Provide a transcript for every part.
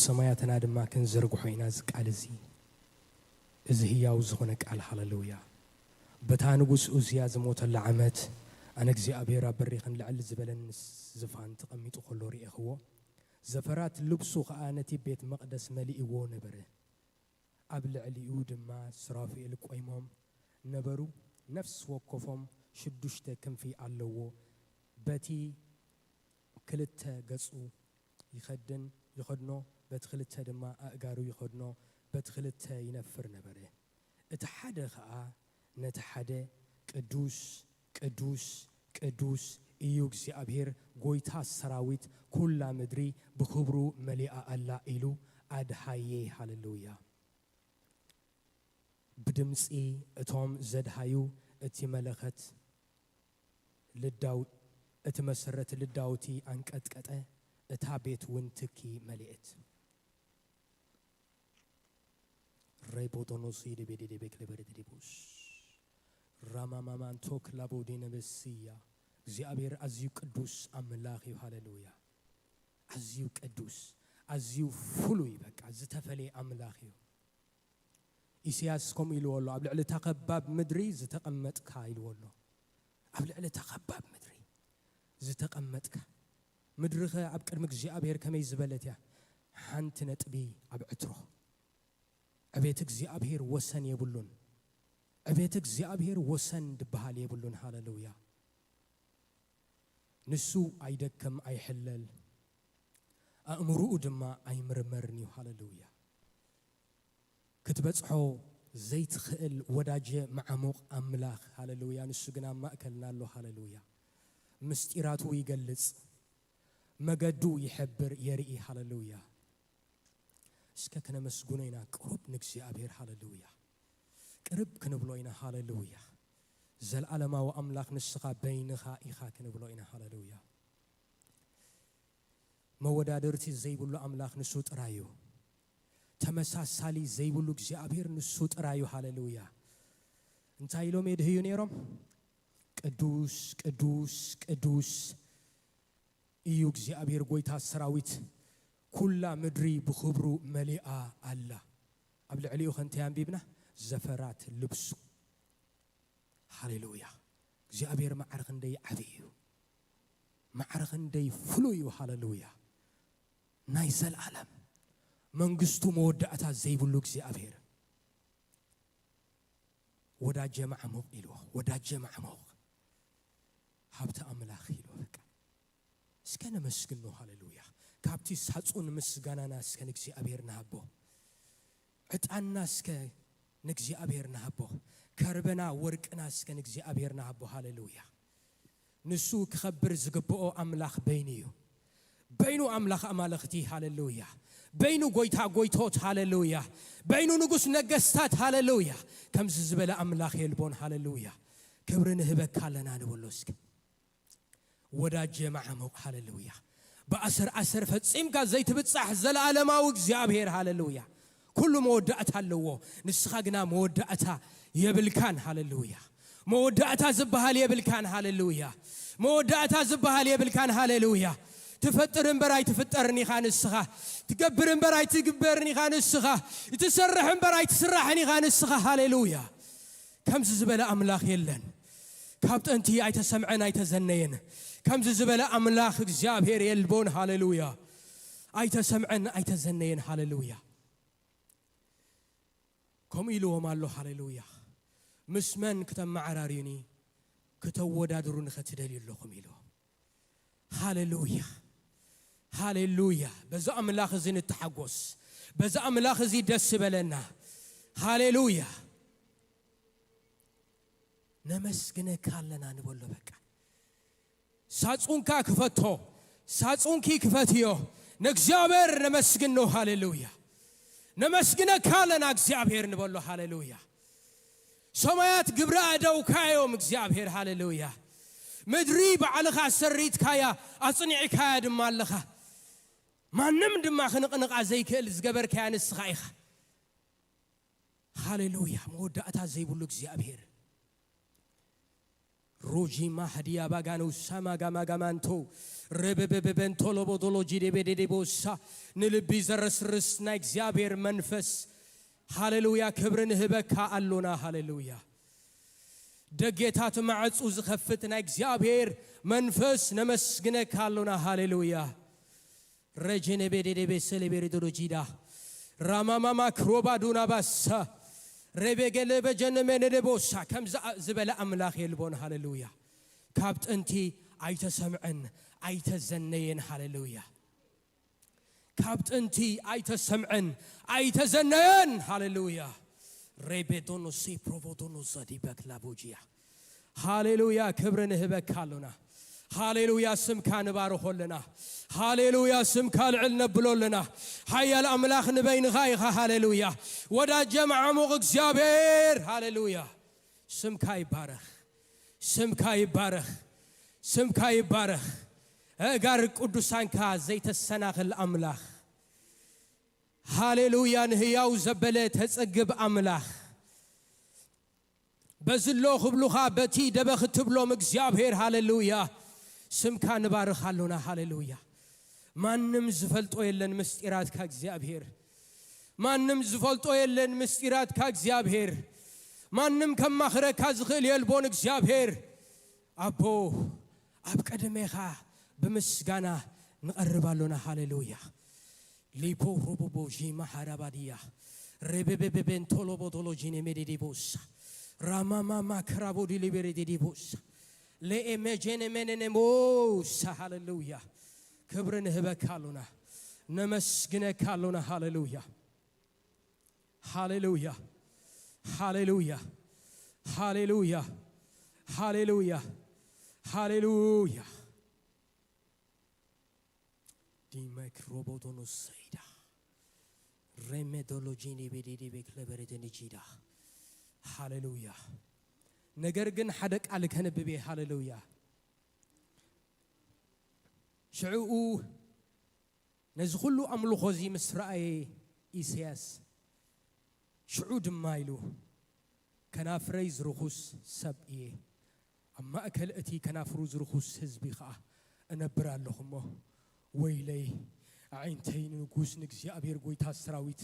ሰማያትና ድማ ክንዝርግሖ ኢና እዚ ቃል እዚ። እዚ ህያው ዝኾነ ቃል፣ ሃሌሉያ። በታ ንጉስ ኡዝያ ዝሞተላ ዓመት፣ ኣነ እግዚኣብሔር ኣብ በሪኽን ልዕል ዝበለን ዝፋን ተቐሚጡ ከሎ ርኤኽዎ። ዘፈራት ልብሱ ኸኣ ነቲ ቤት መቕደስ መሊእዎ ነበረ። ኣብ ልዕሊኡ ድማ ሱራፌል ቆይሞም ነበሩ። ነፍሲ ወከፎም ሽዱሽተ ክንፊ ኣለዎ። በቲ ክልተ ገጹ ይኸድን፣ ይኸድኖ፣ በቲ ክልተ ድማ ኣእጋሩ ይኸድኖ፣ በቲ ክልተ ይነፍር ነበረ። እቲ ሓደ ኸኣ ነቲ ሓደ፣ "ቅዱስ፣ ቅዱስ፣ ቅዱስ እዩ እግዚኣብሔር፣ ጐይታ ሰራዊት፣ ኵላ ምድሪ ብኽብሩ መሊኣ ኣላ" ኢሉ ኣድሃየ። ሃሌሉያ። ብድምጺ እቶም ዘድሃዩ እቲ መለኸት ልዳው-፣ እቲ መሰረት ልዳውቲ ኣንቀጥቀጠ፣ እታ ቤት እውን ትኪ መሊእት። ሬቦቶኖሲ ዴቤዴዴቤክ ሌበሬቴዴቦስ ራማማማንቶክ ላቦዴ ነበስያ። እግዚኣብሔር ኣዝዩ ቅዱስ ኣምላኽ እዩ። ሃሌሉያ። ኣዝዩ ቅዱስ፣ ኣዝዩ ፍሉይ፣ በቃ ዝተፈለየ ኣምላኽ እዩ። ኢሳያስ ከምኡ ኢልዎ ኣሎ፣ "ኣብ ልዕሊ እታ ኸባብ ምድሪ ዝተቐመጥካ" ኢልዎ ኣሎ። ኣብ ልዕሊ እታ ኸባብ ምድሪ ዝተቐመጥካ። ምድርኸ ኣብ ቅድሚ እግዚኣብሔር ከመይ ዝበለት እያ? ሓንቲ ነጥቢ ኣብ ዕትሮ። ዕቤት እግዚኣብሔር ወሰን የብሉን። ዕቤት እግዚኣብሔር ወሰን ድበሃል የብሉን። ሃሌሉያ። ንሱ ኣይደክም ኣይሕለል፣ ኣእምሮኡ ድማ ኣይምርመርን እዩ። ሃሌሉያ። ክትበጽሖ ዘይትኽእል ወዳጀ መዓሙቕ ኣምላኽ። ሃሌሉያ። ንሱ ግን ኣብ ማእከልና ኣሎ። ሃሌሉያ። ምስጢራቱ ይገልጽ፣ መገዱ ይሕብር፣ የርኢ። ሃሌሉያ። እስከ ክነመስግኖ ኢና ቅሩብ ንእግዚኣብሔር። ሃሌሉያ። ቅርብ ክንብሎ ኢና። ሃሌሉያ። ዘልዓለማዊ ኣምላኽ ንስኻ በይንኻ ኢኻ ክንብሎ ኢና። ሃሌሉያ። መወዳድርቲ ዘይብሉ ኣምላኽ ንሱ ጥራይ እዩ። ተመሳሳሊ ዘይብሉ እግዚኣብሔር ንሱ ጥራይ እዩ። ሃሌሉያ። እንታይ ኢሎም የድህዩ ነይሮም? "ቅዱስ፣ ቅዱስ፣ ቅዱስ እዩ እግዚኣብሔር ጐይታ ሰራዊት፣ ኵላ ምድሪ ብኽብሩ መሊኣ ኣላ።" ኣብ ልዕሊኡ ኸ እንታይ ኣንቢብና? "ዘፈራት ልብሱ።" ሃሌሉያ። እግዚኣብሔር ማዕረ ክንደይ ዓብዪ እዩ። ማዕረ ክንደይ ፍሉይ እዩ። ሃሌሉያ። ናይ ዘልኣለም መንግስቱ መወዳእታ ዘይብሉ እግዚኣብሔር። ወዳጀ ማዕሙቕ ኢልዎ፣ ወዳጀ ማዕሙቕ። ሃብቲ ኣምላኽ ኢልዎ፣ በቃ። እስከ ነመስግኖ። ሃሌሉያ። ካብቲ ሳጹን ምስጋናና እስከ ንእግዚኣብሔር ንሃቦ። ዕጣንና እስከ ንእግዚኣብሔር ንሃቦ። ከርበና ወርቅና እስከ ንእግዚኣብሔር ንሃቦ። ሃሌሉያ። ንሱ ክኸብር ዝግብኦ ኣምላኽ በይኑ እዩ። በይኑ ኣምላኽ ኣማልኽቲ። ሃሌሉያ። በይኑ ጐይታ ጐይቶት። ሃሌሉያ። በይኑ ንጉስ ነገስታት። ሃሌሉያ። ከምዚ ዝበለ ኣምላኽ የልቦን። ሃሌሉያ። ክብሪ ንህበካ ኣለና ንበሎ እስከ። ወዳጀ መዓሙቕ። ሃሌሉያ። ብኣሰር ኣሰር ፈጺምካ ዘይትብጻሕ ዘለኣለማዊ እግዚኣብሔር። ሃሌሉያ። ኩሉ መወዳእታ ኣለዎ፣ ንስኻ ግና መወዳእታ የብልካን። ሃሌሉያ። መወዳእታ ዝበሃል የብልካን። ሃሌሉያ። መወዳእታ ዝበሃል የብልካን። ሃሌሉያ። ትፈጥር እምበር ኣይትፍጠርን ኢኻ ንስኻ። ትገብር እምበር ኣይትግበርን ኢኻ ንስኻ። ትሰርሕ እምበር ኣይትስራሕን ኢኻ ንስኻ። ሃሌሉያ። ከምዚ ዝበለ ኣምላኽ የለን። ካብ ጥንቲ ኣይተሰምዐን ኣይተዘነየን። ከምዚ ዝበለ ኣምላኽ እግዚኣብሔር የልቦን። ሃሌሉያ። ኣይተሰምዐን ኣይተዘነየን። ሃሌሉያ። ከምኡ ኢልዎም ኣሎ። ሃሌሉያ። ምስ መን ክተመዓራርዩኒ፣ ክተወዳድሩኒ ኸ ትደልዩ ኣለኹም ኢልዎም። ሃሌሉያ። ሃሌሉያ። በዚ ኣምላኽ እዚ ንተሓጎስ። በዚ ኣምላኽ እዚ ደስ ይበለና። ሃሌሉያ። ነመስግነካ ኣለና ንበሎ። በቃ ሳጹንካ ክፈቶ፣ ሳጹንኪ ክፈትዮ። ንእግዚኣብሔር ነመስግኖ። ሃሌሉያ። ነመስግነካ ኣለና እግዚኣብሔር ንበሎ። ሃሌሉያ። ሰማያት ግብረ ኣእዳውካ እዮም እግዚኣብሔር። ሃሌሉያ። ምድሪ ባዕልኻ ሰሪትካያ፣ ኣጽኒዕካያ ድማ ኣለኻ። ማንም ድማ ክንቕንቓ ዘይክእል ዝገበርካያ ንስኻ ኢኻ። ሃሌሉያ። መወዳእታ ዘይብሉ እግዚኣብሔር። ሮጂ ማህድያ ባጋኑ ሳማጋማጋማንቶ ረበበበበንቶሎቦቶሎጂ ደቤደዴቦሳ ንልቢ ዘረስርስ ናይ እግዚኣብሔር መንፈስ ሃሌሉያ ክብሪ ንህበካ ኣሎና። ሃሌሉያ ደጌታት ማዕጹ ዝኸፍት ናይ እግዚኣብሔር መንፈስ ነመስግነካ ኣሎና። ሃሌሉያ ረጀነ ቤዴዴቤ ሰሌቤሬ ዶዶጂዳ ራማማማ ክሮባ ዱና ባሳ ሬቤጌሌ በጀነ ሜኔዴ ቦሳ ከምዚ ዝበለ ኣምላኽ የልቦን። ሃሌሉያ ካብ ጥንቲ ኣይተሰምዐን ኣይተዘነየን። ሃሌሉያ ካብ ጥንቲ ኣይተሰምዐን ኣይተዘነየን። ሃሌሉያ ሬቤዶኖ ሴ ፕሮቮዶኖ ዘዲበክ ላቦጂያ ሃሌሉያ ክብሪ ንህበካ ኣሎና። ሃሌሉያ ስምካ ንባርኾ ኣለና። ሃሌሉያ ስምካ ልዕል ነብሎ ኣለና። ሓያል ኣምላኽ ንበይንኻ ኢኻ። ሃሌሉያ ወዳጀ መዓሙቕ እግዚኣብሔር ሃሌሉያ ስምካ ይባረኽ። ስምካ ይባረኽ። ስምካ ይባረኽ። ኣእጋር ቅዱሳንካ ዘይተሰናኽል ኣምላኽ ሃሌሉያ ንህያው ዘበለ ተጸግብ ኣምላኽ በዝሎ ክብሉኻ በቲ ደበኽ ትብሎም እግዚኣብሔር ሃሌሉያ ስምካ ንባርኽ ኣሎና። ሃሌሉያ ማንም ዝፈልጦ የለን ምስጢራትካ እግዚኣብሔር። ማንም ዝፈልጦ የለን ምስጢራትካ እግዚኣብሔር። ማንም ከማኽረካ ዝኽእል የልቦን እግዚኣብሔር። ኣቦ ኣብ ቀደሜኻ ብምስጋና ንቐርብ ኣሎና። ሃሌሉያ ሊፖ ሮቦቦ ዢማ ሃራባድያ ሬቤቤቤቤንቶሎቦቶሎጂኔ ሜዴዴቦሳ ራማማማ ክራቦ ዲሊቤሬዴዴቦሳ ለኤሜጄኔ ሜኔኔሞሳ ሃሌሉያ ክብሪ ንህበካ ኣሎና። ነመስግነካ ኣሎና። ሃሌሉያ ሃሌሉያ ሃሌሉያ ሃሌሉያ ሃሌሉያ ሃሌሉያ ዲመክ ሮቦቶኖ ሰይዳ ሬሜዶሎጂኒ ቤዲዲቤ ክለበሬተኒ ጂዳ ሃሌሉያ። ነገር ግን ሓደ ቃል ከንብብ እየ። ሃሌሉያ ሽዕኡ ነዚ ኩሉ ኣምልኾ እዚ ምስ ረኣየ ኢሳያስ ሽዑ ድማ ኢሉ ከናፍረይ ዝርኹስ ሰብ እየ፣ ኣብ ማእከል እቲ ከናፍሩ ዝርኹስ ህዝቢ ኸኣ እነብር ኣለኹ እሞ፣ ወይለይ ኣዒንተይ ንንጉስ ንእግዚኣብሔር ጐይታ ሰራዊት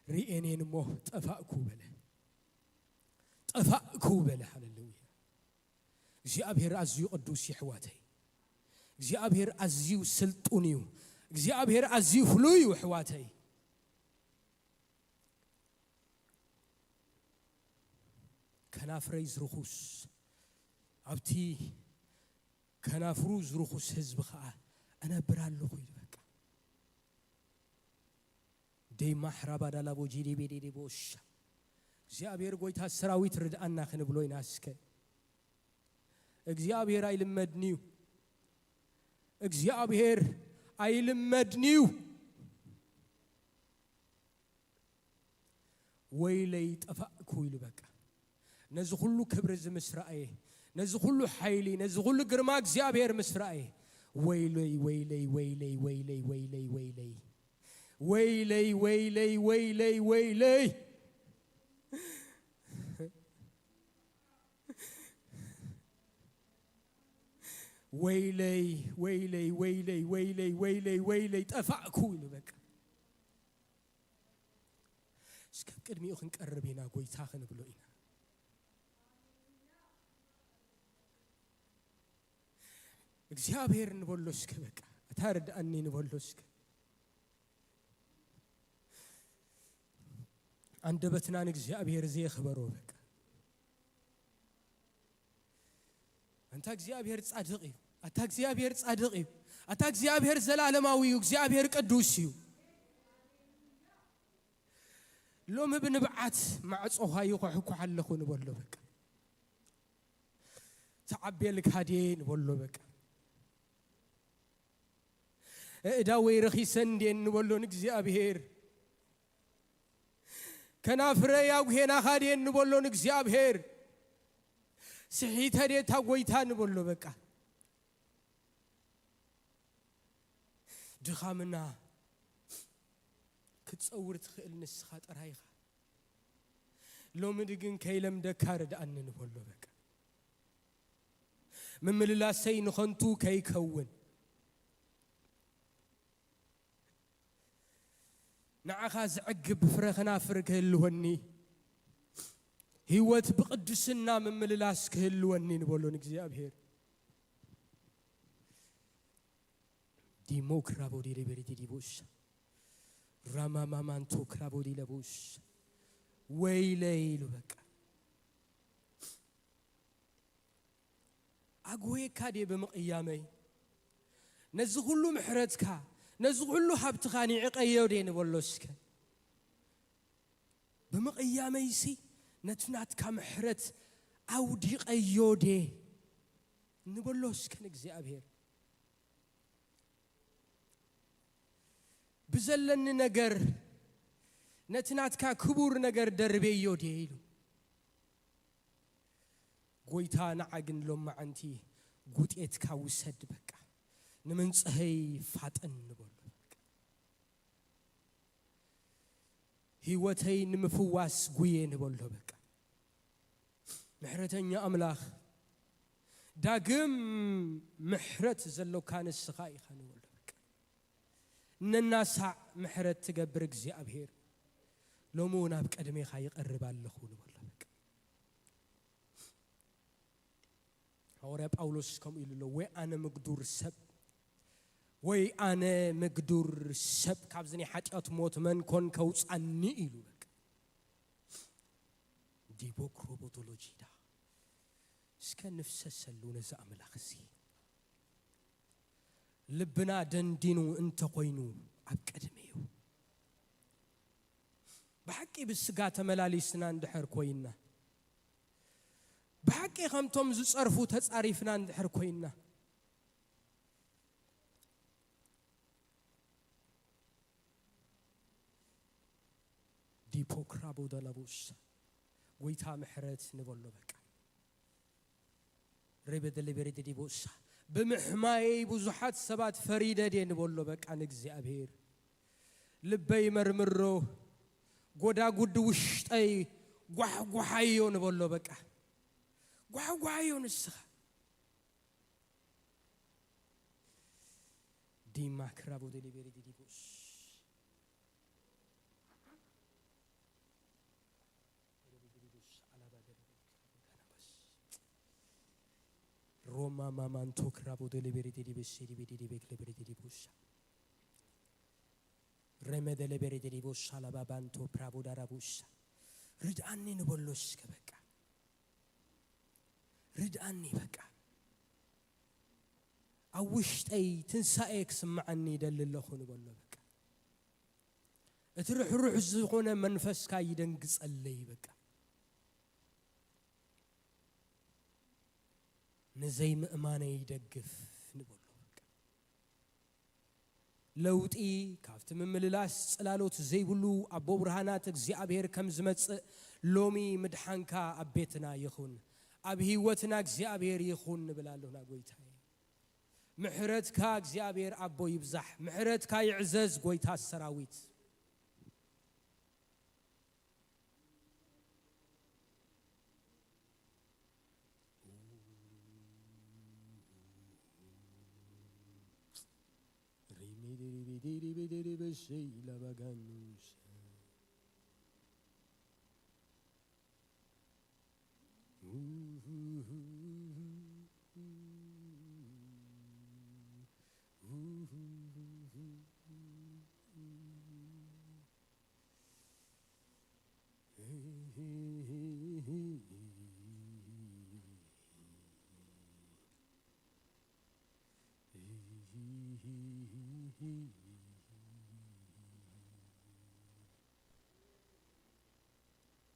ርእየን እየን እሞ ጠፋእኩ በለ። ጠፋእኩ በለ። ሃሌሉያ። እግዚኣብሔር ኣዝዩ ቅዱስ እዩ ኣሕዋተይ። እግዚኣብሔር ኣዝዩ ስልጡን እዩ። እግዚኣብሔር ኣዝዩ ፍሉይ እዩ ኣሕዋተይ። ከናፍረይ ዝርኹስ ኣብቲ ከናፍሩ ዝርኹስ ህዝቢ ኸዓ እነብር ኣለኹ ኢሉ በቃ። ደይ ማሕራባ ዳላቦ ጂዴቤዴዴ ቦሻ እግዚኣብሔር ጐይታ ሰራዊት ርድኣና ክንብሎ ኢና እስከ። እግዚኣብሔር ኣይልመድን እዩ። እግዚኣብሔር ኣይልመድን እዩ። ወይለይ ጠፋእኩ ኢሉ በቃ። ነዚ ኩሉ ክብሪ እዚ ምስ ረኣየ፣ ነዚ ኩሉ ሓይሊ፣ ነዚ ኩሉ ግርማ እግዚኣብሔር ምስ ረኣየ፣ ወይለይ ወይለይ ወይለይ ወይለይ ወይለይ ወይለይ ወይለይ ወይለይ ወይለይ ወይለይ ወይለይ ወይለይ ወይለይ ወይለይ ወይለይ ወይለይ ጠፋእኩ ኢሉ በቃ። እስከ ኣብ ቅድሚኡ ክንቀርብ ኢና፣ ጐይታ ክንብሎ ኢና። እግዚኣብሔር ንበሎ እስከ በቃ፣ ኣታ ርድኣኒ ንበሎ እስከ። ኣንደበትና ንእግዚኣብሔር ዘየኽበሮ በቃ። ኣንታ እግዚኣብሔር ጻድቕ እዩ። ኣታ እግዚኣብሔር ጻድቕ እዩ። ኣታ እግዚኣብሔር ዘላለማዊ እዩ። እግዚኣብሔር ቅዱስ እዩ። ሎሚ ብንብዓት ማዕጾኻ ይኹሕኩሕ ኣለኹ ንበሎ በቃ። ተዓቤልካ ድየ ንበሎ በቃ። ኣእዳወይ ረኺሰን ድየን ንበሎ ንእግዚኣብሔር። ከናፍረይ ኣጉሄናኻ ድየን ንበሎ ንእግዚኣብሔር። ስሒተ ድየ እታ ጐይታ ንበሎ በቃ። ድኻምና ክትጸውር ትኽእል ንስኻ ጥራይ ኢኻ። ሎሚ ድግን ከይለምደካ ርድኣኒ ንበሎ በቃ። ምምልላሰይ ንኸንቱ ከይከውን፣ ንዓኻ ዘዕግብ ፍረ ከናፍር ክህልወኒ፣ ህይወት ብቕድስና ምምልላስ ክህልወኒ ንበሎ ንእግዚኣብሔር። ዲሞክራቦ ዲሊበሪ ዲዲቦሽ ራማማማንቶ ክራቦ ዲለቦሽ ወይለይ ኢሉ በቃ። ኣግወየካ ድየ ብምቕያመይ? ነዚ ኩሉ ምሕረትካ፣ ነዚ ኩሉ ሃብትኻ ንዕቐዮ ድየ ንበሎ እስከ። ብምቕያመይሲ ነቲ ናትካ ምሕረት ኣውዲቐዮ ድየ ንበሎ እስከ ንእግዚኣብሔር። ብዘለኒ ነገር ነቲ ናትካ ክቡር ነገር ደርቤዮ ድየ ኢሉ። ጎይታ ንዓ ግን ሎማዓንቲ ጉጤትካ ውሰድ በቃ። ንምንጽሀይ ፋጥን ንበሎ በቃ። ህይወተይ ንምፍዋስ ጉየ ንበሎ በቃ። ምሕረተኛ ኣምላኽ፣ ዳግም ምሕረት ዘሎካ ንስኻ ኢኻ ንበሎ በቃ። ነናሳዕ ምሕረት ትገብር እግዚኣብሔር፣ ሎሚ እውን ኣብ ቅድሜኻ ይቐርብ ኣለኹ ንበሎ በቃ። ሃዋርያ ጳውሎስ ከምኡ ኢሉ ኣሎ፣ "ወይ ኣነ ምግዱር ሰብ፣ ወይ ኣነ ምግዱር ሰብ፣ ካብዚ ናይ ሓጢኣት ሞት መን ኮን ከውጻኒ?" ኢሉ በቃ። ዲቦክሮቦቶሎጂዳ። እስከ ንፍሰሰሉ ነዚ ኣምላኽ እዚ። ልብና ደንዲኑ እንተኾይኑ ኣብ ቅድሚኡ። ብሓቂ ብስጋ ተመላሊስና እንድሕር ኮይንና፣ ብሓቂ ከምቶም ዝጸርፉ ተጻሪፍና እንድሕር ኮይንና፣ ዲፖክራቦ ዳላቦስ፣ ጎይታ ምሕረት ንበሎ በቃ። ሬበ ደለቤሬ ዲቦሳ፣ ብምሕማየይ ብዙሓት ሰባት ፈሪደ ድየ ንበሎ በቃ ንእግዚኣብሔር። ልበይ መርምሮ፣ ጎዳጉዲ ውሽጠይ ጓሕጓሓዮ ንበሎ በቃ። ጓሕጓሓዮ ንስኻ። ዲማ ክራቦ ደለቤሬ ዲቦስ። ሮማ ማማንቶ ክራቦ ደለቤሬ ዲዲቤ ሴዲቤ ዲዲቤ ክለቤሬ ዲዲቦሳ። ረመ ደለቤሬ ዲዲቦሳ ላባባንቶ ፕራቦ ዳራቦሳ። ርድኣኒ ንበሎ እስከ በቃ። ርድኣኒ በቃ። ኣብ ውሽጠይ ትንሳኤ ክስምዓኒ ይደሊ ኣለኹ ንበሎ በቃ። እቲ ርሕሩሕ ዝኾነ መንፈስካ ይደንግጸለይ በቃ። ንዘይምእማነይ ይደግፍ ንበሎ በቃ። ለውጢ ካብቲ ምምልላስ ጽላሎት ዘይብሉ ኣቦ ብርሃናት እግዚኣብሔር ከም ዝመጽእ ሎሚ ምድሓንካ ኣብ ቤትና ይኹን፣ ኣብ ህይወትና እግዚኣብሔር ይኹን ንብል ኣሎና ጎይታዬ። ምሕረትካ እግዚኣብሔር ኣቦ ይብዛሕ፣ ምሕረትካ ይዕዘዝ ጎይታ ሰራዊት።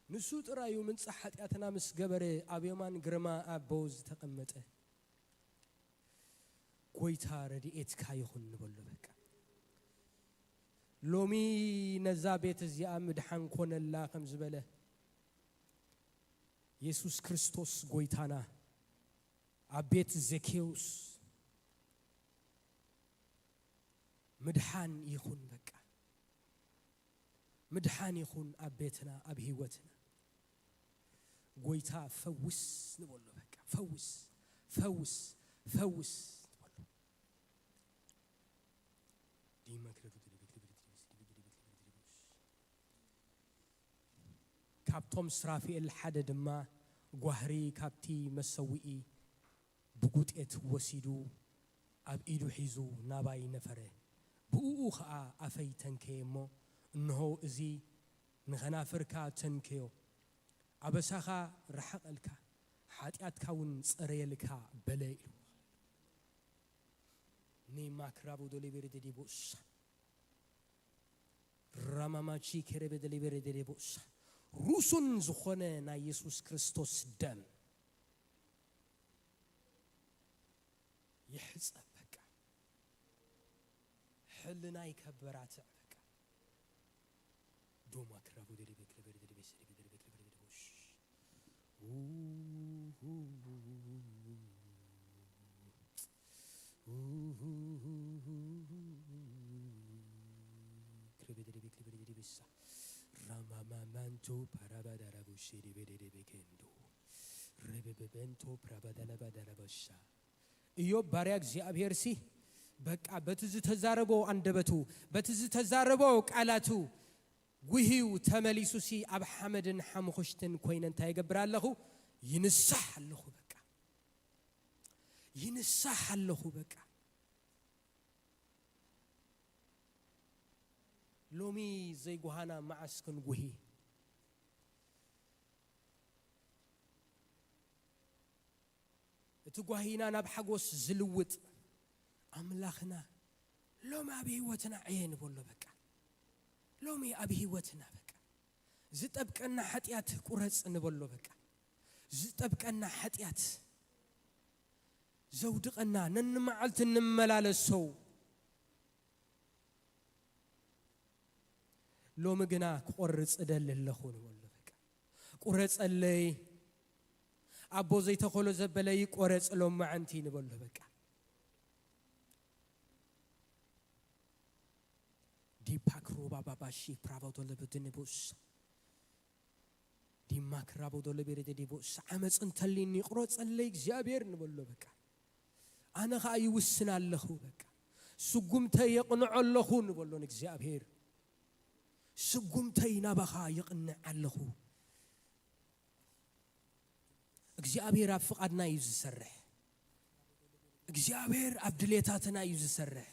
ንሱ ጥራዩ ምንጻሕ ሓጢኣትና ምስ ገበረ ኣብ የማን ግርማ ኣቦ ዝተቐመጠ። ጎይታ ረድኤትካ ይኹን ንበሎ በቃ። ሎሚ ነዛ ቤት እዚኣ ምድሓን ኮነላ ከም ዝበለ የሱስ ክርስቶስ ጎይታና ኣብ ቤት ዘኬዎስ ምድሓን ይኹን በቃ። ምድሓን ይኹን ኣብ ቤትና፣ ኣብ ህይወትና። ጎይታ ፈውስ ንበሎ በቃ። ፈውስ፣ ፈውስ፣ ፈውስ ትበሎ። ካብቶም ስራፊኤል ሓደ ድማ ጓህሪ ካብቲ መሰውኢ ብጉጤት ወሲዱ ኣብ ኢዱ ሒዙ ናባይ ነፈረ። ብእኡ ኸኣ ኣፈይ ተንከየ እሞ፣ እንሆ፣ እዚ ንኸናፍርካ ተንከዮ፣ ኣበሳኻ ረሓቐልካ፣ ሓጢኣትካ እውን ጸረየልካ በለ ኢሉ። ኒማክራቡ ዶሊቤሪ ደዲቦሳ ራማማቺ ከረበ ደሊቤሪ ደዲቦሳ ሩሱን ዝኾነ ናይ የሱስ ክርስቶስ ደም ይሕጸብ። በቃ ሕልናይ ከበራትዕ። በቃ ዶማ ክራቡ ደሊቤ ክለበሪ ደሊቤ ሰሊቤ ደሊቤ ክለበሪ ደሊቤ ውሽ ክረበደደቤ ክለበደደቤሳ ራማማማንቶ ፓራባዳራቡሼ ደቤደደቤ ከንዶ ረበበበንቶ ፕራባዳላባዳራባሻ። ኢዮብ ባርያ እግዚኣብሔር ሲ በቃ በቲ ዝተዛረቦ ኣንደበቱ፣ በቲ ዝተዛረቦ ቃላቱ ጉህዩ ተመሊሱ ሲ ኣብ ሓመድን ሓሙኽሽትን ኮይነ እንታይ ይገብር ኣለኹ? ይንሳሕ ኣለኹ በቃ። ይንሳሕ ኣለኹ በቃ። ሎሚ ዘይጓሃና መዓስ ክንጉሂ? እቲ ጓሂና ናብ ሓጎስ ዝልውጥ ኣምላኽና ሎሚ ኣብ ህይወትና ዕየ ንበሎ በቃ። ሎሚ ኣብ ህይወትና በቃ። ዝጠብቀና ሓጢኣት ቁረጽ ንበሎ በቃ። ዝጠብቀና ሓጢኣት ዘውድቐና ነንመዓልቲ እንመላለሶ። ሎሚ ግና ክቆርጽ እደሊ ኣለኹ ንበሎ በቃ። ቁረጸለይ። ኣቦ ዘይተኸሎ ዘበለ ይቆረጽ ሎማዓንቲ ንበሎ በቃ። ዲፓክ ሮባ ባባሺ ፕራባቶ ለብድንቡስ ዲማክ ራቦ ዶሎ ቤሬ ዴዴቦስ ዓመፅ እንተሊኒ ይቁረፀለይ እግዚኣብሔር ንበሎ በቃ። ኣነ ኸዓ ይውስን ኣለኹ በቃ። ስጉምተይ የቕንዖ ኣለኹ ንበሎ ንእግዚኣብሔር። ስጉምተይ ናባኻ የቕንዕ ኣለኹ። እግዚኣብሔር ኣብ ፍቓድና እዩ ዝሰርሕ። እግዚኣብሔር ኣብ ድሌታትና እዩ ዝሰርሕ።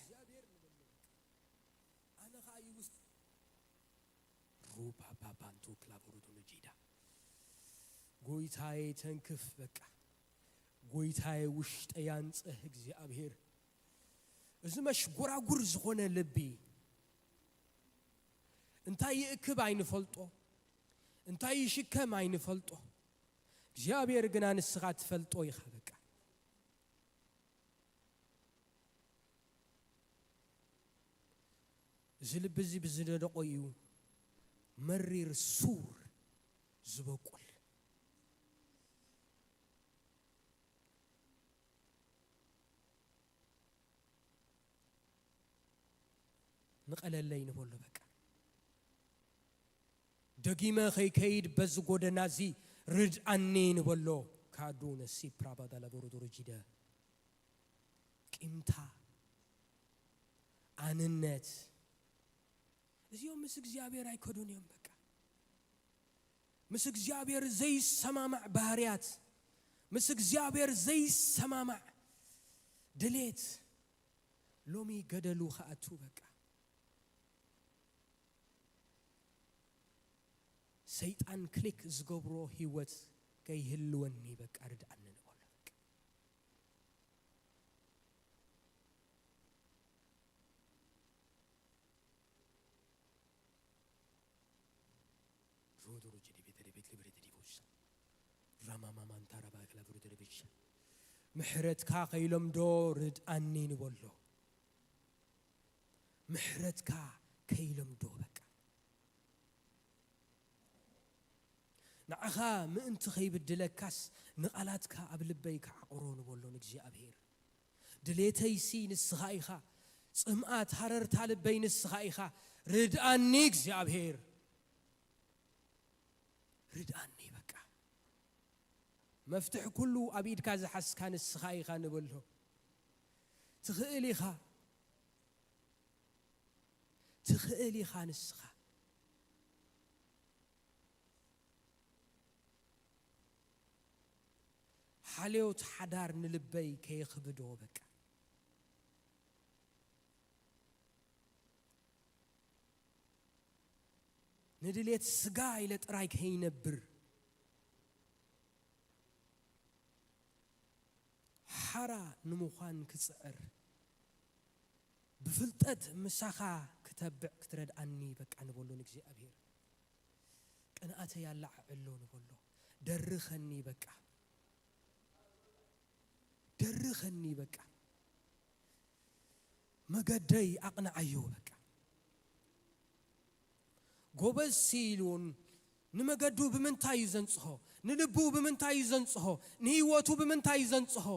ኣነ ኸዓ ይውስ- ሩፓፓፓንቶ ክላቦሮዶኖ ጂዳ። ጎይታዬ ተንክፍ በቃ። ጎይታዬ ውሽጠይ ኣንጽህ እግዚኣብሔር። እዚ መሽጎራጉር ዝኾነ ልቢ እንታይ ይእክብ ኣይንፈልጦ፣ እንታይ ይሽከም ኣይንፈልጦ። እግዚኣብሔር ግና ንስኻ ትፈልጦ ኢኻ በቃ። እዚ ልቢ እዚ ብዝነደቆ እዩ መሪር ሱር ዝበቁል። ንቐለለይ ንበሎ በቃ። ደጊመ ከይከይድ በዚ ጎደና እዚ ርድኣኒ ንበሎ። ካዱ ነሲ ፕራባዳ ለቦሮዶሮ ጂደ ቂምታ፣ ኣንነት፣ እዚኦም ምስ እግዚኣብሔር ኣይከዱን እዮም። በቃ ምስ እግዚኣብሔር ዘይሰማማዕ ባህርያት፣ ምስ እግዚኣብሔር ዘይሰማማዕ ድሌት ሎሚ ገደሉ ክኣቱ በቃ። ሰይጣን ክሊክ ዝገብሮ ህይወት ከይህልወኒ በቃ ርድኣኒ ንበሎ በቃ። ሮዶሮ ጀዲቤ ተደቤት ልብሬ ተዲቦሻ ራማማማንታ ራባክላ ብሮ ተደቤሻ ምሕረትካ ከይለምዶ ርድኣኒ ንበሎ። ምሕረትካ ከይለምዶ በቃ። ንዓኻ ምእንቲ ከይብድለካስ ንቓላትካ ኣብ ልበይ ክዓቑሮ ንበሎ ንእግዚኣብሔር። ድሌተይሲ ንስኻ ኢኻ፣ ጽምኣት ሃረርታ ልበይ ንስኻ ኢኻ። ርድኣኒ እግዚኣብሔር፣ ርድኣኒ በቃ። መፍትሒ ኩሉ ኣብ ኢድካ ዝሓዝካ ንስኻ ኢኻ ንበሎ። ትኽእል ኢኻ፣ ትኽእል ኢኻ ንስኻ። ሓልዮት ሓዳር ንልበይ ከየኽብዶ በቃ። ንድሌት ስጋ ኢለ ጥራይ ከይነብር፣ ሓራ ንምዃን ክጽዕር፣ ብፍልጠት ምሳኻ ክተብዕ ክትረድኣኒ በቃ ንበሎ ንእግዚኣብሔር። ቅንኣተይ ኣላዓዕሎ ንበሎ፣ ደርኸኒ በቃ፣ ደርኸኒ በቃ፣ መገደይ ኣቕንዓዮ በቃ። ጎበዝ ሲ ኢሉን ንመገዱ ብምንታይ እዩ ዘንጽሆ? ንልቡ ብምንታይ እዩ ዘንጽሆ? ንህይወቱ ብምንታይ እዩ ዘንጽሆ?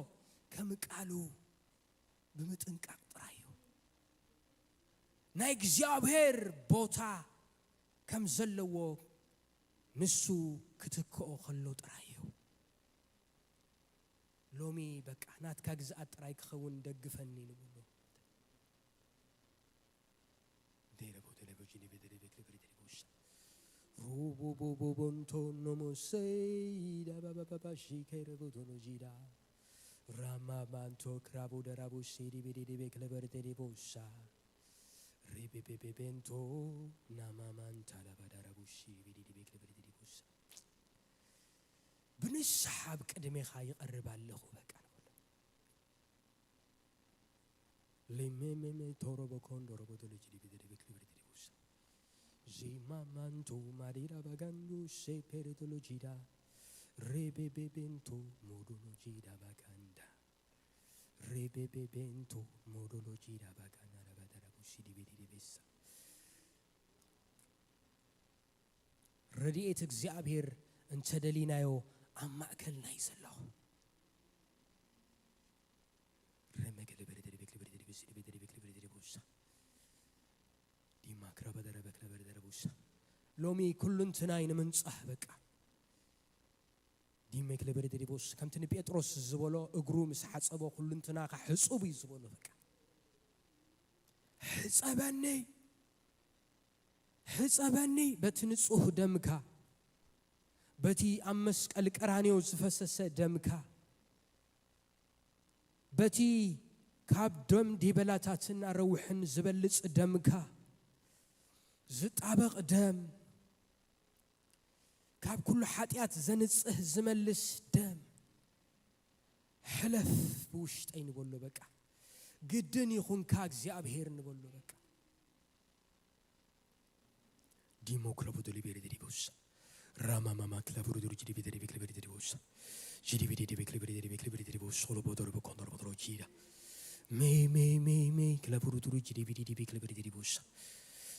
ከም ቃሉ ብምጥንቃቕ ጥራይ እዩ። ናይ እግዚኣብሔር ቦታ ከም ዘለዎ ንሱ ክትክኦ ከሎ ጥራይ እዩ። ሎሚ በቃ ናትካ ግዝኣት ጥራይ ክኸውን ደግፈኒ ንብሎ። ሩቡቡቡቡንቶ ኖሞሰይ ዳባባባባሺ ከይረቡቶኖ ጂዳ ራማማንቶ ክራቡ ደራቡ ሲዲቢዲዲቤ ክለበርቴዲቦሳ ሪቢቢቢቤንቶ ናማማንታ ላባዳራቡ ሲዲቢዲዲቤ ክለበርቴዲቦሳ። ብንስሓ ኣብ ቅድሜኻ ይቐርብ ኣለኹ በቃ ንበሎ። ሊሜሜሜ ቶሮቦ ኮንዶሮቦ ዶሎጂ ዲቢ ዲቢ ክሊብሪ ዲቡሳ። ዚማማንቶ ማዲራ ባጋንዶ ሴፔሬ ዶሎጂዳ። ሬቤቤቤንቶ ሞዶሎጂዳ ባጋንዳ። ሬቤቤቤንቶ ሞዶሎጂዳ ባጋና ዳባዳራቦ ሲዲቤ ዲቤሳ። ረድኤት እግዚኣብሔር እንተደሊናዮ ኣብ ማእከልና እዩ ዘሎ። ረመገለ በለ ደሪበክ ለበለ ደሪበ ሲዲበ ደሪበክ ለበለ ደሪበ ውሳ። ዲማ ክረበ ደረበክ ለበለ ደረበ ውሳ። ሎሚ ኩሉ እንትናይ ንምንጻህ በቃ። ዲመክ ለበለ ደሪበ ውሳ። ከምቲ ንጴጥሮስ ዝበሎ እግሩ ምስ ሓጸቦ ኩሉ እንትናኻ ሕጹብ እዩ ዝበሎ በቃ። ሕጸበኒ፣ ሕጸበኒ በቲ ንጹህ ደምካ፣ በቲ ኣብ መስቀል ቀራንዮ ዝፈሰሰ ደምካ፣ በቲ ካብ ደም ዲበላታትን ኣረውሕን ዝበልጽ ደምካ፣ ዝጣበቕ ደም፣ ካብ ኩሉ ሓጢኣት ዘንጽህ ዝመልስ ደም፣ ሕለፍ ብውሽጠይ ንበሎ በቃ። ግድን ይኹንካ እግዚኣብሔር ንበሎ በቃ። ዲሞ ክለቡ ዶሊቤሪ ዲቦሳ። ራማማማ ክለቡ ሩዱሩ ጂዲቢ ዲቢ ክለበሪ ዲቦሳ። ጂዲቢ ዲቢ ክለበሪ ዲቢ ክለበሪ ዲቦሳ። ሶሎ ቦዶሮ በኮንዶሮ ቦዶሮ ጂዳ። ሜ ሜ ሜ ሜ ክለቡ ሩዱሩ ጂዲቢ ዲቢ ክለበሪ ዲቦሳ።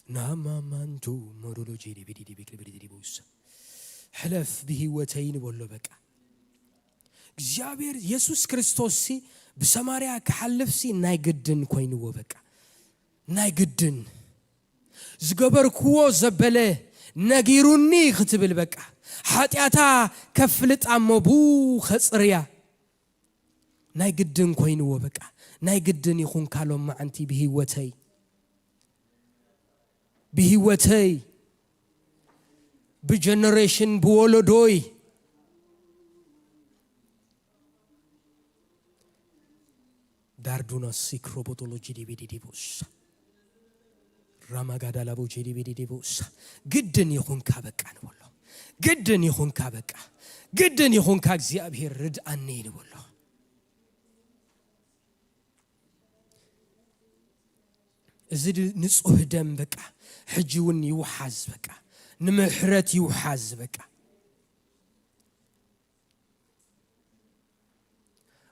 ናማማንቱ ሞዶሎ ጂዲቢ ዲቢ ክለበሪ ዲቦሳ። ሕለፍ ብህይወተይ ንበሎ በቃ። እግዚኣብሔር የሱስ ክርስቶስ ሲ ብሰማርያ ክሓልፍ ሲ ናይ ግድን ኮይንዎ በቃ። ናይ ግድን ዝገበርክዎ ዘበለ ነጊሩኒ ክትብል በቃ። ሓጢኣታ ከፍልጣ እሞ ብኡ ኸጽርያ ናይ ግድን ኮይንዎ በቃ። ናይ ግድን ይኹንካ ሎም መዓንቲ ብህይወተይ፣ ብህይወተይ፣ ብጀነሬሽን፣ ብወለዶይ። ዳርዱኖ ሲክሮቦቶሎ ጂዲቢዲዲቡሳ። ራማጋዳላቦ ጂዲቢዲዲቡሳ። ግድን ይኹንካ በቃ ንበሎ። ግድን ይኹንካ በቃ። ግድን ይኹንካ እግዚኣብሔር ርድኣኒ ንበሎ። እዚ ድ-፣ ንጹህ ደም በቃ ሕጂ እውን ይውሓዝ በቃ። ንምሕረት ይውሓዝ በቃ።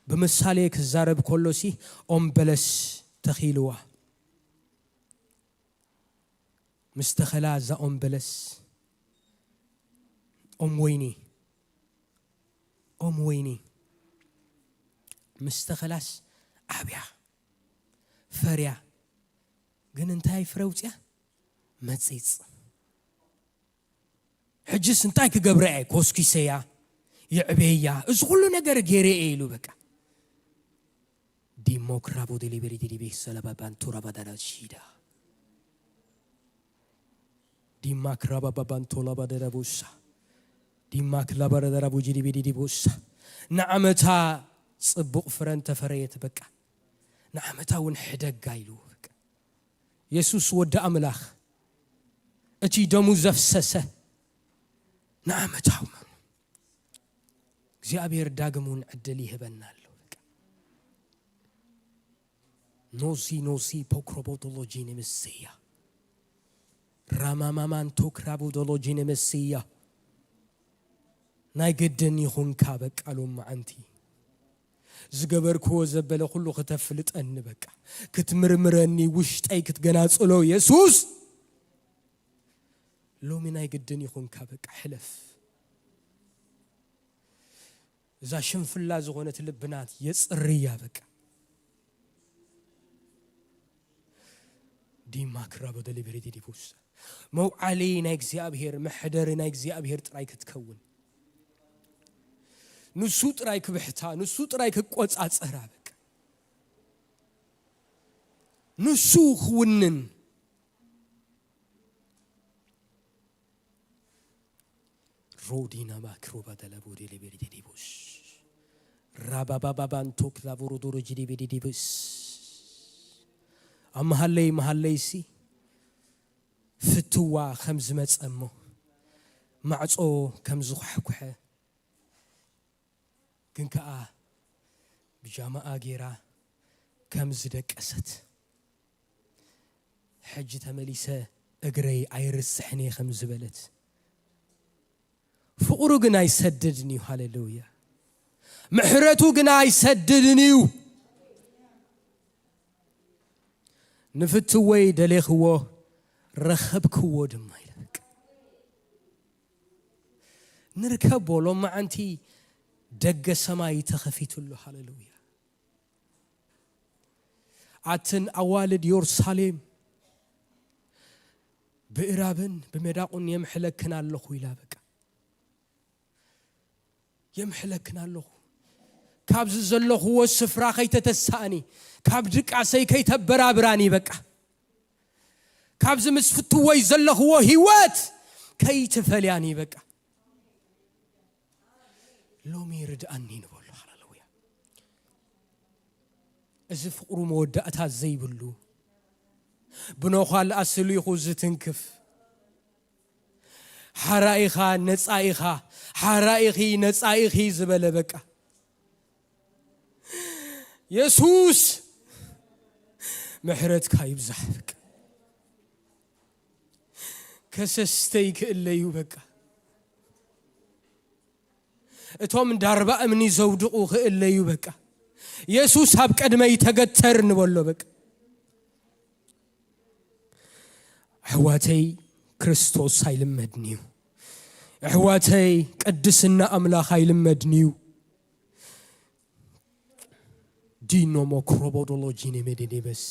ብምሳሌ ክዛረብ ከሎሲ ኦም በለስ ተኺልዋ። ምስ ተኸላ እዛ ኦም በለስ፣ ኦም ወይኒ፣ ኦም ወይኒ ምስ ተኸላስ ዓብያ፣ ፈርያ። ግን እንታይ ፍረ ኣውፅያ? መፂፅ። ሕጅስ እንታይ ክገብረ እየ? ኮስኪሰያ፣ የዕቤያ፣ እዚ ኩሉ ነገር ገይረ እየ ኢሉ በቃ። ዲሞክራቦ ዴሊቤሪ ዲዲቤ ሰለባባንቱራ ባዳራሺዳ ዲማክራባባባንቶላ ባደረቡሳ ዲማክላባረደራቡ ጂዲቢዲዲቡሳ ንዓመታ ጽቡቕ ፍረ እንተፈረየት በቃ ንዓመታ እውን ሕደጋ ኢሉ በቃ የሱስ ወዲ ኣምላኽ እቲ ደሙ ዘፍሰሰ ንዓመታዊ መኑ እግዚኣብሔር ዳግም እውን ዕድል ይህበና ኣሎ በቃ ኖሲ ኖሲ ፖክሮቦቶሎጂ ንምስያ ራማማማን ቶክራቦቶሎጂ ንምስያ ናይ ግድን ይኹንካ በቃ ሎም መዓንቲ ዝገበርክዎ ዘበለ ኩሉ ክተፍልጠኒ በቃ ክትምርምረኒ ውሽጠይ ክትገናጽሎ የሱስ ሎሚ ናይ ግድን ይኹንካ በቃ ሕለፍ እዛ ሽንፍላ ዝኾነት ልብናት የጽርያ በቃ ዲማ ክራቦ ደሊበሬቲ ዲቡስ መውዓሊ ናይ እግዚኣብሔር መሕደሪ ናይ እግዚኣብሔር ጥራይ ክትከውን ንሱ ጥራይ ክብሕታ ንሱ ጥራይ ክቆጻጸራ በቃ ንሱ ክውንን ሮዲና ማክሮባ ደለቦ ዴሌቤሪ ዴዲቦስ ራባባባባንቶክ ላቦሮዶሮ ጂዲቤ ዴዲቦስ ኣብ መሃለይ መሃለይሲ ፍትዋ ከም ዝመጸ እሞ ማዕጾ ከም ዝኳሕኩሐ ግን ከኣ ብጃማኣ ጌራ ከም ዝደቀሰት ሕጂ ተመሊሰ እግረይ ኣይርስሕን እየ ከም ዝበለት ፍቕሩ ግን ኣይሰድድን እዩ ሃሌሉያ ምሕረቱ ግን ኣይሰድድን እዩ ንፍትወይ ደሌኽዎ ረኸብክዎ ድማ ኢለ በቃ ንርከቦ ሎማዓንቲ ደገ ሰማይ ተኸፊቱ ኣሎ ሃሌሉያ ኣትን ኣዋልድ ዮርሳሌም ብእራብን ብመዳቑን የምሕለክን ኣለኹ ኢላ በቃ የምሕለክን ኣለኹ። ካብዚ ዘለኹዎ ስፍራ ከይተተሳእኒ፣ ካብ ድቃሰይ ከይተበራብራኒ በቃ። ካብዚ ምስ ፍትወይ ዘለኹዎ ህይወት ከይትፈልያኒ በቃ። ሎሚ ርድኣኒ ንበሎ። ሃሌሉያ። እዚ ፍቕሩ መወዳእታ ዘይብሉ ብነዃል ኣስሊኹ ዝትንክፍ ሓራኢኻ ነጻኢኻ ሓራኢኺ ነጻኢኺ ዝበለ በቃ የሱስ ምሕረትካ ይብዛሕ በቃ ከሰስተይ ክእለዩ በቃ እቶም ዳርባ እምኒ ዘውድቑ ክእለዩ በቃ የሱስ ኣብ ቀድመይ ተገተር ንበሎ በቃ ኣሕዋተይ ክርስቶስ ኣይልመድን እዩ ኣሕዋተይ ቅድስና ኣምላኽ ኣይልመድን እዩ ዲኖ ሞክሮቦዶሎጂ ኔሜዴኔበሳ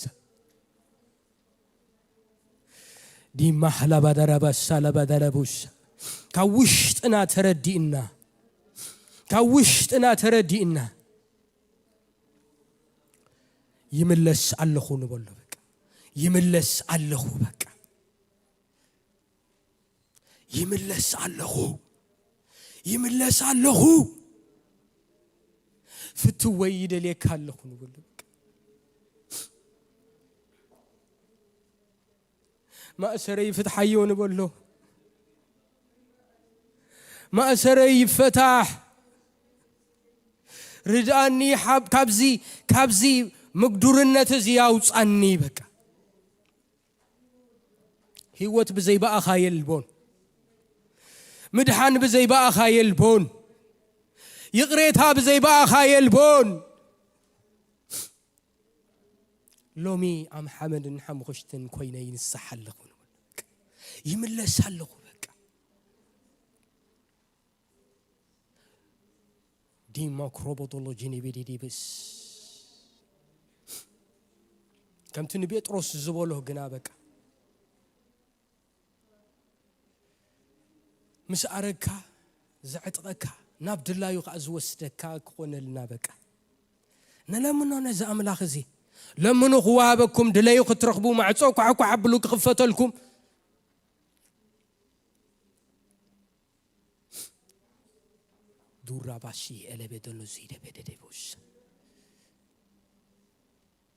ዲማ ሓላባዳራባሳ ላባዳራቡሳ ካብ ውሽጥና ተረዲእና ካብ ውሽጥና ተረዲእና ይምለስ ኣለኹ ንበሎ በቃ ይምለስ ኣለኹ በቃ ይምለስ ኣለኹ ይምለስ ኣለኹ ፍትወይ ይደልየካ ኣለኹ ንበሎ በቃ ማእሰረይ ፍትሓዮ ንበሎ ማእሰረይ ይፈታሕ ርድኣኒ ካብዚ ካብዚ ምግዱርነት እዚ ያውፃኒ በቃ ህይወት ብዘይ ብኣኻ የልቦን ምድሓን ብዘይ ብኣኻ የልቦን ይቕሬታ ብዘይ ብኣኻ የልቦን ሎሚ ኣም ሓመድን ሓሙኽሽትን ኮይነ ይንሳሕ ኣለኹ ይምለስ ኣለኹ በቃ ዲሞክሮቦቶሎጂ ኒቢዲዲብስ ከምቲ ንጴጥሮስ ዝበሎ ግና በቃ ምስ ኣረግካ ዘዕጥቐካ ናብ ድላዩ ከዓ ዝወስደካ ክኾነልና በቃ ንለምኖ ነዚ ኣምላኽ እዚ። ለምኑ ክወሃበኩም፣ ድለዩ ክትረኽቡ፣ ማዕጾ ኳሕኳሕ ኣብሉ ክኽፈተልኩም። ዱራባሺ ኤለቤደሎ ዚደቤደዴቦስ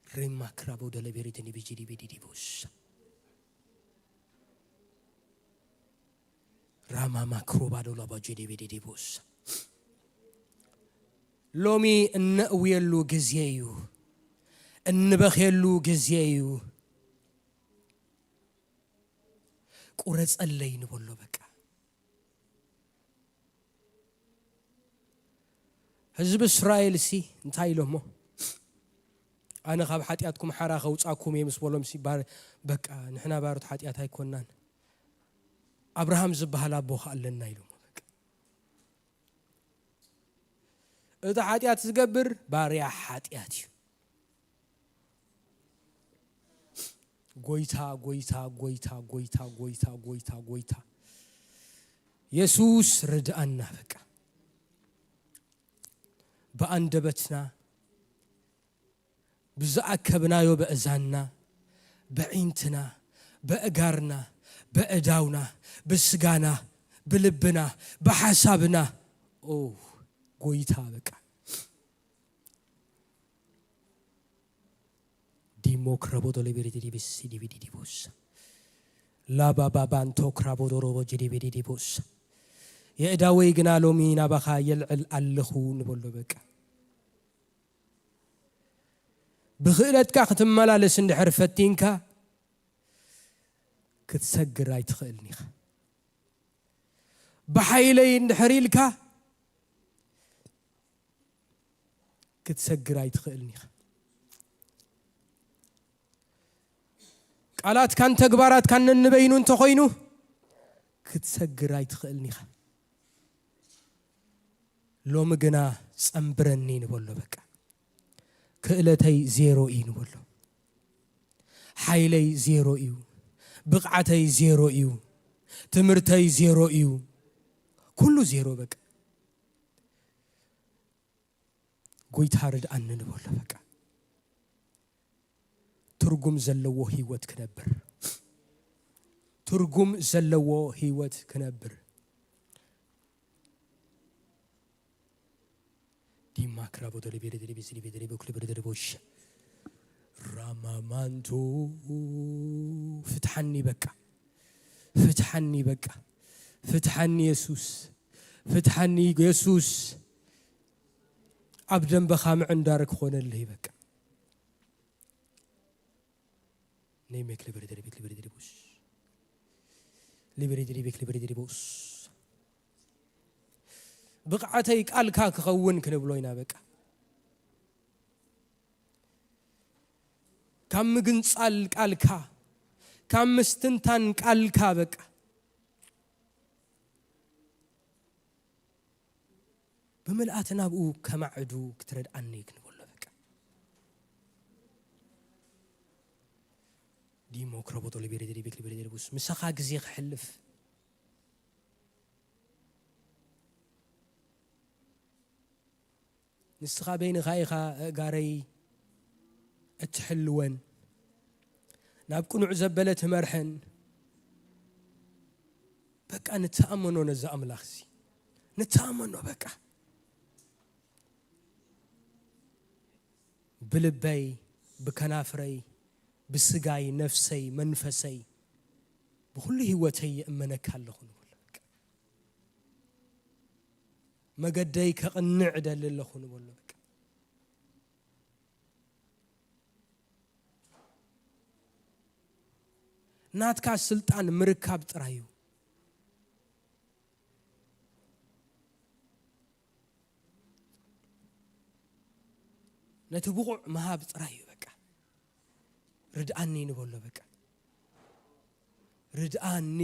ሪማ ክራቦ ደለቤሪትኒ ቢጂዲቢዲዲቦስ ራማማ ክሮባዶላ ባጂዲቢዲዲቦስ። ሎሚ እነእውየሉ ግዜ እዩ። እንበኽየሉ ግዜ እዩ። ቁረጸለይ ንበሎ በቃ። ህዝቢ እስራኤል ሲ እንታይ ኢሎሞ? ኣነ ካብ ሓጢኣትኩም ሓራ ከውጻኩም እየ ምስ በሎም ሲ ባር-፣ በቃ ንሕና ባሮት ሓጢኣት ኣይኮናን። ኣብርሃም ዝበሃል ኣቦ ከ ኣለና ኢሎሞ በቃ። እቲ ሓጢኣት ዝገብር ባርያ ሓጢኣት እዩ። ጎይታ፣ ጎይታ፣ ጎይታ፣ ጎይታ፣ ጎይታ፣ ጎይታ፣ ጎይታ። የሱስ ርድኣና በቃ። ብኣንደበትና፣ ብዝኣከብናዮ በእዛንና፣ ብዒንትና፣ በእጋርና፣ በእዳውና፣ ብስጋና፣ ብልብና፣ ብሓሳብና። ኦ፣ ጎይታ በቃ። ዲሞ ክረቦ ዶሎ ቤሪ ዲዲ ቤሲ ዲቢ ዲዲ ቦስ። ላባ ባባንቶ ክራቦ ዶሮ ቦ ጂዲ ቤዲ ዲ ቦስ። የእዳወይ ግና ሎሚ ናባኻ የልዕል ኣለኹ ንበሎ በቃ። ብኽእለትካ ክትመላለስ እንድሕር ፈቲንካ ክትሰግር ኣይትኽእልን ኢኻ። ብሓይለይ እንድሕር ኢልካ ክትሰግር ኣይትኽእልን ኢኻ። ቃላትካን ተግባራትካን ነንበይኑ እንተኾይኑ ክትሰግር ኣይትኽእልን ኢኻ። ሎሚ ግና ጸንብረኒ ንበሎ በቃ። ክእለተይ ዜሮ እዩ ንበሎ። ሓይለይ ዜሮ እዩ። ብቕዓተይ ዜሮ እዩ። ትምህርተይ ዜሮ እዩ። ኩሉ ዜሮ በቃ። ጎይታ ርድኣኒ ንበሎ በቃ። ትርጉም ዘለዎ ህይወት ክነብር። ትርጉም ዘለዎ ህይወት ክነብር። ዲማ ክራቦ ደለቤ ደለቤ ስሊቤ ደለቤ ኩለቤ ደለቤ ወሸ ራማማንቶ ፍትሓኒ በቃ። ፍትሓኒ በቃ። ፍትሓኒ የሱስ። ፍትሓኒ የሱስ። ኣብ ደንበኻ ምዕንዳር ክኾነለይ በቃ። ነይ ሜክ ሊበሬ ደሪቤክ ሊበሬ ደሪቦስ። ሊበሬ ደሪቤክ ሊበሬ ደሪቦስ። ብቕዓተይ ቃልካ ክኸውን ክንብሎ ኢና በቃ። ካብ ምግንጻል ቃልካ፣ ካብ ምስትንታን ቃልካ በቃ። ብምልኣት ናብኡ ከማዕዱ ክትረድኣኒ ክንበሎ በቃ። ዲሞ ክረቦቶ ሊቤሬ ደሪቤክ ሊቤሬ ደሪቡስ ምሳኻ ግዜ ክሕልፍ ንስኻ በይንኻ ኢኻ ኣእጋረይ እትሕልወን፣ ናብ ቅኑዕ ዘበለ ትመርሐን። በቃ ንተኣመኖ ነዚ ኣምላኽ እዚ ንተኣመኖ በቃ። ብልበይ፣ ብከናፍረይ፣ ብስጋይ፣ ነፍሰይ፣ መንፈሰይ፣ ብኹሉ ህይወተይ የእመነካ ኣለኹ ንበሎ በቃ። መገደይ ከቕንዕ እደሊ ኣለኹ ንበሎ በቃ። ናትካ ስልጣን ምርካብ ጥራይ እዩ። ነቲ ብቑዕ ምሃብ ጥራይ እዩ በቃ። ርድኣኒ ንበሎ በቃ። ርድኣኒ።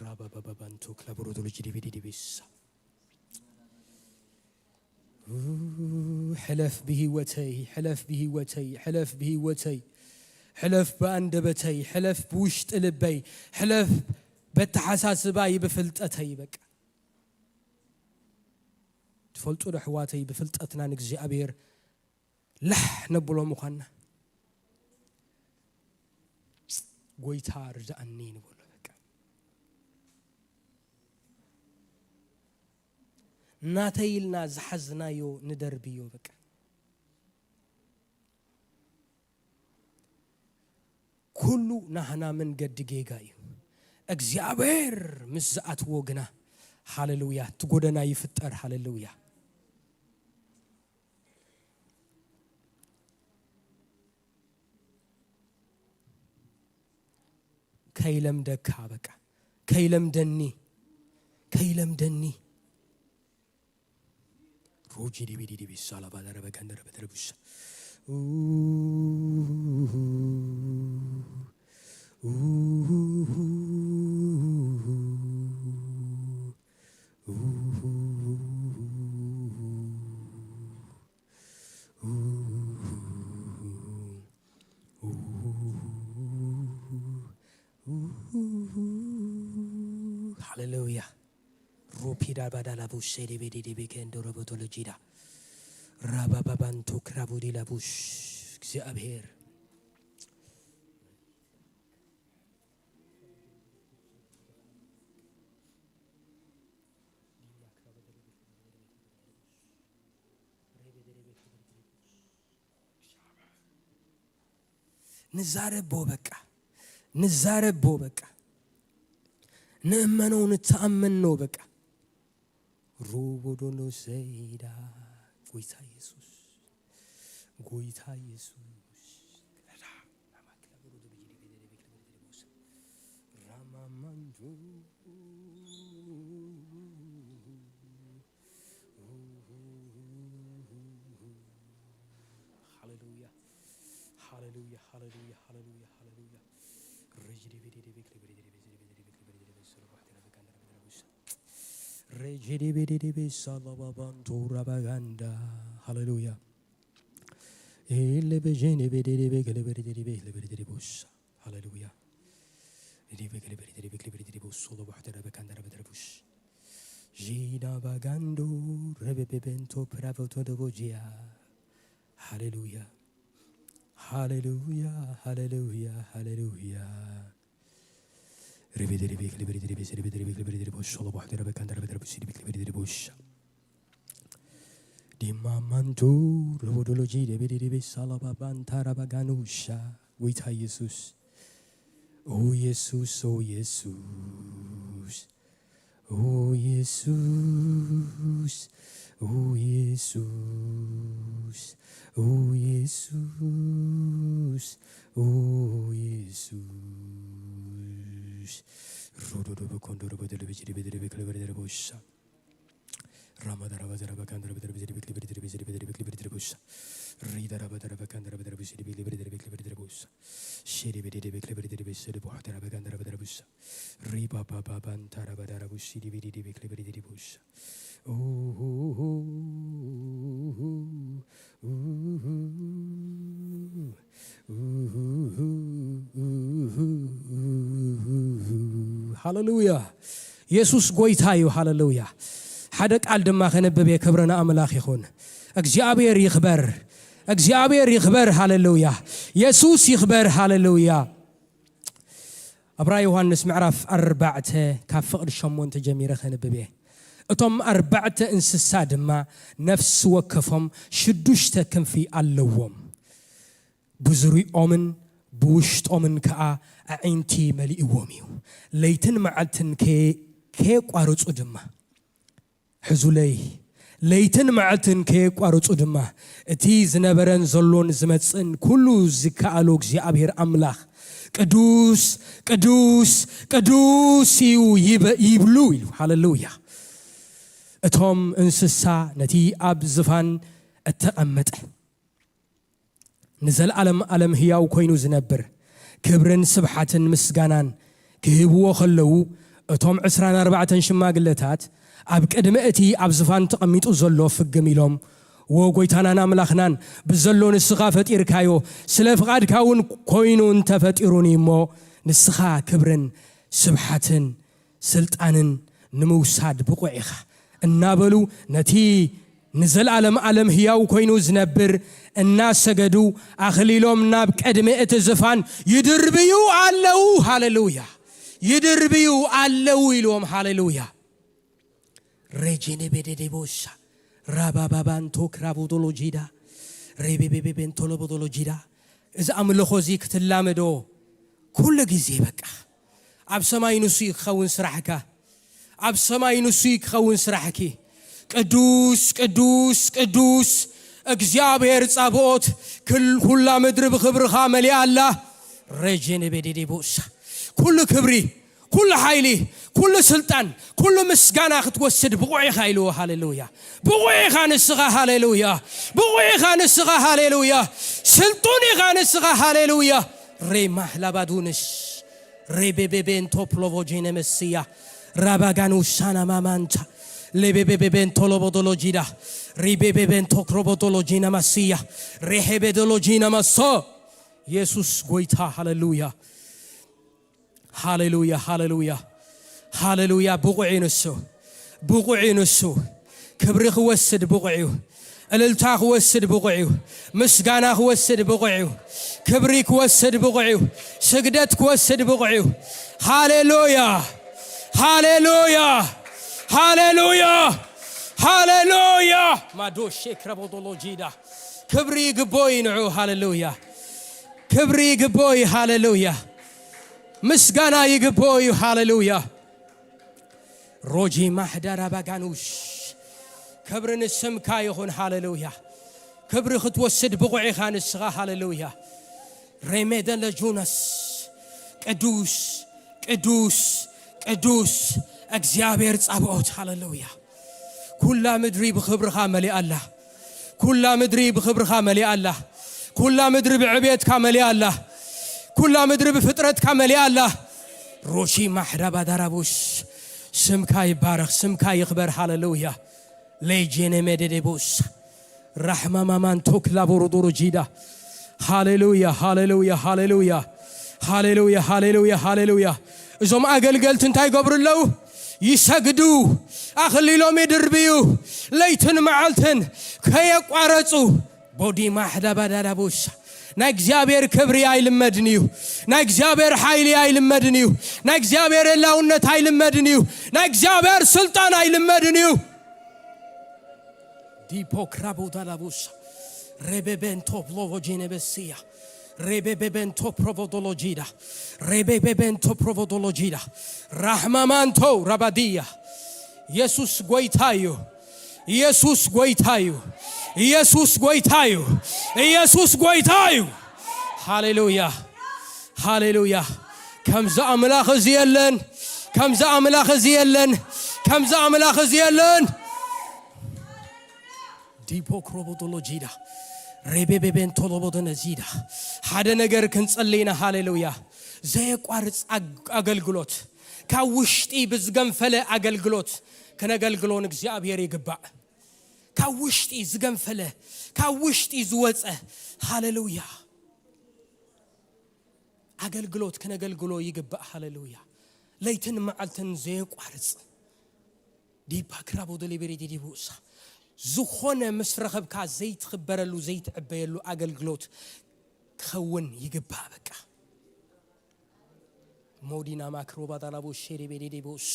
ራባባባባንቶ ክላቦሮዶሎጂ ዲቢዲዲቢሳ። ኡ፣ ሕለፍ ብህይወተይ፣ ሕለፍ ብህይወተይ፣ ሕለፍ ብህይወተይ፣ ሕለፍ ብኣንደበተይ፣ ሕለፍ ብውሽጢ ልበይ፣ ሕለፍ በተሓሳስባይ፣ ብፍልጠተይ። በቃ ትፈልጡ ዶ ኣሕዋተይ፣ ብፍልጠትና ንእግዚኣብሔር ላሕ ነብሎ ምዃንና። ጎይታ ርድኣኒ ንበሎ። በቃ ናተይ ኢልና ዝሓዝናዮ ንደርብዮ። በቃ ኩሉ ናህና መንገዲ ጌጋ እዩ። እግዚኣብሔር ምስ ዝኣትዎ ግና፣ ሃሌሉያ፣ እቲ ጎደና ይፍጠር። ሃሌሉያ። ከይለምደካ፣ በቃ ከይለምደኒ፣ ከይለምደኒ። ሮጂ ዲቢ ዲቢ ሳላ ባዳረ በጋንደረ በደረ ቡሳ። ኡ፣ ኡ፣ ሃሌሉያ። ሩፒዳ ባዳላ ቡሼ ዴቤ ዴቤ ከንዶሮ ቦቶሎጂዳ ራባባባንቶ ክራቡዲ ላቡሽ። እግዚኣብሔር ንዛረቦ በቃ፣ ንዛረቦ በቃ፣ ንእመኖ፣ ንተኣመኖ በቃ። ሮቦዶኖ ሰይዳ ጎይታ ኢየሱስ፣ ጎይታ ኢየሱስ። ራማማንጆ ሃሌሉያ፣ ሃሌሉያ፣ ሃሌሉያ፣ ሃሌሉያ፣ ሃሌሉያ። ሬጅዲቢዲዲቢ ክሊቢዲዲቢ ዚዲቢዲዲቢ ክሊቢዲዲቢ ሰለባሕቴ ረበጋንዳ ረበጋንዳ ቡሳ። ሬጅዲቢዲዲቢ ሳላባባንቶ ረበጋንዳ። ሃሌሉያ። ኢለበጄኒቢዲዲቢ ክሊቢዲዲቢ ክሊቢዲዲቢ ቡሳ። ሃሌሉያ። ዲዲቢ ክሊቢዲዲቢ ክሊቢዲዲቢ ቡሳ ለባሕቴ ረበጋንዳ ረበጋንዳ ቡሳ። ዢዳ ባጋንዶ ረበበበንቶ ፕራቮቶ ደቦጂያ። ሃሌሉያ፣ ሃሌሉያ፣ ሃሌሉያ፣ ሃሌሉያ። ሪቤ ደሪቤ ክሊቤ ደሪቤ ሰሪቤ ደሪቤ ክሊቤ ደሪቤ ሶሎ ቦሕቴ ረበ ካንዳ ረበ ደረቡ ሲዲቤ ክሊቤ ደሪቤ ሻ። ዲማ ማንቱ ረቦዶሎጂ ደቤ ደሪቤ ሳላባ ባንታ ረባ ጋኑሻ። ጎይታ ኢየሱስ፣ ኦ ኢየሱስ፣ ኦ ኢየሱስ፣ ኦ ኢየሱስ፣ ኦ ኢየሱስ፣ ኦ ኢየሱስ፣ ኦ ኢየሱስ። ሮዶዶ በኮንዶ ረበ ደለበ ጅዲ በደለበ ክለበ ደለበ ወሻ። ራማዳራባ ዘራባ ካንደረበ ደረበ ጀደበ ክሊበ ደረበ ጀደበ ደረበ ክሊበ ደረበ ውሳ። ሪዳራባ ደረበ ካንደረበ ደረበ ጀደበ ክሊበ ደረበ ጀደበ ክሊበ ደረበ ውሳ። ሸደበ ደደበ ክሊበ ደረበ ሸደ በኋ ደራባ ካንደረበ ደረበ ውሳ። ሪባባባ ባንታራባ ዳራቡ ሺዲቢ ዲዲቢ ክሊበ ደረበ ውሳ። ኡሁሁ፣ ኡሁሁ፣ ኡሁሁ፣ ኡሁሁ። ሃሌሉያ። የሱስ ጎይታ እዩ። ሃሌሉያ። ሓደ ቃል ድማ ከነብብ እየ። ክብሪ ንኣምላኽ ይኹን። እግዚኣብሔር ይኽበር። እግዚኣብሔር ይኽበር። ሃሌሉያ። የሱስ ይኽበር። ሃሌሉያ። ኣብ ራእይ ዮሃንስ ምዕራፍ ኣርባዕተ ካብ ፍቕዲ ሸሞንተ ጀሚረ ከንብብ እየ። እቶም ኣርባዕተ እንስሳ ድማ ነፍሲ ወከፎም ሽዱሽተ ክንፊ ኣለዎም። ብዙሪኦምን ብውሽጦምን ከኣ ኣዒንቲ መሊእዎም እዩ። ለይትን መዓልትን ከየ-፣ ከየቋርጹ ድማ፣ ሕዙለይ፣ ለይትን መዓልትን ከየቋርጹ ድማ፣ እቲ ዝነበረን ዘሎን ዝመጽእን ኩሉ ዝከኣሎ እግዚኣብሔር ኣምላኽ፣ ቅዱስ፣ ቅዱስ፣ ቅዱስ እዩ ይበ-፣ ይብሉ ኢሉ። ሃሌሉያ። እቶም እንስሳ ነቲ ኣብ ዝፋን እተቐመጠ ንዘለኣለም ኣለም ህያው ኮይኑ ዝነብር፣ ክብርን ስብሓትን ምስጋናን ክህብዎ ከለዉ፣ እቶም ዕስራን ኣርባዕተን ሽማግለታት ኣብ ቅድሚ እቲ ኣብ ዝፋን ተቐሚጡ ዘሎ ፍግም ኢሎም ወ ጎይታናን ኣምላኽናን፣ ብዘሎ ንስኻ ፈጢርካዮ፣ ስለ ፍቓድካ እውን ኮይኑ እንተፈጢሩኒ እሞ፣ ንስኻ ክብርን ስብሓትን ስልጣንን ንምውሳድ ብቑዕ ኢኻ እናበሉ፣ ነቲ ንዘለኣለም ዓለም ህያው ኮይኑ ዝነብር እናሰገዱ፣ ኣኽሊሎም ናብ ቅድሚ እቲ ዝፋን ይድርብዩ ኣለዉ። ሃሌሉያ! ይድርብዩ ኣለዉ ኢልዎም። ሃሌሉያ! ሬጄኔ ቤዴዴቦሳ ራባባባንቶ ክራቦዶሎጂዳ ሬቤቤቤቤንቶሎቦዶሎጂዳ። እዚ ኣምልኾ እዚ ክትላመዶ ኩሉ ግዜ በቃ፣ ኣብ ሰማይ ንሱ እዩ ክኸውን ስራሕካ፣ ኣብ ሰማይ ንሱ እዩ ክኸውን ስራሕኪ። ቅዱስ ቅዱስ ቅዱስ እግዚኣብሔር ጻብኦት፣ ክል- ኩላ ምድሪ ብኽብርኻ መሊኣ ኣላ። ሬጄኔ ቤዴዴቦሳ። ኩሉ ክብሪ፣ ኩሉ ሓይሊ፣ ኩሉ ስልጣን፣ ኩሉ ምስጋና ክትወስድ ብቑዕ ኢኻ ኢልዎ። ሃሌሉያ! ብቑዕ ኢኻ ንስኻ። ሃሌሉያ! ብቑዕ ኢኻ ንስኻ። ሃሌሉያ! ስልጡን ኢኻ ንስኻ። ሃሌሉያ! ሬማህላባዱንስ ሬቤቤቤንቶ ፕሎቮጄነ መስያ ራባጋኑ ሳና ማማንታ ሌቤቤቤቤንቶ ሎቦዶሎጂዳ ሪቤቤቤንቶ ክሮቦዶሎጂና ማስያ ሬሄቤዶሎጂና ማሶ። የሱስ ጎይታ። ሃሌሉያ! ሃሌሉያ! ሃሌሉያ! ሃሌሉያ! ብቑዕ እዩ ንሱ፣ ብቑዕ እዩ ንሱ። ክብሪ ክወስድ ብቑዕ እዩ። እልልታ ክወስድ ብቑዕ እዩ። ምስጋና ክወስድ ብቑዕ እዩ። ክብሪ ክወስድ ብቑዕ እዩ። ስግደት ክወስድ ብቑዕ እዩ። ሃሌሉያ! ሃሌሉያ! ሃሌሉያ! ሃሌሉያ! ማዶሼ ክረቦዶሎጂዳ። ክብሪ ይግቦ እዩ ንዑ። ሃሌሉያ! ክብሪ ይግቦ እዩ። ሃሌሉያ! ምስጋና ይግቦ እዩ። ሃሌሉያ! ሮጂ ማሕዳራ ባጋኑሽ። ክብሪ ንስምካ ይኹን። ሃሌሉያ! ክብሪ ክትወስድ ብቑዕ ኢኻ ንስኻ። ሃሌሉያ! ሬሜደን ለጁነስ ቅዱስ ቅዱስ ቅዱስ እግዚኣብሔር ጻብኦት። ሃሌሉያ! ኩላ ምድሪ ብኽብርኻ መሊኣ ኣላ። ኩላ ምድሪ ብኽብርኻ መሊኣ ኣላ። ኩላ ምድሪ ብዕቤትካ መሊኣ ኣላ። ኩላ ምድሪ ብፍጥረትካ መሊኣ ኣላ። ሮሺ ማሕዳባ ዳራቡስ። ስምካ ይባረኽ፣ ስምካ ይኽበር። ሃሌሉያ! ሌጄኔ ሜዴዴቦስ ራሕማ ማማን ቶክላ ቦሮዶሮ ጂዳ። ሃሌሉያ፣ ሃሌሉያ፣ ሃሌሉያ፣ ሃሌሉያ፣ ሃሌሉያ፣ ሃሌሉያ። እዞም ኣገልገልቲ እንታይ ይገብሩ ኣለዉ? ይሰግዱ፣ ኣኽሊሎም ይድርብዩ፣ ለይትን መዓልትን ከየቋረጹ። ቦዲ ማሕዳ ባዳዳ ቦሻ። ናይ እግዚኣብሔር ክብሪ ኣይልመድን እዩ። ናይ እግዚኣብሔር ሓይሊ ኣይልመድን እዩ። ናይ እግዚኣብሔር ህላውነት ኣይልመድን እዩ። ናይ እግዚኣብሔር ስልጣን ኣይልመድን እዩ። ዲፖ ክራቦታ ላቡሳ ሬቤቤንቶ ብሎቮጂኔ በስያ ሬቤቤቤንቶ ፕሮቮዶሎጂዳ ሬቤቤቤንቶ ፕሮቮዶሎጂዳ ራሕማማንቶ ራባዲያ። ኢየሱስ ጎይታ እዩ። ኢየሱስ ጎይታ እዩ። ኢየሱስ ጎይታ እዩ። ኢየሱስ ጎይታ እዩ። ሃሌሉያ፣ ሃሌሉያ። ከምዚ ኣምላኽ እዚ የለን። ከምዚ ኣምላኽ እዚ የለን። ከምዚ ኣምላኽ እዚ የለን። ዲፖ ክሮቦዶሎጂዳ ሬቤቤቤንቶሎቦደነዚዳ። ሓደ ነገር ክንጸሊ ኢና። ሃሌሉያ። ዘየቋርጽ ኣግ- ኣገልግሎት፣ ካብ ውሽጢ ብዝገንፈለ ኣገልግሎት ክነገልግሎ ንእግዚኣብሔር ይግባእ። ካብ ውሽጢ ዝገንፈለ፣ ካብ ውሽጢ ዝወጸ። ሃሌሉያ። ኣገልግሎት ክነገልግሎ ይግባእ። ሃሌሉያ። ለይትን መዓልትን ዘየቋርጽ ዲፓ ክራቦ ደሊቤሪ ዲዲቡሳ። ዝኾነ ምስ ረኸብካ ዘይትኽበረሉ ዘይትዕበየሉ ኣገልግሎት ክኸውን ይግባእ። በቃ ሞዲና ማክሮባ ዳላቦ ሼሪ ቤዲ ዲቡሳ።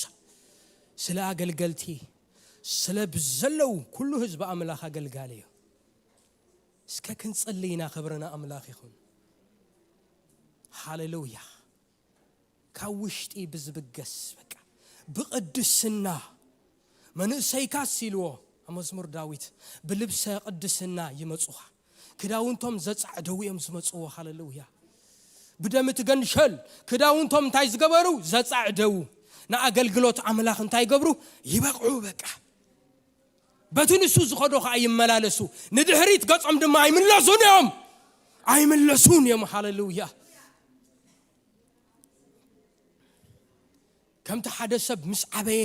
ስለ ኣገልገልቲ፣ ስለ ብዘለው ኩሉ ህዝቢ ኣምላኽ ኣገልጋሊ እዩ። እስከ ክንጽሊ ኢና። ክብርና ኣምላኽ ይኹን። ሃሌሉያ። ካብ ውሽጢ ብዝብገስ በቃ ብቕድስና መንእሰይካስ ኢልዎ ኣብ መዝሙር ዳዊት ብልብሰ ቅድስና ይመጹኻ። ክዳውንቶም ዘጻዕደው እዮም ዝመጽዎ። ሃሌሉያ። ብደም እቲ ገንሸል ክዳውንቶም እንታይ ዝገበሩ? ዘጻዕደው። ንኣገልግሎት ኣምላኽ እንታይ ይገብሩ? ይበቕዑ በቃ። በቲ ንሱ ዝኸዶ ኸዓ ይመላለሱ። ንድሕሪት ገጾም ድማ ኣይምለሱን እዮም። ኣይምለሱን እዮም። ሃሌሉያ። ከምቲ ሓደ ሰብ ምስ ዓበየ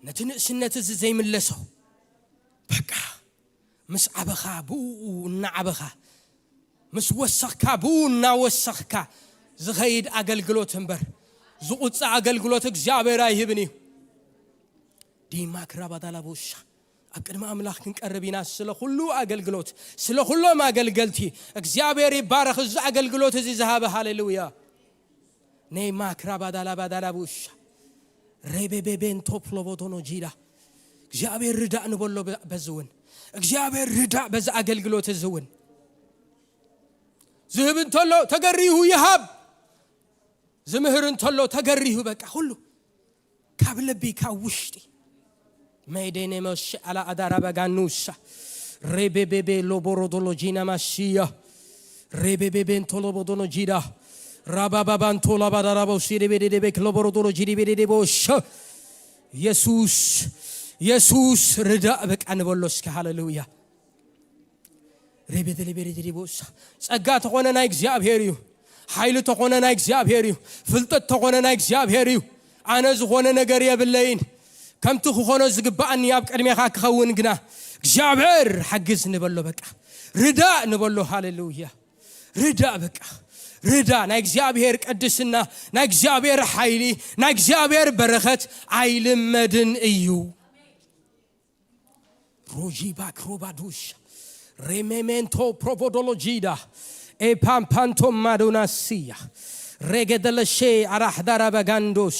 ነቲ ንእስነት እዚ ዘይምለሶ በቃ ምስ ዓበኻ ብኡ እናዓበኻ፣ ምስ ወሰኽካ ብኡ እናወሰኽካ ዝኸይድ ኣገልግሎት እምበር፣ ዝቑጻ ኣገልግሎት እግዚኣብሔር ኣይህብን እዩ። ዲማ ክራባዳላ ቦሻ፣ ኣብ ቅድሚ ኣምላኽ ክንቀርብ ኢና። ስለ ኩሉ ኣገልግሎት፣ ስለ ኩሎም ኣገልገልቲ እግዚኣብሔር ይባረኽ። እዚ ኣገልግሎት እዚ ዝሃበ፣ ሃሌሉያ። ኔማ ክራባዳላ ባዳላ ቡሻ፣ ሬቤቤቤን ቶፕሎቦዶኖ ጂዳ። እግዚኣብሔር ርዳእ ንበሎ በ-፣ በዚ እውን። እግዚኣብሔር ርዳእ በዚ ኣገልግሎት እዚ እውን። ዝህብ እንተሎ ተገሪሁ ይሃብ። ዝምህር እንተሎ ተገሪሁ፣ በቃ፣ ኩሉ ካብ ልቢ፣ ካብ ውሽጢ። መይደኔ መሽ ኣላ ኣዳራ በጋኑሳ። ሬቤቤቤ ሎቦሮዶሎጂና ማሽያ። ሬቤቤቤ እንቶሎቦዶኖ ጂዳ። ራባባባ እንቶላ ባዳራቦ ሲዴቤዴቤክ ሎቦሮዶሎጂ ዲቤዴዴቦ ሸ። የሱስ፣ የሱስ ርዳእ በቃ ንበሎ እስከ። ሃሌሉያ። ሬቤተሌቤሬቴሌቦሳ። ጸጋ ተኾነ ናይ እግዚኣብሔር እዩ። ሓይሊ ተኾነ ናይ እግዚኣብሔር እዩ። ፍልጠት ተኾነ ናይ እግዚኣብሔር እዩ። ኣነ ዝኾነ ነገር የብለይን። ከምቲ ክኾኖ ዝግብኣኒ ኣብ ቅድሜኻ ክኸውን ግና እግዚኣብሔር ሓግዝ ንበሎ በቃ። ርዳእ ንበሎ። ሃሌሉያ። ርዳእ በቃ። ርዳእ። ናይ እግዚኣብሔር ቅድስና፣ ናይ እግዚኣብሔር ሓይሊ፣ ናይ እግዚኣብሔር በረኸት ኣይልመድን እዩ። ሮጂ ባክሮባዱሽ ሬሜሜንቶ ፕሮቮዶሎጂዳ ኤፓምፓንቶ ማዶናሲያ ሬገደለሼ ኣራሕዳራ በጋንዶስ።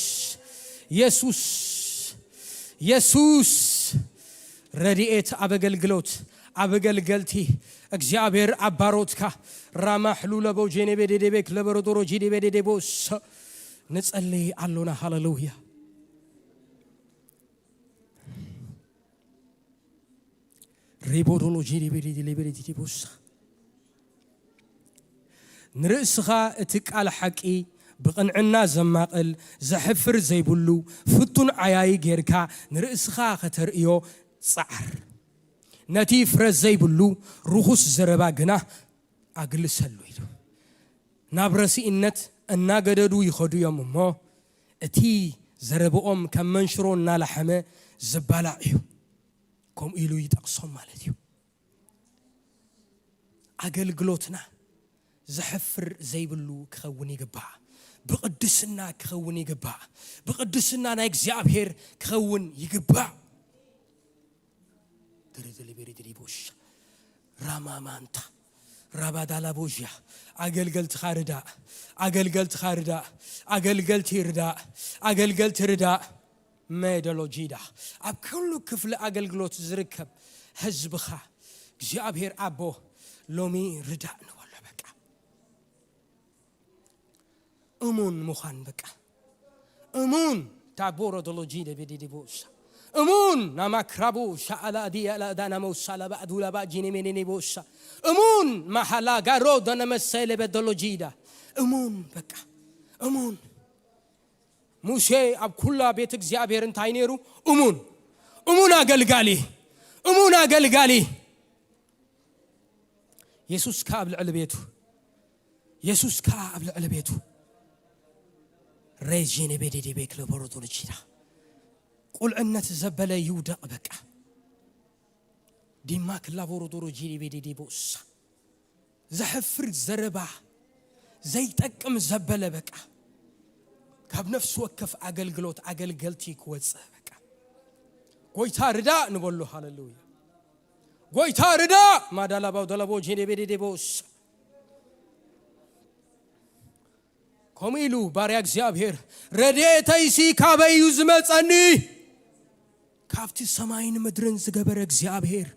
የሱስ፣ የሱስ፣ ረድኤት ኣብ ኣገልግሎት፣ ኣብ ኣገልገልቲ እግዚኣብሔር ኣብ ባሮትካ ራማሕሉ ለቦጄኔቤዴዴቤክ ለበረዶሮጂዴቤዴዴቦስ ንጸልይ ኣሎና። ሃሌሉያ። ሪቦዶሎጂ ሊቢሪዲ ሊቢሪዲ ዲቦሳ። ንርእስኻ እቲ ቃል ሓቂ ብቕንዕና ዘማቕል፣ ዘሕፍር ዘይብሉ ፍቱን ዓያዪ ጌርካ ንርእስኻ ከተርእዮ ጸዓር። ነቲ ፍረ ዘይብሉ ርኹስ ዘረባ ግና ኣግልሰሉ ኢሉ። ናብ ረሲእነት እናገደዱ ይኸዱ እዮም እሞ፣ እቲ ዘረብኦም ከም መንሽሮ እናላሐመ ዝባላዕ እዩ። ከምኡ ኢሉ ይጠቕሶም ማለት እዩ። ኣገልግሎትና ዘሕፍር ዘይብሉ ክኸውን ይግባእ። ብቕድስና ክኸውን ይግባእ። ብቕድስና ናይ እግዚኣብሔር ክኸውን ይግባእ። ድርድሊ ቢሪ ድሪቦሽ ራማማንታ ራባዳላቦዥያ። ኣገልገልትኻ ርዳእ፣ ኣገልገልትኻ ርዳእ፣ ኣገልገልቲ ርዳእ፣ ኣገልገልቲ ርዳእ። ሜዶሎጂዳ ኣብ ኩሉ ክፍሊ ኣገልግሎት ዝርከብ ህዝብኻ እግዚኣብሔር ኣቦ ሎሚ ርዳእ ንበሎ። በቃ እሙን ምዃን፣ በቃ እሙን። ታቦሮ ዶሎጂ ደቤዴዴቦሳ እሙን ናማክራቡ ሻኣላ ዲያላ ዳናመውሳ ላባዕዱ ላባጂኔሜኔኔቦሳ እሙን ማሃላ ጋሮ ደነመሰለ በዶሎጂዳ እሙን፣ በቃ እሙን። ሙሴ ኣብ ኩላ ቤት እግዚኣብሔር እንታይ ነይሩ? እሙን፣ እሙን ኣገልጋሊ፣ እሙን ኣገልጋሊ። የሱስ ከኣ ኣብ ልዕሊ ቤቱ፣ የሱስ ከኣ ኣብ ልዕሊ ቤቱ ሬጄኔ ቤዴዴቤ ክለቦሮቶሎጂዳ ቁልዕነት ዘበለ ይውደቕ በቃ። ዲማ ክላቦሮዶሮ ጂዴ ቤዴዴ ቦሳ ዘሕፍር ዘረባ ዘይጠቅም ዘበለ በቃ። ካብ ነፍሲ ወከፍ ኣገልግሎት ኣገልገልቲ ክወጽእ በቃ። ጎይታ ርዳእ ንበሎ። ሃሌሉያ። ጎይታ ርዳእ። ማዳላባው ደለቦ ጄዴ ቤዴዴ ቦሳ ከምኡ ኢሉ ባርያ እግዚኣብሔር፣ ረድኤተይሲ ካበይ እዩ ዝመጸኒ? ካብቲ ሰማይን ምድርን ዝገበረ እግዚኣብሔር፣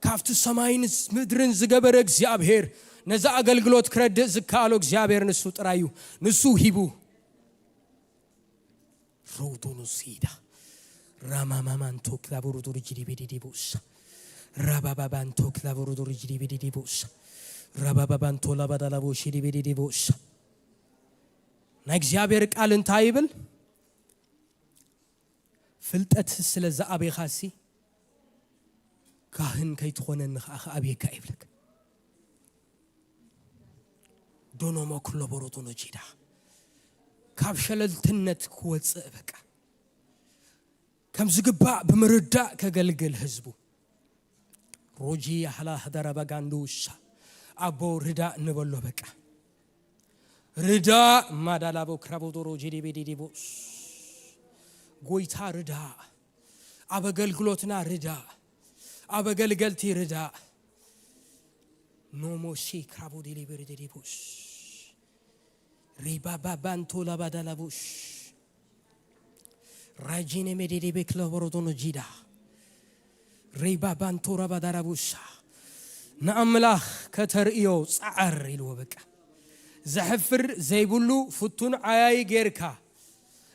ካብቲ ሰማይን ምድርን ዝገበረ እግዚኣብሔር፣ ነዚ ኣገልግሎት ክረድእ ዝከኣሎ እግዚኣብሔር ንሱ ጥራይ እዩ። ንሱ ሂቡ። ሮዶኖሲዳ ራማማማንቶ ክላቦሮዶሪ ጂዲቤዲዲቦሳ ራባባባንቶ ክላቦሮዶሪ ጂዲቤዲዲቦሳ ራባባባንቶ ላባዳላቦ ሺዲቤዲዲቦሳ። ናይ እግዚኣብሔር ቃል እንታይ ይብል? ፍልጠት ስለ ዝኣበኻሲ ካህን ከይትኾነኒ ኸዓ ክኣብየካ ይብለክ። ዶኖሞ ክሎቦሮቶኖ ጂዳ ካብ ሸለልትነት ክወፅእ በቃ ከም ዝግባእ ብምርዳእ ከገልግል ህዝቡ። ሮጂ ያህላ ህዳራ ባጋንዱሳ። ኣቦ ርዳእ ንበሎ በቃ። ርዳእ ማዳላቦ ክራቦዶሮ ጂዲቤዲዲቦስ። ጎይታ ርዳእ። ኣብ ኣገልግሎትና ርዳእ። ኣብ ኣገልገልቲ ርዳእ። ኖሞሲ ክራቦ ዲሊቤሪ ዲዲቦስ። ሪባባባንቶ ላባዳላቦሽ። ራጂኔ ሜዴዴቤ ክለቦሮዶኖ ጂዳ። ሪባባንቶ ራባዳራቡሳ። ንኣምላኽ ከተርእዮ ጻዓር ኢልዎ በቃ። ዘሕፍር ዘይብሉ ፍቱን ዓያዪ ጌርካ።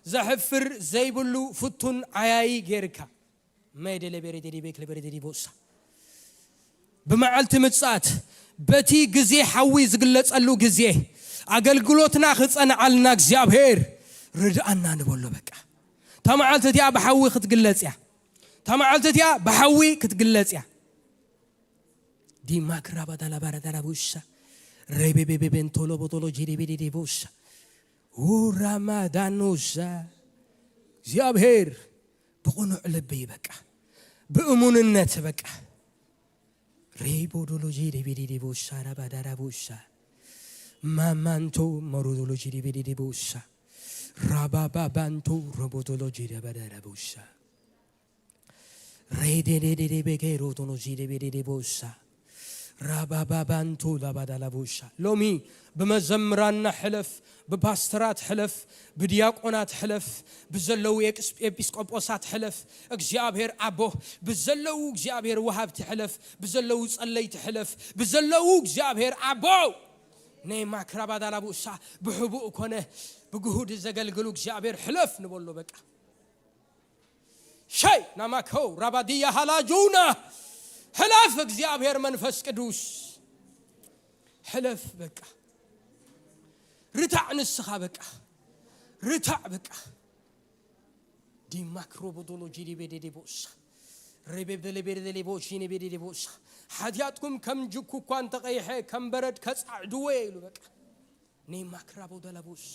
ዘሕፍር ዘይብሉ ፍቱን ዓያዪ ጌርካ። መደለ ቤሬ ዴዲ ቤክ ለቤሬ ዴዲ ቦሳ። ብመዓልቲ ምጽኣት በቲ ግዜ ሓዊ ዝግለጸሉ ግዜ ኣገልግሎትና ክጸንዓልና እግዚኣብሔር ርድኣና ንበሎ በቃ። እታ መዓልቲ እቲኣ ብሓዊ ክትግለጽ እያ። እታ መዓልቲ እቲኣ ብሓዊ ክትግለጽ እያ። ዲማ ክራባ ዳላ ባራ ዳላ ቡሳ። ሬቤቤቤቤን ቶሎ ቦቶሎ ጂዲቢዲዲ ቡሳ። ኡራማ ዳኖሳ። እግዚኣብሔር ብቕኑዕ ልቢ በቃ። ብእሙንነት በቃ። ሬቦዶሎ ጂዲቢዲዲ ቡሳ ራባ ዳራ ቡሳ። ማማንቶ መሮዶሎ ጂዲቢዲዲ ቡሳ። ራባባባንቶ ረቦዶሎ ጂደበደረ ቡሳ። ሬዴዴዴዴ ቤጌሮቶኖ ዚዴቤዴዴ ቦሳ። ራባባባንቶ ላባዳላ ቦሳ። ሎሚ ብመዘምራንና ሕለፍ፣ ብፓስተራት ሕለፍ፣ ብዲያቆናት ሕለፍ፣ ብዘለዉ ኤክስ-፣ ኤጲስቆጶሳት ሕለፍ፣ እግዚኣብሔር ኣቦ፣ ብዘለዉ እግዚኣብሔር ወሃብቲ ሕለፍ፣ ብዘለዉ ጸለይቲ ሕለፍ፣ ብዘለዉ እግዚኣብሔር ኣቦ። ናይ ማክራባዳላ ቦሳ ብሕቡእ ኮነ ብግሁድ ዘገልግሉ እግዚኣብሔር ሕለፍ ንበሎ በቃ። ሸይ ናማከው ራባድያ ሃላጁና። ሕለፍ እግዚኣብሔር መንፈስ ቅዱስ። ሕለፍ በቃ። ርታዕ ንስኻ በቃ። ርታዕ በቃ። ዲማክሮቦዶሎጂ ዲቤዴዴቦሳ። ሬቤብደሌቤዴሌቦሺ ኔቤዴዴቦሳ። ሓጢኣትኩም ከም ጅኩ እኳ እንተቐይሐ ከም በረድ ከጻዕድዎ እየ ኢሉ በቃ። ኔማክራቦ ደለቡስ።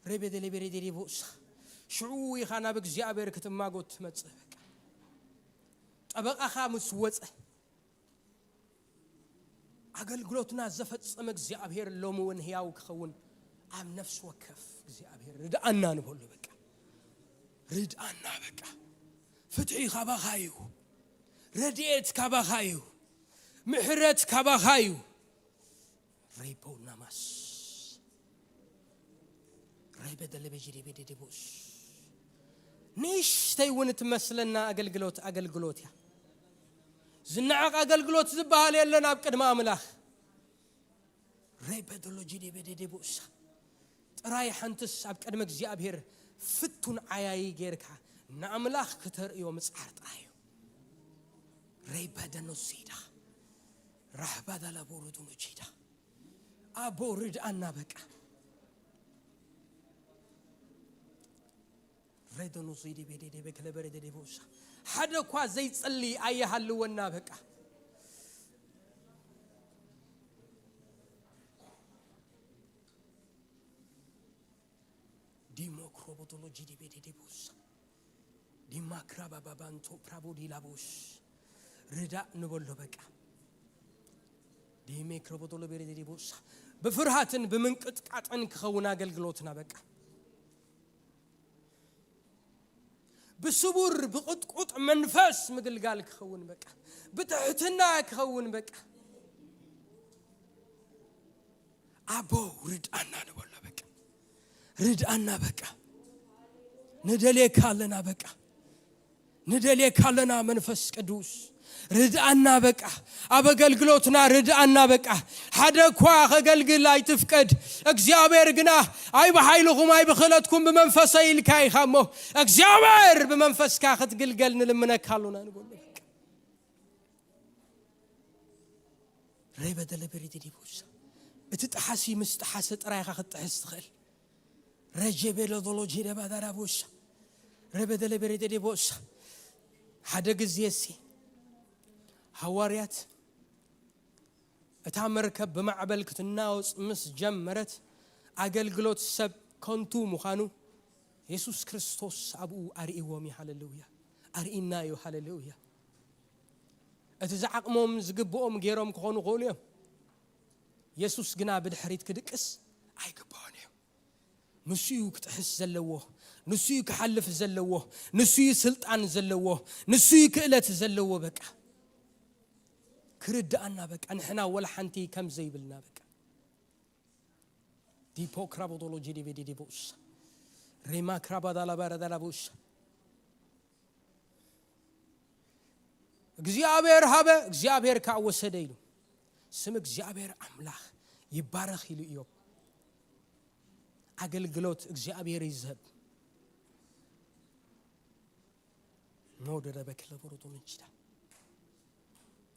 ሬቤደሌቤዴዴቦሳ። ሽዑ ኢኻ ናብ እግዚኣብሔር ክትማጎት ትመጽእ በቃ። ጠበቓኻ ምስ ወጸ ኣገልግሎትና ዘፈጸመ እግዚኣብሔር ሎሚ እውን ህያው ክኸውን ኣብ ነፍሲ ወከፍ እግዚኣብሔር ርድኣና ንበሎ በቃ። ርድኣና በቃ። ፍትሒ ካባኻ እዩ። ረድኤት ካባኻ እዩ። ምሕረት ካባኻ እዩ። ሬፖ ናማስ። ሬበ ደለበ ጂዴ ቤዴ ዴቦስ። ንእሽተይ እውን ትመስለና ኣገልግሎት ኣገልግሎት እያ። ዝነዓቕ ኣገልግሎት ዝበሃል የለን ኣብ ቅድሚ ኣምላኽ። ሬበ ደሎ ጂዴ ቤዴ ዴቦሳ። ጥራይ ሓንትስ ኣብ ቅድሚ እግዚኣብሔር ፍቱን ዓያዪ ጌርካ ንኣምላኽ ክተርእዮ ምጽዓር ጥራይ እዩ። ሬበ ደኖ ዚዳ። ራህባ ዳላ ቦሮዶኖ ጂዳ። ኣቦ ርድኣና በቃ። ሬዶኖ ዚዲ ቤዴ ዴ ቤክለ በሬ ዴ ዴ ቦሳ። ሓደ እኳ ዘይጸሊ ኣይሃልወና በቃ። ዲሞክሮቦቶሎጂ ዲቤ ዴ ዴ ቦሳ። ዲማክራ ባባባንቶ ፕራቦ ዲላቦስ። ርዳእ ንበሎ በቃ። ዲሜክሮቦቶሎ ቤሬ ዴ ዴ ቦሳ። ብፍርሃትን ብምንቅጥቃጥን ክኸውን ኣገልግሎትና በቃ። ብስቡር ብቕጥቁጥ መንፈስ ምግልጋል ክኸውን በቃ። ብትሕትና ክኸውን በቃ። ኣቦ ርድኣና ንበሎ በቃ። ርድኣና በቃ። ንደልየካ ኣለና በቃ። ንደልየካ ኣለና መንፈስ ቅዱስ። ርድኣና በቃ። ኣብ ኣገልግሎትና ርድኣና በቃ። ሓደ እኳ ከገልግል ኣይትፍቀድ። እግዚኣብሔር ግና ኣይ ብሓይልኹም ኣይ ብኽእለትኩም ብመንፈሰይ ኢልካ ኢኻ እሞ እግዚኣብሔር ብመንፈስካ ክትግልገል ንልምነካ ኣሎና ንበሎ በቃ። ሬበ ደለበሪ ዲዲቦሳ። እቲ ጠሓሲ ምስ ጠሓሰ ጥራይ ኢኻ ክትጥሕስ ትኽእል። ረጀ ቤሎዶሎጂ ደባዳራቦሳ። ሬበ ደለበሪ ዲዲቦሳ። ሓደ ግዜ ሲ ሃዋርያት እታ መርከብ ብማዕበል ክትናወጽ ምስ ጀመረት ኣገልግሎት ሰብ ከንቱ ምዃኑ የሱስ ክርስቶስ ኣብኡ ኣርእይዎም እዩ። ሃሌሉያ። ኣርእይና እዩ። ሃሌሉያ። እቲ ዝዓቕሞም ዝግብኦም ገይሮም ክኾኑ ይኽእሉ እዮም። የሱስ ግና ብድሕሪት ክድቅስ ኣይግብኦን እዩ። ንሱ እዩ ክጥሕስ ዘለዎ፣ ንሱ እዩ ክሓልፍ ዘለዎ፣ ንሱ እዩ ስልጣን ዘለዎ፣ ንሱ እዩ ክእለት ዘለዎ። በቃ ክርድኣና፣ በቃ ንሕና ወላ ሓንቲ ከም ዘይብልና። በቃ ዲፖ ክራቦዶሎጂ ዲቤዲዲቦስ ሬማ ክራባዳላባረዳላቦስ እግዚኣብሔር ሃበ፣ እግዚኣብሔር ከዓ ወሰደ ኢሉ። ስም እግዚኣብሔር ኣምላኽ ይባረኽ ኢሉ እዮም። ኣገልግሎት እግዚኣብሔር ይዝህብ። ኖደረበ ክለቦሮቶ ምንችዳ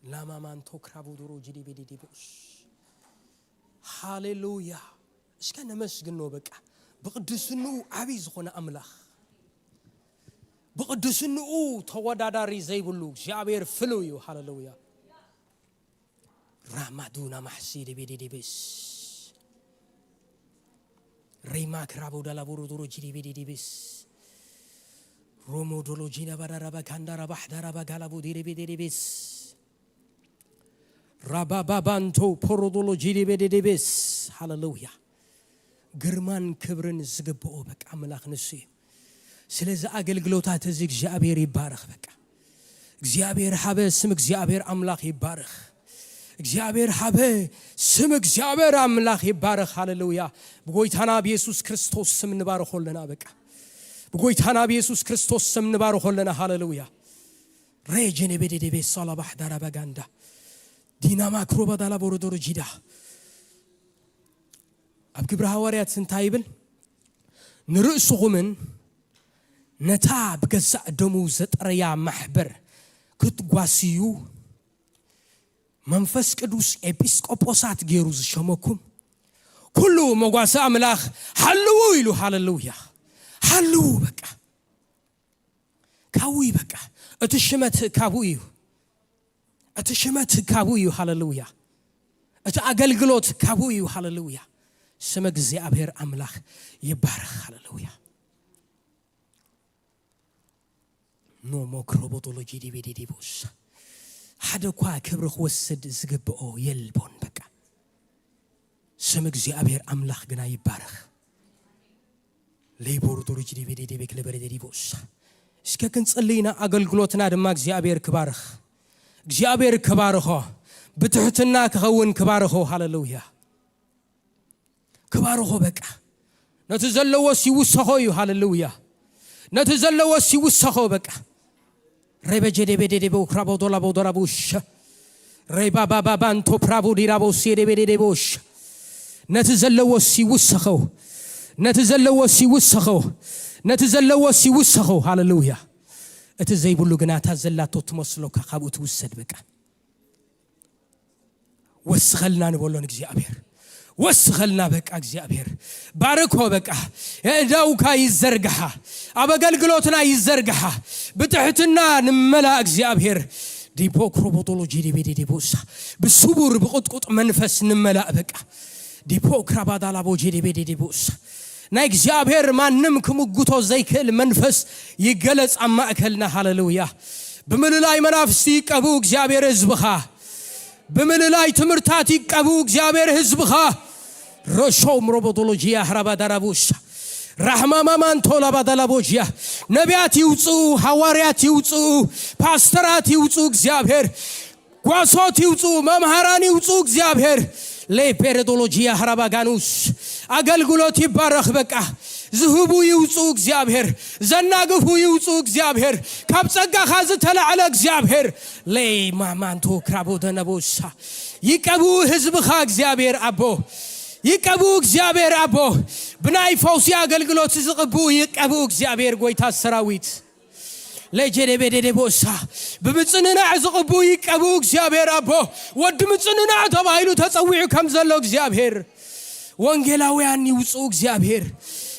ላማማንቶ ክራቡዱሮ ጂዲቤዲዲቦስ። ሃሌሉያ። እስከ ነመስግኖ። በቃ ብቅድስንኡ ዓብይ ዝኾነ ኣምላኽ፣ ብቅድስንኡ ተወዳዳሪ ዘይብሉ እግዚኣብሔር ፍሉይ እዩ። ሃሌሉያ። ራማዱና ማሕሲ ዲቤዲዲቤስ ሬማ ክራቦ ዳላቦሮዶሮ ጂዲቤዲዲቤስ ሮሞ ዶሎጂና ባዳራባ ካንዳራ ባሕዳራባ ጋላቦ ዲሬቤዴዴቤስ ራባባባንቶ ፖሮዶሎጂ ዲቤዴዴቤስ። ሃሌሉያ። ግርማን ክብርን ዝግብኦ በቃ ኣምላኽ ንሱ እዩ። ስለዚ ኣገልግሎታት እዚ እግዚኣብሔር ይባረኽ። በቃ እግዚኣብሔር ሃበ፣ ስም እግዚኣብሔር ኣምላኽ ይባረኽ። እግዚኣብሔር ሃበ፣ ስም እግዚኣብሔር ኣምላኽ ይባረኽ። ሃሌሉያ። ብጎይታና ብየሱስ ክርስቶስ ስም ንባርኾ ኣለና። በቃ ብጎይታና ብየሱስ ክርስቶስ ስም ንባርኾ ኣለና። ሃሌሉያ። ሬጀኔ ቤዴዴቤ ሳላ ባሕዳራ ባጋንዳ ዲናማ ክሮባ ዳላ ቦሮዶሮ ጂዳ። ኣብ ግብሪ ሃዋርያት እንታይ ይብል? ንርእስኹምን ነታ ብገዛእ ደሙ ዘጠረያ ማሕበር ክትጓስዩ መንፈስ ቅዱስ ኤጲስቆጶሳት ገይሩ ዝሸመኩም ኩሉ መጓሰ ኣምላኽ ሓልዉ ኢሉ። ሃሌሉያ። ሓልዉ በቃ ካብኡ እዩ። በቃ እቲ ሽመት ካብኡ እዩ። እቲ ሽመት ካብኡ እዩ። ሃሌሉያ። እቲ ኣገልግሎት ካብኡ እዩ። ሃሌሉያ። ስም እግዚኣብሔር ኣምላኽ ይባረኽ። ሃሌሉያ። ኖ ሞክሮቦቶሎጂ ዲቤዲዲቦስ ሓደ እኳ ክብሪ ክወስድ ዝግብኦ የልቦን። በቃ ስም እግዚኣብሔር ኣምላኽ ግና ይባረኽ። ለይቦርዶሎጂ ዲቤዲዲቤ ክለበረደዲቦስ እስከ ክንጸልይና ኣገልግሎትና ድማ እግዚኣብሔር ክባርኽ፣ እግዚኣብሔር ክባርኾ፣ ብትሕትና ክኸውን ክባርኾ። ሃሌሉያ። ክባርኾ በቃ ነቲ ዘለዎስ ይውሰኾ እዩ። ሃሌሉያ። ነቲ ዘለዎስ ይውሰኾ በቃ። ሬበጀዴቤዴዴቦ ክራቦዶላቦዶራቡሽ ሬባባባባንቶ ፕራቡዲራቦስ የዴቤዴዴቦሽ ነቲ ዘለዎስ ይውሰኸው። ነቲ ዘለዎስ ይውሰኸው። ነቲ ዘለዎስ ይውሰኸው። ሃሌሉያ። እቲ ዘይብሉ ግና እታ ዘላቶ ትመስሎካ ካብኡ ትውሰድ በቃ። ወስኸልና ንበሎ ንእግዚኣብሔር። ወስኸልና በቃ እግዚኣብሔር። ባርኮ በቃ። የእዳውካ ይዘርግሓ። ኣብ ኣገልግሎትና ይዘርግሓ። ብትሕትና ንመላእ እግዚኣብሔር። ዲቦ ክሮቦቶሎጂ ዲቤ ዲዲቦሳ። ብስቡር ብቕጥቁጥ መንፈስ ንመላእ በቃ። ዲቦ ክራባዳላቦ ጄ ዲቤ ዲዲቦሳ። ናይ እግዚኣብሔር ማንም ክምጉቶ ዘይክእል መንፈስ ይገለጽ ኣብ ማእከልና። ሃሌሉያ። ብምልላይ መናፍስቲ ይቀቡ እግዚኣብሔር ህዝብኻ። ብምልላይ ትምህርታት ይቀቡ እግዚኣብሔር ህዝብኻ። ረሾም ሮቦቶሎጂያ ህራባዳራቡሻ ራሕማማማንቶ ላባዳላቦጂያ ነቢያት ይውፅኡ፣ ሃዋርያት ይውፅኡ፣ ፓስተራት ይውፅኡ እግዚኣብሔር ጓሶት ይውፁ፣ መምሃራን ይውፁ እግዚኣብሔር። ሌፔሬዶሎጂያ ራባጋኑስ ኣገልግሎት ይባረኽ። በቃ ዝህቡ ይውፁ እግዚኣብሔር፣ ዘናግፉ ይውፁ እግዚኣብሔር፣ ካብ ጸጋኻ ዝተላዕለ እግዚኣብሔር። ሌማማንቶ ክራቦ ደነቦሳ ይቀቡ ህዝብኻ እግዚኣብሔር ኣቦ፣ ይቀቡ እግዚኣብሔር ኣቦ። ብናይ ፈውሲ ኣገልግሎት ዝቕቡ ይቀቡ እግዚኣብሔር ጎይታ ሰራዊት። ለጀደቤደደቦሳ ብምጽንናዕ ዝቕቡ ይቀቡ እግዚኣብሔር ኣቦ። ወዲ ምጽንናዕ ተባሂሉ ተጸዊዑ ከም ዘሎ እግዚኣብሔር። ወንጌላውያን ይውፅኡ እግዚኣብሔር።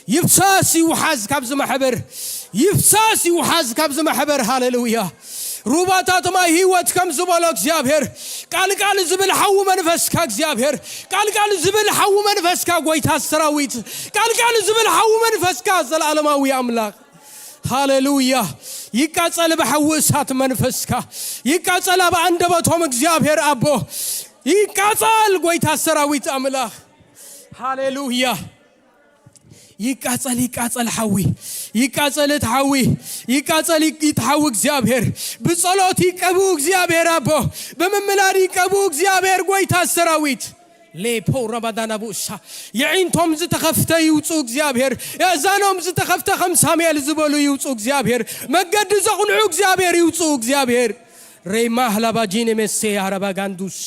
ይፍሰስ ይውሓዝ ካብዚ ማሕበር። ይፍሰስ ይውሓዝ ካብዚ ማሕበር። ሃሌሉያ። ሩባታት ማይ ህይወት ከም ዝበሎ እግዚኣብሔር። ቃል ቃል ዝብል ሓዊ መንፈስካ እግዚኣብሔር። ቃል ቃል ዝብል ሓዊ መንፈስካ ጎይታ ሰራዊት። ቃል ቃል ዝብል ሓዊ መንፈስካ ዘለዓለማዊ ኣምላኽ። ሃሌሉያ። ይቃጸል ብሓዊ እሳት መንፈስካ። ይቃጸል ኣብ ኣንደበቶም እግዚኣብሔር ኣቦ። ይቃጸል ጎይታ ሰራዊት ኣምላኽ። ሃሌሉያ። ይቃጸል፣ ይቃጸል ሓዊ። ይቃጸል እቲ ሓዊ። ይቃጸል ይቅ-፣ ይትሓዊ እግዚኣብሔር። ብጸሎት ይቀቡ እግዚኣብሔር ኣቦ። ብምምላድ ይቀቡ እግዚኣብሔር ጎይታ ሰራዊት። ሌፖ ረባዳናቡሳ። የዒንቶም ዝተኸፍተ ይውፁ እግዚኣብሔር። የእዛኖም ዝተኸፍተ ከም ሳሙኤል ዝበሉ ይውፁ እግዚኣብሔር። መገዲ ዘቕንዑ እግዚኣብሔር ይውፁ እግዚኣብሔር። ሬማ ህላባጂን ሜሴ ያረባጋንዱስ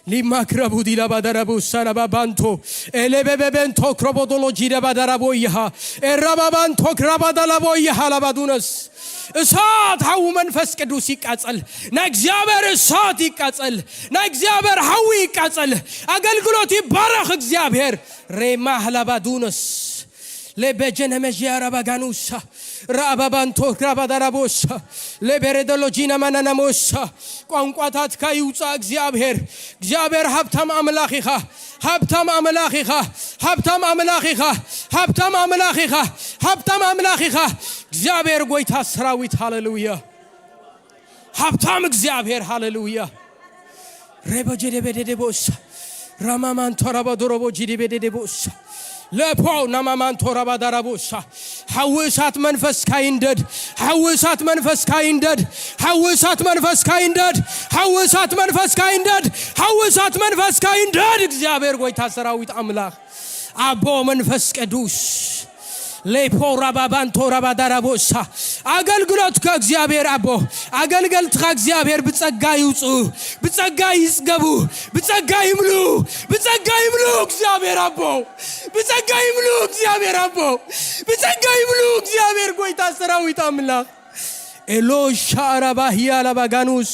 ሊማ ክረቡ ዲላባዳራቦሳ ላባባንቶ ኤሌቤቤቤንቶ ክረቦዶሎጂ ደባዳራቦ ይሃ ኤራባባንቶ ክራባዳላቦ ይሃ ላባዱነስ። እሳት ሓዊ መንፈስ ቅዱስ ይቃጸል። ናይ እግዚኣብሔር እሳት ይቃጸል። ናይ እግዚኣብሔር ሓዊ ይቃጸል። ኣገልግሎት ይባረኽ እግዚኣብሔር። ሬማ ህላባዱነስ ሌበጀነ መዥያ ረባጋኑሳ ራባባንቶ ራባዳራቦሳ ሌቤሬዶሎጂና ማናናሞሳ። ቋንቋታትካ ይውፃእ እግዚኣብሔር። እግዚኣብሔር ሃብታም ኣምላኽ ኢኻ። ሃብታም ኣምላኽ ኢኻ። ሃብታም ኣምላኽ ኢኻ። ሃብታም ኣምላኽ ኢኻ። ሃብታም ኣምላኽ ኢኻ። እግዚኣብሔር ጎይታ ሰራዊት ሃሌሉያ። ሃብታም እግዚኣብሔር ሃሌሉያ። ሬቦ ጀደበደደቦሳ ራማማንቶ ረባዶሮቦ ጂዲቤደደቦሳ ለፖ ናማማንቶ ረባዳራቦሳ። ሓዊ እሳት መንፈስካ ይንደድ። ሓዊ እሳት መንፈስካ ይንደድ። ሓዊ እሳት መንፈስካ ይንደድ። ሓዊ እሳት መንፈስካ ይንደድ። ሓዊ እሳት መንፈስካ ይንደድ። እግዚኣብሔር ጎይታ ሰራዊት ኣምላኽ ኣቦ መንፈስ ቅዱስ ሌፖ ራባባንቶ ራባዳራቦሳ። ኣገልግሎትካ እግዚኣብሔር ኣቦ፣ ኣገልገልትኻ እግዚኣብሔር ብጸጋ ይውፁ፣ ብጸጋ ይጽገቡ፣ ብጸጋ ይምሉ፣ ብጸጋ ይምሉ እግዚኣብሔር ኣቦ፣ ብጸጋ ይምሉ እግዚኣብሔር ኣቦ፣ ብጸጋ ይምሉ እግዚኣብሔር ጎይታ ሰራዊት ኣምላኽ። ኤሎሻ ራባህያ ላባጋኑስ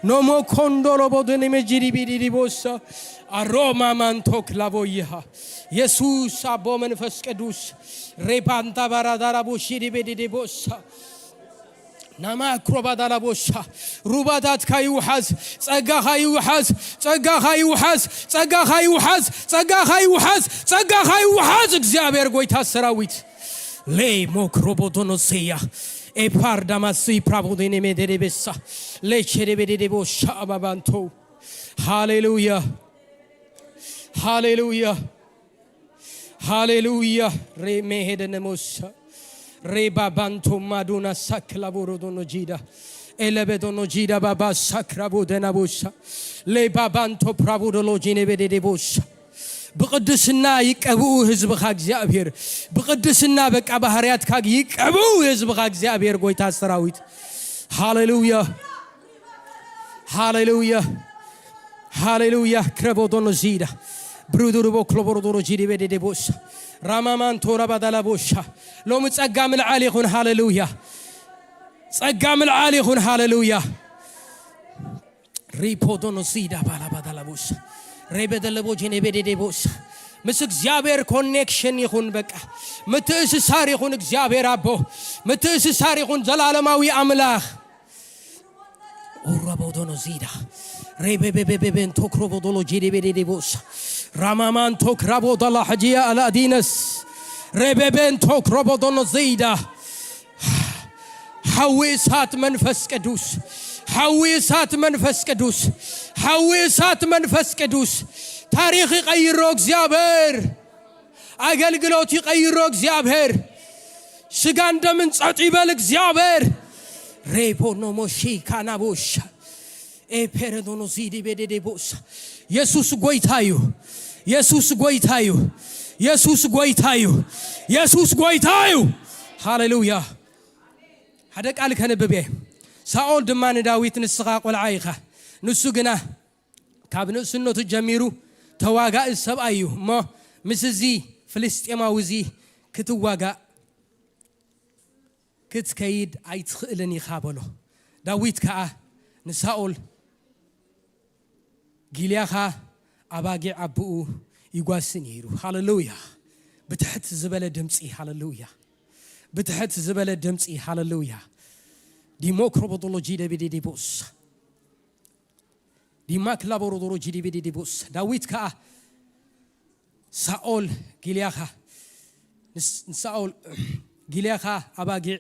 ኖሞ ኮንዶሎ ቦደኔ መጂዲ ቢዲዲ ቦሳ። ኣሮማ ማንቶክ ላቦይሃ። የሱስ ኣቦ መንፈስ ቅዱስ ሬባንታ ባራዳራ ቦሺዲ ቤዲዲ ቦሳ። ናማ ክሮባዳላ ቦሻ። ሩባታትካ ይውሓዝ፣ ጸጋኻ ይውሓዝ፣ ጸጋኻ ይውሓዝ፣ ጸጋኻ ይውሓዝ፣ ጸጋኻ ይውሓዝ፣ ጸጋኻ ይውሓዝ። እግዚኣብሔር ጎይታ ሰራዊት ሌ ሞክሮቦዶኖሴያ ኤፓር ዳማሲ ፕራቦዴኔ ሜዴዴቤሳ ሌ ቼዴቤዴዴቦ ሻባባንቶ። ሃሌሉያ፣ ሃሌሉያ፣ ሃሌሉያ። ሬ ሜሄደነሞሳ ሬ ባባንቶ ማዱና ሳክላቦሮዶኖ ጂዳ ኤለበዶኖ ጂዳ ባባ ሳክራቦደናቦሳ ሌ ባባንቶ ፕራቦዶሎጂኔ ቤዴዴቦሳ። ብቅድስና ይቀብኡ ህዝብኻ እግዚኣብሔር። ብቅድስና በቃ ባህርያትካ ይቀብኡ ህዝብኻ እግዚኣብሔር ጎይታ ሰራዊት። ሃሌሉያ፣ ሃሌሉያ፣ ሃሌሉያ። ክረቦዶኖ ዚዳ ብሩዱሩቦ ክሎቦሮዶሮ ጂዲ ቤዴዴቦሳ ራማማንቶ ራባዳላቦሻ። ሎሚ ጸጋ ምልዓል ይኹን። ሃሌሉያ፣ ጸጋ ምልዓል ይኹን። ሃሌሉያ። ሪፖዶኖ ሲዳ ባላባዳላቦስ ሬበደለቦ ጄኔቤዴዴቦስ። ምስ እግዚኣብሔር ኮኔክሽን ይኹን። በቃ ምትእስሳር ይኹን። እግዚኣብሔር ኣቦ ምትእስሳር ይኹን። ዘላለማዊ ኣምላኽ ኦራቦዶኖ ዚዳ ሬቤቤቤቤቤን ቶክሮቦዶሎ ጄዴቤዴዴቦስ ራማማን ቶክራቦዶላ ሕጂያ ኣላዲነስ ሬቤቤን ቶክሮቦዶኖ ዚዳ ሓዊ እሳት መንፈስ ቅዱስ፣ ሓዊ እሳት መንፈስ ቅዱስ፣ ሓዊ እሳት መንፈስ ቅዱስ። ታሪኽ ይቐይሮ እግዚኣብሔር። ኣገልግሎት ይቐይሮ እግዚኣብሔር። ስጋን ደምን ጸጥ ይበል እግዚኣብሔር። ሬቦ ኖሞሺ ካናቦሻ ኤፔረዶኖ ዚዲ ቤዴዴቦሳ። የሱስ ጎይታ እዩ። የሱስ ጎይታ እዩ። የሱስ ጎይታ እዩ። የሱስ ጎይታ እዩ። ሃሌሉያ። ሓደ ቃል ከንብብ እየ። ሳኦል ድማ ንዳዊት፣ "ንስኻ ቆልዓ ኢኻ፣ ንሱ ግና ካብ ንእስነቱ ጀሚሩ ተዋጋኢ ሰብኣይ እዩ እሞ፣ ምስ እዚ ፍልስጤማዊ እዚ ክትዋጋእ ክትከይድ ኣይትኽእልን ኢኻ" በሎ። ዳዊት ከኣ ንሳኦል፣ "ጊልያኻ ኣባጊዕ ኣቦኡ ይጓሲ ነይሩ።" ሃሌሉያ። ብትሕት ዝበለ ድምጺ፣ ሃሌሉያ። ብትሕት ዝበለ ድምጺ፣ ሃሌሉያ። ዲሞክሮቦቶሎጂ ደቢዴዲቦስ ዲማ ክላቦሮዶሮ ጂዲቢዲዲቡስ። ዳዊት ከኣ ሳኦል ጊልያኻ፣ ንስ-፣ ንሳኦል፣ "ጊልያኻ ኣባጊዕ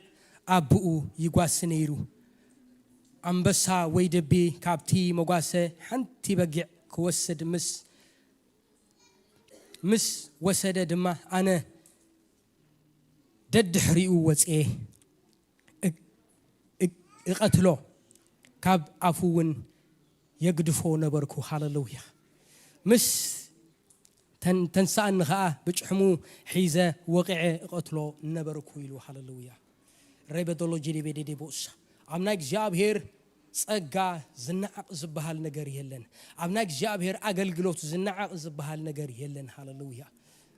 ኣቦኡ ይጓሲ ነይሩ። ኣንበሳ ወይ ድቢ ካብቲ መጓሰ ሓንቲ በጊዕ ክወስድ ምስ፣ ምስ ወሰደ ድማ ኣነ ደድሕሪኡ ወፅኤ እ-፣ እ-፣ እቐትሎ፣ ካብ ኣፉ እውን የግድፎ ነበርኩ። ሃሌሉያ። ምስ ተን-፣ ተንስኣኒ ኸኣ ብጭሕሙ ሒዘ ወቒዐ እቐትሎ ነበርኩ ኢሉ። ሃሌሉያ። ሬበዶሎጂ ዲቤዴዴ ቦሳ። ኣብ ናይ እግዚኣብሔር ጸጋ ዝነዓቕ ዝበሃል ነገር የለን። ኣብ ናይ እግዚኣብሔር ኣገልግሎት ዝነዓቕ ዝበሃል ነገር የለን። ሃሌሉያ።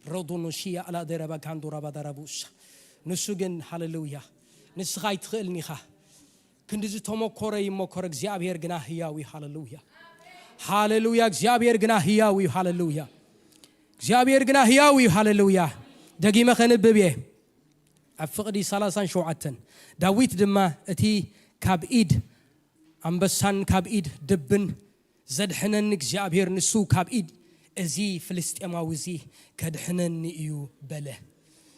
ሮዶኖሽያ ኣላደረባ ካንዶራባ ዳራቡሳ። ንሱ ግን፣ ሃሌሉያ፣ ንስኻ ኣይትኽእልን ኢኻ። ክንድዚ ተመኮረ ይመኮር፣ እግዚኣብሔር ግና ህያው እዩ። ሃሌሉያ። ሃሌሉያ። እግዚኣብሔር ግና ህያው እዩ። ሃሌሉያ። እግዚኣብሔር ግና ህያው እዩ። ሃሌሉያ። ደጊመ ከንብብ እየ። ኣብ ፍቕዲ ሰላሳን ሸውዓተን፣ ዳዊት ድማ፣ እቲ ካብ ኢድ ኣንበሳን ካብ ኢድ ድብን ዘድሕነኒ እግዚኣብሔር ንሱ ካብ ኢድ እዚ ፍልስጤማዊ እዚ ከድሕነኒ እዩ በለ።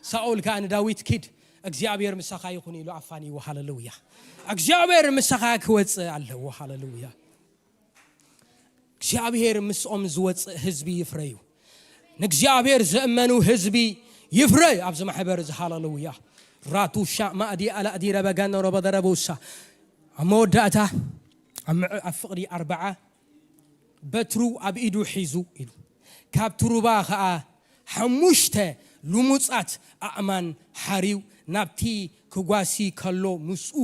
ሳኦል ከኣ ንዳዊት፣ ኪድ፣ እግዚኣብሔር ምሳኻ ይኹን ኢሉ ኣፋንይዎ። ሃሌሉያ። እግዚኣብሔር ምሳኻ ክወጽእ ኣለዎ። ሃሌሉያ። እግዚኣብሔር ምስኦም ዝወጽእ ህዝቢ ይፍረዩ። ንእግዚኣብሔር ዝእመኑ ህዝቢ ይፍረዩ ኣብዚ ማሕበር እዚ። ሃሌሉያ። ራቱሻ ማእዲ ኣላእዲ ረበጋኖ ረበደረቡሳ። ኣብ መወዳእታ ኣብ ምዕ-፣ ኣብ ፍቕዲ ኣርብዓ፣ በትሩ ኣብ ኢዱ ሒዙ ኢሉ፣ ካብቲ ሩባ ኸኣ ሓሙሽተ ልሙጻት ኣእማን ሓርዩ ናብቲ ክጓሲ ከሎ ምስኡ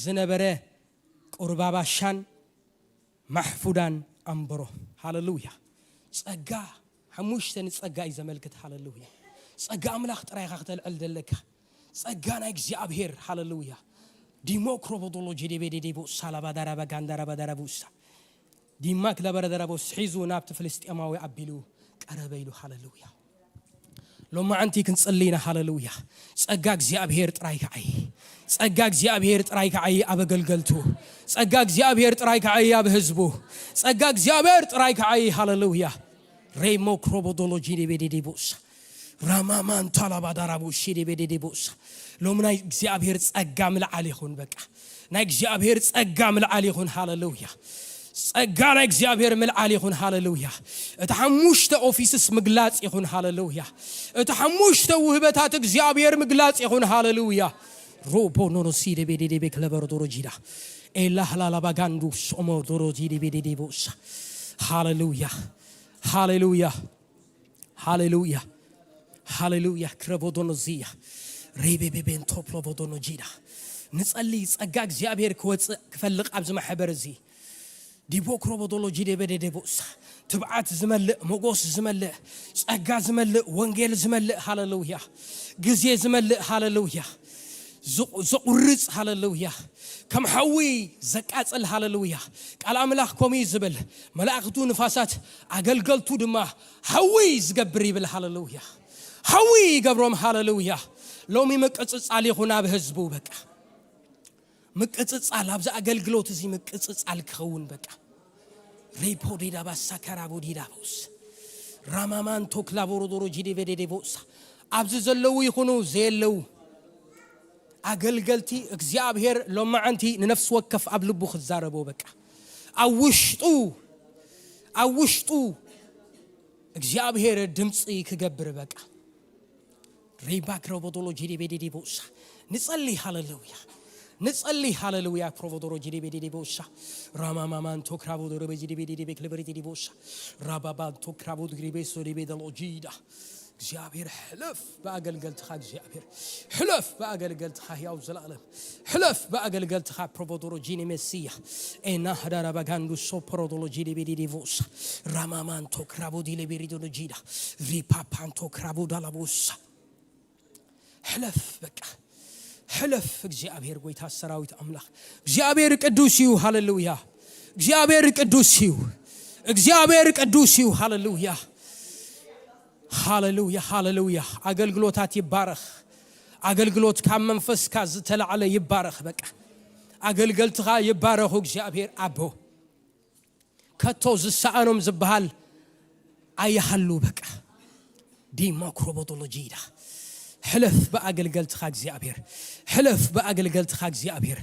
ዝነበረ ቁርባባሻን ማሕፉዳን ኣንበሮ። ሃሌሉያ። ጸጋ፣ ሓሙሽተ ንጸጋ እዩ ዘመልክት። ሃሌሉያ። ጸጋ ኣምላኽ ጥራይ ኢኻ ክተልዕል ዘለካ። ጸጋ ናይ እግዚኣብሔር። ሃሌሉያ። ዲሞክሮቦዶሎጂ ዴቤዴዴቦ ሳላባዳራባ ጋንዳራባዳራቡሳ። ዲማክ ለበረደረቦስ ሒዙ ናብቲ ፍልስጤማዊ ኣቢሉ ቀረበ ኢሉ። ሃሌሉያ። ሎማዓንቲ ክንጽሊ ኢና። ሃሌሉያ። ጸጋ እግዚኣብሔር ጥራይ ከዓይ። ጸጋ እግዚኣብሔር ጥራይ ከዓይ ኣብ ኣገልገልቱ። ጸጋ እግዚኣብሔር ጥራይ ከዓይ ኣብ ህዝቡ። ጸጋ እግዚኣብሔር ጥራይ ከዓይ። ሃሌሉያ። ሬሞ ክሮቦዶሎጂ ዴቤዴዴቦስ። ራማማን ታላባዳራቦ ሺዴቤዴዴቦስ። ሎም ናይ እግዚኣብሔር ጸጋ ምልዓል ይኹን። በቃ ናይ እግዚኣብሔር ጸጋ ምልዓል ይኹን። ሃሌሉያ። ጸጋ ናይ እግዚኣብሔር ምልዓል ይኹን። ሃሌሉያ። እቲ ሓሙሽተ ኦፊስስ ምግላጽ ይኹን። ሃሌሉያ። እቲ ሓሙሽተ ውህበታት እግዚኣብሔር ምግላጽ ይኹን። ሃሌሉያ። ሮቦ ኖኖ ሲዴቤዴዴቤ ክለበሮ ዶሮጂዳ። ኤላ ህላላባ ጋንዱ ሶሞ ዶሮጂ ዴቤዴዴቦስ። ሃሌሉያ። ሃሌሉያ። ሃሌሉያ። ሃሌሉያ። ክረቦዶኖዚያ። ሬቤቤቤን ቶፕሎቦዶኖጂዳ። ንጸሊ ጸጋ እግዚኣብሔር ክወጽእ ክፈልቕ ኣብዚ ማሕበር እዚ። ዲቦ ክሮቦዶሎጂ ዴቤዴዴቦሳ። ትብዓት ዝመልእ፣ ሞጎስ ዝመልእ፣ ጸጋ ዝመልእ፣ ወንጌል ዝመልእ፣ ሃሌሉያ። ግዜ ዝመልእ፣ ሃሌሉያ። ዝቑ-፣ ዘቑርጽ፣ ሃሌሉያ። ከም ሓዊ ዘቃጽል፣ ሃሌሉያ። ቃል ኣምላኽ ከምኡ እዩ ዝብል፣ መላእኽቱ ንፋሳት፣ ኣገልገልቱ ድማ ሓዊ ዝገብር ይብል። ሃሌሉያ። ሓዊ ይገብሮም። ሃሌሉያ። ሎሚ ምቅጽጻል ይኹን ኣብ ህዝቡ። በቃ ምቅጽጻል፣ ኣብዚ ኣገልግሎት እዚ ምቅጽጻል ክኸውን። በቃ ሬፖ ዲዳ ባሳ ካራቦ ዲዳ ቦስ ራማማንቶ ክላቦሮዶሮ ጂዲቬዴዴ ቦሳ። ኣብዚ ዘለዉ ይኹኑ ዘየለዉ ኣገልገልቲ እግዚኣብሔር ሎማዓንቲ ንነፍሲ ወከፍ ኣብ ልቡ ክዛረቦ። በቃ ኣብ ውሽጡ፣ ኣብ ውሽጡ እግዚኣብሔር ድምፂ ክገብር። በቃ ሪባክ ረቦዶሎ ጂዲቤዴዴ ቦሳ። ንጸሊ። ሃሌሉያ። ንጸሊ። ሃሌሉያ። ፕሮቮዶሮ ጂዲቤዴዴ ቦሳ። ራማማማንቶ ክራቦዶሮ ጂዲቤዴዴ ክለበሪዴዴ ቦሳ። ራባባንቶ ክራቦ ድሪቤሶ ዲቤደሎ ጂዳ። እግዚኣብሔር ሕለፍ ብኣገልገልትኻ። እግዚኣብሔር ሕለፍ ብኣገልገልትኻ። ሕያው ዘላለም ሕለፍ ብኣገልገልትኻ። ፕሮቮዶሮ ጂኒ ሜስያ። ኤና ሃዳራ ባጋንዱ ሶፖሮዶሎ ጂዲቤዴዴ ቦሳ። ራማማንቶ ክራቦ ዲሌቤሪዶሎ ጂዳ። ሪፓፓንቶ ክራቦ ዳላቦሳ። ሕለፍ በቃ ሕለፍ። እግዚኣብሔር ጎይታ ሰራዊት ኣምላኽ እግዚኣብሔር ቅዱስ እዩ። ሃሌሉያ። እግዚኣብሔር ቅዱስ እዩ። እግዚኣብሔር ቅዱስ እዩ። ሃሌሉያ። ሃሌሉያ። ሃሌሉያ። ኣገልግሎታት ይባረኽ። ኣገልግሎት ካብ መንፈስካ ዝተላዕለ ይባረኽ። በቃ ኣገልገልትኻ ይባረኹ። እግዚኣብሔር ኣቦ ከቶ ዝሰኣኖም ዝበሃል ኣይሃሉ። በቃ ዲሞክሮቦቶሎጂ ኢዳ። ሕለፍ ብኣገልገልትኻ እግዚኣብሔር። ሕለፍ ብኣገልገልትኻ እግዚኣብሔር።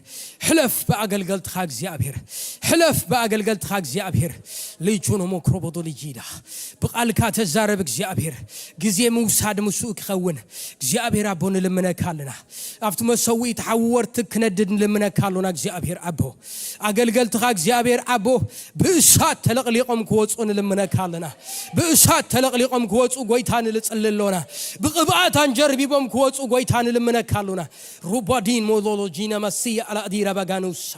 ሕለፍ ብኣገልገልትኻ እግዚኣብሔር። ሕለፍ ብኣገልገልትኻ እግዚኣብሔር። ልጁኖ ሞክሮቦዶ ልጂዳ። ብቓልካ ተዛረብ እግዚኣብሔር። ግዜ ምውሳድ ምስኡ ክኸውን እግዚኣብሔር ኣቦ ንልምነካ ኣለና። ኣብቲ መሰዊኢ ተሓወርቲ ክነድድ ንልምነካ ኣሎና እግዚኣብሔር ኣቦ። ኣገልገልትኻ እግዚኣብሔር ኣቦ ብእሳት ተለቕሊቖም ክወፁ ንልምነካ ኣለና። ብእሳት ተለቕሊቖም ክወፁ ጎይታ ንልፅሊ ኣሎና። ብቕብኣት ኣንጀርቢቦም ክወፁ ጎይታ ንልምነካ ኣሎና። ሩባዲን ሞሎሎጂና ማስያ ኣላዲራ ባጋኑሳ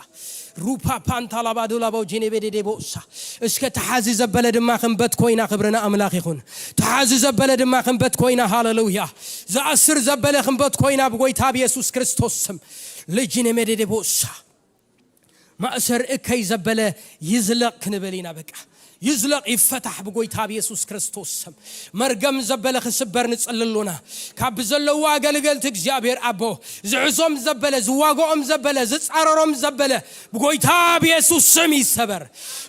ሩፓ ፓንታ ላባዶ ላባው ጄኔቤዴዴቦሳ። እስከ ተሓዚ ዘበለ ድማ ክንበት ኮይና ክብርና ኣምላኽ ይኹን። ተሓዚ ዘበለ ድማ ክንበት ኮይና ሃሌሉያ። ዝኣስር ዘበለ ክንበት ኮይና ብጎይታ ብየሱስ ክርስቶስ ስም። ልጅኔ ሜዴዴቦሳ። ማእሰር እከይ ዘበለ ይዝለቕ ክንብል ኢና። በቃ ይዝለቕ ይፈታሕ ብጎይታ ብየሱስ ክርስቶስ ስም። መርገም ዘበለ ክስበር ንጸሊ ኣሎና። ካብ ዘለዉ ኣገልገልቲ እግዚኣብሔር ኣቦ ዝሕዞም ዘበለ ዝዋግኦም ዘበለ ዝጻረሮም ዘበለ ብጎይታ ብየሱስ ስም ይሰበር።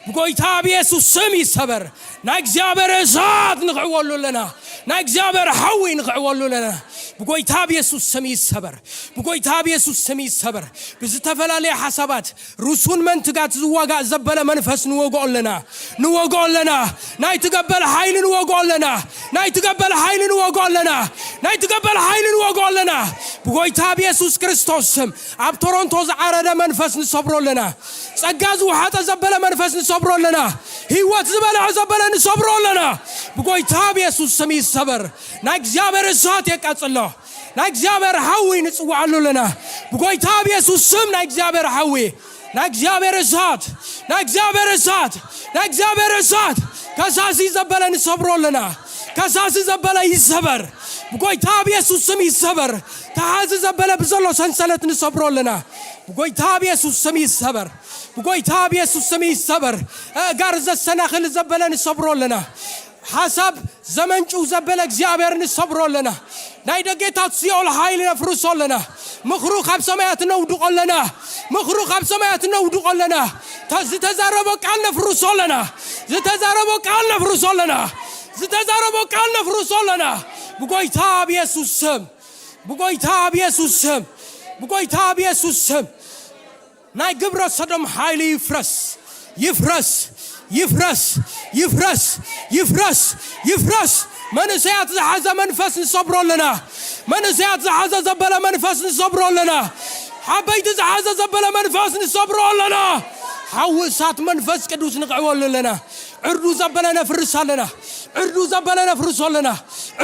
ብጎይታ ብየሱስ ስም ይሰበር። ናይ እግዚኣብሔር እሳት ንኽዕወሉ ኣለና። ናይ እግዚኣብሔር ሓዊ ንኽዕወሉ ኣለና። ብጎይታ ብየሱስ ስም ይሰበር። ብጎይታ ብየሱስ ስም ይሰበር። ብዝተፈላለየ ሓሳባት ርሱን መንትጋት ዝዋጋእ ዘበለ መንፈስ ንወግኦ ኣለና። ንወግኦ ኣለና። ናይ ትገበል ሓይሊ ንወግኦ ኣለና። ናይ ትገበል ሓይሊ ንወግኦ ኣለና። ናይ ትገበል ሓይሊ ንወግኦ ኣለና። ብጎይታ ብየሱስ ክርስቶስ ስም ኣብ ቶሮንቶ ዝዓረደ መንፈስ ንሰብሮ ኣለና። ጸጋ ዝወሓጠ ዘበለ መንፈስ ንሰብሮ ኣለና። ህይወት ዝበልዖ ዘበለ ንሰብሮ ኣለና። ብጎይታ ብየሱስ ስም ይሰበር። ናይ እግዚኣብሔር እሳት የቃጽሎ። ናይ እግዚኣብሔር ሓዊ ንጽውዓሉ ኣለና። ብጎይታ ብየሱስ ስም ናይ እግዚኣብሔር ሓዊ፣ ናይ እግዚኣብሔር እሳት፣ ናይ እግዚኣብሔር እሳት፣ ናይ እግዚኣብሔር እሳት ከሳሲ ዘበለ ንሰብሮ ኣለና። ከሳሲ ዘበለ ይሰበር። ብጎይታ ብየሱስ ስም ይሰበር። ተሓዚ ዘበለ ብዘሎ ሰንሰለት ንሰብሮ ኣለና። ብጎይታ ብየሱስ ስም ይሰበር። ብጎይታ ብየሱስ ስም ይሰበር። ኣእጋር ዘሰናኽል ዘበለ ንሰብሮ ኣለና። ሓሳብ ዘመንጭው ዘበለ እግዚኣብሔር ንሰብሮ ኣለና። ናይ ደጌታት ሲኦል ሓይሊ ነፍርሶ ኣለና። ምኽሩ ካብ ሰማያት ነውድቖ ኣለና። ምኽሩ ካብ ሰማያት ነውድቖ ኣለና። ተ-፣ ዝተዛረቦ ቃል ነፍርሶ ኣለና። ዝተዛረቦ ቃል ነፍርሶ ኣለና። ዝተዛረቦ ቃል ነፍርሶ ኣለና። ብጎይታ ብየሱስ ስም። ብጎይታ ብየሱስ ስም። ብጎይታ ብየሱስ ስም። ናይ ግብረ ሰዶም ሓይሊ ይፍረስ። ይፍረስ። ይፍረስ። ይፍረስ። ይፍረስ። ይፍረስ። መንእሰያት ዝሓዘ መንፈስ ንሰብሮ ኣለና። መንእሰያት ዝሓዘ ዘበለ መንፈስ ንሰብሮ ኣለና። ዓበይቲ ዝሓዘ ዘበለ መንፈስ ንሰብሮ ኣለና። ሓዊ እሳት መንፈስ ቅዱስ ንቕዕወሉ ኣለና። ዕርዱ ዘበለ ነፍርስ ኣለና። ዕርዱ ዘበለ ነፍርሶ ኣለና።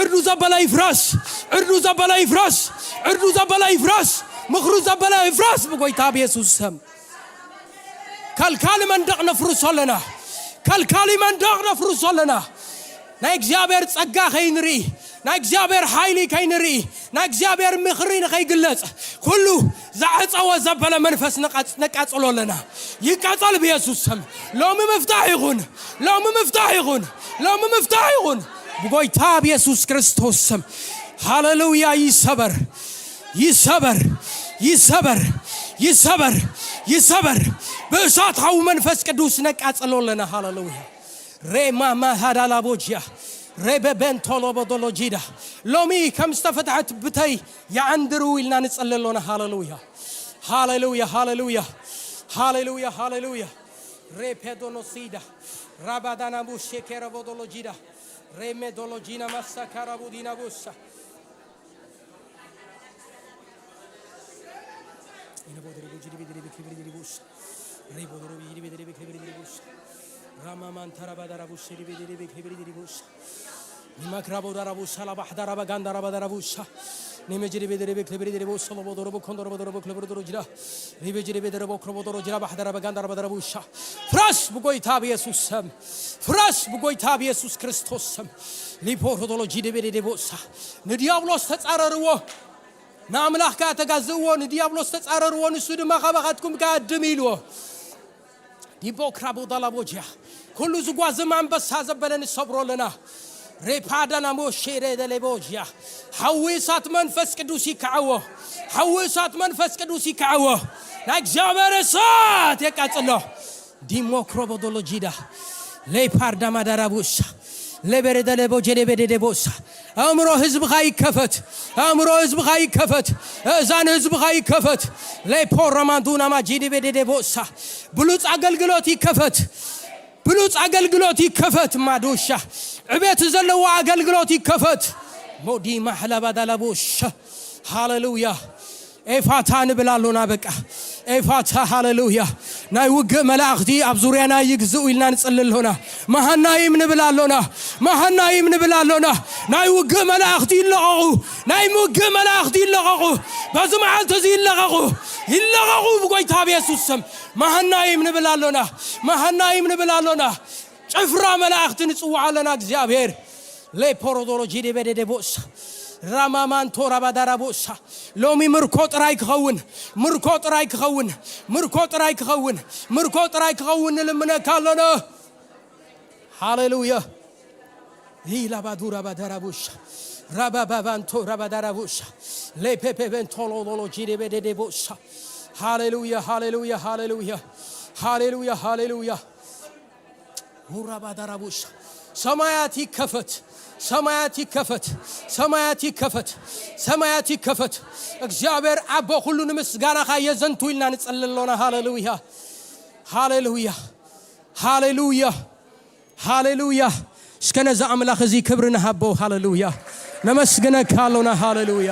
ዕርዱ ዘበለ ይፍረስ። ዕርዱ ዘበለ ይፍረስ። ዕርዱ ዘበለ ይፍረስ። ምኽሩ ዘበለ ይፍረስ ብጎይታ ብየሱስ ስም። ከልካሊ መንደቕ ነፍርሶ ኣለና። ከልካሊ መንደቕ ነፍርሶ ኣለና። ናይ እግዚኣብሔር ጸጋ ከይንርኢ፣ ናይ እግዚኣብሔር ሓይሊ ከይንርኢ፣ ናይ እግዚኣብሔር ምኽሪ ንኸይግለጽ ኩሉ ዝዓጸወ ዘበለ መንፈስ ነቃጽ-፣ ነቃጽሎ ኣለና። ይቃጸል ብየሱስ ስም። ሎሚ ምፍታሕ ይኹን። ሎሚ ምፍታሕ ይኹን። ሎሚ ምፍታሕ ይኹን። ብጎይታ ብየሱስ ክርስቶስ ስም። ሃሌሉያ። ይሰበር። ይሰበር። ይሰበር። ይሰበር። ይሰበር። ብእሳት ሓዊ መንፈስ ቅዱስ ነቃጽሎ ኣለና። ሃሌሉያ። ሬማማ ሃዳላቦጅያ ሬበበንቶሎቦዶሎጂዳ ሎሚ ከም ዝተፈትሐት ብተይ ይዓንድሩ ኢልና ንጸሊ ኣሎና። ሃሌሉያ። ሃሌሉያ። ሃሌሉያ። ሃሌሉያ። ሃሌሉያ። ሬፔዶኖሲዳ ራባዳናቡ ሼኬረቦዶሎጂዳ ሬሜዶሎጂና ማሳካራቡዲናቡሳ ፍረስ ብጎይታ ብየሱስ ስም። ፍረስ ብጎይታ ብየሱስ ክርስቶስ ስም። ሊፖሮዶሎጂ ደቤ ደቦሳ ንዲያብሎስ ተጻረርዎ፣ ንኣምላኽ ከኣ ተጋዝእዎ። ንዲያብሎስ ተጻረርዎ፣ ንሱ ድማ ካባኻትኩም ከኣ እድም ኢልዎ። ዲቦክራ ቦዳላ ቦጅያ ኩሉ ዝጓዝም ኣንበሳ ዘበለ ንሰብሮ ኣለና። ሬፓዳና ሞሼ ደደሌ ቦጅያ ሓዊ እሳት መንፈስ ቅዱስ ይከዓዎ። ሓዊ እሳት መንፈስ ቅዱስ ይከዓዎ። ናይ እግዚኣብሔር እሳት የቃጽሎ። ዲሞክሮቦዶሎጂዳ ሌፓርዳማ ዳራቡሳ ለበረደለቦ ጀደበደደቦሳ። ኣእምሮ ህዝብኻ ይከፈት። ኣእምሮ ህዝብኻ ይከፈት። እዛን ህዝብኻ ይከፈት። ሌፖ ረማንዱና ማጂዲ ቤደደቦሳ። ብሉጽ ኣገልግሎት ይከፈት። ብሉጽ ኣገልግሎት ይከፈት። ማዱሻ ዕቤት ዘለዎ ኣገልግሎት ይከፈት። ሞዲ ማሕላባ ዳላቦሻ። ሃሌሉያ። ኤፋታ ንብል ኣሎና። በቃ ኤፋታ። ሃሌሉያ። ናይ ውግእ መላእኽቲ ኣብ ዙርያና ይግዝኡ ኢልና ንጽሊ ኣሎና። መሃናይም ንብል ኣሎና። መሃናይም ንብል ኣሎና። ናይ ውግእ መላእኽቲ ይለቐቑ። ናይ ውግእ መላእኽቲ ይለቐቑ። በዚ መዓልቲ እዚ ይለቐቑ። ይለቐቑ ብጎይታ ብየሱስ ስም። መሃናይም ንብል ኣሎና። መሃናይም ንብል ኣሎና። ጭፍራ መላእኽቲ ንጽውዓ ኣለና እግዚኣብሔር። ሌፖሮዶሎጂ ዴቤዴዴቦሳ። ራማማንቶ ራባዳራቦሳ። ሎሚ ምርኮ ጥራይ ክኸውን። ምርኮ ጥራይ ክኸውን። ምርኮ ጥራይ ክኸውን። ምርኮ ጥራይ ክኸውን ንልምነካ ኣለና። ሃሌሉያ። ሂላባዱራ ባዳራቡሻ። ራባባባንቶ ራባዳራቡሻ። ሌፔፔቤንቶሎሎሎጂ ዴቤዴዴቦሳ። ሃሌሉያ። ሃሌሉያ። ሃሌሉያ። ሃሌሉያ። ሃሌሉያ። ሁራባዳራቡሻ። ሰማያት ይከፈት። ሰማያት ይከፈት። ሰማያት ይከፈት። ሰማያት ይከፈት። እግዚኣብሔር ኣቦ ኩሉ ንምስጋናኻ የዘንቱ ኢልና ንጸሊ ኣሎና። ሃሌሉያ። ሃሌሉያ። ሃሌሉያ። ሃሌሉያ። እስከ ነዚ ኣምላኽ እዚ ክብሪ ንሃቦ። ሃሌሉያ። ነመስግነካ ኣሎና። ሃሌሉያ።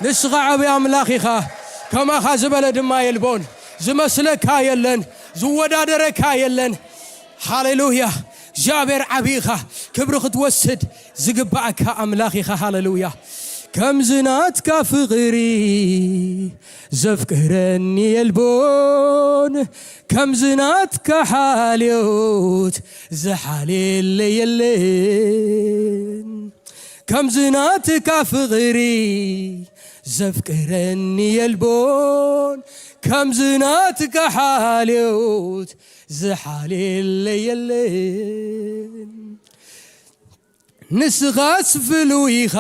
ንስኻ ዓብዪ ኣምላኽ ኢኻ። ከማኻ ዝበለ ድማ የልቦን። ዝመስለካ የለን። ዝወዳደረካ የለን። ሃሌሉያ። እግዚኣብሔር ዓብዪ ኢኻ። ክብሪ ክትወስድ ዝግባኣካ ኣምላኽ ኢኻ። ሃሌሉያ። ከምዚ ናትካ ፍቕሪ ዘፍቅረኒ የልቦን። ከምዚ ናትካ ሓልዮት ዝሓልየለይ የለን። ከምዚ ናትካ ፍቕሪ ዘፍቅረኒ የልቦን። ከምዚ ናትካ ሓልዮት ዝሓልየለይ የለን። ንስኻስ ፍሉይ ኢኻ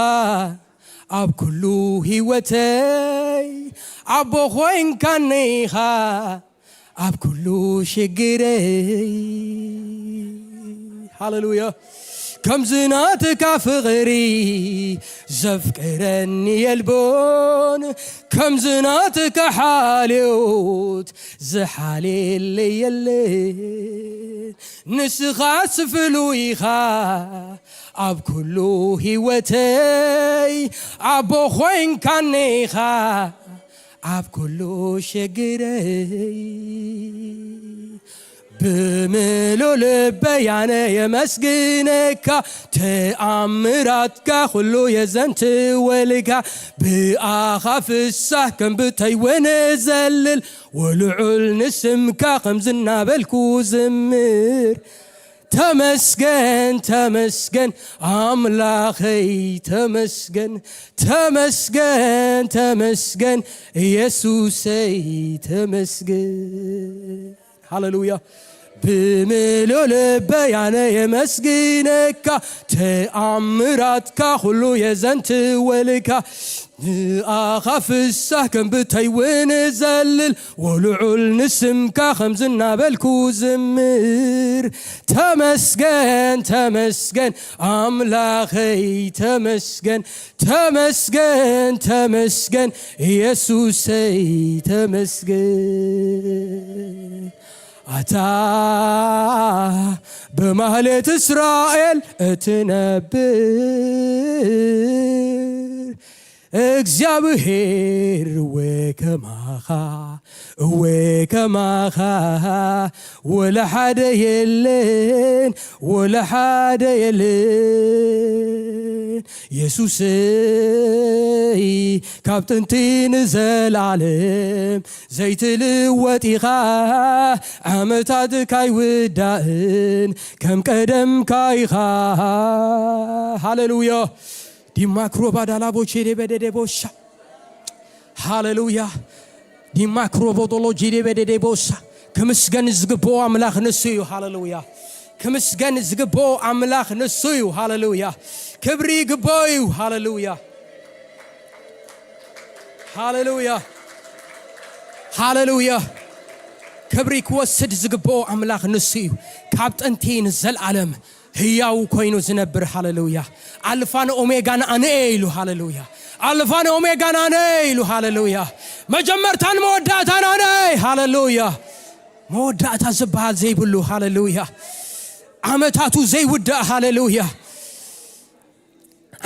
ኣብ ኩሉ ህይወተይ። ኣቦ ኾይንካኒ ኢኻ ኣብ ኩሉ ሽግረይ። ሃሌሉያ። ከምዚ ናትካ ፍቕሪ ዘፍቅረኒ የልቦን። ከምዚ ናትካ ሓልዮት ዝሓልየለይ የለን። ንስኻስ ፍሉይ ኢኻ ኣብ ኩሉ ህይወተይ። ኣቦ ኾይንካኒ ኢኻ ኣብ ኩሉ ሽግረይ። ብምሉእ ልበይ ኣነ የመስግነካ። ተኣምራትካ ኩሉ የዘንትወልካ። ብኣኻ ፍሳህ ከም ብተይ እውን ዘልል። ወልዑል ንስምካ ከምዚ እናበልኩ ዝምር። ተመስገን፣ ተመስገን ኣምላኸይ፣ ተመስገን፣ ተመስገን፣ ተመስገን የሱሰይ፣ ተመስገን። ሃሌሉያ። ብምሉእ ልበይ ኣነ የመስግነካ። ተኣምራትካ ኩሉ የዘንትወልካ። ንኣኻ ፍሳህ ከም ብተይ እውን ዘልል። ወልዑል ንስምካ ከምዚ እናበልኩ ዝምር። ተመስገን፣ ተመስገን ኣምላኸይ፣ ተመስገን፣ ተመስገን፣ ተመስገን የሱሰይ፣ ተመስገን። ኣታ ብማህሌት እስራኤል እትነብር እግዚኣብሔር እወ ከማኻ፣ እወ ከማኻ ወላ ሓደ የለን፣ ወላ ሓደ የለን። የሱሰይ ካብ ጥንቲ ንዘለዓለም ዘይትልወጥ ኢኻ፣ ዓመታትካ ኣይውዳእን ከም ቀደምካ ኢኻ። ሃሌሉያ። ዲማክሮ ባዳላቦቼ ዴበደዴቦሻ። ሃሌሉያ። ዲማክሮ ቦዶሎ ጂዴበደዴቦሻ። ክምስገን ዝግብኦ ኣምላኽ ንሱ እዩ። ሃሌሉያ። ክምስገን ዝግብኦ ኣምላኽ ንሱ እዩ። ሃሌሉያ። ክብሪ ይግብኦ እዩ። ሃሌሉያ። ሃሌሉያ። ሃሌሉያ። ክብሪ ክወስድ ዝግብኦ ኣምላኽ ንሱ እዩ። ካብ ጥንቲ ንዘለዓለም ህያው ኮይኑ ዝነብር። ሃሌሉያ። ኣልፋን ኦሜጋን ኣነ እየ ኢሉ። ሃሌሉያ። ኣልፋን ኦሜጋን ኣነ እየ ኢሉ። ሃሌሉያ። መጀመርታን መወዳእታን ኣነ እየ። ሃሌሉያ። መወዳእታ ዝበሃል ዘይብሉ። ሃሌሉያ። ዓመታቱ ዘይውዳእ። ሃሌሉያ።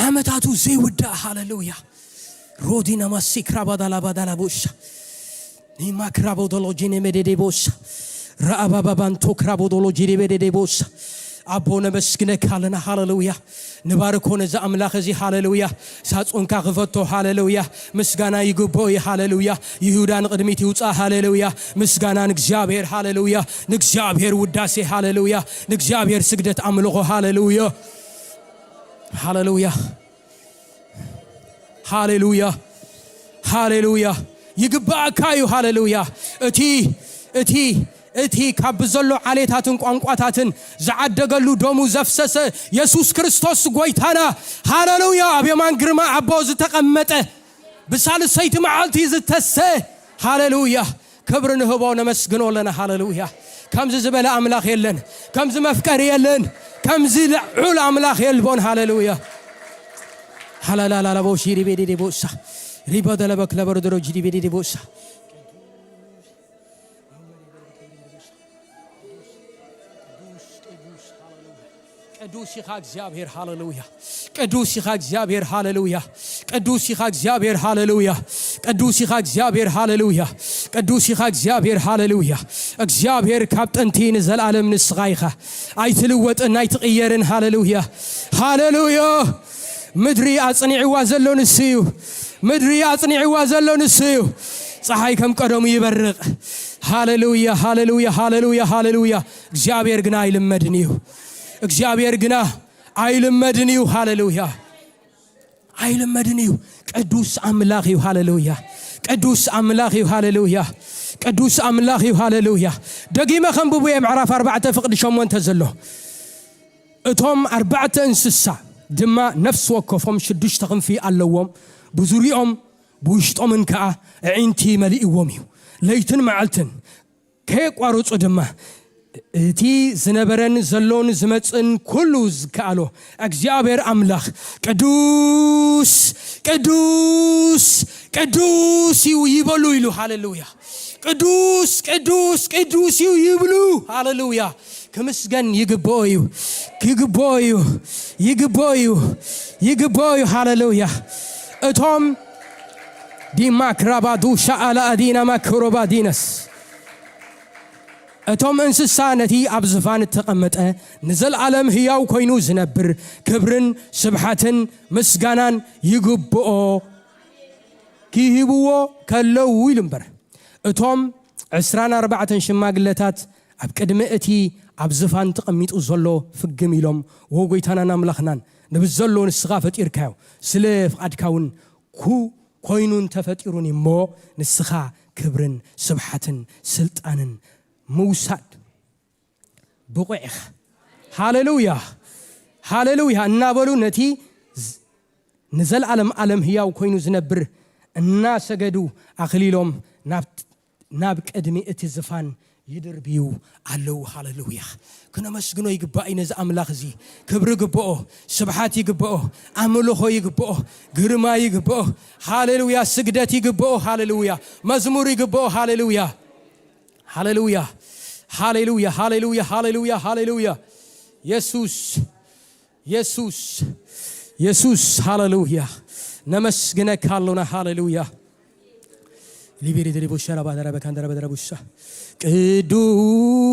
ዓመታቱ ዘይውዳእ። ሃሌሉያ። ሮዲና ማሲክራ ባዳላ ባዳላ ቦሻ ኒማክራ ቦዶሎጂኔ መደዴ ቦሻ ረኣባባባንቶ ክራ ቦዶሎጂኔ መደዴ ቦሻ። ኣቦ ነመስግነካ ኣለና። ሃሌሉያ። ንባርኮ ነዚ ኣምላኽ እዚ። ሃሌሉያ። ሳጹንካ ክፈቶ። ሃሌሉያ። ምስጋና ይግብኦ እዩ። ሃሌሉያ። ይሁዳ ንቕድሚት ይውጻእ። ሃሌሉያ። ምስጋና ንእግዚኣብሔር። ሃሌሉያ። ንእግዚኣብሔር ውዳሴ። ሃሌሉያ። ንእግዚኣብሔር ስግደት ኣምልኾ። ሃሌሉያ። ሃሌሉያ። ሃሌሉያ። ሃሌሉያ። ይግባኣካ እዩ። ሃሌሉያ። እቲ እቲ እቲ ካብ ብዘሎ ዓሌታትን ቋንቋታትን ዝዓደገሉ፣ ደሙ ዘፍሰሰ የሱስ ክርስቶስ ጎይታና። ሃሌሉያ። ኣብ የማን ግርማ ኣቦ ዝተቐመጠ፣ ብሳልሰይቲ መዓልቲ ዝተሰ። ሃሌሉያ። ክብሪ ንህቦ፣ ነመስግኖ ኣለና። ሃሌሉያ። ከምዚ ዝበለ ኣምላኽ የለን። ከምዚ መፍቀሪ የለን። ከምዚ ልዑል ኣምላኽ የልቦን። ሃሌሉያ። ሃላላላላቦ ሺሪቤዴዴቦሳ ሪባደለበክለበርደሮ ጂዲቤዴዴቦሳ። ቅዱስ ኢኻ እግዚኣብሔር። ሃሌሉያ። ቅዱስ ኢኻ እግዚኣብሔር። ሃሌሉያ። ቅዱስ ኢኻ እግዚኣብሔር። ሃሌሉያ። ቅዱስ ኢኻ እግዚኣብሔር። ሃሌሉያ። ቅዱስ ኢኻ እግዚኣብሔር። ሃሌሉያ። እግዚኣብሔር ካብ ጥንቲ ንዘለኣለም ንስኻ ኢኻ። ኣይትልወጥን ኣይትቕየርን። ሃሌሉያ። ሃሌሉያ። ምድሪ ኣጽኒዕዋ ዘሎ ንሱ እዩ። ምድሪ ኣጽኒዕዋ ዘሎ ንሱ እዩ። ፀሓይ ከም ቀደሙ ይበርቕ። ሃሌሉያ፣ ሃሌሉያ፣ ሃሌሉያ፣ ሃሌሉያ። እግዚኣብሔር ግና ኣይልመድን እዩ። እግዚኣብሔር ግና ኣይልመድን እዩ። ሃሌሉያ። ኣይልመድን እዩ። ቅዱስ ኣምላኽ እዩ። ሃሌሉያ። ቅዱስ ኣምላኽ እዩ። ሃሌሉያ። ቅዱስ ኣምላኽ እዩ። ሃሌሉያ። ደጊመ ከንብቡ እየ፣ ምዕራፍ ኣርባዕተ ፍቕዲ ሸሞንተ ዘሎ። እቶም ኣርባዕተ እንስሳ ድማ ነፍሲ ወከፎም ሽዱሽተ ክንፊ ኣለዎም፣ ብዙሪኦም ብውሽጦምን ከኣ ኣዒንቲ መሊእዎም እዩ። ለይትን መዓልትን ከየቋርጹ ድማ እቲ ዝነበረን ዘሎን ዝመጽእን ኩሉ ዝከኣሎ እግዚኣብሔር ኣምላኽ ቅዱስ፣ ቅዱስ፣ ቅዱስ እዩ ይበሉ ኢሉ። ሃሌሉያ። ቅዱስ፣ ቅዱስ፣ ቅዱስ እዩ ይብሉ። ሃሌሉያ። ክምስገን ይግብኦ እዩ። ይግብኦ እዩ። ይግብኦ እዩ። ይግብኦ እዩ። ሃሌሉያ። እቶም ዲማ ክራባዱ ሻኣላ ኣዲና ማክሮባ ዲነስ፣ እቶም እንስሳ ነቲ ኣብ ዝፋን እተቐመጠ ንዘለኣለም ህያው ኮይኑ ዝነብር ክብርን ስብሓትን ምስጋናን ይግብኦ፣ ክህብዎ ከለዉ ኢሉ እምበር። እቶም ዕስራን ኣርባዕተን ሽማግለታት ኣብ ቅድሚ እቲ ኣብ ዝፋን ተቐሚጡ ዘሎ ፍግም ኢሎም፣ "ወ ጎይታናን ኣምላኽናን፣ ንብዘሎ ንስኻ ፈጢርካዮ፣ ስለ ፍቓድካ እውን ኩ-፣ ኮይኑ እንተፈጢሩኒ እሞ፣ ንስኻ ክብርን ስብሓትን ስልጣንን ምውሳድ ብቑዕ ኢኻ። ሃሌሉያ፣ ሃሌሉያ" እናበሉ ነቲ ዝ-፣ ንዘለኣለም ዓለም ህያው ኮይኑ ዝነብር እናሰገዱ ኣኽሊሎም ናብ፣ ናብ ቅድሚ እቲ ዝፋን ይድርብዩ ኣለዉ። ሃሌሉያ። ክነመስግኖ ይግባእ እዩ ነዚ ኣምላኽ እዚ። ክብሪ ይግብኦ፣ ስብሓት ይግብኦ፣ ኣምልኾ ይግብኦ፣ ግርማ ይግብኦ። ሃሌሉያ። ስግደት ይግብኦ። ሃሌሉያ። መዝሙር ይግብኦ። ሃሌሉያ። ሃሌሉያ። ሃሌሉያ። ሃሌሉያ። ሃሌሉያ። ሃሌሉያ። የሱስ፣ የሱስ፣ የሱስ። ሃሌሉያ። ነመስግነካ ኣሎና። ሃሌሉያ። ሊቢሪ ድሪቡ ሸራባ ደረበ ካንደረበ ደረቡሻ።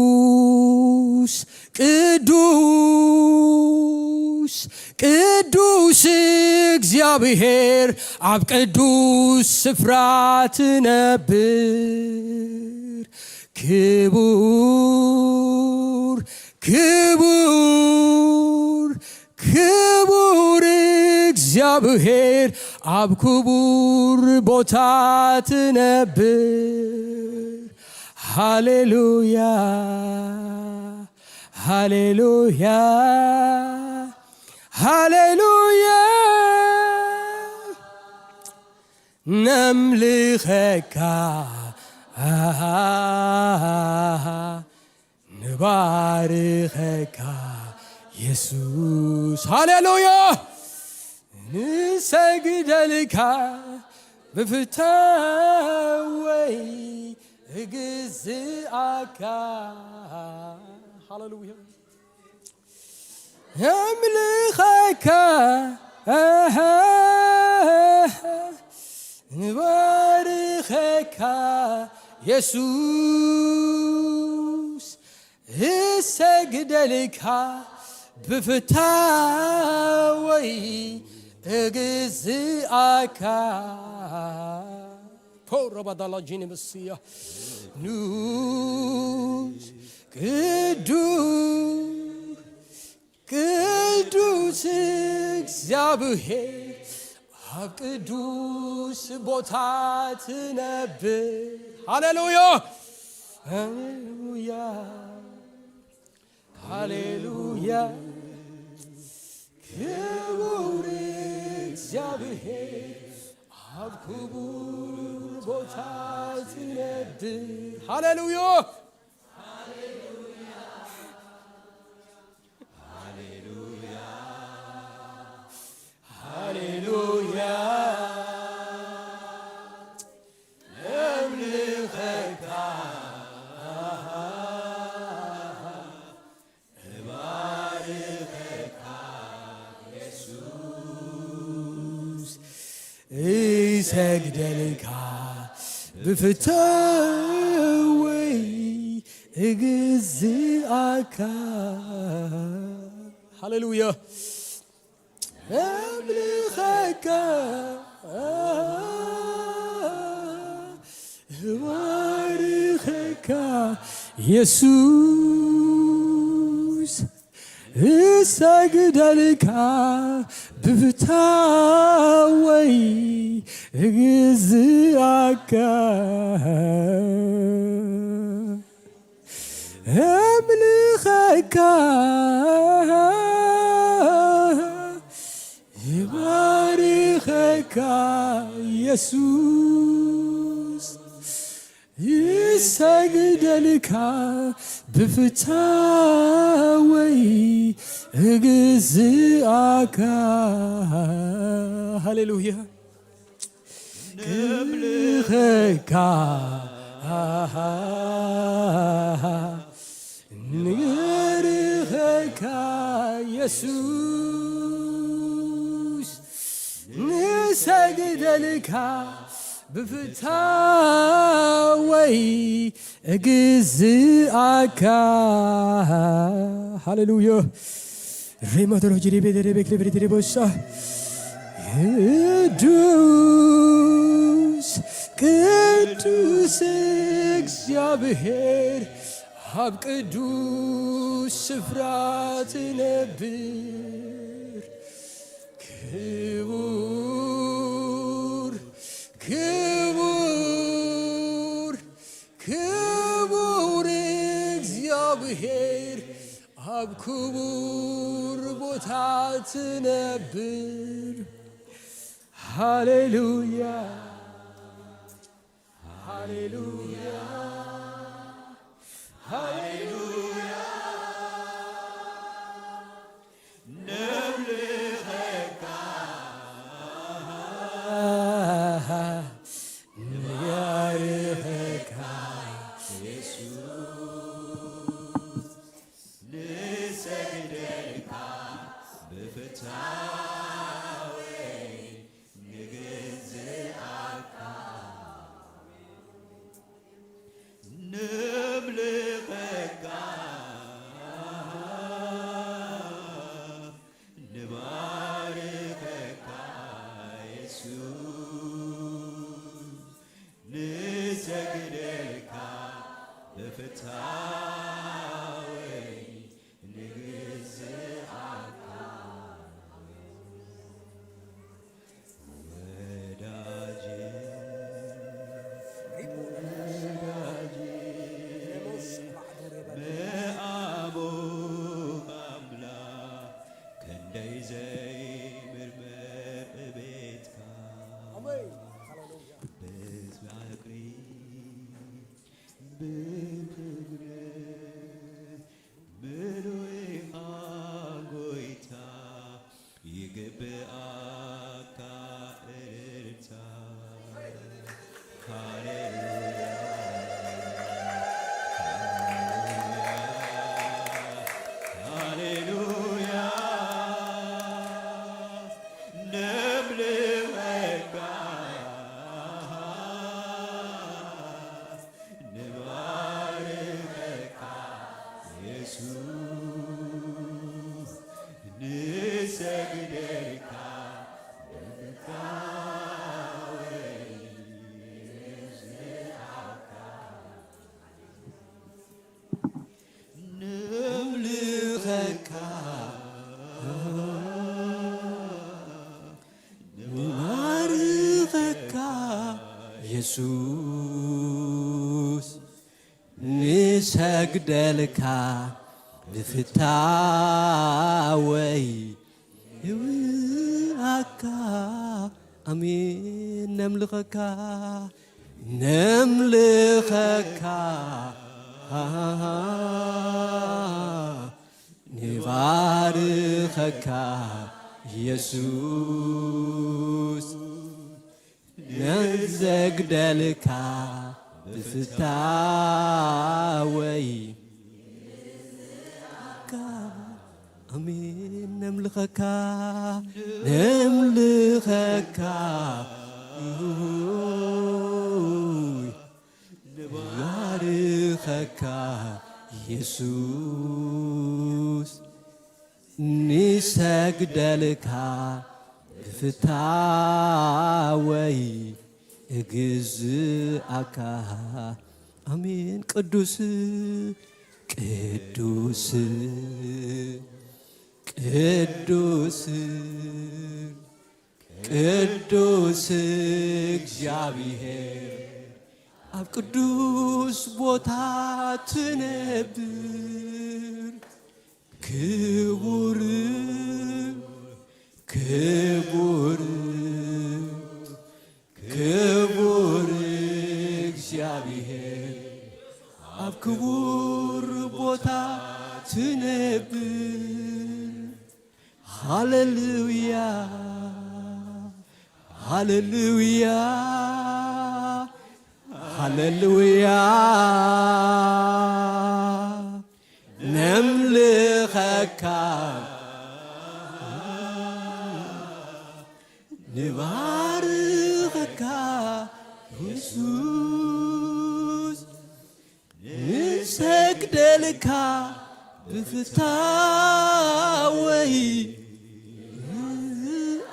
ቅዱስ፣ ቅዱስ፣ ቅዱስ እግዚኣብሔር ኣብ ቅዱስ ስፍራ ትነብር። ክቡር፣ ክቡር፣ ክቡር እግዚኣብሔር ኣብ ክቡር ቦታ ትነብር። ሃሌሉያ፣ ሃሌሉያ፣ ሃሌሉያ። ነምልኸካ፣ ንባርኸካ የሱስ። ሃሌሉያ። ንሰግደልካ ብፍታወይ እግዝኣካ። ሃሌሉያ። ኣምልኸካ፣ ንባርኸካ የሱስ፣ እሰግደልካ ብፍታወይ እግዝኣካ። ፖረባዳላ ጂኒ መስያ ንስ ቅዱስ ቅዱስ እግዚኣብሔር ኣብ ቅዱስ ቦታ ትነብር። ሃሌሉያ፣ ሃሌሉያ፣ ሃሌሉያ። ክቡር እግዚኣብሔር ኣብ ክቡር ቦታ ትነብር። ሃሌሉያ፣ ሃሌሉያ፣ ሃሌሉያ። እምልኸካ፣ እባርኸካ የሱስ፣ እሰግደልካ ብፍታወይ እግዝኣካ። ሃሌሉያ። እምልኸካ፣ እባርኸካ የሱስ፣ እሰግደልካ ብፍታወይ እግዝኣካ። እምልኸካ፣ እባርኸካ የሱስ፣ ይሰግደልካ ብፍታወይ እግዝኣካ። ሃሌሉያ። ክብልኸካ ንርኸካ የሱስ፣ ንሰግደልካ ብፍታወይ እግዝኣካ። ሃሌሉያ። ሬማዶሎ ጅሪቤ ደረቤ ክሌብሪ ድሪቦሳ። ቅዱስ ቅዱስ እግዚኣብሔር ኣብ ቅዱስ ስፍራ ትነብር። ክቡር ክቡር ክቡር እግዚኣብሔር ኣብ ክቡር ቦታ ትነብር። ሃሌሉያ፣ ሃሌሉያ፣ ሃሌሉያ። ነምልኸካ፣ ንባርኸካ የሱስ፣ ንሰግደልካ ብፍታወይ ንግዝኣካ። ነምልኸካ፣ ንባርኸካ የሱስ፣ ንሰግደልካ ብፍታወይ ንግዝኣካ። ወዳጄ፣ ወዳጄ፣ መኣቦ ኣምላኽ ክንደይ ዘይምርመር እቤትካ። ኣሜን። ሃሌሉያ። ብፍቕሪ፣ ብፍቕሪ የሱስ ንሰግደልካ ብፍታወይ ንብኣካ ኣሜን ነምልኸካ ነምልኸካ ንባርኸካ የሱስ ነንዘግደልካ ብፍታወይ ኣሜን ነምልኸካ ነምልኸካ ንባርኸካ የሱስ ንሰግደልካ ብፍታወይ እግዝኣካ ኣሜን ቅዱስ ቅዱስ ቅዱስ ቅዱስ እግዚኣብሔር ኣብ ቅዱስ ቦታ ትነብር ክቡር ክቡር ክቡር እግዚኣብሔር ኣብ ክቡር ቦታ ትነብር ሃሌሉያ ሃሌሉያ ሃሌሉያ ነምልኸካ ንባርኸካ የሱስ ንሰግደልካ ብፍታወይ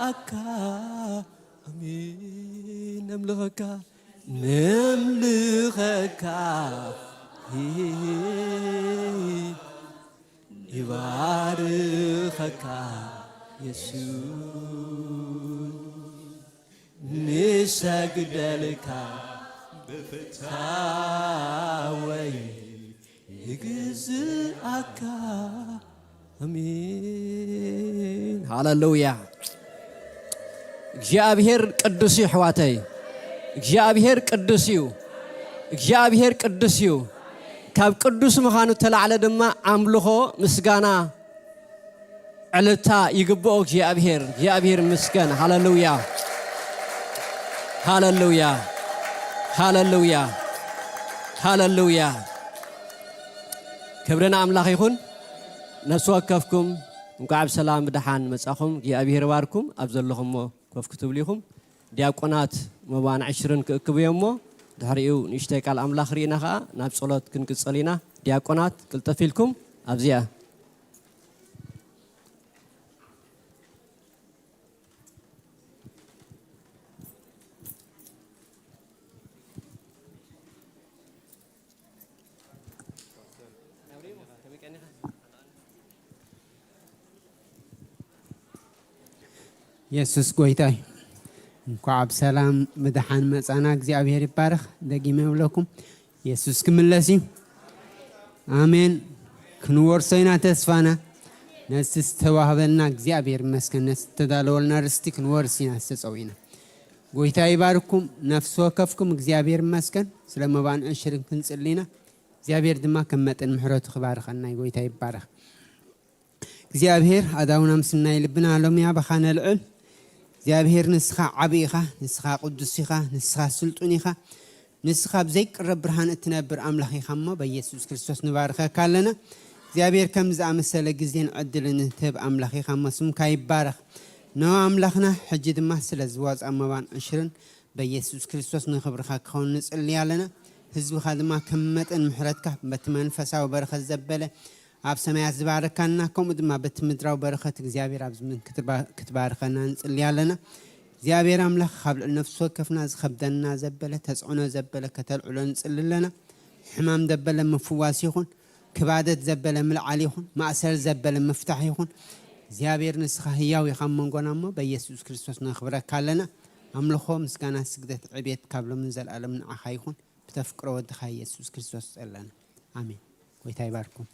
ንብኣካ ኣሜን ነምልኸካ ነምልኸካ ንባርኸካ የሱስ ንሰግደልካ ብፍታወይ ንግዝኣካ ኣሜን ሃለሉያ እግዚኣብሔር ቅዱስ እዩ ኣሕዋተይ እግዚኣብሔር ቅዱስ እዩ እግዚኣብሔር ቅዱስ እዩ ካብ ቅዱስ ምዃኑ ተላዕለ ድማ ኣምልኾ ምስጋና ዕልልታ ይግብኦ እግዚኣብሔር እግዚኣብሔር ይመስገን ሃለሉያ ሃለሉያ ሃለሉያ ሃለሉያ ክብሪ ንኣምላኽ ይኹን ነፍሲ ወከፍኩም እንኳዕ ብሰላም ብደሓን መጻኹም እግዚኣብሔር ይባርኩም ኣብ ዘለኹሞ ኮፍ ክትብሉ ኢኹም ዲያቆናት መባን ዕሽርን ክእክቡ እዮም እሞ ድሕሪኡ ንእሽተይ ቃል ኣምላኽ ርኢና ኸዓ ናብ ጸሎት ክንቅጸል ኢና ዲያቆናት ቅልጥፍ ኢልኩም ኣብዚኣ የሱስ ጎይታ እዩ። እንኳዕ ብሰላም ብደሓን መጻና እግዚኣብሔር ይባረኽ። ደጊመ ይብለኩም የሱስ ክምለስ እዩ። ኣሜን። ክንወርሶ ኢና ተስፋና። ነቲ ዝተዋህበልና እግዚኣብሔር ይመስገን። ነቲ ዝተዳለወልና ርስቲ ክንወርስ ኢና ዝተጸውኢና። ጎይታ ይባርኩም። ነፍሲ ወከፍኩም እግዚኣብሔር ይመስገን። ስለ መባን ዕሽርን ክንጽሊ ኢና። እግዚኣብሔር ድማ ከም መጠን ምሕረቱ ክባርኸና እዩ። ጎይታ ይባረኽ። እግዚኣብሔር ኣዳውና ምስናይ ልብና ሎምያ በኻ ነልዕል እግዚኣብሔር ንስኻ ዓብ ኢኻ ንስኻ ቅዱስ ኢኻ ንስኻ ስልጡን ኢኻ ንስኻ ብዘይቅረብ ብርሃን እትነብር ኣምላኽ ኢኻ እሞ በኢየሱስ ክርስቶስ ንባርኸካ ኣለና እግዚኣብሔር ከም ዝኣመሰለ ግዜን ዕድልን እትህብ ኣምላኽ ኢኻ እሞ ስምካ ይባረኽ ኖ ኣምላኽና ሕጂ ድማ ስለ ዝዋፃ መባን ዕሽርን በኢየሱስ ክርስቶስ ንኽብርኻ ክኸውን ንጽሊ ኣለና ህዝብኻ ድማ ከም መጠን ምሕረትካ በቲ መንፈሳዊ በረኸት ዘበለ ኣብ ሰማያት ዝባረካና ከምኡ ድማ በቲ ምድራዊ በረኸት እግዚኣብሔር ኣብዚ ምን ክትባርከና ንጽሊ ኣለና እግዚኣብሔር ኣምላኽ ካብ ልዕል ነፍሲ ወከፍና ዝኸብደና ዘበለ ተጽዕኖ ዘበለ ከተልዕሎ ንጽሊ ኣለና ሕማም ዘበለ ምፍዋስ ይኹን ክባደት ዘበለ ምልዓል ይኹን ማእሰር ዘበለ ምፍታሕ ይኹን እግዚኣብሔር ንስኻ ህያው ኢኻ መንጎና እሞ በኢየሱስ ክርስቶስ ነኽብረካ ኣለና ኣምልኾ፣ ምስጋና፣ ስግደት፣ ዕቤት ካብ ሎምን ዘለኣለም ንዓኻ ይኹን። ብተፍቅሮ ወድኻ ኢየሱስ ክርስቶስ ጸለና። ኣሜን። ጎይታ ይባርኩም።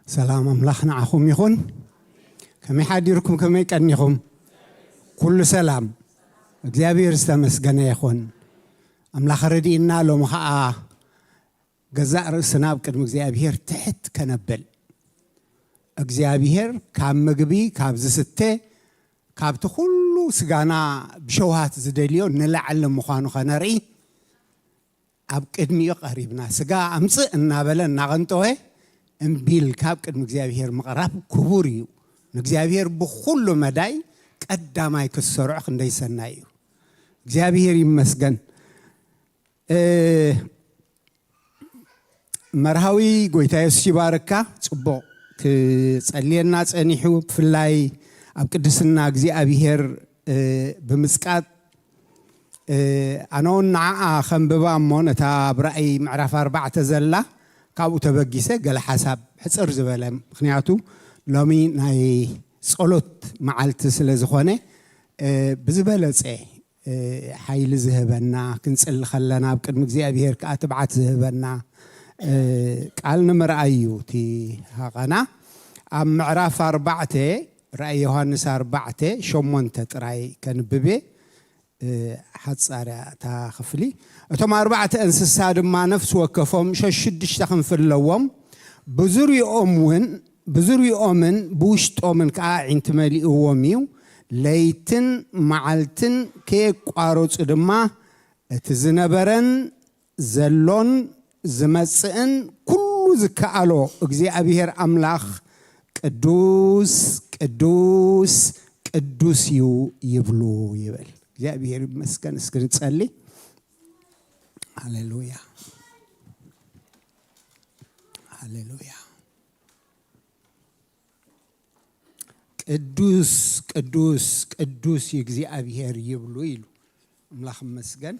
ሰላም ኣምላኽ ንዓኹም ይኹን። ከመይ ሓዲርኩም? ከመይ ቀኒኹም? ኩሉ ሰላም፣ እግዚኣብሔር ዝተመስገነ ይኹን። ኣምላኽ ረድእና፣ ሎሚ ኸዓ ገዛእ ርእስና ኣብ ቅድሚ እግዚኣብሔር ትሕት ከነብል፣ እግዚኣብሔር ካብ ምግቢ፣ ካብ ዝስተ፣ ካብቲ ኩሉ ስጋና ብሸውሃት ዝደልዮ ንላዕሊ ምዃኑ ኸነርኢ ኣብ ቅድሚኡ ቀሪብና፣ ስጋ ኣምጽእ እናበለ እናቐንጠወ እምቢ ኢልካ ኣብ ቅድሚ እግዚኣብሔር ምቕራብ ክቡር እዩ። ንእግዚኣብሔር ብኹሉ መዳይ ቀዳማይ ክትሰርዖ ክንደይ ሰናይ እዩ። እግዚኣብሔር ይመስገን። እ፣ መርሃዊ ጎይታ የሱስ ይባርካ። ጽቡቕ ክጸልየና ጸኒሑ፣ ብፍላይ ኣብ ቅድስና እግዚኣብሔር፣ እ፣ ብምጽቃጥ፣ እ፣ ኣነ እውን ንዓኣ ከንብባ እሞ ነታ ኣብ ራእይ ምዕራፍ ኣርባዕተ ዘላ ካብኡ ተበጊሰ ገለ ሓሳብ ሕጽር ዝበለ፣ ምኽንያቱ ሎሚ ናይ ጸሎት መዓልቲ ስለ ዝኾነ፣ እ፣ ብዝበለጸ፣ እ፣ ሓይሊ ዝህበና፣ ክንጽሊ ከለና ኣብ ቅድሚ እግዚኣብሔር ከኣ ትብዓት ዝህበና፣ እ፣ ቃል ንምርኣይ እዩ እቲ ሃቐና። ኣብ ምዕራፍ ኣርባዕተ፣ ራእይ ዮሃንስ ኣርባዕተ ሸሞንተ ጥራይ ከንብብ እየ፣ እ፣ ሓጻር እያ እታ ክፍሊ። እቶም ኣርባዕተ እንስሳ ድማ ነፍሲ ወከፎም ሸሽዱሽተ ክንፊ ኣለዎም። ብዙርይኦም እውን፣ ብዙርይኦምን ብውሽጦምን ከኣ ኣዒንቲ መሊእዎም እዩ። ለይትን መዓልትን ከየቋረጹ ድማ እቲ ዝነበረን ዘሎን ዝመጽእን ኩሉ ዝከኣሎ እግዚኣብሔር ኣምላኽ ቅዱስ፣ ቅዱስ፣ ቅዱስ እዩ ይብሉ ይብል። እግዚኣብሔር ይመስገን። እስኪ ንጸሊ። ሃሌሉያ፣ ሃሌሉያ። ቅዱስ፣ ቅዱስ፣ ቅዱስ እግዚኣብሔር ይብሉ ኢሉ። ኣምላኽ ይመስገን።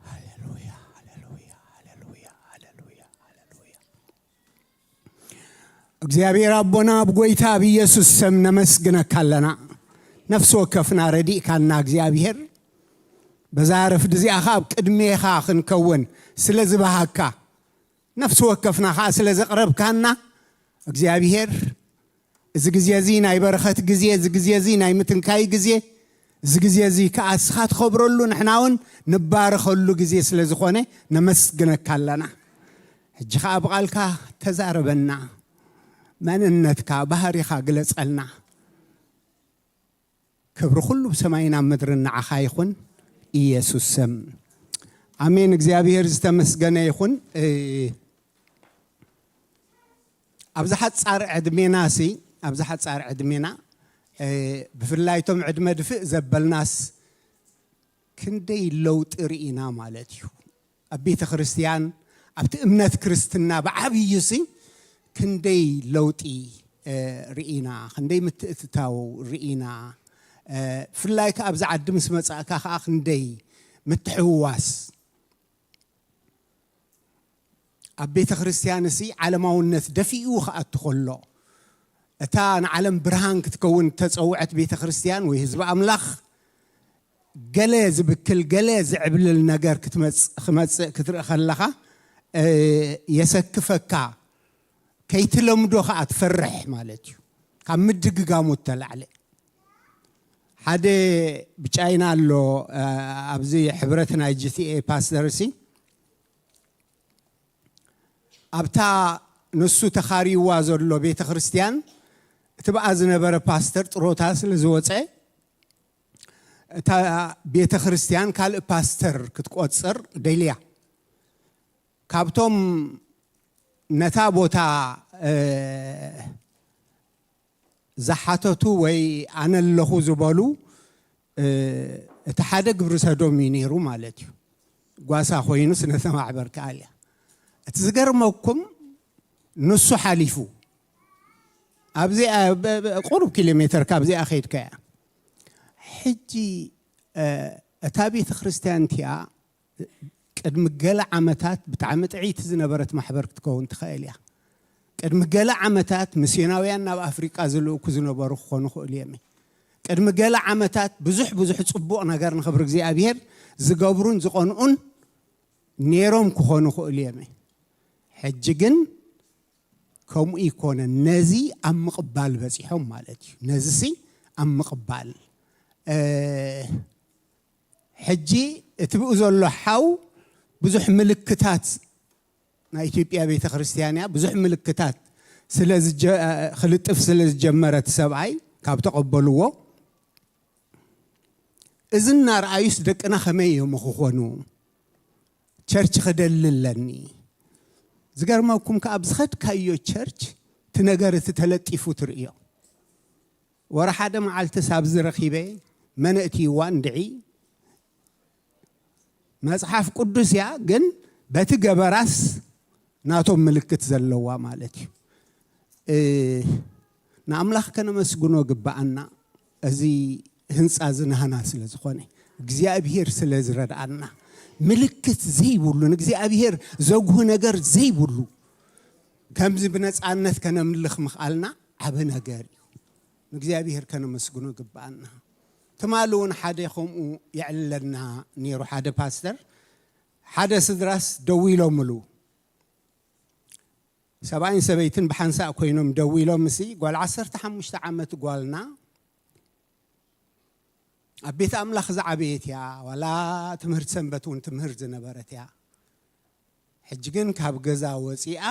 ሃሌሉያ፣ ሃሌሉያ፣ ሃሌሉያ፣ ሃሌሉያ፣ ሃሌሉያ። እግዚኣብሔር ኣቦና፣ ኣብ ጎይታ ኣብ ኢየሱስ ስም ነመስግነካ ኣለና። ነፍሲ ወከፍና ረዲእካና እግዚኣብሔር፣ በዛ ረፍዲ እዚኣ ኸኣ ኣብ ቅድሜኻ ክንከውን ስለ ዝበሃካ፣ ነፍሲ ወከፍና ኸኣ ስለ ዘቕረብካና እግዚኣብሔር፣ እዚ ግዜ እዚ ናይ በረኸት ግዜ፣ እዚ ግዜ እዚ ናይ ምትንካይ ግዜ፣ እዚ ግዜ እዚ ከኣ እስኻ ትኸብረሉ፣ ንሕና እውን ንባረኸሉ ግዜ ስለ ዝኾነ ነመስግነካ ኣለና። ሕጂ ኸኣ ብቓልካ ተዛረበና፣ መንነትካ፣ ባህሪኻ ግለጸልና። ክብሪ ኩሉ ብሰማይን ኣብ ምድርን ንዓኻ ይኹን፣ ኢየሱስ ስም። ኣሜን። እግዚኣብሔር ዝተመስገነ ይኹን። እ፣ ኣብዚ ሓጻር ዕድሜና ሲ፣ ኣብዚ ሓጻር ዕድሜና፣ እ፣ ብፍላይ እቶም ዕድመ ድፍእ ዘበልናስ ክንደይ ለውጢ ርኢና ማለት እዩ። ኣብ ቤተ ክርስቲያን፣ ኣብቲ እምነት ክርስትና ብዓብዩ ሲ ክንደይ ለውጢ፣ እ፣ ርኢና፣ ክንደይ ምትእትታው ርኢና። እ፣ ብፍላይ ከኣ ኣብዚ ዓዲ ምስ መጻእካ ከኣ ክንደይ ምትሕውዋስ። ኣብ ቤተ ክርስቲያን ሲ ዓለማውነት ደፊኡ ክኣቱ ከሎ፣ እታ ንዓለም ብርሃን ክትከውን እተጸውዐት ቤተ ክርስቲያን ወይ ህዝቢ ኣምላኽ፣ ገለ ዝብክል፣ ገለ ዝዕብልል ነገር ክትመጽ-፣ ክመጽእ ክትርኢ ከለኻ፣ እ፣ የሰክፈካ። ከይትለምዶ ከኣ ትፈርሕ ማለት እዩ። ካብ ምድግጋሙ እተላዕለ። ሓደ ብቻይና ኣሎ፣ እ፣ ኣብዚ ሕብረት ናይ ጂ ቲ ኤ ፓስተር ሲ፣ ኣብታ ንሱ ተኻርይዋ ዘሎ ቤተ ክርስቲያን፣ እቲ ብኣ ዝነበረ ፓስተር ጥሮታ ስለ ዝወጸ፣ እታ ቤተ ክርስቲያን ካልእ ፓስተር ክትቆጽር ደልያ። ካብቶም ነታ ቦታ፣ እ፣ ዝሓተቱ ወይ ኣነ ኣለኹ ዝበሉ፣ እ፣ እቲ ሓደ ግብሪ ሰዶም እዩ ነይሩ ማለት እዩ። ጓሳ ኮይኑ ስነ ተማሕበር ከኣል እያ። እቲ ዝገርመኩም ንሱ ሓሊፉ ኣብዚኣ በ-፣ በ-፣ ቁሩብ ኪሎ ሜተር ካብዚኣ ከይድካ እያ። ሕጂ፣ እ፣ እታ ቤተ ክርስቲያን እቲኣ ቅድሚ ገለ ዓመታት ብጣዕሚ ጥዕይቲ ዝነበረት ማሕበር ክትከውን ትኽእል እያ። ቅድሚ ገለ ዓመታት ሚስዮናውያን ናብ ኣፍሪቃ ዝልእኩ ዝነበሩ ክኾኑ ይኽእሉ እዮም። ቅድሚ ገለ ዓመታት ብዙሕ ብዙሕ ጽቡቕ ነገር ንኽብሪ እግዚኣብሔር ዝገብሩን ዝቐንኡን ነይሮም ክኾኑ ይኽእሉ እዮም። ሕጂ ግን ከምኡ ይኮነን። ነዚ ኣብ ምቕባል በጺሖም ማለት እዩ። ነዚ ሲ ኣብ ምቕባል፣ እ፣ ሕጂ እቲ ብኡ ዘሎ ሓው ብዙሕ ምልክታት፣ ናይ ኢትዮጵያ ቤተ ክርስቲያን እያ፣ ብዙሕ ምልክታት ስለ ዝጀ-፣ ክልጥፍ ስለ ዝጀመረ እቲ ሰብኣይ ካብ ተቐበልዎ፣ እዚ እናረኣዩስ ደቅና ከመይ እዮም ክኾኑ? ቸርች ክደሊ ኣለኒ። ዝገርመኩም ከኣ ኣብ ዝኸድካዮ ቸርች እቲ ነገር እቲ ተለጢፉ ትርእዮ። ወረ ሓደ መዓልትስ ኣብዚ ረኺበ፣ መን እትይዋ እንድዒ መጽሓፍ ቅዱስ እያ፣ ግን በቲ ገበራስ ናቶም ምልክት ዘለዋ ማለት እዩ። እ፣ ንኣምላኽ ከነመስግኖ ግብኣና። እዚ ህንፃ እዚ ናህና ስለ ዝኾነ እግዚኣብሔር ስለ ዝረድኣና ምልክት ዘይብሉ ንእግዚኣብሔር ዘጉህ ነገር ዘይብሉ ከምዚ ብነፃነት ከነምልኽ ምኽኣልና ዓበ ነገር እዩ። ንእግዚኣብሔር ከነመስግኖ ግብኣና። ትማሊ እውን ሓደ ከምኡ የዕልለና ነይሩ። ሓደ ፓስተር ሓደ ስድራስ ደው ኢሎምሉ ሰብኣይን ሰበይትን ብሓንሳእ ኮይኖም ደው ኢሎም፣ እሲ ጓል ዓሰርተ ሓሙሽተ ዓመት ጓልና ኣብ ቤት ኣምላኽ ዝዓበየት እያ፣ ዋላ ትምህርቲ ሰንበት እውን ትምህር ዝነበረት እያ። ሕጂ ግን ካብ ገዛ ወፂኣ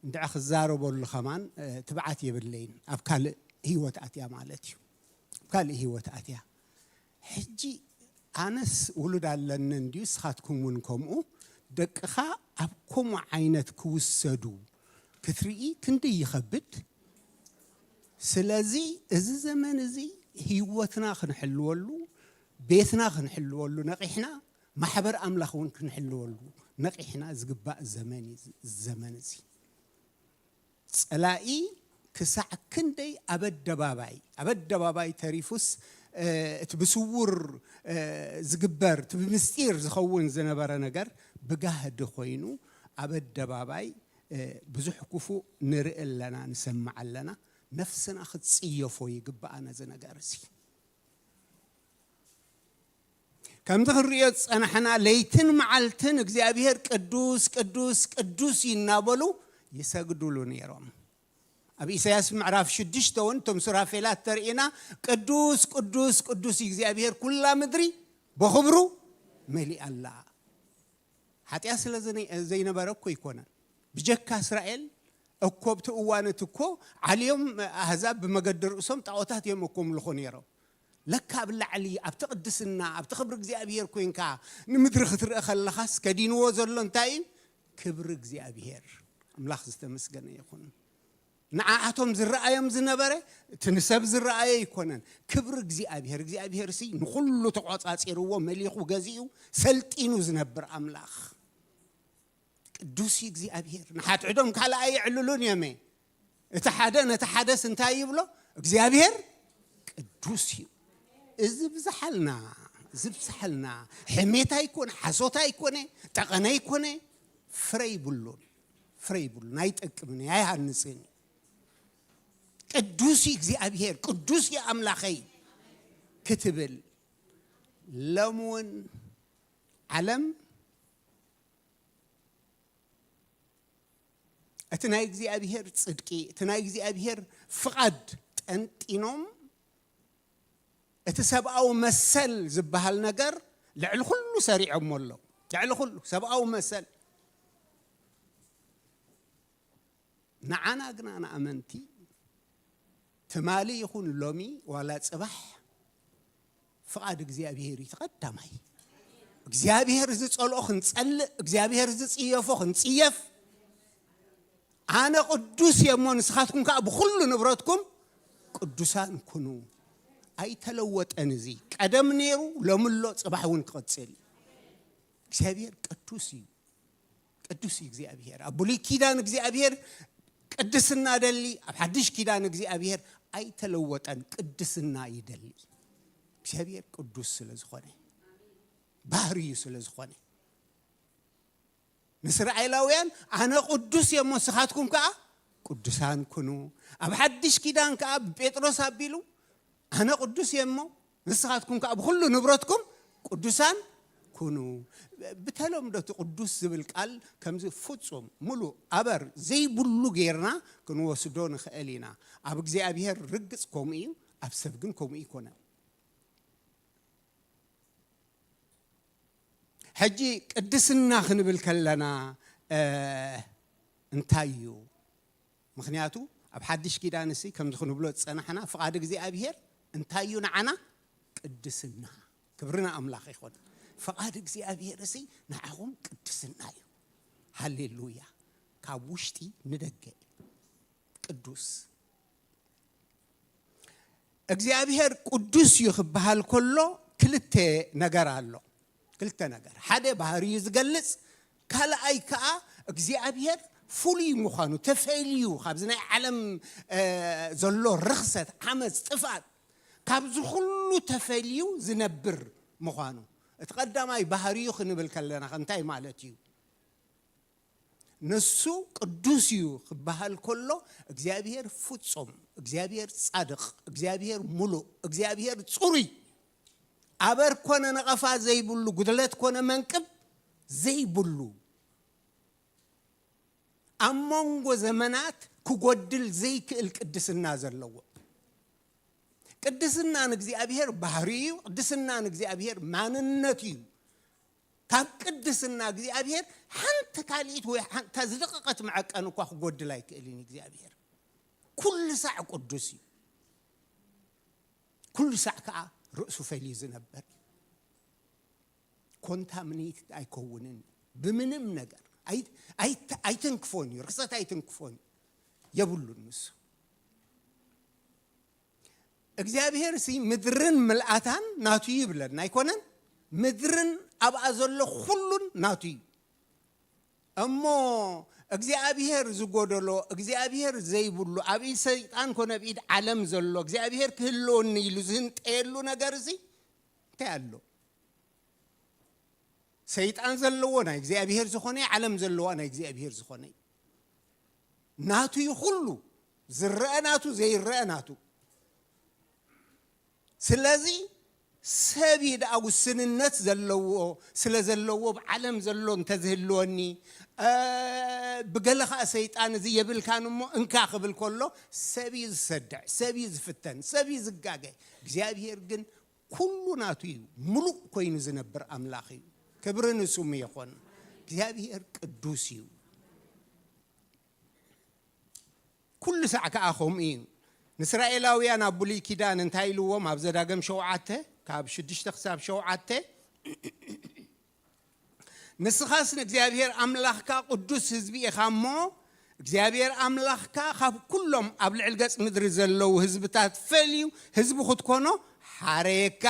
እንድዒ ክዛረበሉ ከማን ትብዓት የብለይን። ኣብ ካልእ ህይወት ኣትያ ማለት እዩ። ኣብ ካልእ ህይወት ኣትያ። ሕጂ ኣነስ ውሉድ ኣለኒ እንድዩ፣ ስኻትኩም እውን ከምኡ። ደቅኻ ኣብ ከምኡ ዓይነት ክውሰዱ ክትርኢ ክንደይ ይኸብድ። ስለዚ እዚ ዘመን እዚ ህይወትና ክንሕልወሉ፣ ቤትና ክንሕልወሉ ነቒሕና፣ ማሕበር ኣምላኽ እውን ክንሕልወሉ ነቒሕና ዝግባእ ዘመን እዩ። እዚ ዘመን እዚ ጸላኢ ክሳዕ ክንደይ ኣብ ኣደባባይ ኣብ ኣደባባይ ተሪፉስ እቲ ብስውር ዝግበር እቲ ብምስጢር ዝኸውን ዝነበረ ነገር ብጋህዲ ኮይኑ ኣብ ኣደባባይ ብዙሕ ክፉእ ንርኢ ኣለና፣ ንሰምዕ ኣለና። ነፍስና ክትጽየፎ ይግብኣ ነዚ ነገር እዚ። ከምቲ ክንርእዮ ዝጸናሕና ለይትን መዓልትን እግዚኣብሔር ቅዱስ ቅዱስ ቅዱስ እዩ እናበሉ ይሰግዱሉ ነይሮም። ኣብ ኢሳያስ ምዕራፍ ሽዱሽተ እውን እቶም ሱራፌላት ተርእና ቅዱስ ቅዱስ ቅዱስ እዩ እግዚኣብሔር፣ ኩላ ምድሪ በኽብሩ መሊኣ ኣላ። ሓጢኣት ስለ ዘይነበረ እኮ ኣይኮነን። ብጀካ እስራኤል እኮ ኣብቲ እዋን እቲ እኮ ዓልዮም ኣህዛብ ብመገዲ ርእሶም ጣዖታት እዮም እኮ ምልኹ ነይሮም። ለካ ኣብ ላዕሊ ኣብቲ ቅድስና ኣብቲ ክብሪ እግዚኣብሔር ኮይንካ ንምድሪ ክትርኢ ከለኻስ ከዲንዎ ዘሎ እንታይ እዩ? ክብሪ እግዚኣብሔር። ኣምላኽ ዝተመስገነ ይኹን። ንዓኣቶም ዝረኣዮም ዝነበረ እቲ ንሰብ ዝረኣየ ኣይኮነን። ክብሪ እግዚኣብሔር፣ እግዚኣብሔር ሲ ንኹሉ ተቆጻጺርዎ፣ መሊኹ፣ ገዚኡ፣ ሰልጢኑ ዝነብር ኣምላኽ ቅዱስ እዩ እግዚኣብሔር። ንሓትሕዶም ካልኣ የዕልሉን እዮም። እቲ ሓደ ነቲ ሓደስ እንታይ ይብሎ? እግዚኣብሔር ቅዱስ እዩ። እዚ ብዝሓልና፣ እዚ ብዝሓልና። ሕሜት ኣይኮነ፣ ሓሶት ኣይኮነ፣ ጠቐነ ኣይኮነ፣ ፍረ ይብሉን። ፍረ ይብሉን፣ ኣይጠቅምን፣ ኣይሃንጽን። ቅዱስ እዩ እግዚኣብሔር፣ ቅዱስ እዩ ኣምላኸይ ክትብል። ሎም እውን ዓለም እቲ ናይ እግዚኣብሔር ጽድቂ፣ እቲ ናይ እግዚኣብሔር ፍቓድ ጠንጢኖም፣ እቲ ሰብኣዊ መሰል ዝበሃል ነገር ልዕሊ ኩሉ ሰሪዖሞ ኣለዉ። ልዕሊ ኩሉ ሰብኣዊ መሰል። ንዓና ግና ንኣመንቲ ትማሊ ይኹን ሎሚ ዋላ ጽባሕ ፍቓድ እግዚኣብሔር እዩ ተቐዳማይ። እግዚኣብሔር ዝጸልኦ ክንጸልእ፣ እግዚኣብሔር ዝጽየፎ ክንጽየፍ። ኣነ ቅዱስ እየ እሞ ንስኻትኩም ከኣ ብኹሉ ንብረትኩም ቅዱሳን ኩኑ። ኣይተለወጠን። እዚ ቀደም ነይሩ፣ ሎሚ ኣሎ፣ ጽባሕ እውን ክቕጽል እዩ። እግዚኣብሔር ቅዱስ እዩ። ቅዱስ እዩ እግዚኣብሔር። ኣብ ብሉይ ኪዳን እግዚኣብሔር ቅድስና ደሊ፣ ኣብ ሓድሽ ኪዳን እግዚኣብሔር ኣይተለወጠን፣ ቅድስና ይደሊ። እግዚኣብሔር ቅዱስ ስለ ዝኾነ፣ ባህርዩ ስለ ዝኾነ። ንእስራኤላውያን ኣነ ቅዱስ እየ እሞ ንስኻትኩም ከኣ ቅዱሳን ኩኑ። ኣብ ሓድሽ ኪዳን ከኣ ብጴጥሮስ ኣቢሉ ኣነ ቅዱስ እየ እሞ ንስኻትኩም ከኣ ብኹሉ ንብረትኩም ቅዱሳን ኩኑ። ብተለምዶ እቲ ቅዱስ ዝብል ቃል ከምዚ ፍጹም፣ ምሉእ፣ ኣበር ዘይብሉ ጌርና ክንወስዶ ንኽእል ኢና። ኣብ እግዚኣብሔር ርግጽ ከምኡ እዩ፣ ኣብ ሰብ ግን ከምኡ ኣይኮነን። ሕጂ ቅድስና ክንብል ከለና፣ እ፣ እንታይ እዩ? ምኽንያቱ ኣብ ሓድሽ ኪዳን እሲ ከምዚ ክንብሎ ዝጸናሕና ፍቓድ እግዚኣብሔር እንታይ እዩ ንዓና? ቅድስና። ክብሪ ንኣምላኽ ይኹን። ፍቓድ እግዚኣብሔር እሲ ንዓኹም ቅድስና እዩ። ሃሌሉያ። ካብ ውሽጢ ንደገ ቅዱስ። እግዚኣብሔር ቅዱስ እዩ ክበሃል ከሎ ክልተ ነገር ኣሎ። ክልተ ነገር፣ ሓደ ባህሪ እዩ ዝገልጽ፣ ካልኣይ ከዓ እግዚኣብሔር ፍሉይ ምዃኑ፣ ተፈልዩ ካብዚ ናይ ዓለም ዘሎ ርኽሰት፣ ዓመፅ፣ ጥፍኣት፣ ካብዚ ኩሉ ተፈልዩ ዝነብር ምዃኑ። እቲ ቀዳማይ ባህሪዩ ክንብል ከለና እንታይ ማለት እዩ? ንሱ ቅዱስ እዩ ክበሃል ከሎ እግዚኣብሔር ፍጹም፣ እግዚኣብሔር ጻድቕ፣ እግዚኣብሔር ሙሉእ፣ እግዚኣብሔር ጽሩይ፣ ኣበር ኮነ ነቐፋ ዘይብሉ፣ ጉድለት ኮነ መንቅብ ዘይብሉ፣ ኣብ መንጎ ዘመናት ክጎድል ዘይክእል ቅድስና ዘለዎ። ቅድስና ንእግዚኣብሔር ባህሪ እዩ። ቅድስና ንእግዚኣብሔር ማንነት እዩ። ካብ ቅድስና እግዚኣብሔር ሓንቲ ካልኢት ወይ ሓንታ ዝደቐቐት መዐቀን እኳ ክጎድል ኣይክእልን እዩ። እግዚኣብሔር ኩሉ ሳዕ ቅዱስ እዩ። ኩሉ ሳዕ ከዓ ርእሱ ፈልዩ ዝነበር እዩ። ኮንታሚኔትድ ኣይከውንን እዩ ብምንም ነገር። ኣይ- ኣይ- ኣይትንክፎን እዩ፣ ርክሰት ኣይትንክፎን እዩ። የብሉን ንሱ። እግዚኣብሔር ሲ ምድርን ምልኣታን ናቱ ይብለና ኣይኮነን? ምድርን ኣብኣ ዘሎ ኩሉን ናቱ እዩ። እሞ እግዚኣብሔር ዝጎደሎ፣ እግዚኣብሔር ዘይብሉ፣ ኣብ ኢድ ሰይጣን ኮነ ኣብ ኢድ ዓለም ዘሎ፣ እግዚኣብሔር ክህልወኒ ኢሉ ዝህንጠየሉ ነገር እዚ እንታይ ኣሎ? ሰይጣን ዘለዎ ናይ እግዚኣብሔር ዝኾነ፣ ዓለም ዘለዋ ናይ እግዚኣብሔር ዝኾነ፣ ናቱ እዩ ኩሉ። ዝረአ ናቱ፣ ዘይረአ ናቱ። ስለዚ ሰብ እዩ ደኣ ውስንነት ዘለዎ፣ ስለ ዘለዎ፣ ኣብ ዓለም ዘሎ እንተዝህልወኒ፣ እ፣ ብገለ ኸኣ ሰይጣን እዚ የብልካን እሞ እንካ ክብል ከሎ፣ ሰብ እዩ ዝሰድዕ፣ ሰብ እዩ ዝፍተን፣ ሰብ እዩ ዝጋገ። እግዚኣብሔር ግን ኩሉ ናቱ እዩ። ሙሉእ ኮይኑ ዝነብር ኣምላኽ እዩ። ክብሪ ንስሙ ይኹን። እግዚኣብሔር ቅዱስ እዩ። ኩሉ ሳዕ ከዓ ከምኡ እዩ። ንእስራኤላውያን ኣብ ብሉይ ኪዳን እንታይ ኢልዎም? ኣብ ዘዳግም ሸውዓተ፣ ካብ ሽዱሽተ ክሳብ ሸውዓተ፣ "ንስኻስ ንእግዚኣብሔር ኣምላኽካ ቅዱስ ህዝቢ ኢኻ እሞ፣ እግዚኣብሔር ኣምላኽካ ካብ ኩሎም ኣብ ልዕሊ ገጽ ምድሪ ዘለዉ ህዝብታት ፈልዩ ህዝቢ ክትኮኖ ሓረየካ።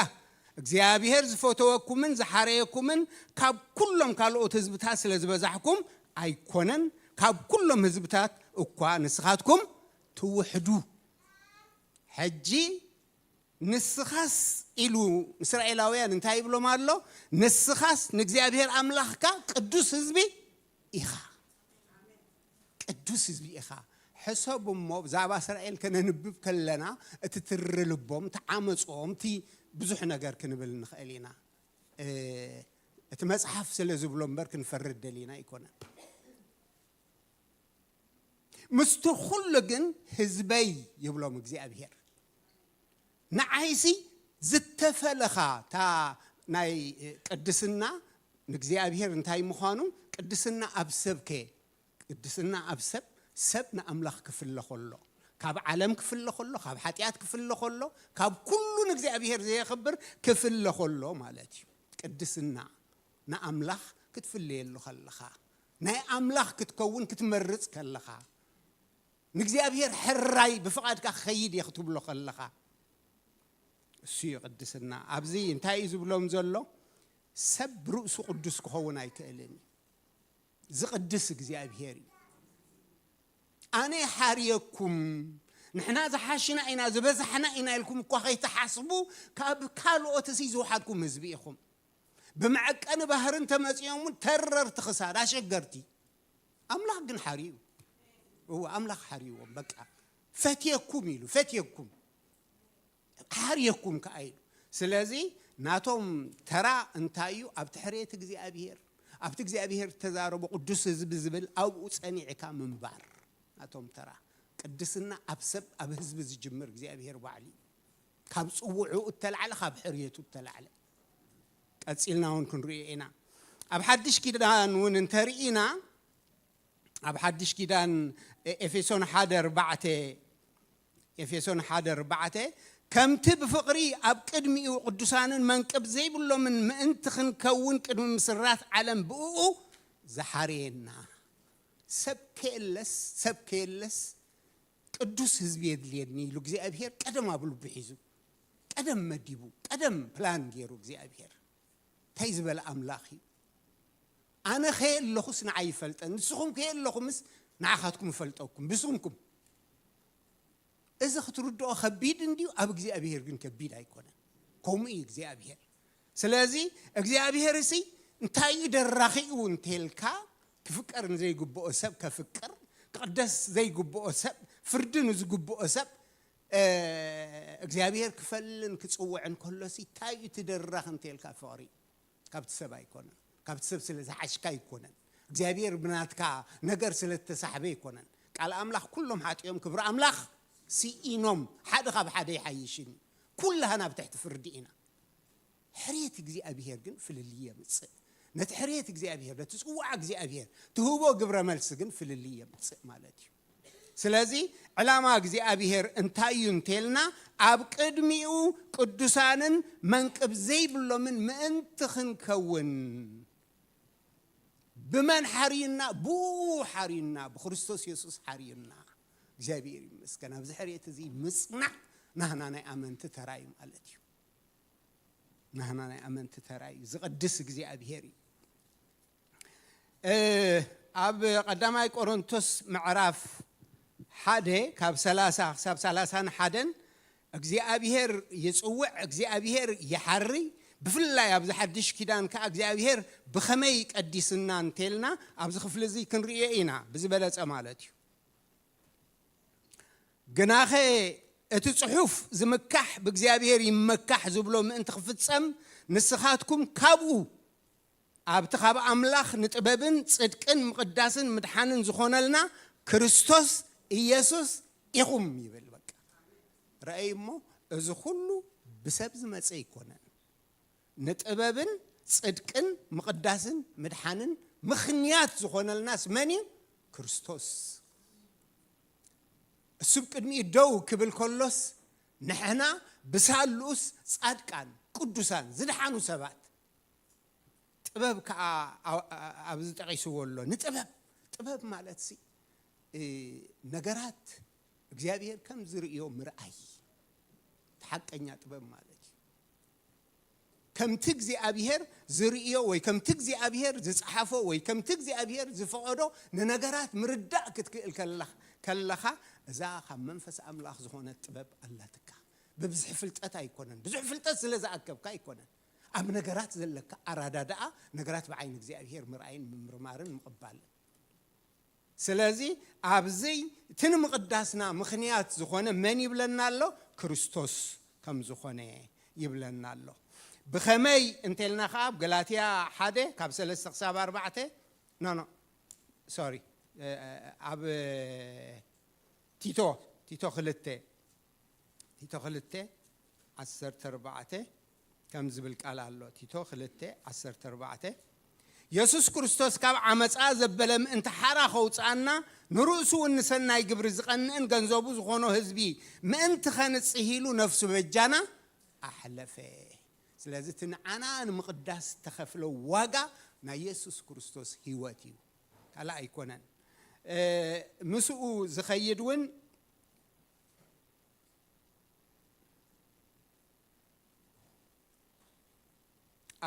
እግዚኣብሔር ዝፈተወኩምን ዝሓረየኩምን ካብ ኩሎም ካልኦት ህዝብታት ስለ ዝበዛሕኩም ኣይኮነን፣ ካብ ኩሎም ህዝብታት እኳ ንስኻትኩም ትውሕዱ። ሕጂ ንስኻስ" ኢሉ ንእስራኤላውያን እንታይ ይብሎም ኣሎ? "ንስኻስ ንእግዚኣብሔር ኣምላኽካ ቅዱስ ህዝቢ ኢኻ። ቅዱስ ህዝቢ ኢኻ።" ሕሰብ እሞ፣ ብዛዕባ እስራኤል ከነንብብ ከለና፣ እቲ ትሪ ልቦም፣ እቲ ዓመጾም፣ እቲ ብዙሕ ነገር ክንብል ንኽእል ኢና። እ፣ እቲ መጽሓፍ ስለ ዝብሎ እምበር ክንፈርድ ደሊና ኣይኮነን። "ምስቲ ኩሉ ግን ህዝበይ" ይብሎም እግዚኣብሔር። ንዓይሲ ዝተፈለኻ፣ እታ ናይ ቅድስና ንእግዚኣብሔር እንታይ ምዃኑ፣ ቅድስና ኣብ ሰብከ፣ ቅድስና ኣብ ሰብ፣ ሰብ ንኣምላኽ ክፍለ ከሎ፣ ካብ ዓለም ክፍለ ከሎ፣ ካብ ሓጢኣት ክፍለ ከሎ፣ ካብ ኩሉ ንእግዚኣብሔር ዘየኽብር ክፍለ ከሎ ማለት እዩ። ቅድስና ንኣምላኽ ክትፍለየሉ ከለኻ፣ ናይ ኣምላኽ ክትከውን ክትመርጽ ከለኻ፣ ንእግዚኣብሔር ሕራይ ብፍቓድካ ክኸይድ እየ ክትብሎ ከለኻ፣ እሱ እዩ ቅድስና። ኣብዚ እንታይ እዩ ዝብሎም ዘሎ? ሰብ ብርእሱ ቅዱስ ክኸውን ኣይክእልን እዩ። ዝቕድስ እግዚኣብሔር እዩ። "ኣነ ሓርየኩም፣ ንሕና ዝሓሽና ኢና፣ ዝበዛሕና ኢና" ኢልኩም እኳ ከይትሓስቡ፣ ካብ ካልኦት እዚ ዝወሓድኩም ህዝቢ ኢኹም። ብመዐቀኒ ባህርን ተመጺኦም እውን ተረርቲ ክሳድ፣ ኣሸገርቲ። ኣምላኽ ግን ሓርዩ። እወ፣ ኣምላኽ ሓርይዎም። በቃ፣ "ፈትየኩም" ኢሉ፣ "ፈትየኩም፣ ሓርየኩም" ከኣ ኢሉ። ስለዚ ናቶም ተራ እንታይ እዩ? ኣብቲ ሕርየት እግዚኣብሔር፣ ኣብቲ እግዚኣብሔር እተዛረቦ ቅዱስ ህዝቢ ዝብል ኣብኡ ጸኒዕካ ምንባር ናቶም ተራ። ቅድስና ኣብ ሰብ፣ ኣብ ህዝቢ ዝጅምር እግዚኣብሔር ባዕሉ እዩ። ካብ ጽውዕኡ እተላዕለ፣ ካብ ሕርየቱ እተላዕለ። ቀጺልና እውን ክንሪኦ ኢና። ኣብ ሓድሽ ኪዳን እውን እንተርኢና፣ ኣብ ሓድሽ ኪዳን፣ ኤ-፣ ኤፌሶን ሓደ ኣርባዕተ፣ ኤፌሶን ሓደ ኣርባዕተ፣ "ከምቲ ብፍቕሪ ኣብ ቅድሚኡ ቅዱሳንን መንቅብ ዘይብሎምን ምእንቲ ክንከውን ቅድሚ ምስራት ዓለም ብእኡ ዝሓረየና።" ሰብ ከየለስ፣ ሰብ ከየለስ፣ ቅዱስ ህዝቢ የድልየኒ ኢሉ እግዚኣብሔር ቀደም ኣብ ልቡ ሒዙ። ቀደም መዲቡ፣ ቀደም ፕላን ገይሩ እግዚኣብሔር። እንታይ ዝበለ ኣምላኽ እዩ? ኣነ ከየ ኣለኹስ ንዓይ ይፈልጠን፣ ንስኹም ከየ ኣለኹምስ ንዓኻትኩም እፈልጠኩም ብስምኩም። እዚ ክትርድኦ ከቢድ እንድዩ፣ ኣብ እግዚኣብሔር ግን ከቢድ ኣይኮነን። ከምኡ እዩ እግዚኣብሔር። ስለዚ እግዚኣብሔር እሲ እንታይ እዩ ደራኺኡ እንተልካ፣ ክፍቀር ንዘይግብኦ ሰብ ከፍቅር፣ ክቕደስ ዘይግብኦ ሰብ፣ ፍርዲ ንዝግብኦ ሰብ እግዚኣብሔር ክፈልን ክጽውዕን ከሎሲ እንታይ እዩ ትደራኽ እንተልካ ፍቕሪ ካብቲ ሰብ ኣይኮነን። ካብቲ ሰብ ስለ ዝሓሽካ ኣይኮነን። እግዚኣብሔር ብናትካ ነገር ስለ ዝተሳሕበ ኣይኮነን። ቃል ኣምላኽ ኩሎም ሓጢኦም ክብሪ ኣምላኽ ስኢኖም ሓደ ካብ ሓደ ይሓይሽን እዩ። ኩላህና ኣብ ትሕቲ ፍርዲ ኢና። ሕርየት እግዚኣብሔር ግን ፍልልይ የምጽእ። ነቲ ሕርየት እግዚኣብሔር፣ ነቲ ጽዋዕ እግዚኣብሔር ትህቦ ግብረ መልሲ ግን ፍልልይ የምጽእ ማለት እዩ። ስለዚ ዕላማ እግዚኣብሔር እንታይ እዩ እንተልና፣ ኣብ ቅድሚኡ ቅዱሳንን መንቅብ ዘይብሎምን ምእንቲ ክንከውን። ብመን ሓርዩና? ብኡ ሓርዩና፣ ብክርስቶስ የሱስ ሓርዩና። እግዚኣብሔር ይመስገን። ኣብዚ ሕርየት እዚ ምጽናዕ ናህና ናይ ኣመንቲ ተራዩ ማለት እዩ። ናህና ናይ ኣመንቲ ተራዩ ዝቕድስ እግዚኣብሔር እዩ። ኣብ ቀዳማይ ቆሮንቶስ ምዕራፍ ሓደ ካብ ሰላሳ ክሳብ ሰላሳን ሓደን እግዚኣብሔር ይጽውዕ፣ እግዚኣብሔር ይሓሪ። ብፍላይ ኣብዚ ሓድሽ ኪዳን ከኣ እግዚኣብሔር ብኸመይ ቀዲስና እንተልና ኣብዚ ክፍሊ እዚ ክንርእዮ ኢና፣ ብዝበለጸ ማለት እዩ። ግናኸ እቲ ጽሑፍ ዝምካሕ ብእግዚኣብሔር ይመካሕ ዝብሎ ምእንቲ ክፍጸም ንስኻትኩም ካብኡ ኣብቲ ካብ ኣምላኽ ንጥበብን ጽድቅን ምቕዳስን ምድሓንን ዝኾነልና ክርስቶስ ኢየሱስ ኢኹም ይብል። በቃ ረኣይ እሞ እዚ ኩሉ ብሰብ ዝመጸ ኣይኮነን። ንጥበብን ጽድቅን ምቕዳስን ምድሓንን ምኽንያት ዝኾነልናስ መን እዩ? ክርስቶስ። እሱ ብቅድሚኡ ደው ክብል ከሎስ ንሕና ብሳሉስ ጻድቃን ቅዱሳን ዝድሓኑ ሰባት። ጥበብ ከዓ ኣብዚ ጠቒስዎ ኣሎ። ንጥበብ ጥበብ ማለት ሲ ነገራት እግዚኣብሔር ከም ዝርእዮ ምርኣይ ሓቀኛ ጥበብ ማለት እዩ። ከምቲ እግዚኣብሔር ዝርእዮ ወይ ከምቲ እግዚኣብሔር ዝጸሓፎ ወይ ከምቲ እግዚኣብሔር ዝፈቐዶ ንነገራት ምርዳእ ክትክእል ከለኻ እዛ ካብ መንፈስ ኣምላኽ ዝኾነት ጥበብ ኣላትካ። ብብዝሒ ፍልጠት ኣይኮነን። ብዙሕ ፍልጠት ስለ ዝኣከብካ ኣይኮነን። ኣብ ነገራት ዘለካ ኣራዳድኣ ነገራት ብዓይኒ እግዚኣብሔር ምርኣይን ምምርማርን ምቕባልን። ስለዚ ኣብዚ እቲ ንምቕዳስና ምኽንያት ዝኾነ መን ይብለና ኣሎ? ክርስቶስ ከም ዝኾነ ይብለና ኣሎ። ብኸመይ እንተልና ከኣ ኣብ ገላትያ ሓደ ካብ ሰለስተ ክሳብ ኣርባዕተ፣ ኖ ኖ ሶሪ፣ ኣብ ቲቶ ቲቶ ክልተ ቲቶ ክልተ ዓሰርተ ኣርባዕተ ከም ዝብል ቃል ኣሎ። ቲቶ ክልተ ዓሰርተ ኣርባዕተ የሱስ ክርስቶስ ካብ ዓመፃ ዘበለ ምእንቲ ሓራ ከውፅኣና ንርእሱ እውን ንሰናይ ግብሪ ዝቐንእን ገንዘቡ ዝኾኖ ህዝቢ ምእንቲ ኸንጽህ ኢሉ ነፍሱ በጃና ኣሕለፈ። ስለዚ እቲ ንዓና ንምቕዳስ ዝተኸፍለ ዋጋ ናይ የሱስ ክርስቶስ ህይወት እዩ፣ ካልእ ኣይኮነን። ምስኡ ዝኸይድ እውን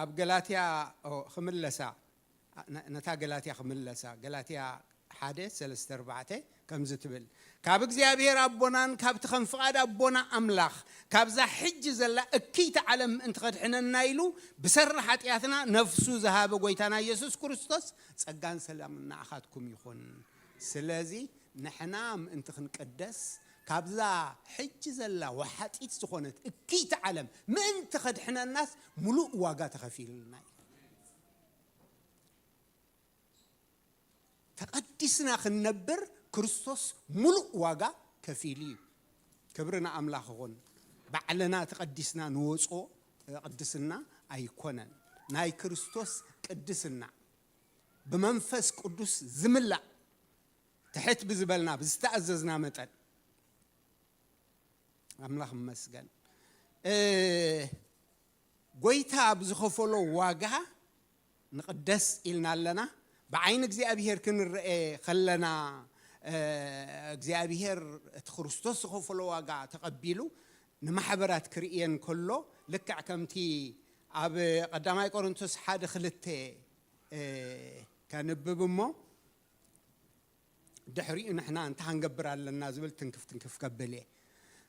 ኣብ ገላትያ ክምለሳ ነታ ገላትያ ክምለሳ ገላትያ ሓደ ሰለስተ ኣርባዕተ ከምዚ ትብል፣ ካብ እግዚኣብሔር ኣቦናን ካብቲ ከም ፍቓድ ኣቦና ኣምላኽ ካብዛ ሕጂ ዘላ እክይቲ ዓለም ምእንቲ ከድሕነና ኢሉ ብሰሪ ሓጢኣትና ነፍሱ ዝሃበ ጎይታና ኢየሱስ ክርስቶስ ጸጋን ሰላምን ንዓኻትኩም ይኹን። ስለዚ ንሕና ምእንቲ ክንቅደስ ካብዛ ሕጂ ዘላ ወሓጢት ዝኾነት እክይቲ ዓለም ምእንቲ ከድሕነናስ ምሉእ ዋጋ ተኸፊሉልና እዩ። ተቐዲስና ክንነብር ክርስቶስ ምሉእ ዋጋ ከፊሉ እዩ። ክብሪ ንኣምላኽ ይኹን። ባዕልና ተቐዲስና ንወፅኦ ቅድስና ኣይኮነን። ናይ ክርስቶስ ቅድስና ብመንፈስ ቅዱስ ዝምላእ ትሕት ብዝበልና ብዝተኣዘዝና መጠን ኣምላኽ ይመስገን። ጎይታ ብዝኸፈሎ ዋጋ ንቕደስ ኢልና ኣለና። ብዓይኒ እግዚኣብሔር ክንረኤ ከለና እግዚኣብሔር እቲ ክርስቶስ ዝኸፈሎ ዋጋ ተቐቢሉ ንማሕበራት ክርእየን ከሎ፣ ልክዕ ከምቲ ኣብ ቀዳማይ ቆሮንቶስ ሓደ ክልተ ከንብብ እሞ፣ ድሕሪኡ ንሕና እንታይ ክንገብር ኣለና ዝብል ትንክፍ ትንክፍ ከብል እየ።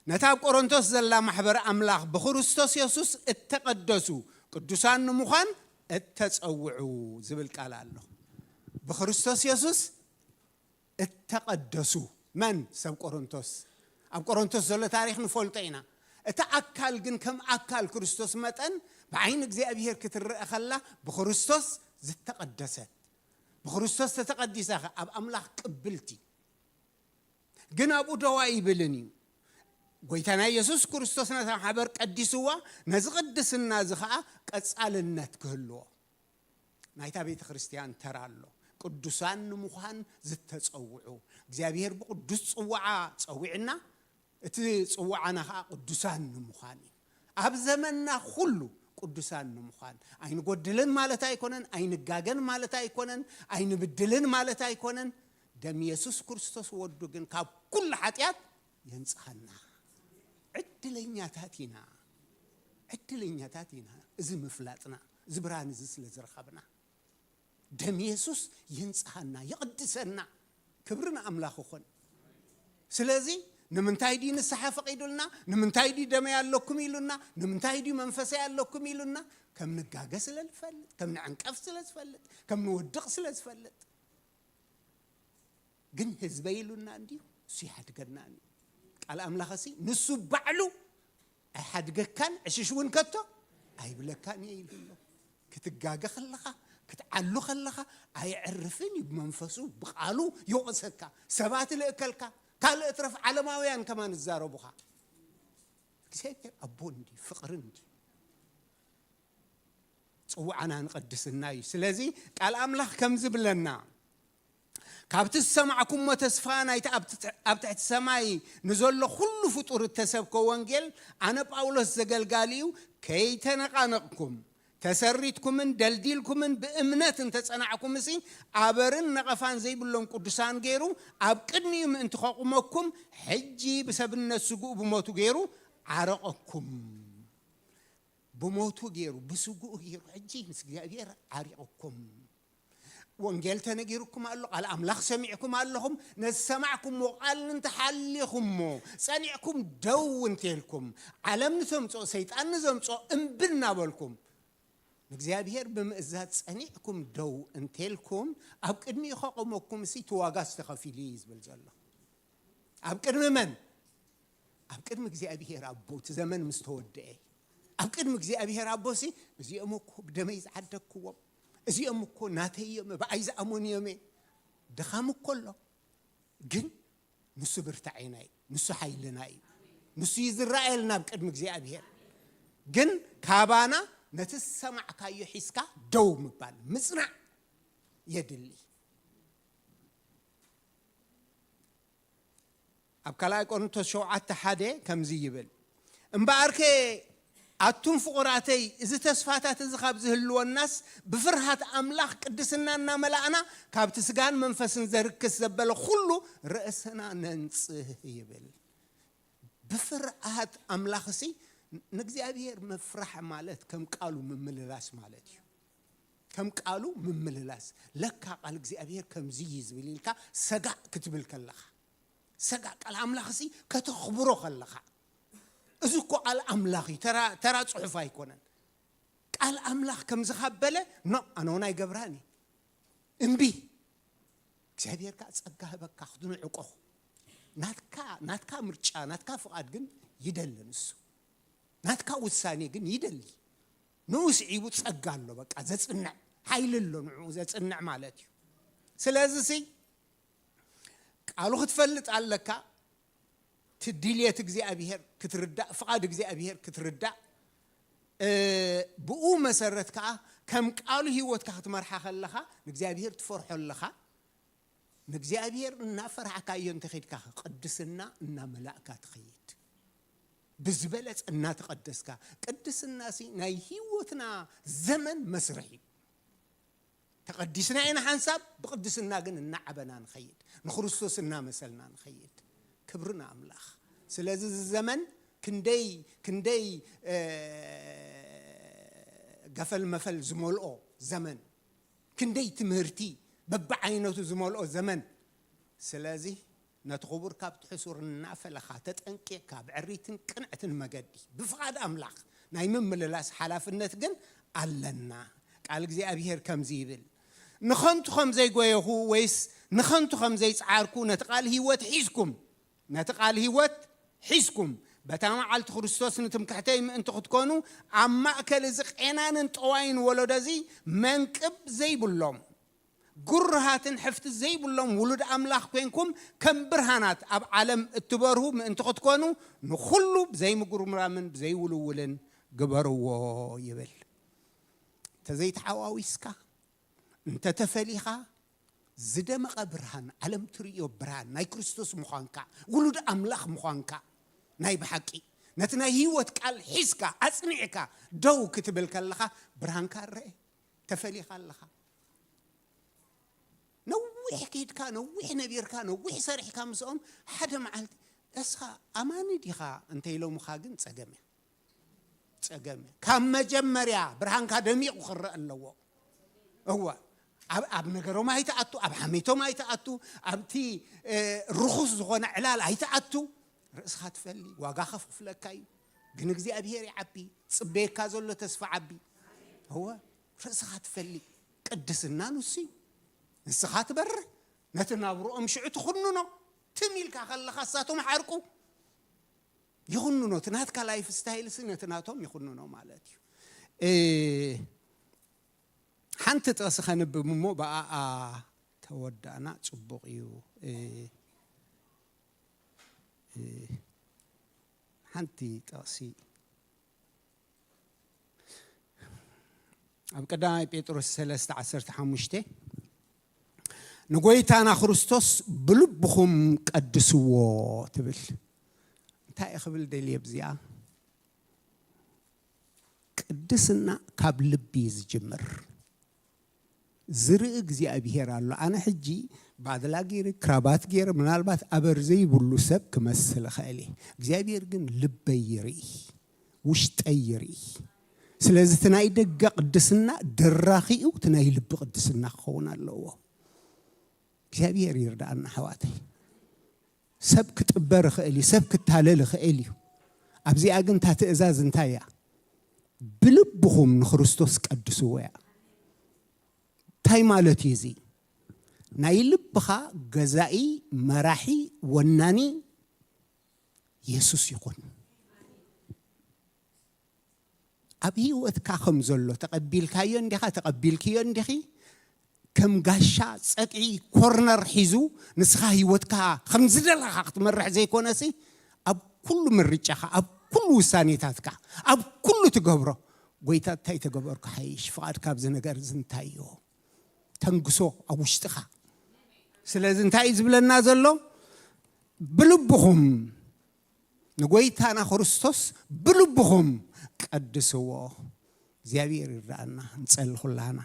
ነታ ኣብ ቆሮንቶስ ዘላ ማሕበር ኣምላኽ ብክርስቶስ የሱስ እተቐደሱ ቅዱሳን ንምዃን እተጸውዑ ዝብል ቃል ኣሎ። ብክርስቶስ የሱስ እተቐደሱ መን? ሰብ ቆሮንቶስ። ኣብ ቆሮንቶስ ዘሎ ታሪኽ ንፈልጦ ኢና። እቲ ኣካል ግን ከም ኣካል ክርስቶስ መጠን ብዓይኒ እግዚኣብሔር ክትረአ ከላ ብክርስቶስ ዝተቐደሰት፣ ብክርስቶስ ተተቐዲሳ ኣብ ኣምላኽ ቅብልቲ። ግን ኣብኡ ደዋ ይብልን እዩ። ጎይታና የሱስ ክርስቶስ ነታ ማሕበር ቀዲስዋ፣ ነዚ ቅድስና እዚ ኸዓ ቀጻልነት ክህልዎ። ናይታ ቤተ ክርስቲያን ተራ ኣሎ። ቅዱሳን ንምዃን ዝተጸውዑ፣ እግዚኣብሔር ብቅዱስ ጽዋዓ ጸዊዕና፣ እቲ ጽዋዓና ኸዓ ቅዱሳን ንምዃን እዩ። ኣብ ዘመንና ኩሉ ቅዱሳን ንምዃን። ኣይንጎድልን ማለት ኣይኮነን፣ ኣይንጋገን ማለት ኣይኮነን፣ ኣይንብድልን ማለት ኣይኮነን። ደም የሱስ ክርስቶስ ወዱ ግን ካብ ኩሉ ሓጢኣት የንጽሃና። ዕድለኛታት ኢና፣ ዕድለኛታት ኢና። እዚ ምፍላጥና፣ እዚ ብርሃን እዚ ስለ ዝረኸብና፣ ደም የሱስ የንጽሃና፣ ይቕድሰና። ክብሪ ንኣምላኽ ይኹን። ስለዚ ንምንታይ ድዩ ንስሓ ፈቒዱልና? ንምንታይ ድዩ ደመይ ኣለኩም ኢሉና? ንምንታይ ድዩ መንፈሰይ ኣለኩም ኢሉና? ከም ንጋገ ስለ ዝፈልጥ፣ ከም ንዕንቀፍ ስለ ዝፈልጥ፣ ከም ንወድቕ ስለ ዝፈልጥ። ግን ህዝበይ ኢሉና እንድዩ፣ እሱ ይሓድገና እንድዩ። ቃል ኣምላኸሲ ንሱ ባዕሉ ኣይሓድገካን፣ ዕሽሽ እውን ከቶ ኣይብለካን እየ ኢሉ ኣሎ። ክትጋገ ከለኻ፣ ክትዓሉ ከለኻ፣ ኣየዕርፍን እዩ። ብመንፈሱ፣ ብቓሉ ይወቕሰካ። ሰባት ይልእከልካ፣ ካልእ እትረፍ ዓለማውያን ከማን ይዛረቡኻ። እግዚኣብሔር ኣቦ እንድዩ፣ ፍቕሪ እንድዩ። ጽውዓና ንቕድስና እዩ። ስለዚ ቃል ኣምላኽ ከም ዝብለና፣ ካብቲ ዝሰማዕኩሞ ተስፋ ናይቲ ኣብ ትሕ-፣ ኣብ ትሕቲ ሰማይ ንዘሎ ኩሉ ፍጡር እተሰብከ ወንጌል፣ ኣነ ጳውሎስ ዘገልጋሊኡ ከይተነቓነቕኩም፣ ተሰሪትኩምን ደልዲልኩምን ብእምነት እንተጸናዕኩምሲ፣ ኣበርን ነቐፋን ዘይብሎም ቅዱሳን ገይሩ ኣብ ቅድሚኡ ምእንቲ ከቑመኩም፣ ሕጂ ብሰብነት ስግኡ ብሞቱ ገይሩ ዓረቐኩም። ብሞቱ ገይሩ፣ ብስግኡ ገይሩ፣ ሕጂ ምስ እግዚኣብሔር ዓሪቕኩም። ወንጌል ተነጊርኩም ኣሎ፣ ቃል ኣምላኽ ሰሚዕኩም ኣለኹም። ነዚ ዝሰማዕኩምዎ ቃል እንተሓሊኹሞ፣ ጸኒዕኩም ደው እንተልኩም፣ ዓለም ንተምጽኦ፣ ሰይጣን ንዘምጽኦ እምቢ እናበልኩም፣ ንእግዚኣብሔር ብምእዛዝ ጸኒዕኩም ደው እንተልኩም፣ ኣብ ቅድሚኡ ከቆመኩም፣ እሲ እቲ ዋጋ ዝተኸፊሉ እዩ ዝብል ዘሎ። ኣብ ቅድሚ መን? ኣብ ቅድሚ እግዚኣብሔር ኣቦ፣ እቲ ዘመን ምስ ተወደአ፣ ኣብ ቅድሚ እግዚኣብሔር ኣቦ ሲ፣ "እዚኦም እኮ ብደመይ ዝዓደግክዎም፣ እዚኦም እኮ ናተይ እዮም፣ ብኣይ ዝኣመኑ እዮም እየ." ድኻም እኮ ኣሎ፣ ግን ንሱ ብርታዔና እዩ፣ ንሱ ሓይልና እዩ፣ ንሱ እዩ ዝረኣየልና ኣብ ቅድሚ እግዚኣብሔር። ግን ካባና ነቲ ዝሰማዕካዮ ሒዝካ ደው ምባል፣ ምጽናዕ የድሊ። ኣብ ካልኣይ ቆሮንቶስ ሸውዓተ ሓደ ከምዚ ይብል፣ "እምበኣርከ ኣቱም ፍቑራተይ፣ እዚ ተስፋታት እዚ ካብ ዝህልወናስ፣ ብፍርሃት ኣምላኽ ቅድስና እናመላእና፣ ካብቲ ስጋን መንፈስን ዘርክስ ዘበለ ኩሉ ርእስና ነንጽህ" ይብል። ብፍርሃት ኣምላኽሲ፣ ንእግዚኣብሔር ምፍራሕ ማለት ከም ቃሉ ምምልላስ ማለት እዩ። ከም ቃሉ ምምልላስ። ለካ ቃል እግዚኣብሔር ከምዚ እዩ ዝብል ኢልካ ሰጋእ ክትብል ከለኻ፣ ሰጋእ ቃል ኣምላኽሲ ከተኽብሮ ከለኻ፣ እዚ እኮ ቃል ኣምላኽ እዩ፣ ተራ፣ ተራ ጽሑፍ ኣይኮነን። ቃል ኣምላኽ ከም ዝኻበለ፣ ኖ፣ ኣነ እውን ኣይገብራን እየ። እምቢ። እግዚኣብሔር ከኣ ጸጋ ህበካ ክትንዕቆ። ናትካ፣ ናትካ ምርጫ፣ ናትካ ፍቓድ ግን ይደሊ ንሱ። ናትካ ውሳኔ ግን ይደሊ። ንኡ ስዒቡ ጸጋ ኣሎ፣ በቃ ዘጽንዕ ሓይሊ ኣሎ፣ ንኡ ዘጽንዕ ማለት እዩ። ስለዚ ሲ ቃሉ ክትፈልጥ ኣለካ፣ እቲ ድልየት እግዚኣብሔር ክትርዳእ፣ ፍቓድ እግዚኣብሔር ክትርዳእ፣ እ፣ ብኡ መሰረት ከኣ ከም ቃሉ ህይወትካ ክትመርሓ ከለኻ፣ ንእግዚኣብሔር ትፈርሖ ኣለኻ። ንእግዚኣብሔር እናፈራሕካዮ እንተኸድካ፣ ቅድስና እናመላእካ ትኸይድ። ብዝበለጸ እናተቐደስካ፣ ቅድስናሲ ናይ ህይወትና ዘመን መስርሕ እዩ። ተቐዲስና ኢና ሓንሳብ፣ ብቕድስና ግን እናዓበና ንኸይድ፣ ንክርስቶስ እናመሰልና ንኸይድ። ክብሪ ንኣምላኽ። ስለዚ እዚ ዘመን ክንደይ ክንደይ ገፈል መፈል ዝመልኦ ዘመን፣ ክንደይ ትምህርቲ በብዓይነቱ ዝመልኦ ዘመን። ስለዚ ነቲ ክቡር ካብቲ ሕሱር እናፈለኻ ተጠንቂቕካ ብዕሪትን ቅንዕትን መገዲ ብፍቓድ ኣምላኽ ናይ ምምልላስ ሓላፍነት ግን ኣለና። ቃል እግዚኣብሔር ከምዚ ይብል፣ ንኸንቱ ከም ዘይጎየኹ ወይስ ንኸንቱ ከም ዘይጸዓርኩ ነቲ ቃል ህይወት ሒዝኩም ነቲ ቃል ህይወት ሒዝኩም በታ መዓልቲ ክርስቶስ ንትምክሕተይ ምእንቲ ክትኮኑ ኣብ ማእከል እዚ ቄናንን ጠዋይን ወለዶ እዚ መንቅብ ዘይብሎም ግሩሃትን ሕፍቲ ዘይብሎም ውሉድ ኣምላኽ ኮንኩም ከም ብርሃናት ኣብ ዓለም እትበርሁ ምእንቲ ክትኮኑ ንኹሉ ብዘይምጉርምራምን ብዘይውልውልን ግበርዎ ይብል። እንተዘይተሓዋዊስካ እንተተፈሊኻ ዝደመቐ ብርሃን ዓለም ትርእዮ ብርሃን ናይ ክርስቶስ ምዃንካ ውሉድ ኣምላኽ ምዃንካ ናይ ብሓቂ ነቲ ናይ ህይወት ቃል ሒዝካ ኣጽኒዕካ ደው ክትብል ከለኻ ብርሃንካ ረአ። ተፈሊኻ ኣለኻ። ነዊሕ ከይድካ ነዊሕ ነቢርካ ነዊሕ ሰሪሕካ ምስኦም ሓደ መዓልቲ እስኻ ኣማኒ ዲኻ እንተኢሎምኻ ግን ጸገም እያ። ጸገም እያ። ካብ መጀመርያ ብርሃንካ ደሚቑ ክረአ ኣለዎ። እወ ኣብ ኣብ ነገሮም ኣይትኣቱ፣ ኣብ ሓሜቶም ኣይትኣቱ፣ ኣብቲ ርኹስ ዝኾነ ዕላል ኣይትኣቱ። ርእስኻ ትፈሊ ዋጋ ከፍክፍለካ እዩ። ግን እግዚኣብሄር ይዓቢ፣ ጽበየካ ዘሎ ተስፋ ዓቢ። እወ ርእስኻ ትፈሊ ቅድስና ንሱ እዩ። ንስኻ ትበርህ ነቲ ናብርኦም ሽዑ ትኹንኖ። ትም ኢልካ ከለኻ እሳቶም ሓርቁ ይኹንኖ። እቲ ናትካ ላይፍ ስታይል ሲ ነቲ ናቶም ይኹንኖ ማለት እዩ። ሓንቲ ጥቕሲ ከንብብ እሞ ብኣኣ ተወዳእና ጽቡቕ እዩ። ሓንቲ ጥቕሲ ኣብ ቀዳማይ ጴጥሮስ ሰለስተ ዓሰርተ ሓሙሽተ ንጎይታና ክርስቶስ ብልብኹም ቀድስዎ ትብል። እንታይ ክብል ደልየ ኣብዚኣ? ቅድስና ካብ ልቢ እዩ ዝጅምር። ዝርኢ እግዚኣብሄር ኣሎ። ኣነ ሕጂ ባድላ ገይረ ክራባት ገይረ ምናልባት ኣበር ዘይብሉ ሰብ ክመስል እኽእል እየ። እግዚኣብሄር ግን ልበይ ይርኢ፣ ውሽጠይ ይርኢ። ስለዚ እቲ ናይ ደገ ቅድስና ድራኺኡ እቲ ናይ ልቢ ቅድስና ክኸውን ኣለዎ። እግዚኣብሄር ይርዳኣና ኣሕዋተይ። ሰብ ክጥበር ይኽእል እዩ፣ ሰብ ክታለል ይኽእል እዩ። ኣብዚኣ ግን እታ ትእዛዝ እንታይ እያ? ብልብኹም ንክርስቶስ ቀድስዎ እያ። እንታይ ማለት እዩ እዚ? ናይ ልብኻ ገዛኢ፣ መራሒ፣ ወናኒ የሱስ ይኹን። ኣብ ህይወትካ ከም ዘሎ ተቐቢልካዮ እንዲኻ፣ ተቐቢልክዮ እንዲኺ፣ ከም ጋሻ ጸግዒ ኮርነር ሒዙ ንስኻ ህይወትካ ከም ዝደለኻ ክትመርሕ ዘይኮነሲ፣ ኣብ ኩሉ ምርጫኻ፣ ኣብ ኩሉ ውሳኔታትካ፣ ኣብ ኩሉ ትገብሮ፣ ጎይታ እንታይ ተገበርኩ ሓይሽ፣ ፍቓድካ ኣብዚ ነገር እዚ እንታይ እዮ? ተንግሶ ኣብ ውሽጥኻ። ስለዚ እንታይ እዩ ዝብለና ዘሎ? ብልብኹም ንጎይታና ክርስቶስ ብልብኹም ቀድስዎ። እግዚኣብሔር ይርዳእና። ንጸሊ ኩላና።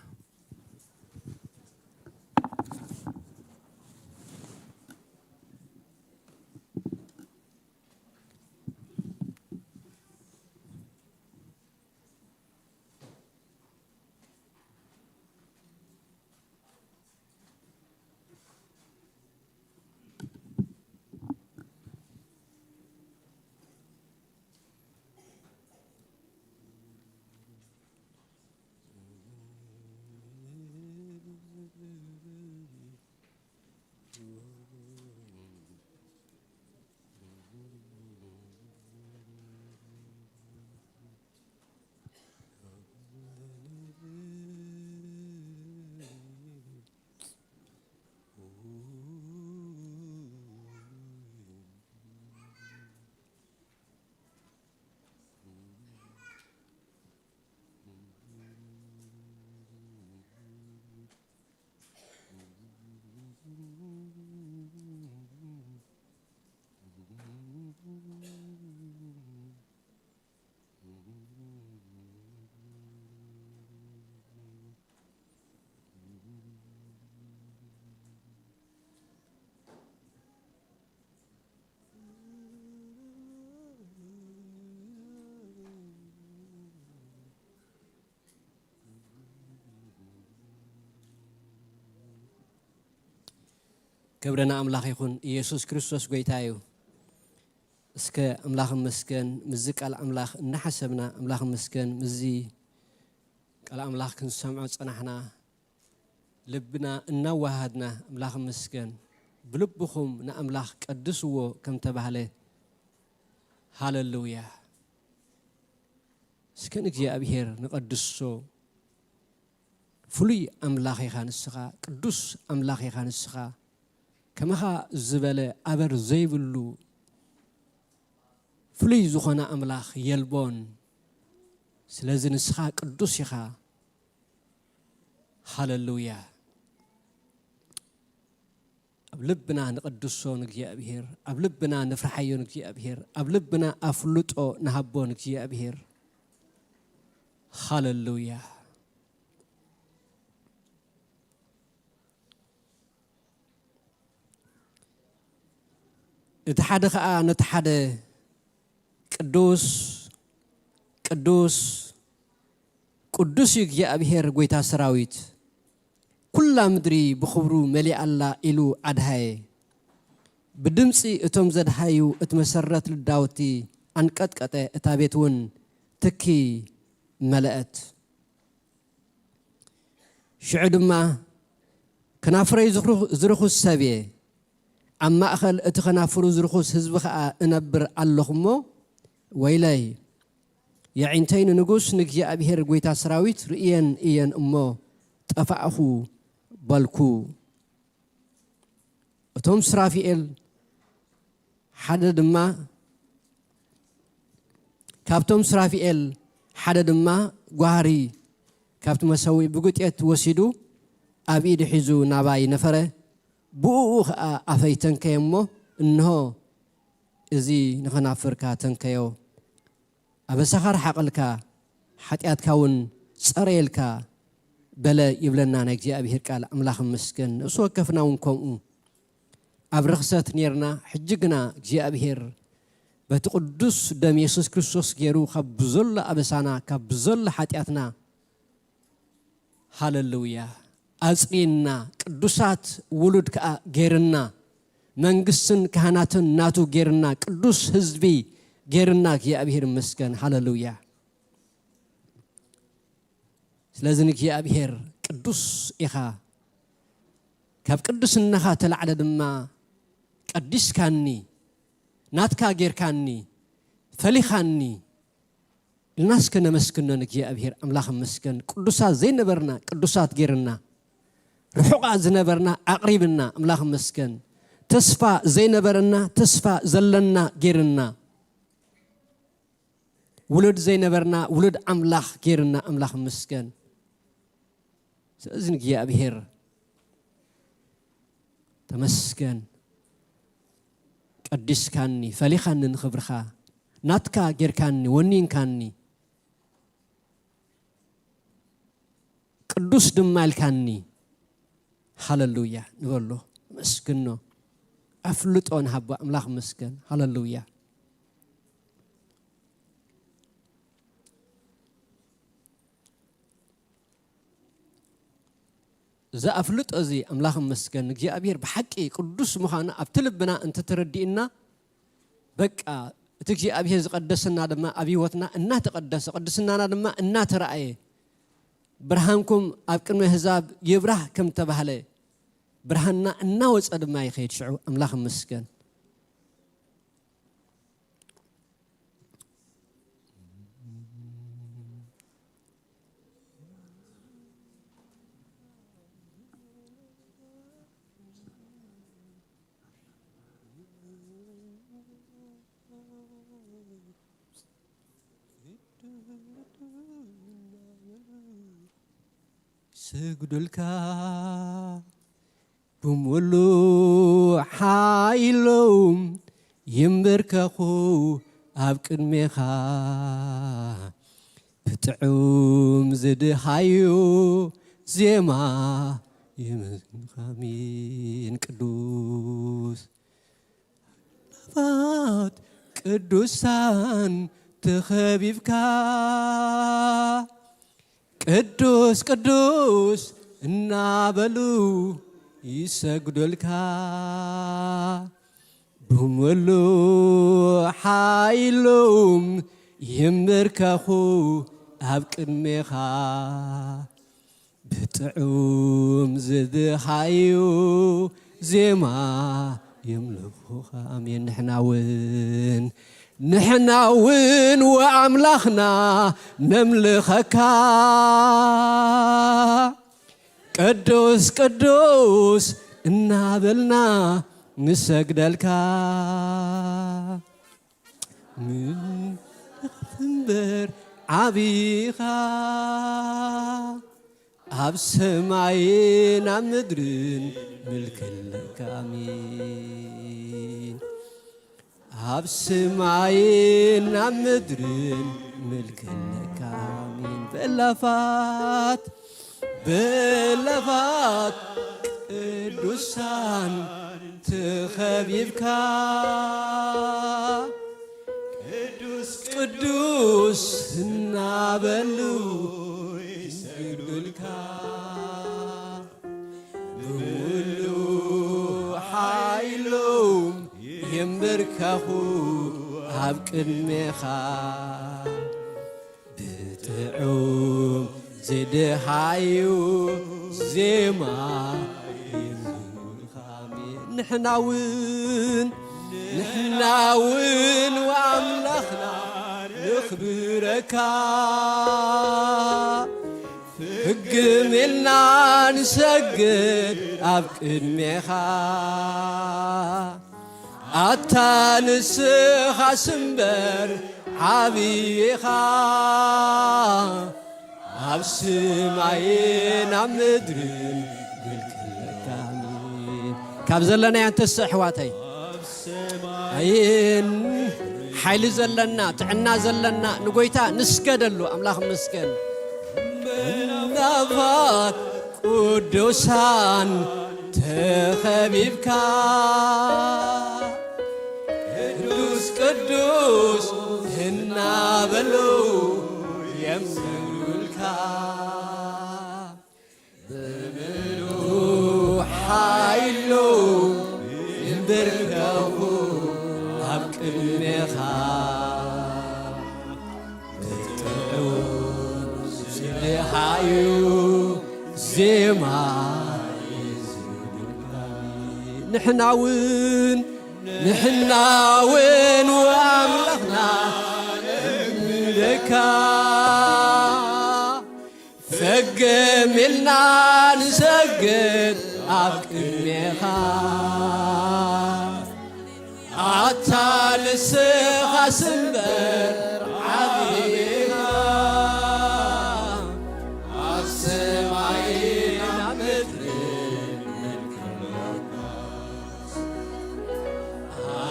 ክብሪ ንኣምላኽ ይኹን። ኢየሱስ ክርስቶስ ጐይታ እዩ። እስከ ኣምላኽ ይመስገን፣ ምስዚ ቃል ኣምላኽ እናሓሰብና፣ ኣምላኽ ይመስገን፣ ምስዚ ቃል ኣምላኽ ክንሰምዖ ጸናሕና፣ ልብና እናዋሃድና፣ ኣምላኽ ይመስገን፣ ብልብኹም ንኣምላኽ ቀድስዎ ከም ተባህለ፣ ሃሌሉያ። እስከ ንእግዚኣብሔር ንቐድሶ። ፍሉይ ኣምላኽ ኢኻ ንስኻ፣ ቅዱስ ኣምላኽ ኢኻ ንስኻ። ከማኻ ዝበለ ኣበር ዘይብሉ ፍሉይ ዝኾነ ኣምላኽ የልቦን። ስለዚ ንስኻ ቅዱስ ኢኻ። ሃሌሉያ። ኣብ ልብና ንቐድሶ ንእግዚኣብሔር፣ ኣብ ልብና ንፍርሓዮ ንእግዚኣብሔር፣ ኣብ ልብና ኣፍልጦ ንሃቦ ንእግዚኣብሔር። ሃሌሉያ። እቲ ሓደ ኸኣ ነቲ ሓደ ቅዱስ፣ ቅዱስ፣ ቅዱስ እዩ እግዚኣብሔር ጐይታ ሰራዊት፣ ኩላ ምድሪ ብኽብሩ መሊኣ ኣላ ኢሉ ኣድሃየ። ብድምጺ እቶም ዘድሃዩ እቲ መሰረት ልዳውቲ ኣንቀጥቀጠ፣ እታ ቤት እውን ትኪ መለአት። ሽዑ ድማ፣ ከናፍረይ ዝኽሩ-፣ ዝርኹስ ሰብ እየ፣ ኣብ ማእከል እቲ ከናፍሩ ዝርኹስ ህዝቢ ኸኣ እነብር ኣለኹ እሞ፣ ወይለይ፣ የዒንተይ ንንጉስ ንእግዚኣብሔር ጐይታ ሰራዊት ርእየን እየን እሞ ጠፋእኹ በልኩ። እቶም ሱራፊኤል ሓደ ድማ፣ ካብቶም ሱራፊኤል ሓደ ድማ ጓህሪ ካብቲ መሰውኢ ብጉጤት ወሲዱ ኣብ ኢዱ ሒዙ ናባይ ነፈረ። ብእኡ ኸኣ ኣፈይ ተንከየ እሞ፣ እንሆ፣ እዚ ንኸናፍርካ ተንከዮ፣ ኣበሳኻ ርሓቐልካ፣ ሓጢኣትካ እውን ጸረየልካ በለ ይብለና ናይ እግዚኣብሔር ቃል። ኣምላኽ ይመስገን። ነፍሲ ወከፍና እውን ከምኡ ኣብ ርኽሰት ኔርና፣ ሕጂ ግና እግዚኣብሔር በቲ ቅዱስ ደም የሱስ ክርስቶስ ገይሩ ካብ ብዘሎ ኣበሳና፣ ካብ ብዘሎ ሓጢኣትና፣ ሃሌሉያ፣ ኣጽሪና፣ ቅዱሳት ውሉድ ከኣ ገይርና፣ መንግስትን ካህናትን ናቱ ገይርና፣ ቅዱስ ህዝቢ ገይርና፣ እግዚኣብሔር ይመስገን። ሃሌሉያ። ስለዚ ንእግዚኣብሔር ቅዱስ ኢኻ፣ ካብ ቅድስናኻ ተላዕለ ድማ ቀዲስካኒ፣ ናትካ ጌርካኒ፣ ፈሊኻኒ ኢልና እስከ ነመስግኖ ንእግዚኣብሔር። ኣምላኽ ይመስገን። ቅዱሳት ዘይነበርና ቅዱሳት ጌርና፣ ርሑቓት ዝነበርና ኣቕሪብና፣ ኣምላኽ ይመስገን። ተስፋ ዘይነበረና ተስፋ ዘለና ጌርና፣ ውሉድ ዘይነበርና ውሉድ ኣምላኽ ጌርና፣ ኣምላኽ ይመስገን። ስለዚ ንእግዚኣብሔር ተመስገን። ቀዲስካኒ፣ ፈሊኻኒ ንኽብርኻ፣ ናትካ ጌርካኒ፣ ወኒንካኒ፣ ቅዱስ ድማ ኢልካኒ። ሃሌሉያ ንበሎ፣ ነመስግኖ፣ ኣፍልጦ ንሃቦ። ኣምላኽ ይመስገን። ሃሌሉያ። እዚ ኣፍልጦ እዚ፣ ኣምላኽ ይመስገን፣ እግዚኣብሔር ብሓቂ ቅዱስ ምዃኑ ኣብቲ ልብና እንተተረዲእና፣ በቃ እቲ እግዚኣብሔር ዝቐደሰና ድማ ኣብ ህይወትና እናተቐደሰ፣ ቅድስናና ድማ እናተረኣየ፣ ብርሃንኩም ኣብ ቅድሚ ኣህዛብ ይብራህ ከም ተባህለ፣ ብርሃንና እናወጸ ድማ ይኸይድ። ሽዑ ኣምላኽ ይመስገን። ስግዱልካ ብሙሉእ ሓይሎም ይንበርከኹ ኣብ ቅድሜኻ፣ ብጥዑም ዝድሃዩ ዜማ የመስግንኻ። ኣሜን። ቅዱስ ባት ቅዱሳን ተኸቢብካ፣ ቅዱስ ቅዱስ እናበሉ ይሰግዱልካ፣ ብምሉእ ሓይሎም ይምብርከኹ ኣብ ቅድሜኻ። ብጥዑም ዝድሃዩ ዜማ የምልኹኻ። ኣሜን። ንሕና እውን፣ ንሕና እውን ወኣምላኽና ነምልኸካ። ቅዱስ ቅዱስ እናበልና ንሰግደልካ። ምንበር ዓቢኻ ኣብ ሰማይን ኣብ ምድርን ምልክለካ። ኣሜን። ኣብ ሰማይን ኣብ ምድርን ምልክለካ። ኣሜን። በእላፋት በእላፋት ቅዱሳን ተኸቢብካ፣ ቅዱስ ቅዱስ እናበሉ ይሰግዱልካ። ብምሉእ ሓይሎም የንበርከኹ ኣብ ቅድሜኻ። ብጥዑም ዝደሃዩ ዜማ የምልኹኻ። ኣሜን። ንሕና እውን፣ ንሕና እውን ወኣምላኽና ነኽብረካ። ፍግም ኢልና ንሰግድ ኣብ ቅድሜኻ። ኣታ ንስኻስ እምበር ዓብዪ ኢኻ። ኣብ ሰማይን ኣብ ምድርን ምልክለካ። ኣሜን። ካብ ዘለናዮ ኣንተስ ኣሕዋተይ፣ ኣይን ሓይሊ ዘለና፣ ጥዕና ዘለና ንጎይታ ንስገደሉ። ኣምላኽ ይመስገን። ምናባት ቅዱሳን ተኸቢብካ፣ ቅዱስ ቅዱስ እናበሉ የምስሉልካ። ብምሉእ ሓይሉ ይንበርከኹ ኣብ ቅድሜኻ። ብጥዑም ዝደሃዩ ዜማ ንሕና እውን፣ ንሕና እውን ወኣምላኽና ነምልካ። ፈገም ኢልና ንሰግድ ኣብ ቅድሜኻ። ኣታ ንስኻስ እምበር ዓቢኻ። ኣብ ሰማይን ኣብ ምድርን ምልክና።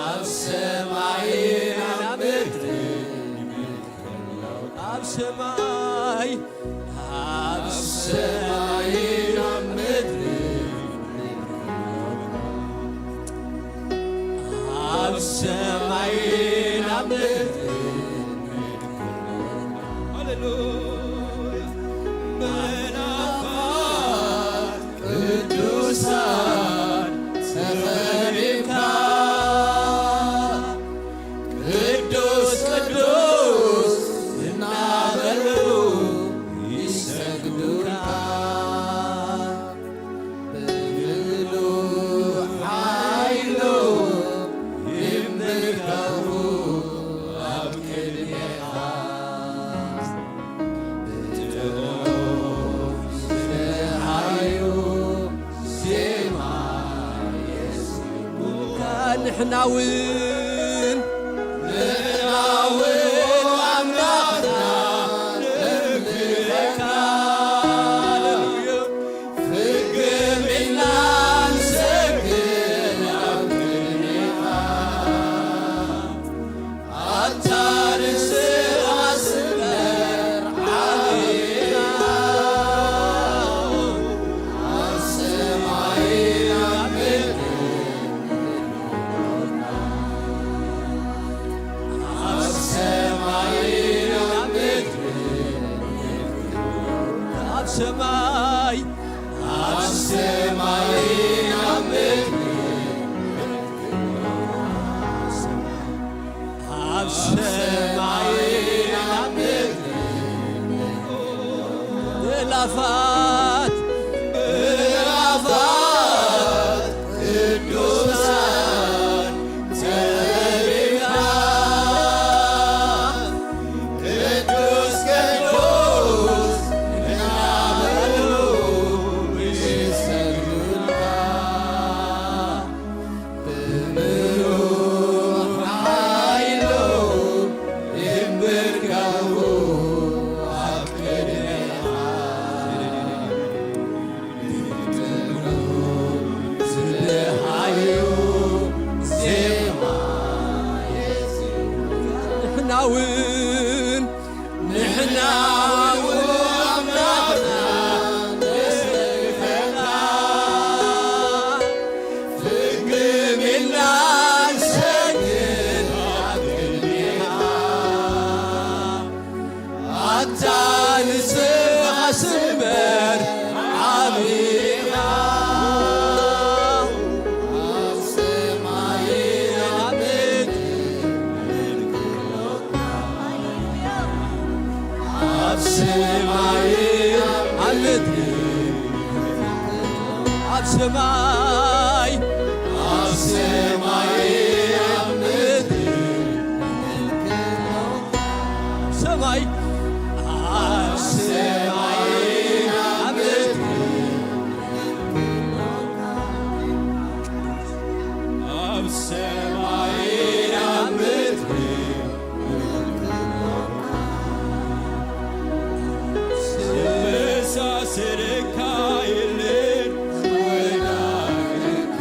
ኣብ ሰማይን ኣብ ምድርን ኣብ ሰማይ፣ ኣብ ሰማይን ኣብ ምድርን ኣብ ሰማይን ኣብ ምድርን። ሃሌሉያ። መናፍቃን ቅዱሳን ተኸቢብካ፣ ቅዱስ ቅዱስ እናበሉ ይሰግዱልካ። ብምሉእ ሓይሉ ይምልከኹ ኣብ ቅድሜኻ። ብጥዑም ዝደሃዩ ዜማ የስምዑካ። ንሕና እውን፣ ንሕና እውን ኣምላኽና ነምልኸካ። ፍግም ኢልና ንሰግድ ኣብ ቅድሜኻ። ኣታ ንስኻ ስምበር ዓቢኻ። ኣብ ሰማይን ኣብ ምድርን ኣብ ሰማይን ኣብ ምድርን ኣብ ሰማይ ኣብ ሰማይን ኣብ ምድርን ኣብ ሰማይን ኣብ ምድርን ብእላፋት ብእላፋት ቅዱሳን ተኸቢብካ ቅዱስ ቅዱስ እናበሉ ይሰግዱልካ። ብምሉእ ሓይሉ ይንበርከኹ ኣብ ቅድሜኻ። ዝደሃዩ ዜማ ንሕና እውን ንሕና እውን ኣምላኽና ነመስግነካ። ፍግም ኢልና ንሰግድ ኣብ ቅድሜኻ። ኣታ ንስኻ ስምበር ዓቢኻ። ኣብ ሰማይን ኣብ ምድርን ኣብ ሰማይን ኣብ ምድርን ኣብ ሰማይ ኣብ ሰማይን ኣብ ምድርን ሰማይ ኣብ ሰማይን ኣብ ምድርን ኣብ ሰማይን ኣብ ምድርን ዝመሳሰለካ የለን ዝወዳደረካ።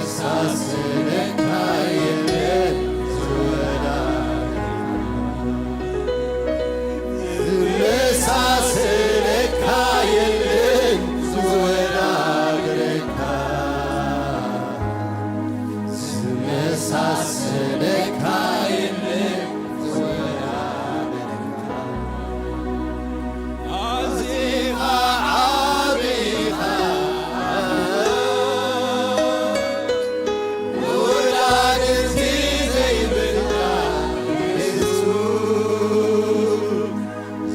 ዝመሳሰለካ የለን ዝወዳደረካ። ዝመሳሰለካ የለን ዝወዳደረካ። ዝመሳሰለካ የለን ዝወዳደረካ። ኣዚኻ ዓቢኻ ወዳድርቲ ዘይብልካ የሱስ።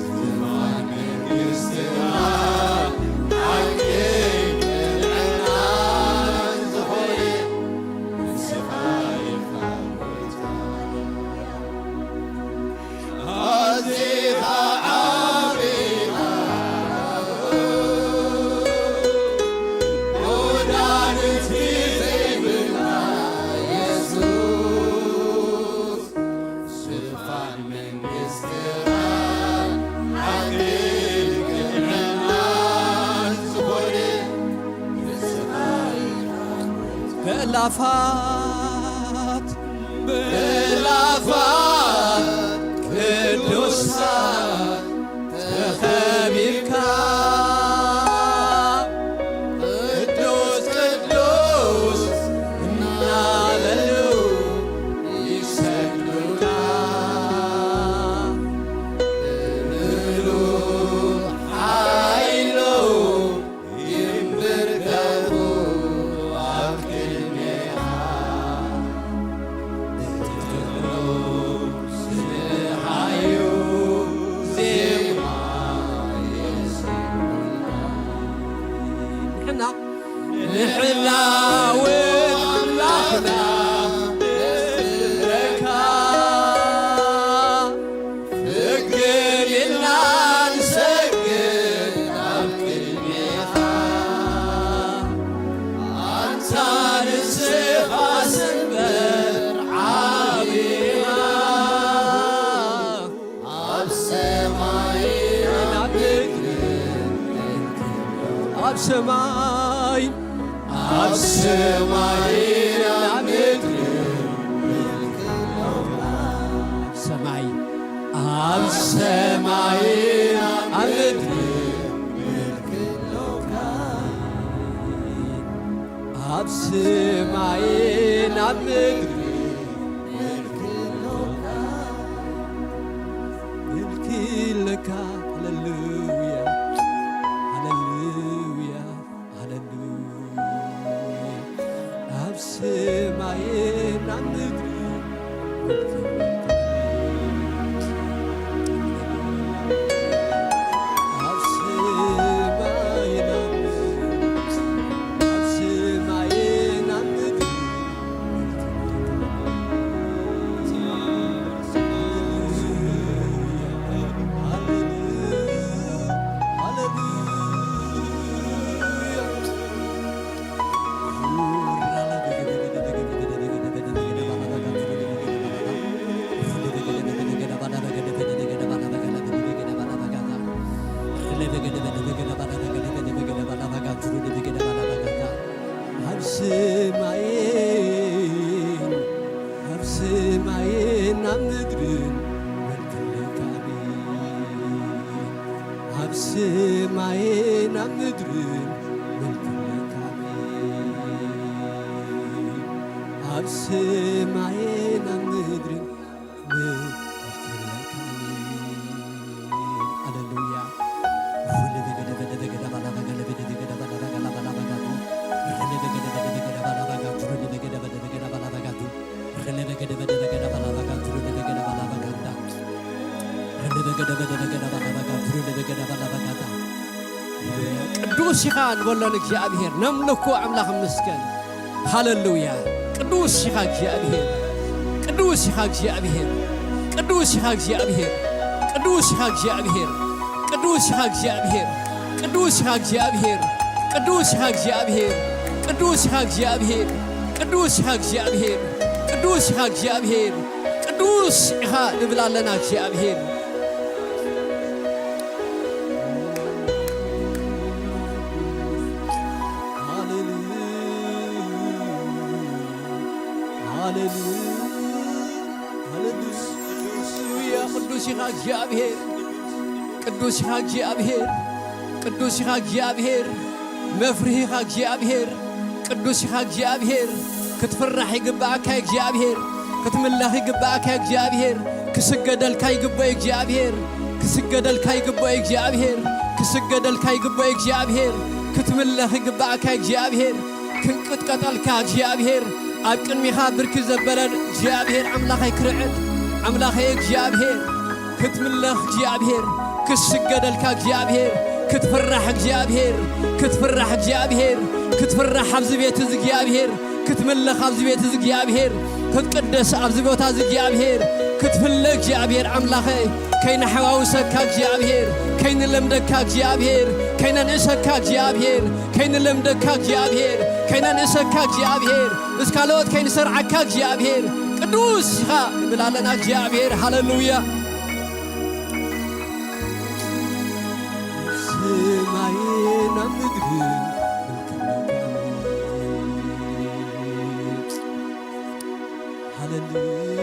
ዝፋን መንግስትና ሓቅን ቅንዕናን ዝኾነ ንስኻ ኢኻ ጎይታ። ኣዚኻ ዓቢኻ ወዳድርቲ ዘይብልካ የሱስ። ዝፋን መንግስትና ሓቅን ቅንዕናን ዝኾነ ንስኻ ኢኻ። ብእላፋት ብእላፋት ቅዱሳን ተኸቢብካ ቅዱስ ቅዱስ እናበሉ ይሰግዱልካ። ብምሉእ ሓይሉ ይንበርከኹ ኣብ ቅድሜኻ። ብጥዑም ዝደሃዩ ዜማ የስምዑና። ንሕና ንሕና እውን ኣምላኽና ንረካ ፍግም ኢልና ንሰግድ ኣብ ቅድሜኻ። ኣንታ ንስኻ ስምበር ዓቢኻ። ኣብ ሰማይን ኣብ ምድርን ኣብ ሰማይ ኣብ ሰማይን ኣብ ምድርን ሰማይ ኣብ ሰማይን ኣብ ምድርን ኣብ ሰማይን ኣብ ምድርን ምልኪ ለካ። ሃሌሉያ። ኣብ ምድሪ ኣብ ሰማይን ኣብ ሰማይን ኣብ ምድሪ ኣብ ሰማይን ኣብ ሰማይን ኣብ ምድርን መልክለካ ኣሜን። ኣብ ሰማይን ኣብ ምድርን መልክለካ ኣሜን። ኣብ ሰማይን ኣብ ምድርን መልክለካ ኣሜን። ሃሌሉያ። ቅዱስ ኢኻ ንበሎ ንእግዚኣብሔር፣ ነምልኮ ኣምላኽ ይመስገን። ሃሌሉያ። ቅዱስ ኢኻ እግዚኣብሔር፣ ቅዱስ ኢኻ እግዚኣብሔር፣ ቅዱስ ኢኻ እግዚኣብሔር፣ ቅዱስ ኢኻ እግዚኣብሔር፣ ቅዱስ ኢኻ እግዚኣብሔር፣ ቅዱስ ኢኻ እግዚኣብሔር፣ ቅዱስ ኢኻ እግዚኣብሔር፣ ቅዱስ ኢኻ እግዚኣብሔር፣ ቅዱስ ኢኻ እግዚኣብሔር፣ ቅዱስ ኢኻ እግዚኣብሔር፣ ቅዱስ ኢኻ ንብል ኣለና እግዚኣብሔር። ሃሌሉያ፣ ሃሌሉያ፣ ሃሌሉያ። ቅዱስ ኢኻ እግዚኣብሔር፣ ቅዱስ ኢኻ እግዚኣብሔር፣ ቅዱስ ኢኻ እግዚኣብሔር። መፍርሂኻ እግዚኣብሔር፣ ቅዱስ ኢኻ እግዚኣብሔር። ክትፍራሕ ይግብኣካ እግዚኣብሔር፣ ክትምለኽ ይግብኣካ እግዚኣብሔር። ክስገደልካ ይግብኦ እግዚኣብሔር፣ ክስገደልካ ይግብኦ እግዚኣብሔር፣ ክስገደልካ ይግብኦ እግዚኣብሔር። ክትምለኽ ይግብኣካ እግዚኣብሔር። ክንቅጥቀጠልካ እግዚኣብሔር፣ ኣብ ቅድሚኻ ብርኪ ዘበለ እግዚኣብሔር ኣምላኸይ ክርዕድ፣ ኣምላኸይ እግዚኣብሔር ክትምለኽ እግዚኣብሔር፣ ክስገደልካ እግዚኣብሔር፣ ክትፍራሕ እግዚኣብሔር፣ ክትፍራሕ እግዚኣብሔር፣ ክትፍራሕ ኣብዚ ቤት እዚ እግዚኣብሔር፣ ክትምለኽ ኣብዚ ቤት እዚ እግዚኣብሔር፣ ክትቅደስ ኣብዚ ቦታ እዚ እግዚኣብሔር፣ ክትፍለ እግዚኣብሔር ኣምላኸይ፣ ከይነሓዋውሰካ እግዚኣብሔር፣ ከይንለምደካ እግዚኣብሔር፣ ከይነንእሰካ እግዚኣብሔር፣ ከይንለምደካ እግዚኣብሔር፣ ከይነንእሰካ እግዚኣብሔር፣ ምስ ካልኦት ከይንሰርዓካ እግዚኣብሔር፣ ቅዱስ ኢኻ ንብል ኣለና እግዚኣብሔር። ሃሌሉያ። ሰማይን ኣብ ምድርን ምልክነካ። ሃሌሉያ።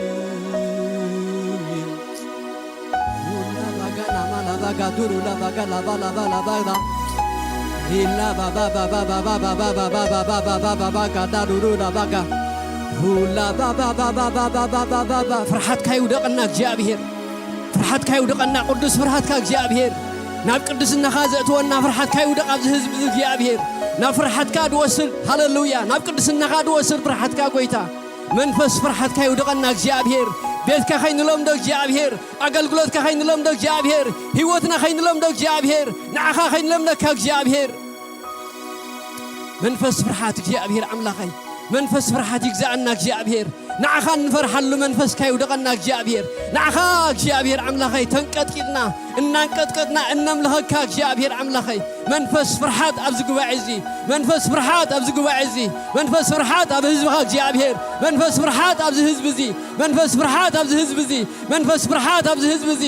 ሁላ ባጋ ናማ ላባጋ ዱሩ ላባጋ ላባ ላባ ላባጋ ሂላ ባባ ባባ ባባ ባባ ባባ ባባ ባባ ባባ ጋዳ ዱሩ ላባጋ ሁላ ባባ ባባ ባባ ባባ ባባ። ፍርሓትካ ይውደቐና እግዚኣብሔር፣ ፍርሓትካ ይውደቐና፣ ቅዱስ ፍርሃትካ እግዚኣብሔር። ናብ ቅድስናኻ ዘእትወና ፍርሓትካ ይውደቕ ኣብዚ ህዝቢ እዚ እግዚኣብሔር። ናብ ፍርሓትካ ድወስድ፣ ሃሌሉያ፣ ናብ ቅድስናኻ ድወስድ ፍርሓትካ ጎይታ። መንፈስ ፍርሓትካ ይውደቐና እግዚኣብሔር። ቤትካ ከይንለምዶ እግዚኣብሔር፣ ኣገልግሎትካ ከይንለምዶ እግዚኣብሔር፣ ህይወትና ከይንለምዶ እግዚኣብሔር፣ ንዓኻ ከይንለምደካ እግዚኣብሔር። መንፈስ ፍርሓት እግዚኣብሔር ኣምላኸይ፣ መንፈስ ፍርሓት ይግዛኣና እግዚኣብሔር። ንዓኻ እንፈርሓሉ መንፈስካ ይውደቐና እግዚኣብሔር። ንዓኻ እግዚኣብሔር ኣምላኸይ ተንቀጥቂጥና፣ እናንቀጥቀጥና እነምልኸካ እግዚኣብሔር ኣምላኸይ። መንፈስ ፍርሓት ኣብዚ ጉባኤ እዚ፣ መንፈስ ፍርሓት ኣብዚ ጉባኤ እዚ፣ መንፈስ ፍርሓት ኣብ ህዝብኻ እግዚኣብሔር፣ መንፈስ ፍርሓት ኣብዚ ህዝቢ እዚ፣ መንፈስ ፍርሓት ኣብዚ ህዝቢ እዚ፣ መንፈስ ፍርሓት ኣብዚ ህዝቢ እዚ።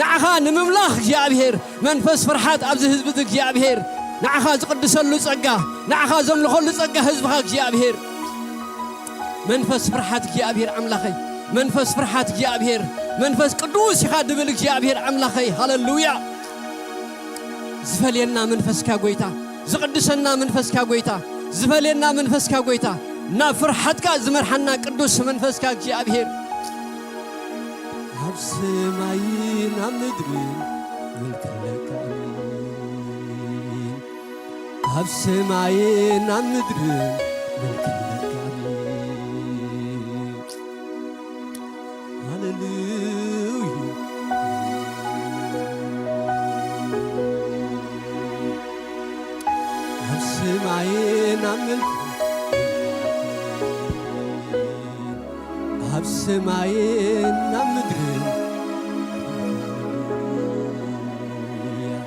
ንዓኻ ንምምላኽ እግዚኣብሔር መንፈስ ፍርሓት ኣብዚ ህዝቢ እዚ እግዚኣብሔር ንዓኻ ዝቕድሰሉ ጸጋ፣ ንዓኻ ዘምልኸሉ ጸጋ ህዝብኻ እግዚኣብሔር። መንፈስ ፍርሓት እግዚኣብሔር ኣምላኸይ፣ መንፈስ ፍርሓት እግዚኣብሔር፣ መንፈስ ቅዱስ ኢኻ ድብል እግዚኣብሔር ኣምላኸይ። ሃሌሉያ። ዝፈልየና መንፈስካ ጎይታ፣ ዝቕድሰና መንፈስካ ጎይታ፣ ዝፈልየና መንፈስካ ጎይታ፣ ናብ ፍርሓትካ ዝመርሓና ቅዱስ መንፈስካ እግዚኣብሔር። ኣብ ሰማይን ኣብ ምድርን ምልክለካ ኣሜን። ኣብ ሰማይን ኣብ ምድርን ምልክለካ ኣሜን። ኣብ ሰማይን ኣብ ምድርን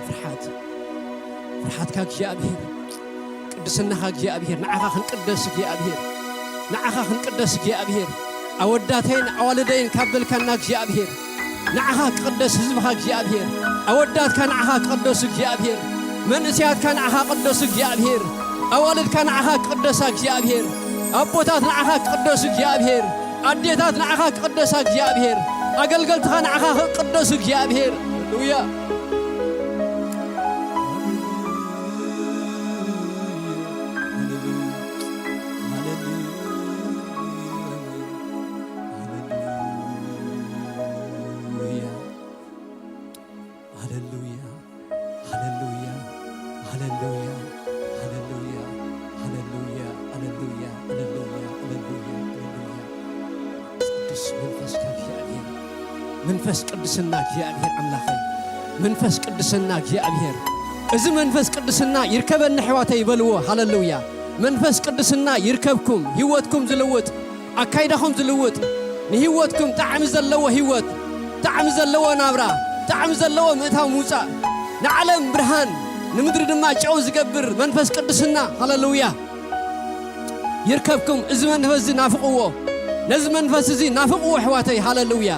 ፍርሓት፣ ፍርሓትካ እግዚኣብሔር፣ ቅድስናኻ እግዚኣብሔር፣ ንዓኻ ክንቅደስ እግዚኣብሔር፣ ንዓኻ ክንቅደስ እግዚኣብሔር፣ ኣወዳተይን ኣዋልደይን ካብ በልካና እግዚኣብሔር፣ ንዓኻ ክቕደስ ህዝብኻ እግዚኣብሔር፣ ኣወዳትካ ንዓኻ ክቕደሱ እግዚኣብሔር፣ መንእሰያትካ ንዓኻ ቅደሱ እግዚኣብሔር፣ ኣዋልድካ ንዓኻ ክቕደሳ እግዚኣብሔር፣ ኣቦታት ንዓኻ ክቕደሱ እግዚኣብሔር፣ ኣዴታት ንዓኻ ክቕደሳ እግዚኣብሔር፣ ኣገልገልትኻ ንዓኻ ክቕደሱ እግዚኣብሔር። ሃሌሉያ። ሃሌሉያ፣ ሃሌሉያ፣ ሃሌሉያ፣ ሃሌሉያ፣ ሃሌሉያ፣ ሃሌሉያ፣ ሃሌሉያ፣ ሃሌሉያ፣ ሃሌሉያ። ቅዱስ መንፈስካ እግዚኣብሔር፣ መንፈስ ቅድስና እግዚኣብሔር ኣምላኸይ፣ መንፈስ ቅድስና እግዚኣብሔር፣ እዚ መንፈስ ቅድስና ይርከበኒ ኣሕዋተይ በልዎ። ሃሌሉያ። መንፈስ ቅድስና ይርከብኩም፣ ህይወትኩም ዝልውጥ፣ ኣካይዳኹም ዝልውጥ፣ ንህይወትኩም ጣዕሚ ዘለዎ ህይወት፣ ጣዕሚ ዘለዎ ናብራ፣ ጣዕሚ ዘለዎ ምእታው ምውጻእ፣ ንዓለም ብርሃን፣ ንምድሪ ድማ ጨው ዝገብር መንፈስ ቅድስና። ሃሌሉያ። ይርከብኩም። እዚ መንፈስ እዚ ናፍቕዎ፣ ነዚ መንፈስ እዚ ናፍቕዎ ኣሕዋተይ። ሃሌሉያ።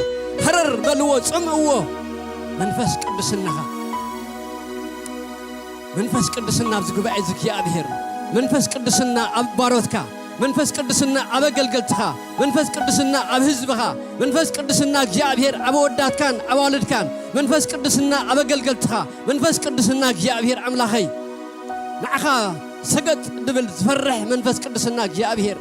ሃረር በልዎ፣ ጽምእዎ። መንፈስ ቅድስናኻ፣ መንፈስ ቅድስና ኣብዚ ጉባኤ እዚ እግዚኣብሔር፣ መንፈስ ቅድስና ኣብ ባሮትካ፣ መንፈስ ቅድስና ኣብ ኣገልገልትኻ፣ መንፈስ ቅድስና ኣብ ህዝብኻ፣ መንፈስ ቅድስና እግዚኣብሔር ኣብ ኣወዳትካን ኣዋልድካን፣ መንፈስ ቅድስና ኣብ ኣገልገልትኻ፣ መንፈስ ቅድስና እግዚኣብሔር ኣምላኸይ፣ ንዓኻ ሰገጥ ድብል ዝፈርሕ መንፈስ ቅድስና እግዚኣብሔር።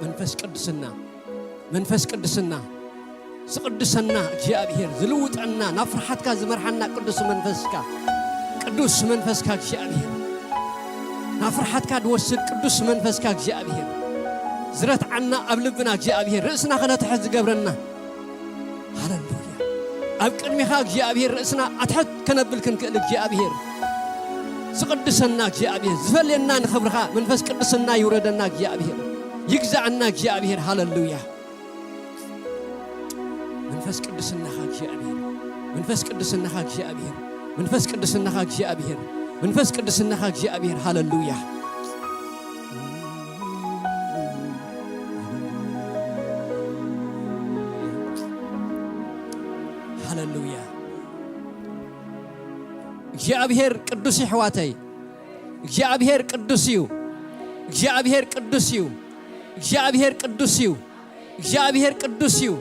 መንፈስ ቅድስና፣ መንፈስ ቅድስና ዝቕድሰና እግዚኣብሔር፣ ዝልውጠና፣ ናብ ፍርሓትካ ዝመርሓና ቅዱስ መንፈስካ፣ ቅዱስ መንፈስካ እግዚኣብሔር፣ ናብ ፍርሓትካ ድወስድ ቅዱስ መንፈስካ እግዚኣብሔር፣ ዝረትዓና ኣብ ልብና እግዚኣብሔር፣ ርእስና ከነትሕት ዝገብረና። ሃሌሉያ። ኣብ ቅድሚኻ እግዚኣብሔር ርእስና ኣትሕት ከነብል ክንክእል እግዚኣብሔር፣ ዝቕድሰና እግዚኣብሔር፣ ዝፈልየና ንኽብርኻ መንፈስ ቅድስና ይውረደና እግዚኣብሔር፣ ይግዛኣና እግዚኣብሔር። ሃሌሉያ። መንፈስ ቅድስናኻ እግዚኣብሔር፣ መንፈስ ቅድስናኻ እግዚኣብሔር፣ መንፈስ ቅድስናኻ እግዚኣብሔር፣ መንፈስ ቅድስናኻ እግዚኣብሔር። ሃሌሉያ። ሃሌሉያ። እግዚኣብሔር ቅዱስ እዩ ኣሕዋተይ። እግዚኣብሔር ቅዱስ እዩ። እግዚኣብሔር ቅዱስ እዩ። እግዚኣብሔር ቅዱስ እዩ። እግዚኣብሔር ቅዱስ እዩ።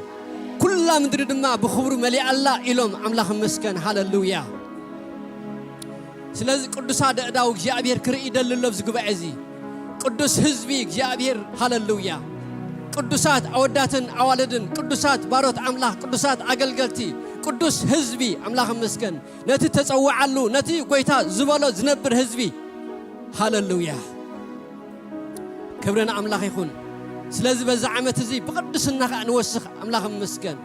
ኩላ ምድሪ ድማ ብኽብሩ መሊኣ ኣላ ኢሎም ኣምላኽ ይመስገን። ሃሌሉያ። ስለዚ ቅዱሳት ኣእዳው እግዚኣብሔር ክርኢ ይደሊ ኣሎ ኣብዚ ጉባኤ እዚ። ቅዱስ ህዝቢ እግዚኣብሔር፣ ሃሌሉያ። ቅዱሳት ኣወዳትን ኣዋልድን፣ ቅዱሳት ባሮት ኣምላኽ፣ ቅዱሳት ኣገልገልቲ፣ ቅዱስ ህዝቢ ኣምላኽ ይመስገን። ነቲ ተጸውዓሉ፣ ነቲ ጎይታ ዝበሎ ዝነብር ህዝቢ። ሃሌሉያ። ክብሪ ንኣምላኽ ይኹን። ስለዚ በዚ ዓመት እዚ ብቕድስና ኸኣ ንወስኽ፣ ኣምላኽ ይመስገን።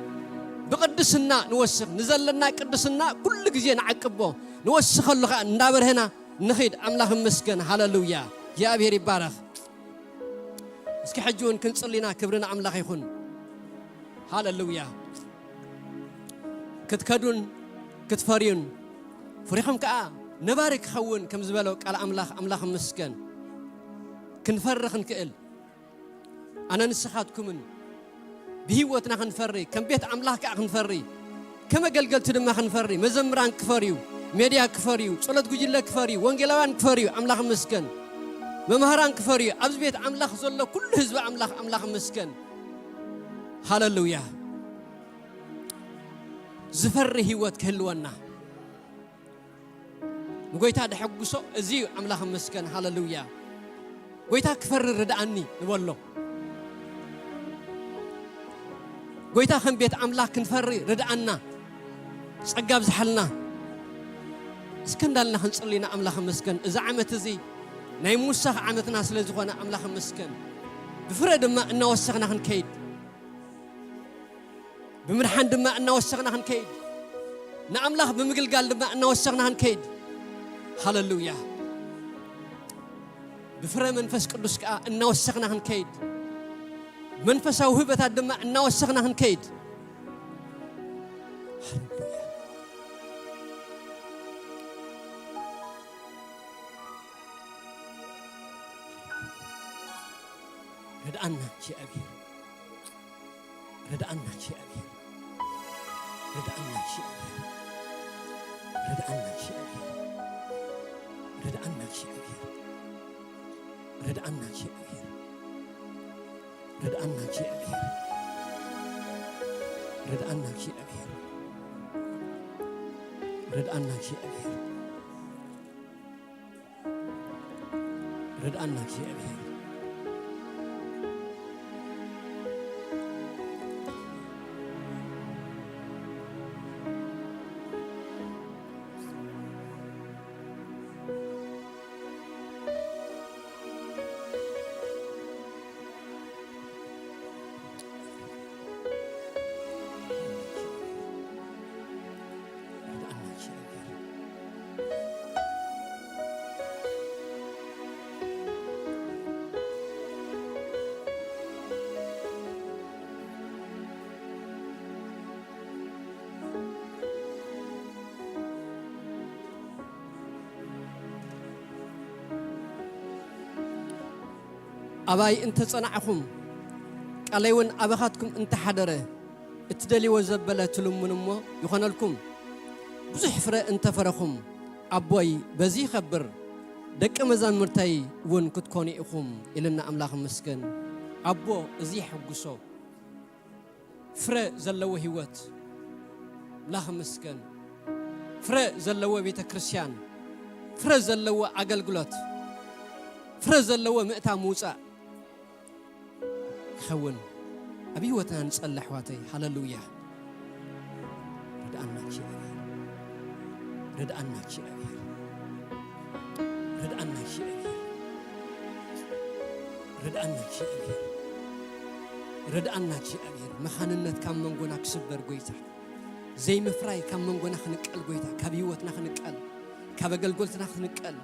ብቕድስና ንወስኽ፣ ንዘለና ቅድስና ኩሉ ግዜ ንዓቅቦ፣ ንወስኸሉ ኸኣ እንዳበርሀና ንኺድ። ኣምላኽ ይመስገን። ሃሌሉያ። እግዚኣብሔር ይባረኽ። እስኪ ሕጂ እውን ክንጽሊ ኢና። ክብሪ ንኣምላኽ ይኹን። ሃሌሉያ። ክትከዱን ክትፈርዩን ፍሪኹም ከኣ ነባሪ ክኸውን ከም ዝበሎ ቃል ኣምላኽ፣ ኣምላኽ ይመስገን። ክንፈሪ ክንክእል፣ ኣነ ንስኻትኩምን ብህይወትና ክንፈሪ፣ ከም ቤት ኣምላኽ ከኣ ክንፈሪ፣ ከም ኣገልገልቲ ድማ ክንፈሪ፣ መዘምራን ክፈርዩ፣ ሜድያ ክፈርዩ፣ ጸሎት ጉጅለ ክፈርዩ፣ ወንጌላውያን ክፈርዩ፣ ኣምላኽ ይመስገን። መምሃራን ክፈርዩ፣ ኣብዚ ቤት ኣምላኽ ዘሎ ኩሉ ህዝቢ ኣምላኽ፣ ኣምላኽ ይመስገን። ሃሌሉያ። ዝፈሪ ህይወት ክህልወና፣ ንጎይታ ደሐጉሶ እዚ እዩ። ኣምላኽ ይመስገን። ሃሌሉያ። ጎይታ ክፈሪ ርድኣኒ ንበሎ። ጎይታ ከም ቤት ኣምላኽ ክንፈሪ ርድኣና፣ ጸጋ ኣብዝሓልና። እስከ እንዳልና ክንጽሊ ኢና። ኣምላኽ ይመስገን። እዚ ዓመት እዚ ናይ ምውሳኽ ዓመትና ስለ ዝኾነ ኣምላኽ ይመስገን። ብፍረ ድማ እናወሰኽና ክንከይድ፣ ብምድሓን ድማ እናወሰኽና ክንከይድ፣ ንኣምላኽ ብምግልጋል ድማ እናወሰኽና ክንከይድ። ሃለሉያ። ብፍረ መንፈስ ቅዱስ ከኣ እናወሰኽና ክንከይድ፣ መንፈሳዊ ህበታት ድማ እናወሰኽና ክንከይድ። ሃለሉያ። ርድኣና እግዚኣብሔር። ርድኣና እግዚኣብሔር። ርድኣና እግዚኣብሔር። ርድኣና እግዚኣብሔር። ርድኣና እግዚኣብሔር። ርድኣና እግዚኣብሔር። ርድኣና እግዚኣብሔር። ርድኣና እግዚኣብሔር። ርድኣና እግዚኣብሔር። ርድኣና እግዚኣብሔር። ርድኣና እግዚኣብሔር። ኣባይ እንተ ጸናዕኹም፣ ቃለይ እውን ኣባኻትኩም እንተ ሓደረ፣ እትደልይዎ ዘበለ ትልምኑ እሞ ይኾነልኩም። ብዙሕ ፍረ እንተ ፈረኹም፣ ኣቦይ በዚ ይኸብር፣ ደቀ መዛሙርተይ እውን ክትኮኑ ኢኹም ኢልና ኣምላኽ ይመስገን። ኣቦ እዚ የሐጉሶ። ፍረ ዘለዎ ህይወት። ኣምላኽ ይመስገን። ፍረ ዘለዎ ቤተ ክርስቲያን፣ ፍረ ዘለዎ ኣገልግሎት፣ ፍረ ዘለዎ ምእታ ምውጻእ ክኸውን ኣብ ህይወትና ንጸሊ ኣሕዋተይ። ሃለሉያ። ርድኣና እግዚኣብሔር። ርድኣና እግዚኣብሔር። ርድኣና እግዚኣብሔር። ርድኣና እግዚኣብሔር። ርድኣና እግዚኣብሔር። መኻንነት ካብ መንጎና ክስበር ጎይታ። ዘይምፍራይ ካብ መንጎና ክንቀል ጎይታ። ካብ ህይወትና ክንቀል። ካብ ኣገልግሎትና ክንቀል።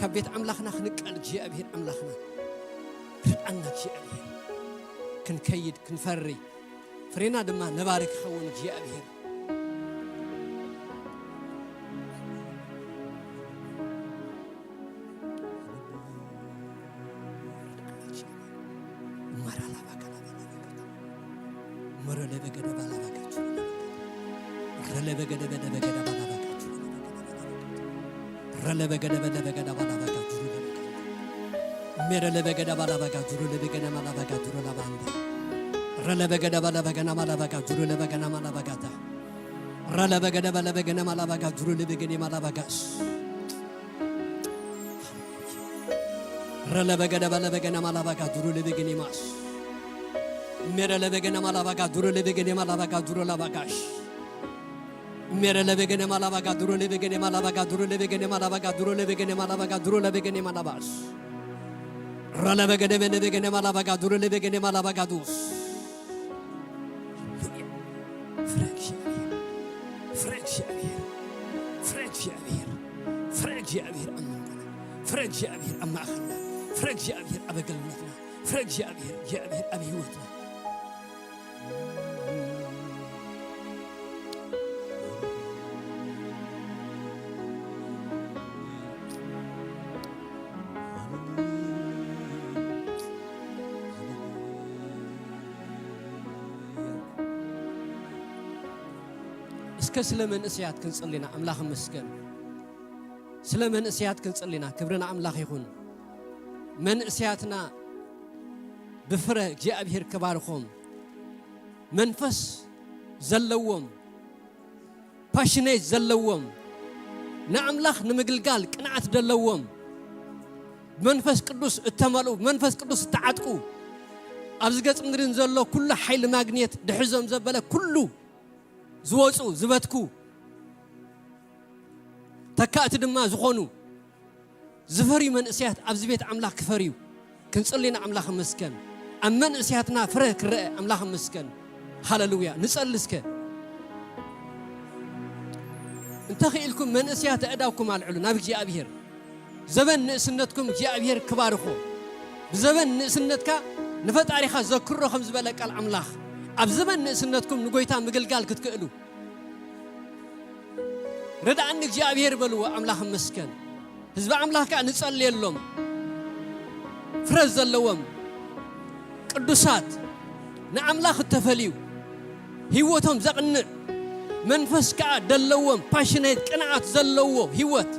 ካብ ቤት ኣምላኽና ክንቀል እግዚኣብሔር ኣምላኽና። ርድኣና እግዚኣብሔር። ክንከይድ ክንፈሪ። ፍሬና ድማ ነባሪ ክኸውን እግዚኣብሔር። Rele begene mala baga duru le begene mas. Mere le begene mala baga duru le begene mala baga duru la bagash. Mere le begene mala baga duru le begene mala baga duru le begene mala baga duru le begene mala baga duru le begene mala bas. Rele begene bene begene mala baga duru le begene mala baga dus. ፍረ እግዚኣብሔር፣ ፍረ እግዚኣብሔር፣ ፍረ እግዚኣብሔር፣ ፍረ እግዚኣብሔር ኣብ መንጎና፣ ፍረ እግዚኣብሔር ኣብ ማእኸልና፣ ፍረ እግዚኣብሔር ኣብ ኣገልግሎትና፣ ፍረ እግዚኣብሔር፣ እግዚኣብሔር ኣብ ህይወትና። እስከ ስለ መንእሰያት ክንጽሊ ኢና። ኣምላኽ ይመስገን። ስለ መንእሰያት ክንጽሊ ኢና። ክብሪ ንኣምላኽ ይኹን። መንእሰያትና ብፍረ እግዚኣብሔር ክባርኾም። መንፈስ ዘለዎም፣ ፓሽኔት ዘለዎም፣ ንኣምላኽ ንምግልጋል ቅንዓት ዘለዎም፣ ብመንፈስ ቅዱስ እተመልኡ፣ ብመንፈስ ቅዱስ እተዓጥቁ፣ ኣብዚ ገጽ ምድሪ ዘሎ ኩሉ ሓይሊ ማግኔት ድሕዞም ዘበለ ኩሉ ዝወጹ፣ ዝበትኩ፣ ተካእቲ ድማ ዝኾኑ፣ ዝፈርዩ መንእሰያት ኣብዚ ቤት ኣምላኽ ክፈርዩ ክንጽሊ ንኣምላኽ ይመስገን። ኣብ መንእሰያትና ፍረ ክረአ ኣምላኽ ይመስገን። ሃለሉያ። ንጸሊ እስከ። እንተኽኢልኩም መንእሰያት ኣእዳውኩም ኣልዕሉ ናብ እግዚኣብሔር። ዘበን ንእስነትኩም እግዚኣብሔር ክባርኾ። ብዘበን ንእስነትካ ንፈጣሪኻ ዘክሮ ከም ዝበለ ቃል ኣምላኽ፣ ኣብ ዘበን ንእስነትኩም ንጎይታ ምግልጋል ክትክእሉ ርድኣኒ እግዚኣብሔር በልዎ። ኣምላኽ ይመስገን። ህዝቢ ኣምላኽ ከኣ ንጸልየሎም። ፍረ ዘለዎም ቅዱሳት ንኣምላኽ እተፈልዩ ህይወቶም ዘቕንእ መንፈስ ከኣ ደለዎም ፓሽኔት ቅንኣት ዘለዎ ህይወት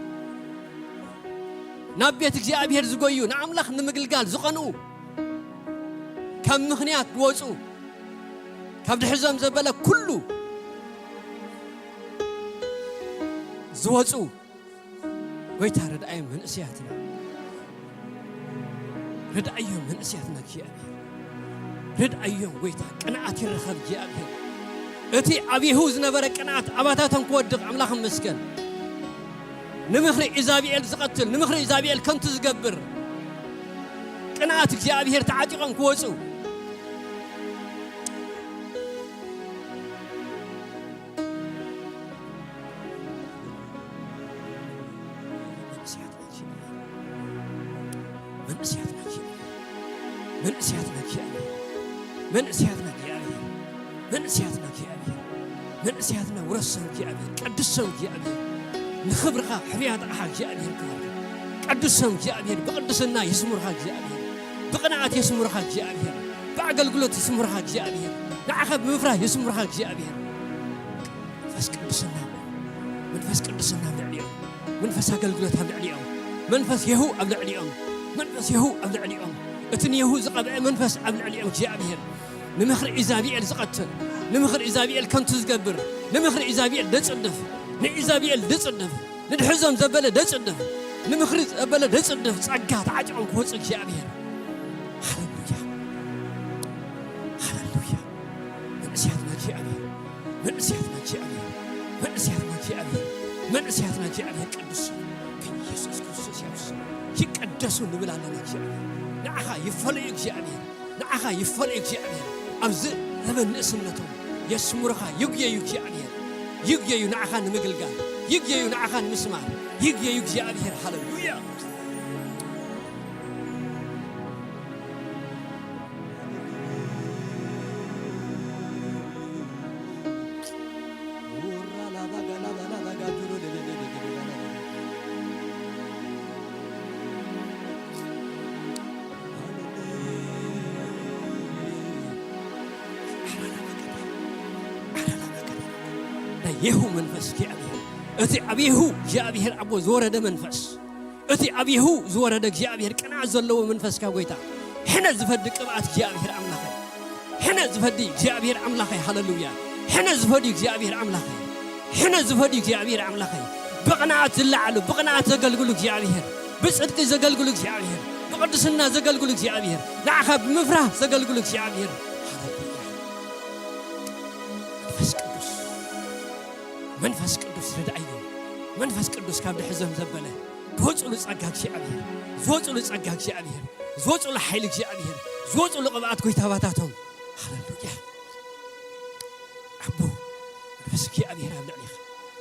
ናብ ቤት እግዚኣብሔር ዝጎዩ ንኣምላኽ ንምግልጋል ዝቐንኡ ካብ ምኽንያት ዝወፁ ካብ ድሕዞም ዘበለ ኩሉ ዝወፁ ጎይታ ረድኣዮም መንእሰያትና፣ ረድኣዮም መንእሰያትና እግዚኣብሔር፣ ረድኣዮም ጎይታ። ቅንኣት ይረኸብ እግዚኣብሔር። እቲ ኣብ የሁ ዝነበረ ቅንኣት ኣባታቶም ክወድቕ ኣምላኽ ይመስገን። ንምኽሪ ኢዛብኤል ዝቐትል፣ ንምኽሪ ኢዛብኤል ከንቱ ዝገብር ቅንኣት እግዚኣብሔር ተዓጢቖም ክወፁ መንእሰያትና እግዚኣብሔር፣ መንእሰያትና እግዚኣብሔር፣ መንእሰያትና እግዚኣብሔር፣ መንእሰያትና እግዚኣብሔር፣ መንእሰያትና ውረሶም እግዚኣብሔር፣ ቀድሶም እግዚኣብሔር፣ ንኽብርኻ ሕርያት ኣኻ እግዚኣብሔር ክባርክ ቀድሶም እግዚኣብሔር፣ ብቅድስና የስሙርኻ እግዚኣብሔር፣ ብቅንኣት የስሙርኻ እግዚኣብሔር፣ ብኣገልግሎት የስሙርኻ እግዚኣብሔር፣ ንዓኻ ብምፍራህ የስሙርኻ እግዚኣብሔር። መንፈስ ቅዱስና መንፈስ ቅዱስና ኣብ ልዕሊኦም፣ መንፈስ ኣገልግሎት ኣብ ልዕሊኦም፣ መንፈስ የሁ ኣብ ልዕሊኦም፣ መንፈስ የሁ ኣብ ልዕሊኦም፣ እቲ ንየሁ ዝቐብአ መንፈስ ኣብ ልዕሊኦም እግዚኣብሔር ንምኽሪ ኢዛብኤል ዝቐትል፣ ንምኽሪ ኢዛብኤል ከንቱ ዝገብር፣ ንምኽሪ ኢዛብኤል ደጽድፍ፣ ንኢዛብኤል ደጽድፍ፣ ንድሕዞም ዘበለ ደጽድፍ፣ ንምኽሪ ዘበለ ደጽድፍ ጸጋ ተዓጢቖም ክወጽእ እግዚኣብሔር። ሃሌሉያ። ሃሌሉያ። መንእሰያትና እግዚኣብሔር፣ መንእሰያትና እግዚኣብሔር፣ መንእሰያትና እግዚኣብሔር፣ መንእሰያትና እግዚኣብሔር ቅዱስ ስም፣ ኢየሱስ ክርስቶስ ያብስ ይቀደሱ ንብል ኣለና። እግዚኣብሔር ንዓኻ ይፈለዩ፣ እግዚኣብሔር ንዓኻ ይፈለዩ፣ እግዚኣብሔር ኣብዚ ዘበን ንእስነቶም የስምሩኻ፣ ይጉየዩ እግዚኣብሔር፣ ይጉየዩ ንዓኻ ንምግልጋል፣ ይጉየዩ ንዓኻ ንምስማር፣ ይጉየዩ እግዚኣብሔር። ሃሌሉያ። ናይ የሁ መንፈስ እግዚኣብሔር፣ እቲ ኣብ የሁ እግዚኣብሔር ኣቦ ዝወረደ መንፈስ፣ እቲ ኣብ የሁ ዝወረደ እግዚኣብሔር ቅንዓት ዘለዎ መንፈስካ ጐይታ፣ ሕነ ዝፈዲ ቅብኣት እግዚኣብሔር ኣምላኸይ፣ ሕነ ዝፈዲ እግዚኣብሔር ኣምላኸይ፣ ሃሌሉያ። ሕነ ዝፈዲ እግዚኣብሔር ኣምላኸይ፣ ሕነ ዝፈዲ እግዚኣብሔር ኣምላኸይ፣ ብቕንኣት ዝለዓሉ፣ ብቕንኣት ዘገልግሉ እግዚኣብሔር፣ ብጽድቂ ዘገልግሉ እግዚኣብሔር፣ ብቕድስና ዘገልግሉ እግዚኣብሔር፣ ንዓኻ ብምፍራህ ዘገልግሉ እግዚኣብሔር፣ ሃሌሉያ። መንፈስ ቅዱስ፣ መንፈስ ቅዱስ ርድኣዮ። መንፈስ ቅዱስ ካብ ድሕዞም ዘበለ ዝወፅሉ ጸጋ እግዚኣብሔር፣ ዝወፅሉ ጸጋ እግዚኣብሔር፣ ዝወፅሉ ሓይሊ እግዚኣብሔር፣ ዝወፅሉ ቅብኣት ጐይታ ባታቶም። ሃሌሉያ። ኣቦ፣ መንፈስ እግዚኣብሔር ኣብ ልዕሊኻ፣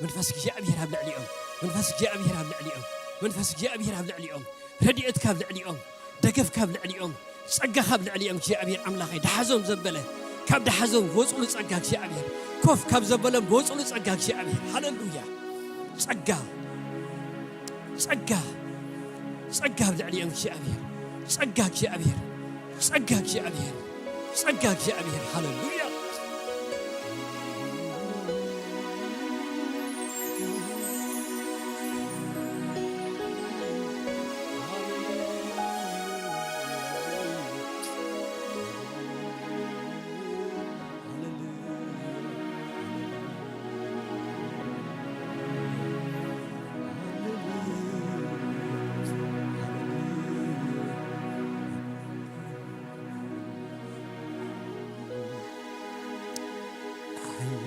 መንፈስ እግዚኣብሔር ኣብ ልዕሊኦም፣ መንፈስ እግዚኣብሔር ኣብ ልዕሊኦም፣ መንፈስ እግዚኣብሔር ኣብ ልዕሊኦም፣ ረድኤትካ ኣብ ልዕሊኦም፣ ደገፍካ ኣብ ልዕሊኦም፣ ጸጋኻ ኣብ ልዕሊኦም እግዚኣብሔር ኣምላኸይ፣ ደሓዞም ዘበለ ካብ ደሓዞም ዝወፅሉ ጸጋ እግዚኣብሔር፣ ኮፍ ካብ ዘበሎም ዝወፅሉ ጸጋ እግዚኣብሔር። ሃሌሉያ። ጸጋ፣ ጸጋ፣ ጸጋ ኣብ ልዕሊኦም እግዚኣብሔር፣ ጸጋ እግዚኣብሔር፣ ጸጋ እግዚኣብሔር፣ ጸጋ እግዚኣብሔር። ሃሌሉያ።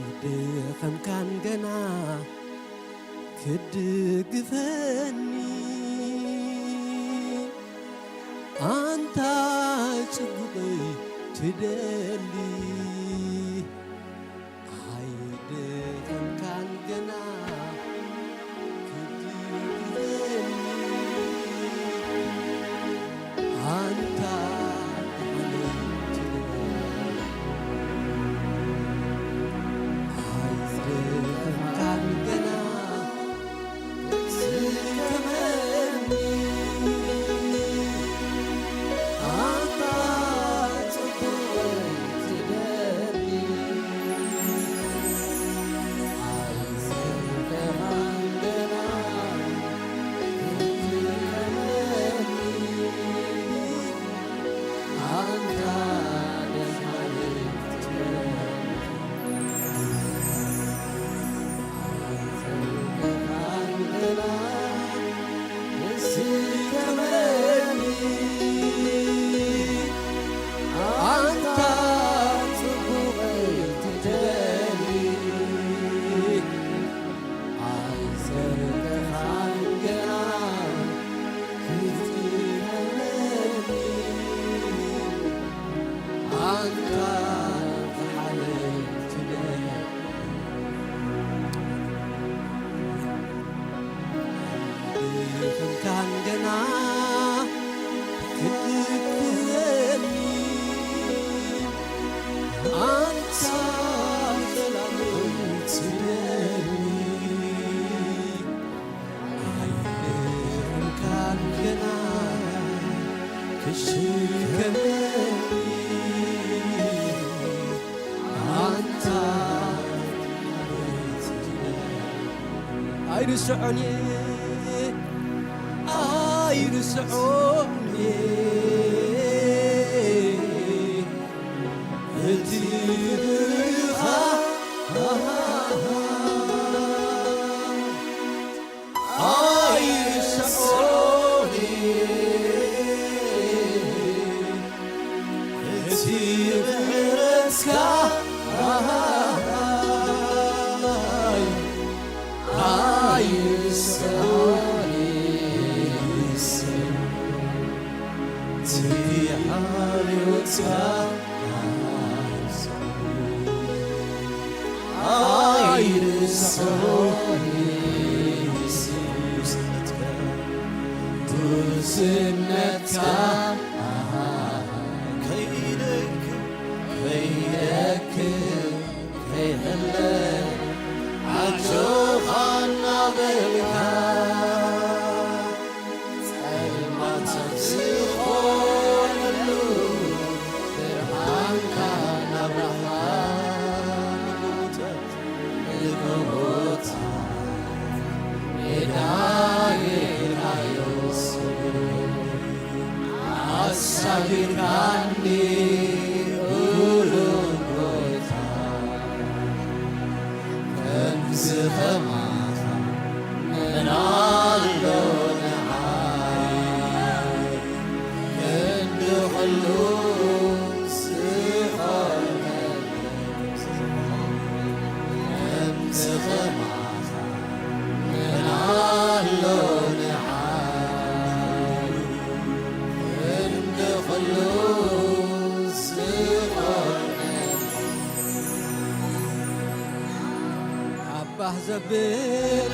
ኣይደኸምካን ገና ክትድግፈኒ፣ ጽቡቕ ትደሊ ኣይደኸምካን ገና ክትግዘኒ ኣንታ ሓለይቲ ኣይደኸምካን ገና ኣይርስዖን እየ ኣይርስዖን እየ እቲ ፍቕርኻ ኣይርስዖን እየ እቲ ምሕረትካ ኣይርስዖን እየ እቲ ሓልዮትካ ኣይርስዖን እየ ትውስነትካ ከይደክም ከይደክም ከይሕለ ኣጆኻ እናበልካ ጸልማት ዝኾነሉ ብርሃንካ እናብራኻ ንጎቦታት ሜዳ ጌርካዮ ኣሳጊርካኒ ብሉል ቦታ ከምዚ ኸማኻ መን ኣሎ ንዓይ ክንዲ ኹሉ ዝኾነ ከምዚ ኸማኻ መን ኣሎ ንዓይ ክንዲ ኹሉ ዝኾነ ኣባህ ዘብል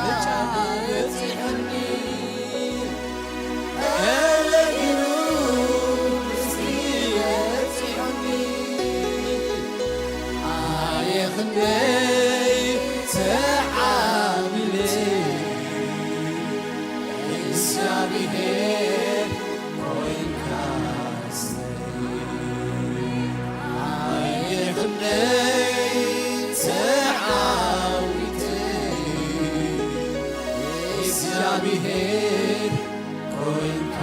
ዕጫ በጺሐኒ፣ ገለ ኢሉ ምስጢር በጺሐኒ። ኣየ ክንደይ ተዓቢለ እግዚኣብሔር ኮይንካ ኣየ ክንደይ ተዓዊተ እግዚኣብሔር ኮይንካ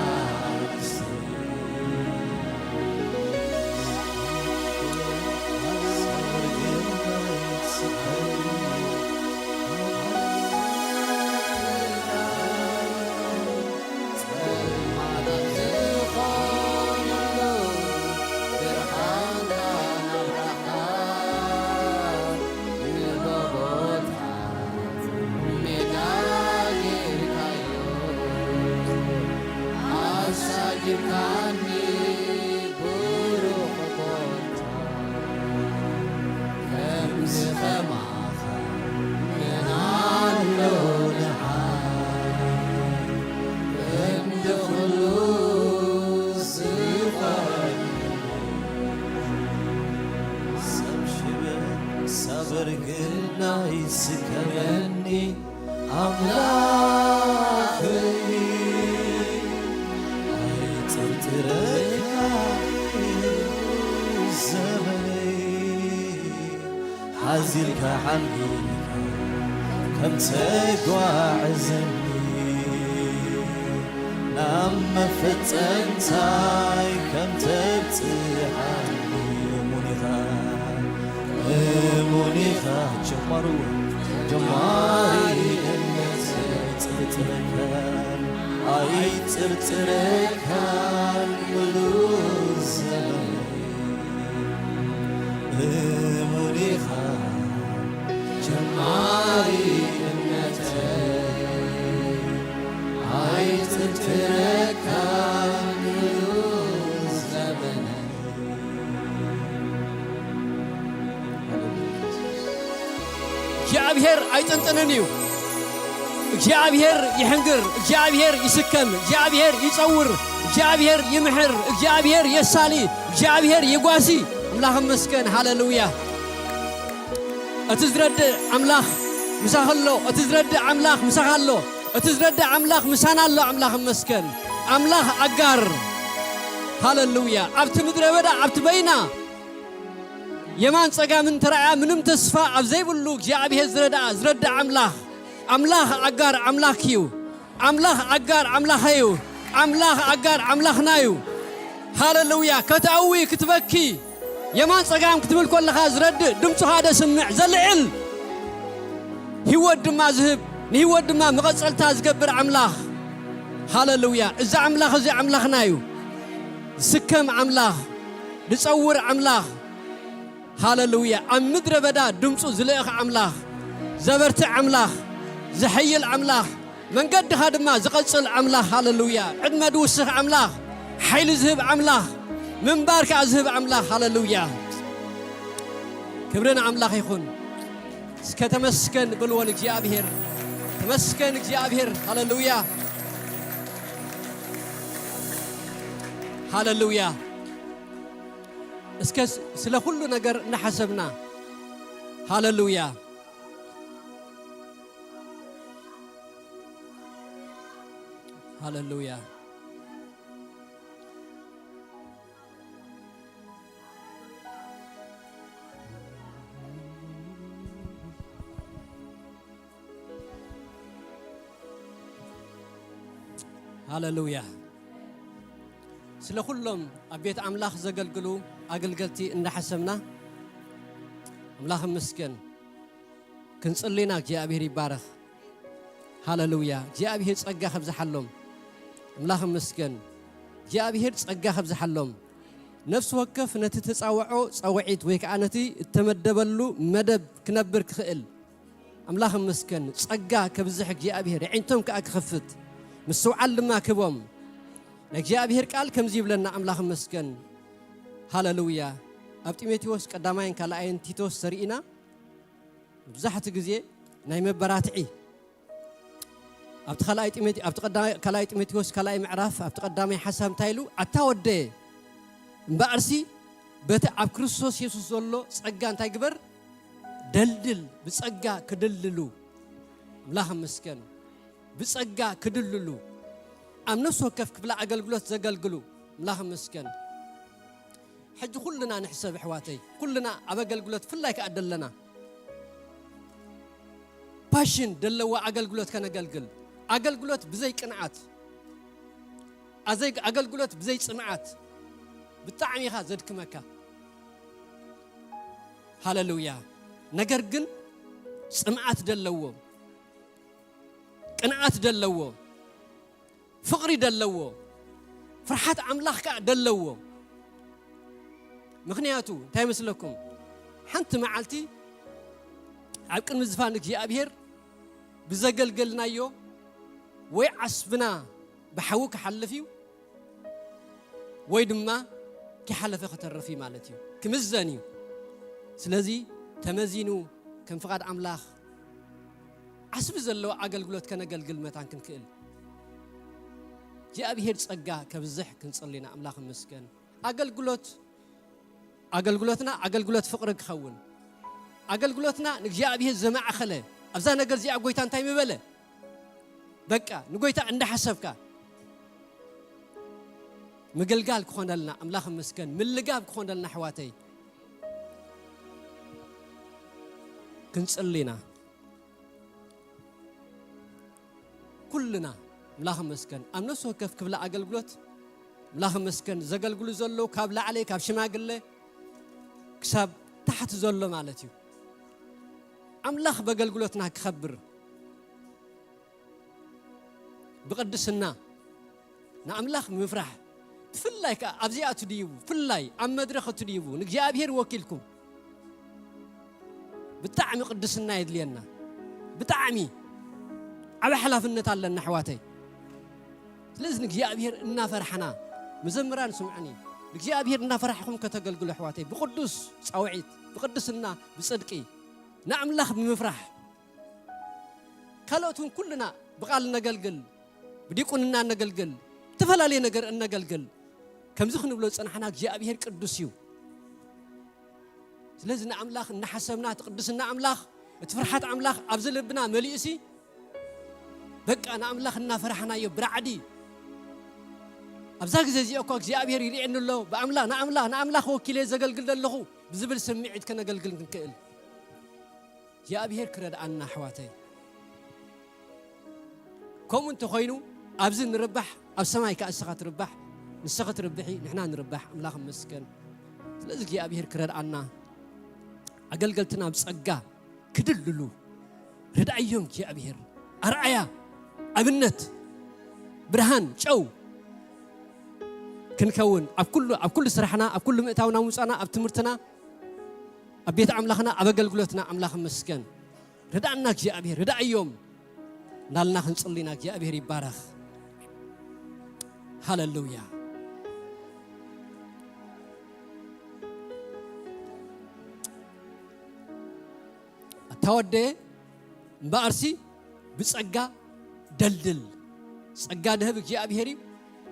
ስከመኒ ኣምላኸይ ኣይጥርጥረካ ዘመነይ ሓዚልካ ሓልጊልካ ከም ተጓዕዘኒ ናብ መፈጸምታይ ከም ተብጽሓኒ እሙን ኢኻ እሙን ኢኻ ጀማሩ ጀማሪ እምነት ኣይጥርጥረካን ኣይጥርጥረካን ምሉእ ዘመነይ እሙን ኢኻ ጀማሪ እምነተይ ኣይጥርጥረካን ምሉእ ዘመነይ እግዚኣብሔር ኣይጥንጥንን እዩ። እግዚኣብሔር ይሕንግር፣ እግዚኣብሔር ይስከም፣ እግዚኣብሔር ይጸውር፣ እግዚኣብሔር ይምሕር፣ እግዚኣብሔር የሳሊ፣ እግዚኣብሔር ይጓሲ። ኣምላኽ ይመስገን። ሃሌሉያ። እቲ ዝረድእ ኣምላኽ ምሳኺ ኣሎ። እቲ ዝረድእ ኣምላኽ ምሳኻ ኣሎ። እቲ ዝረድእ ኣምላኽ ምሳና ኣሎ። ኣምላኽ ይመስገን። ኣምላኽ ኣጋር። ሃሌሉያ። ኣብቲ ምድረ በዳ፣ ኣብቲ በይና የማን ጸጋምን ተራእያ ምንም ተስፋ ኣብ ዘይብሉ እግዚኣብሔር ዝረድኣ፣ ዝረድእ ኣምላኽ፣ ኣምላኽ ኣጋር ኣምላኽ እዩ። ኣምላኽ ኣጋር ኣምላኸይ እዩ። ኣምላኽ ኣጋር ኣምላኽና እዩ። ሃሌሉያ። ከተእዊ ክትበኪ፣ የማን ጸጋም ክትብል ከለኻ ዝረድእ፣ ድምፁኻ ደስምዕ፣ ዘልዕል፣ ህይወት ድማ ዝህብ፣ ንህይወት ድማ መቐጸልታ ዝገብር ኣምላኽ። ሃሌሉያ። እዚ ኣምላኽ እዚ ኣምላኽና እዩ። ዝስከም ኣምላኽ፣ ዝጸውር ኣምላኽ። ሃሌሉያ። ኣብ ምድረ በዳ ድምፁ ዝልእኽ ኣምላኽ፣ ዘበርትዕ ኣምላኽ፣ ዘሐይል ኣምላኽ፣ መንገድኻ ድማ ዝቐጽል ኣምላኽ። ሃሌሉያ። ዕድመ ዝውስኽ ኣምላኽ፣ ሓይሊ ዝህብ ኣምላኽ፣ ምንባር ከኣ ዝህብ ኣምላኽ። ሃሌሉያ። ክብሪ ንኣምላኽ ይኹን። እስከ ተመስገን በልዎ ንእግዚኣብሔር። ተመስገን እግዚኣብሔር። ሃሌሉያ። ሃሌሉያ። እስከ ስ-፣ ስለ ኩሉ ነገር እናሓሰብና። ሃሌሉያ። ሃሌሉያ። ሃሌሉያ። ስለ ኩሎም ኣብ ቤት ኣምላኽ ዘገልግሉ ኣገልገልቲ እንዳሓሰብና፣ ኣምላኽ ይመስገን። ክንጽሊ ኢና። እግዚኣብሔር ይባረኽ። ሃሌሉያ። እግዚኣብሔር ጸጋ ከብዝሓሎም። ኣምላኽ ይመስገን። እግዚኣብሔር ጸጋ ከብዝሓሎም። ነፍሲ ወከፍ ነቲ ተጻውዖ ጻውዒት ወይ ከኣ ነቲ እተመደበሉ መደብ ክነብር ክኽእል ኣምላኽ ይመስገን። ጸጋ ከብዝሕ እግዚኣብሔር፣ የዒንቶም ከኣ ክኸፍት፣ ምስትውዓል ድማ ክህቦም። ናይ እግዚኣብሔር ቃል ከምዚ ይብለና፣ ኣምላኽ ይመስገን። ሃሌሉያ። ኣብ ጢሞቴዎስ ቀዳማይን ካልኣይን ቲቶስ ተርኢና፣ መብዛሕትኡ ግዜ ናይ መበራትዒ፣ ኣብቲ ካልኣይ ጢሞቴ-፣ ኣብቲ ቀዳማይ፣ ካልኣይ ጢሞቴዎስ ካልኣይ ምዕራፍ፣ ኣብቲ ቀዳማይ ሓሳብ እንታይ ኢሉ? ኣታ ወደየ፣ እምበኣርሲ በቲ ኣብ ክርስቶስ የሱስ ዘሎ ጸጋ እንታይ ግበር? ደልድል፣ ብጸጋ ክድልሉ። ኣምላኽ ይመስገን። ብጸጋ ክድልሉ። ኣብ ነፍሲ ወከፍ ክፍለ ኣገልግሎት ዘገልግሉ። ኣምላኽ ይመስገን። ሕጂ ኩልና ንሕሰብ ኣሕዋተይ፣ ኩልና ኣብ ኣገልግሎት ፍላይ ከኣ ደለና። ፓሽን ደለዎ ኣገልግሎት ከነገልግል። ኣገልግሎት ብዘይ ቅንዓት፣ ኣዘይ-፣ ኣገልግሎት ብዘይ ጽምዓት ብጣዕሚ ኢኻ ዘድክመካ። ሃሌሉያ። ነገር ግን ጽምዓት ደለዎ፣ ቅንዓት ደለዎ፣ ፍቕሪ ደለዎ፣ ፍርሓት ኣምላኽ ከኣ ደለዎ። ምኽንያቱ እንታይ መስለኩም? ሓንቲ መዓልቲ ኣብ ቅድሚ ዝፋን እግዚኣብሔር ብዘገልገልናዮ ወይ ዓስብና ብሓዊ ክሓልፍ እዩ፣ ወይ ድማ ከይሓለፈ ክተርፍ እዩ ማለት እዩ። ክምዘን እዩ። ስለዚ ተመዚኑ ከም ፍቓድ ኣምላኽ ዓስቢ ዘለዎ ኣገልግሎት ከነገልግል መታን ክንክእል፣ እግዚኣብሔር ጸጋ ከብዝሕ ክንጽሊ ኢና። ኣምላኽ ይመስገን። ኣገልግሎት፣ ኣገልግሎትና ኣገልግሎት ፍቕሪ ክኸውን፣ ኣገልግሎትና ንእግዚኣብሔር ዘማእኸለ ኣብዛ ነገር እዚኣ ጎይታ እንታይ ምበለ? በቃ ንጎይታ እንዳሓሰብካ ምግልጋል ክኾነልና ኣምላኽ መስገን ምልጋብ ክኾነልና ኣሕዋተይ ክንጽሊ ኢና። ኩልና ኣምላኽ መስገን ኣብ ነፍሲ ወከፍ ክፍለ ኣገልግሎት ኣምላኽ መስገን ዘገልግሉ ዘለዉ ካብ ላዕሊ ካብ ሽማግለ ክሳብ ታሕቲ ዘሎ ማለት እዩ። ኣምላኽ በገልግሎትና ክኸብር ብቕድስና ንኣምላኽ ምፍራሕ ብፍላይ ከኣ ኣብዚኣ ትድይቡ ብፍላይ ኣብ መድረኽ ትድይቡ ንእግዚኣብሔር ወኪልኩም ብጣዕሚ ቅድስና የድልየና። ብጣዕሚ ዓብ ሓላፍነት ኣለና ኣሕዋተይ። ስለዚ ንእግዚኣብሔር እናፈራሕና መዘምራን ስምዑኒ፣ ንእግዚኣብሔር እናፈራሕኹም ከተገልግሉ ኣሕዋተይ ብቅዱስ ጻውዒት ብቅድስና ብጽድቂ ንኣምላኽ ብምፍራሕ ካልኦት እውን ኩልና ብቓል እነገልግል፣ ብዲቁንና እነገልግል፣ ዝተፈላለየ ነገር እነገልግል። ከምዚ ክንብሎ ዝጸናሕና እግዚኣብሔር ቅዱስ እዩ። ስለዚ ንኣምላኽ እናሓሰብና እቲ ቅድስና ኣምላኽ እቲ ፍርሓት ኣምላኽ ኣብዚ ልብና መሊኡሲ በቃ ንኣምላኽ እናፈራሕናዮ ብራዕዲ ኣብዛ ግዜ እዚኣ እኳ እግዚኣብሔር ይርእየኒ ኣሎ ብኣምላኽ ንኣምላኽ ንኣምላኽ ወኪለ ዘገልግል ዘለኹ ብዝብል ስምዒት ከነገልግል ክንክእል እግዚኣብሔር ክረድኣና ኣሕዋተይ። ከምኡ እንተኾይኑ ኣብዚ ንርባሕ ኣብ ሰማይ ከኣ እስኻ ትርባሕ ንስኺ ትርብሒ ንሕና ንርባሕ ኣምላኽ መስገን። ስለዚ እግዚኣብሔር ክረድኣና ኣገልገልትና ብጸጋ ክድልሉ ርድኣዮም እግዚኣብሔር ኣርኣያ ኣብነት ብርሃን ጨው ክንከውን ኣብ ኩሉ ኣብ ኩሉ ስራሕና ኣብ ኩሉ ምእታውና ምውፃና ኣብ ትምህርትና ኣብ ቤት ኣምላኽና ኣብ ኣገልግሎትና ኣምላኽ መስገን ርድኣና እግዚኣብሔር ርድኣዮም እናልና ክንፅሊ ኢና እግዚኣብሔር ይባረኽ። ሃለሉያ። ኣታ ወደየ እምበኣርሲ ብጸጋ ደልድል። ጸጋ ድህብ እግዚኣብሔር እዩ።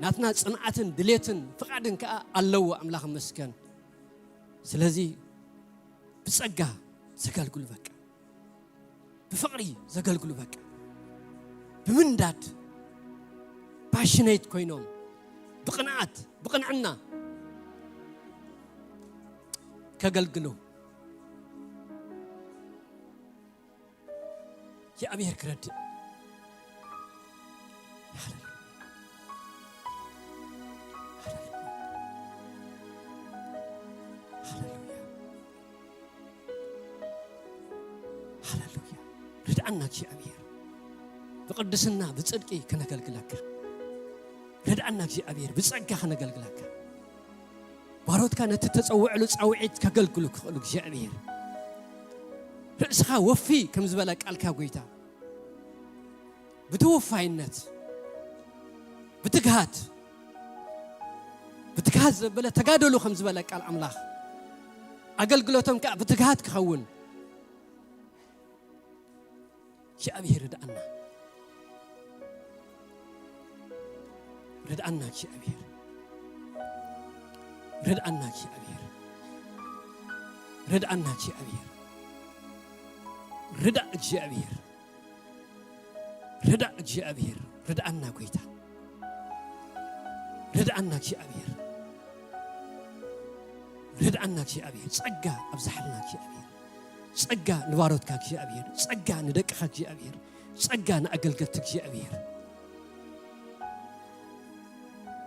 ናትና ጽንዓትን ድሌትን ፍቓድን ከኣ ኣለዎ። ኣምላኽ መስገን። ስለዚ ብጸጋ ዘገልግሉ በቃ ብፍቕሪ ዘገልግሉ በቃ ብምንዳድ ፓሽኔት ኮይኖም ብቕንዓት ብቕንዕና ከገልግሉ እግዚኣብሔር ክረድእ። ሃሌሉያ። ሃሌሉያ። ሃሌሉያ። ሃሌሉያ። ርድኣና እግዚኣብሔር። ብቅድስና ብጽድቂ ከነገልግለካ። ርድኣና እግዚኣብሔር። ብጸጋ ከነገልግለካ። ባሮትካ ነቲ ተጸውዕሉ ጻውዒት ከገልግሉ ክኽእሉ እግዚኣብሔር ርእስኻ ወፊ ከም ዝበለ ቃልካ ጎይታ ብተወፋይነት ብትግሃት ብትግሃት ዘበለ ተጋደሉ ከም ዝበለ ቃል ኣምላኽ ኣገልግሎቶም ከዓ ብትግሃት ክኸውን እግዚኣብሔር ርድኣና ርድኣና እግዚኣብሔር ርድኣና እግዚኣብሔር ርድኣና እግዚኣብሔር ርዳእ እግዚኣብሔር ርዳእ እግዚኣብሔር ርድኣና ጎይታ ርድኣና እግዚኣብሔር ርድኣና እግዚኣብሔር ጸጋ ኣብዝሓልና እግዚኣብሔር ጸጋ ንባሮትካ እግዚኣብሔር ጸጋ ንደቅኻ እግዚኣብሔር ጸጋ ንኣገልገልቲ እግዚኣብሔር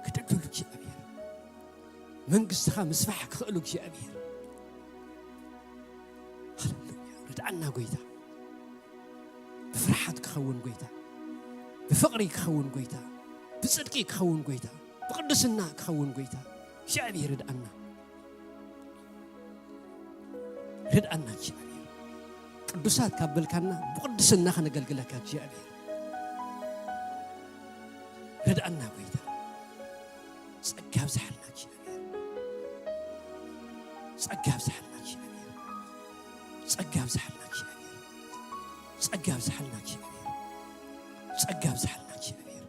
ክድግሉ እግዚኣብሔር መንግስትኻ ምስፋሕ ክኽእሉ እግዚኣብሔር ሃሌሉያ ርድኣና ጎይታ ብፍርሓት ክኸውን ጎይታ ብፍቕሪ ክኸውን ጎይታ ብጽድቂ ክኸውን ጎይታ ብቅድስና ክኸውን ጎይታ እግዚኣብሔር ርድኣና ርድኣና እግዚኣብሔር ቅዱሳት ካብ በልካና ብቅድስና ከነገልግለካ እግዚኣብሔር ርድኣና ጎይታ ጸጋ ኣብዝሓልና እግዚኣብሔር ጸጋ ኣብዝሓልና እግዚኣብሔር ጸጋ ኣብዝሓልና እግዚኣብሔር ጸጋ ኣብዝሓልና እግዚኣብሔር ጸጋ ኣብዝሓልና እግዚኣብሔር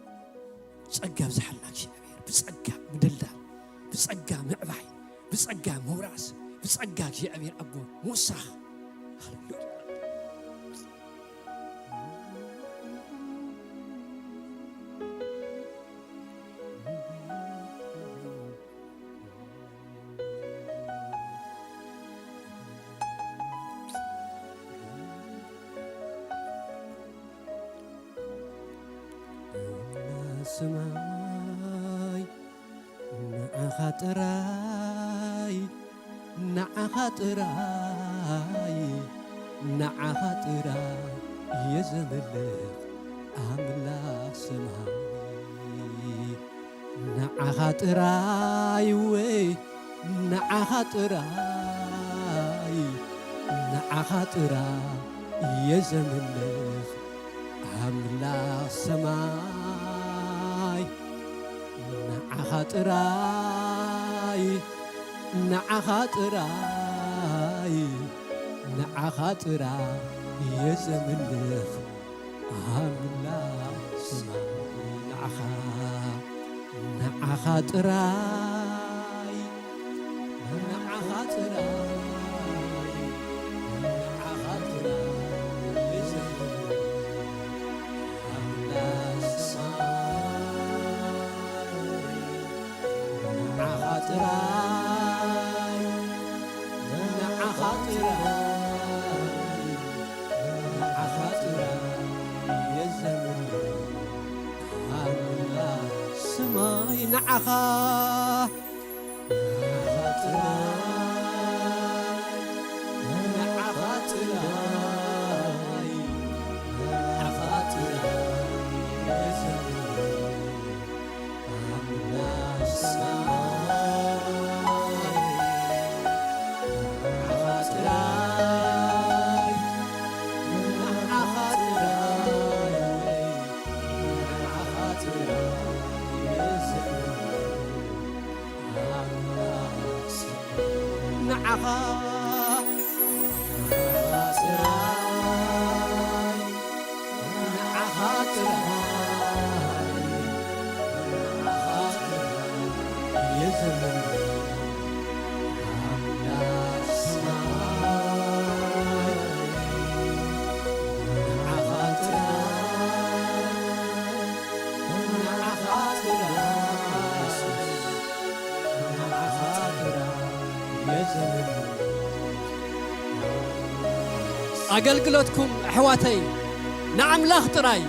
ጸጋ ኣብዝሓልና እግዚኣብሔር ብጸጋ ምድልዳል ብጸጋ ምዕባይ ብጸጋ ምውራስ ብጸጋ እግዚኣብሔር ኣቦ ምውሳኽ ሃሌሉያ። ሰማይ ንዓኻ ጥራይ፣ ንዓኻ ጥራይ፣ ንዓኻ ጥራይ እየ ዘምልኽ ኣምላኽ ሰማይ። ንዓኻ ጥራይ ወይ ንዓኻ ጥራይ፣ ንዓኻ ጥራይ እየ ዘምልኽ ኣምላኽ ሰማይ። ንዓኻ ጥራይ፣ ንዓኻ ጥራይ፣ ንዓኻ ጥራይ እየ ዘምልኽ ኣምላኽ ሰማይ። ንዓኻ፣ ንዓኻ ጥራይ፣ ንዓኻ ጥራይ፣ ንዓኻ ጥራይ እየ ዘምልኽ ኣምላኽ ሰማይ። ንዓኻ ጥራይ፣ ንዓኻ ጥራይ፣ ንዓኻ ጥራይ እየ ዘምልኽ ኣምላኽ ሰማይ። ንዓኻ፣ ንዓኻ ጥራይ፣ ንዓኻ ጥራይ፣ ንዓኻ ጥራይ እየ ዘምልኽ ኣምላኽ ሰማይ። ንዓኻ ጥራይ፣ ንዓኻ ጥራይ፣ ንዓኻ ጥራይ እየ ዘምልኽ ኣምላኽ ሰማይ። ንዓኻ፣ ንዓኻ ጥራይ፣ ንዓኻ ጥራይ፣ ንዓኻ ጥራይ እየ ዘምልኽ ኣምላኽ ሰማይ። ንዓኻ ጥራይ፣ ንዓኻ ጥራይ፣ ንዓኻ ጥራይ እየ ዘምልኽ። ኣገልግሎትኩም ኣሕዋተይ ንኣምላኽ ጥራይ፣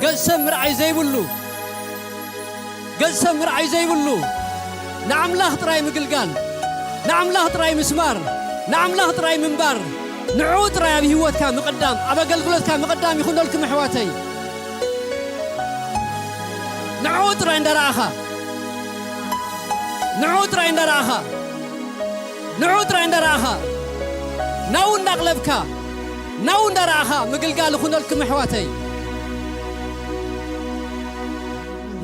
ገጽ ሰብ ምርኣይ ዘይብሉ፣ ገጽ ሰብ ምርኣይ ዘይብሉ፣ ንኣምላኽ ጥራይ ምግልጋል፣ ንኣምላኽ ጥራይ ምስማር፣ ንኣምላኽ ጥራይ ምንባር፣ ንዕኡ ጥራይ ኣብ ህይወትካ ምቕዳም፣ ኣብ ኣገልግሎትካ ምቕዳም ይኹነልኩም ኣሕዋተይ። ንዕኡ ጥራይ እንዳረኣኻ፣ ንዕኡ ጥራይ እንዳረኣኻ፣ ንዕኡ ጥራይ እንዳረኣኻ፣ ናብኡ እንዳቕለብካ፣ ናብኡ እንዳረኣኻ ምግልጋል ይኹነልኩም ኣሕዋተይ።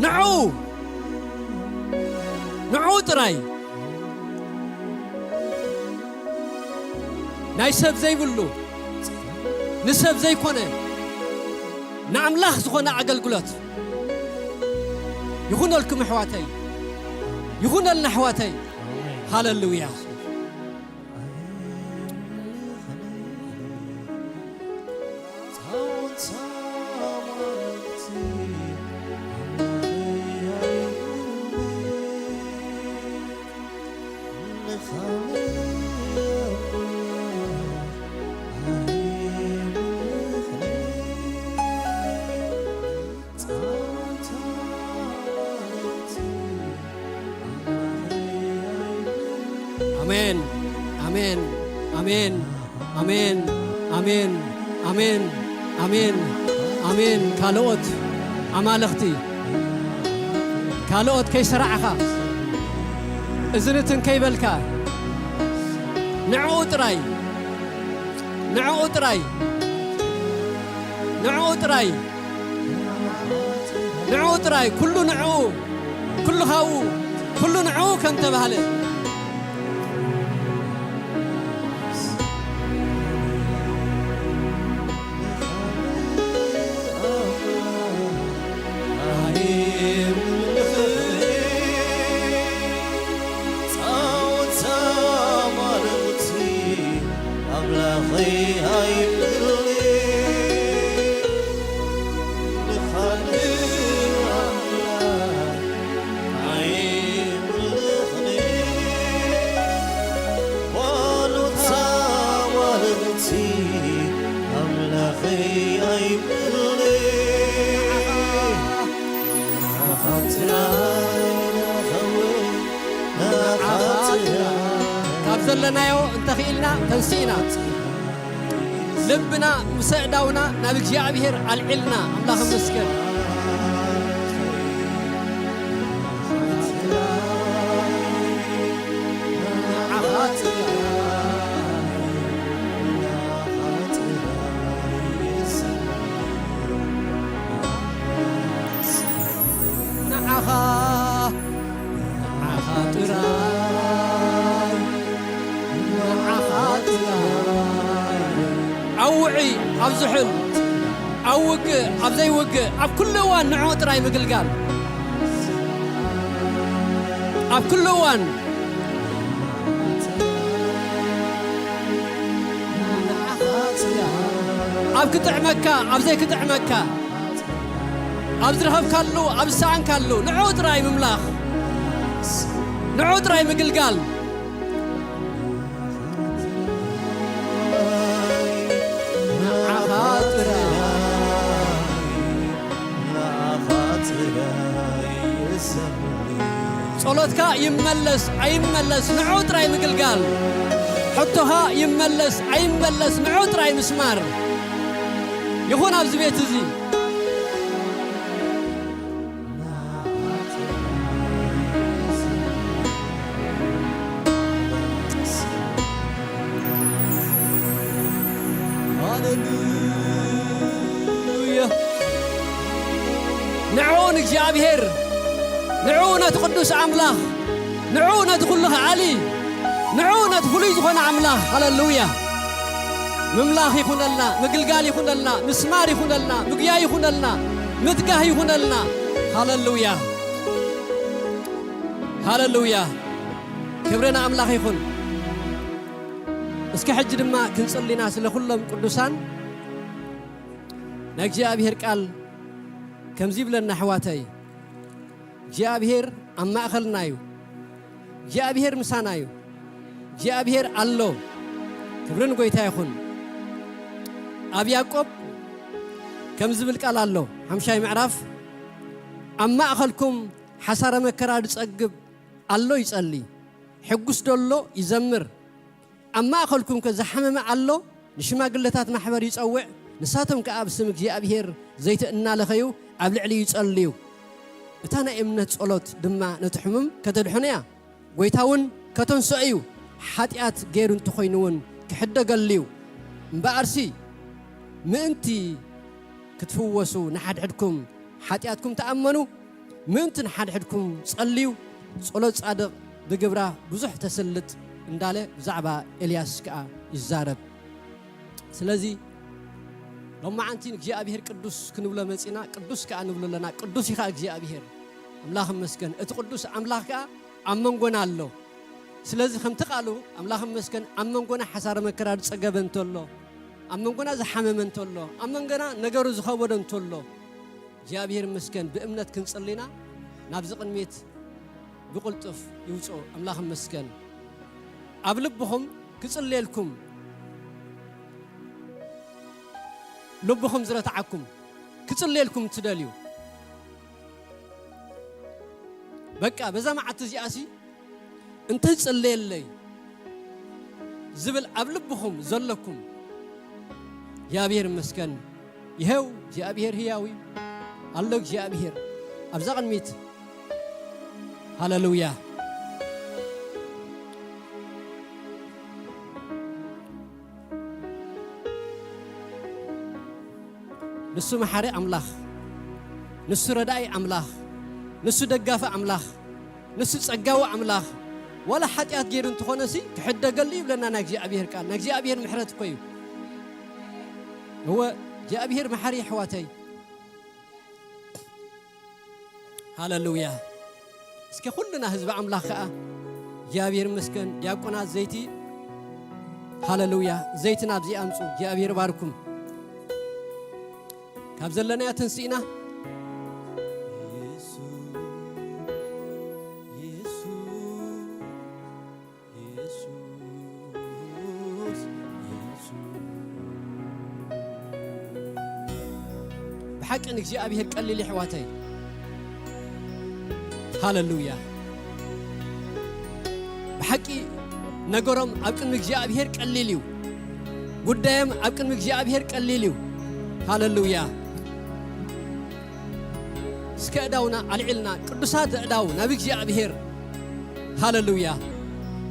ንዕኡ፣ ንዕኡ ጥራይ፣ ናይ ሰብ ዘይብሉ፣ ንሰብ ዘይኮነ፣ ንኣምላኽ ዝኾነ ኣገልግሎት ይኹነልኩም ኣሕዋተይ፣ ይኹነልና ኣሕዋተይ። ሃለሉያ። ኣሜን፣ ኣሜን፣ ኣሜን፣ ኣሜን፣ ኣሜን፣ ኣሜን፣ ኣሜን፣ ኣሜን። ካልኦት ኣማልኽቲ፣ ካልኦት ከይሰራዕኻ፣ እዝንትን ከይበልካ፣ ንዕኡ ጥራይ፣ ንዕኡ ጥራይ፣ ንዕኡ ጥራይ፣ ንዕኡ ጥራይ፣ ኩሉ ንዕኡ፣ ኩሉ ካብኡ፣ ኩሉ ንዕኡ ከም ተባህለ። ናዮ እንተኽኢልና ተንሲእና ልብና ምስ ኣእዳውና ናብ እግዚኣብሔር ኣልዒልና ኣምላኽ መስገን። ንዓኻ ንዓኻ ጥራይ ንዓኻ ጥራይ ኣብ ውዑይ ኣብ ዝሑል ኣብ ውግእ ኣብ ዘይውግእ ኣብ ኩሉ እዋን ንዕኡ ጥራይ ምግልጋል። ኣብ ኩሉ እዋን ኣብ ክጥዕመካ ኣብ ዘይክጥዕመካ ኣብ ዝረኸብካሉ ኣብ ዝሰኣንካሉ ንዕኡ ጥራይ ምምላኽ ንዕኡ ጥራይ ምግልጋል። ንዓኻ ጥራይ ንዓኻ ጥራይ እሰምር። ጸሎትካ ይመለስ ኣይመለስ ንዑ ጥራይ ምግልጋል። ሕቶኻ ይመለስ ኣይመለስ ንዑ ጥራይ ምስማር ይኹን ኣብዚ ቤት እዚ። ሃሌሉያ። ንዕኡ ንእግዚኣብሔር፣ ንዕኡ ነቲ ቅዱስ ኣምላኽ፣ ንዕኡ ነቲ ኩሉ ከኣሊ፣ ንዕኡ ነቲ ፍሉይ ዝኾነ ኣምላኽ። ሃሌሉያ። ምምላኽ ይኹነልና፣ ምግልጋል ይኹነልና፣ ምስማር ይኹነልና፣ ምግያይ ይኹነልና፣ ምትጋህ ይኹነልና። ሃሌሉያ። ሃሌሉያ። ክብሪ ንኣምላኽ ይኹን። እስኪ ሕጂ ድማ ክንጽሊ ኢና ስለ ኩሎም ቅዱሳን። ናይ እግዚኣብሔር ቃል ከምዚ ይብለና ኣሕዋተይ፣ እግዚኣብሔር ኣብ ማእኸልና እዩ፣ እግዚኣብሔር ምሳና እዩ፣ እግዚኣብሔር ኣሎ። ክብሪ ንጎይታ ይኹን። ኣብ ያዕቆብ ከም ዝብል ቃል ኣሎ፣ ሓምሻይ ምዕራፍ፣ ኣብ ማእኸልኩም ሓሳረ መከራ ዝጸግብ ኣሎ ይጸሊ፣ ሕጉስ ደሎ ይዘምር። ኣብ ማእኸልኩም ከ ዝሓመመ ኣሎ፣ ንሽማግለታት ማሕበር ይጸውዕ፣ ንሳቶም ከኣ ብስም እግዚኣብሔር ዘይቲ እናለኸዩ ኣብ ልዕሊኡ ይጸልዩ። እታ ናይ እምነት ጸሎት ድማ ነቲ ሕሙም ከተድሕኖ እያ። ጐይታ እውን ከተንስኦ እዩ፣ ሓጢኣት ገይሩ እንተኾይኑ እውን ክሕደገሉ እዩ። እምበኣርሲ ምእንቲ ክትፍወሱ ንሓድሕድኩም ሓጢኣትኩም ተኣመኑ፣ ምእንቲ ንሓድሕድኩም ጸልዩ፣ ጸሎት ጻድቕ ብግብራ ብዙሕ ተስልጥ እንዳለ ብዛዕባ ኤልያስ ከኣ ይዛረብ። ስለዚ ሎማዓንቲ ንእግዚኣብሔር ቅዱስ ክንብሎ መጺና፣ ቅዱስ ከኣ ንብሎ ኣለና። ቅዱስ ኢኻ እግዚኣብሔር። ኣምላኽ ይመስገን። እቲ ቅዱስ ኣምላኽ ከኣ ኣብ መንጎና ኣሎ። ስለዚ ከምቲ ቃሉ ኣምላኽ ይመስገን ኣብ መንጎና ሓሳረ መከራ ዝጸገበ እንተሎ፣ ኣብ መንጎና ዝሓመመ እንተሎ፣ ኣብ መንጎና ነገሩ ዝኸበዶ እንተሎ፣ እግዚኣብሔር ይመስገን ብእምነት ክንጽሊና ናብዚ ቅድሚት ብቕልጡፍ ይውጽኦ። ኣምላኽ ይመስገን። ኣብ ልብኹም ክጽልየልኩም፣ ልብኹም ዝረትዓኩም ክጽልየልኩም ትደልዩ፣ በቃ በዛ መዓልቲ እዚኣሲ እንተ ዝጽለየለይ ዝብል ኣብ ልብኹም ዘለኩም እግዚኣብሔር ይመስገን። ይኸው እግዚኣብሔር ህያው እዩ ኣሎ። እግዚኣብሔር ኣብዛ ቅድሚት ሃሌሉያ። ንሱ መሓሪ ኣምላኽ፣ ንሱ ረዳኢ ኣምላኽ፣ ንሱ ደጋፊ ኣምላኽ፣ ንሱ ጸጋዊ ኣምላኽ፣ ዋላ ሓጢኣት ገይሩ እንተኾነሲ ክሕደገሉ ይብለና ናይ እግዚኣብሔር ቃል። ናይ እግዚኣብሔር ምሕረት እኮ እዩ። እወ፣ እግዚኣብሔር መሓሪ ኣሕዋተይ። ሃሌሉያ። እስኪ ኩልና ህዝቢ ኣምላኽ ከኣ እግዚኣብሔር ይመስገን። ዲያቆናት ዘይቲ፣ ሃሌሉያ፣ ዘይቲ ናብዚ ኣምጹ። እግዚኣብሔር ባርኩም። ካብ ዘለናዮ ተንሲእና ብሓቂ ንእግዚኣብሔር ቀሊል የሕዋተይ። ሃሌሉያ። ብሓቂ ነገሮም ኣብ ቅድሚ እግዚኣብሔር ቀሊል እዩ። ጉዳዮም ኣብ ቅድሚ እግዚኣብሔር ቀሊል እዩ። ሃለሉያ። እስከ እዳውና ኣልዒልና ቅዱሳት እዳው ናብ እግዚኣብሔር። ሃለሉያ።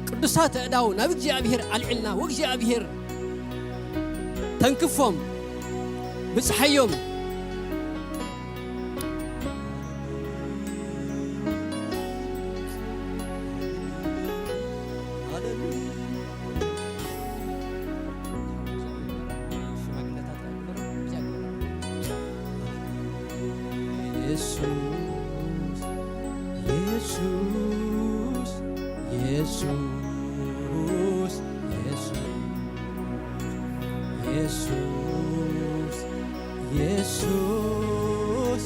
ቅዱሳት እዳው ናብ እግዚኣብሔር ኣልዒልና ወእግዚኣብሔር ተንክፎም፣ ብጽሓዮም። ኢየሱስ፣ ኢየሱስ፣ ኢየሱስ፣ ኢየሱስ፣ ኢየሱስ፣ ኢየሱስ፣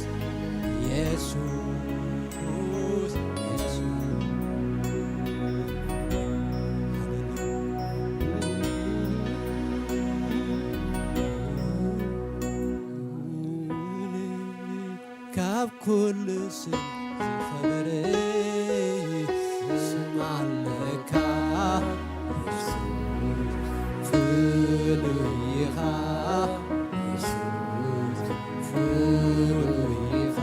ኢየሱስ፣ ኢየሱስ። ካብ ኩሉ ስም ዝኸበረ ስም ኣለካ፣ ፍሉይ ኢኻ፣ ፍሉይ ኢኻ፣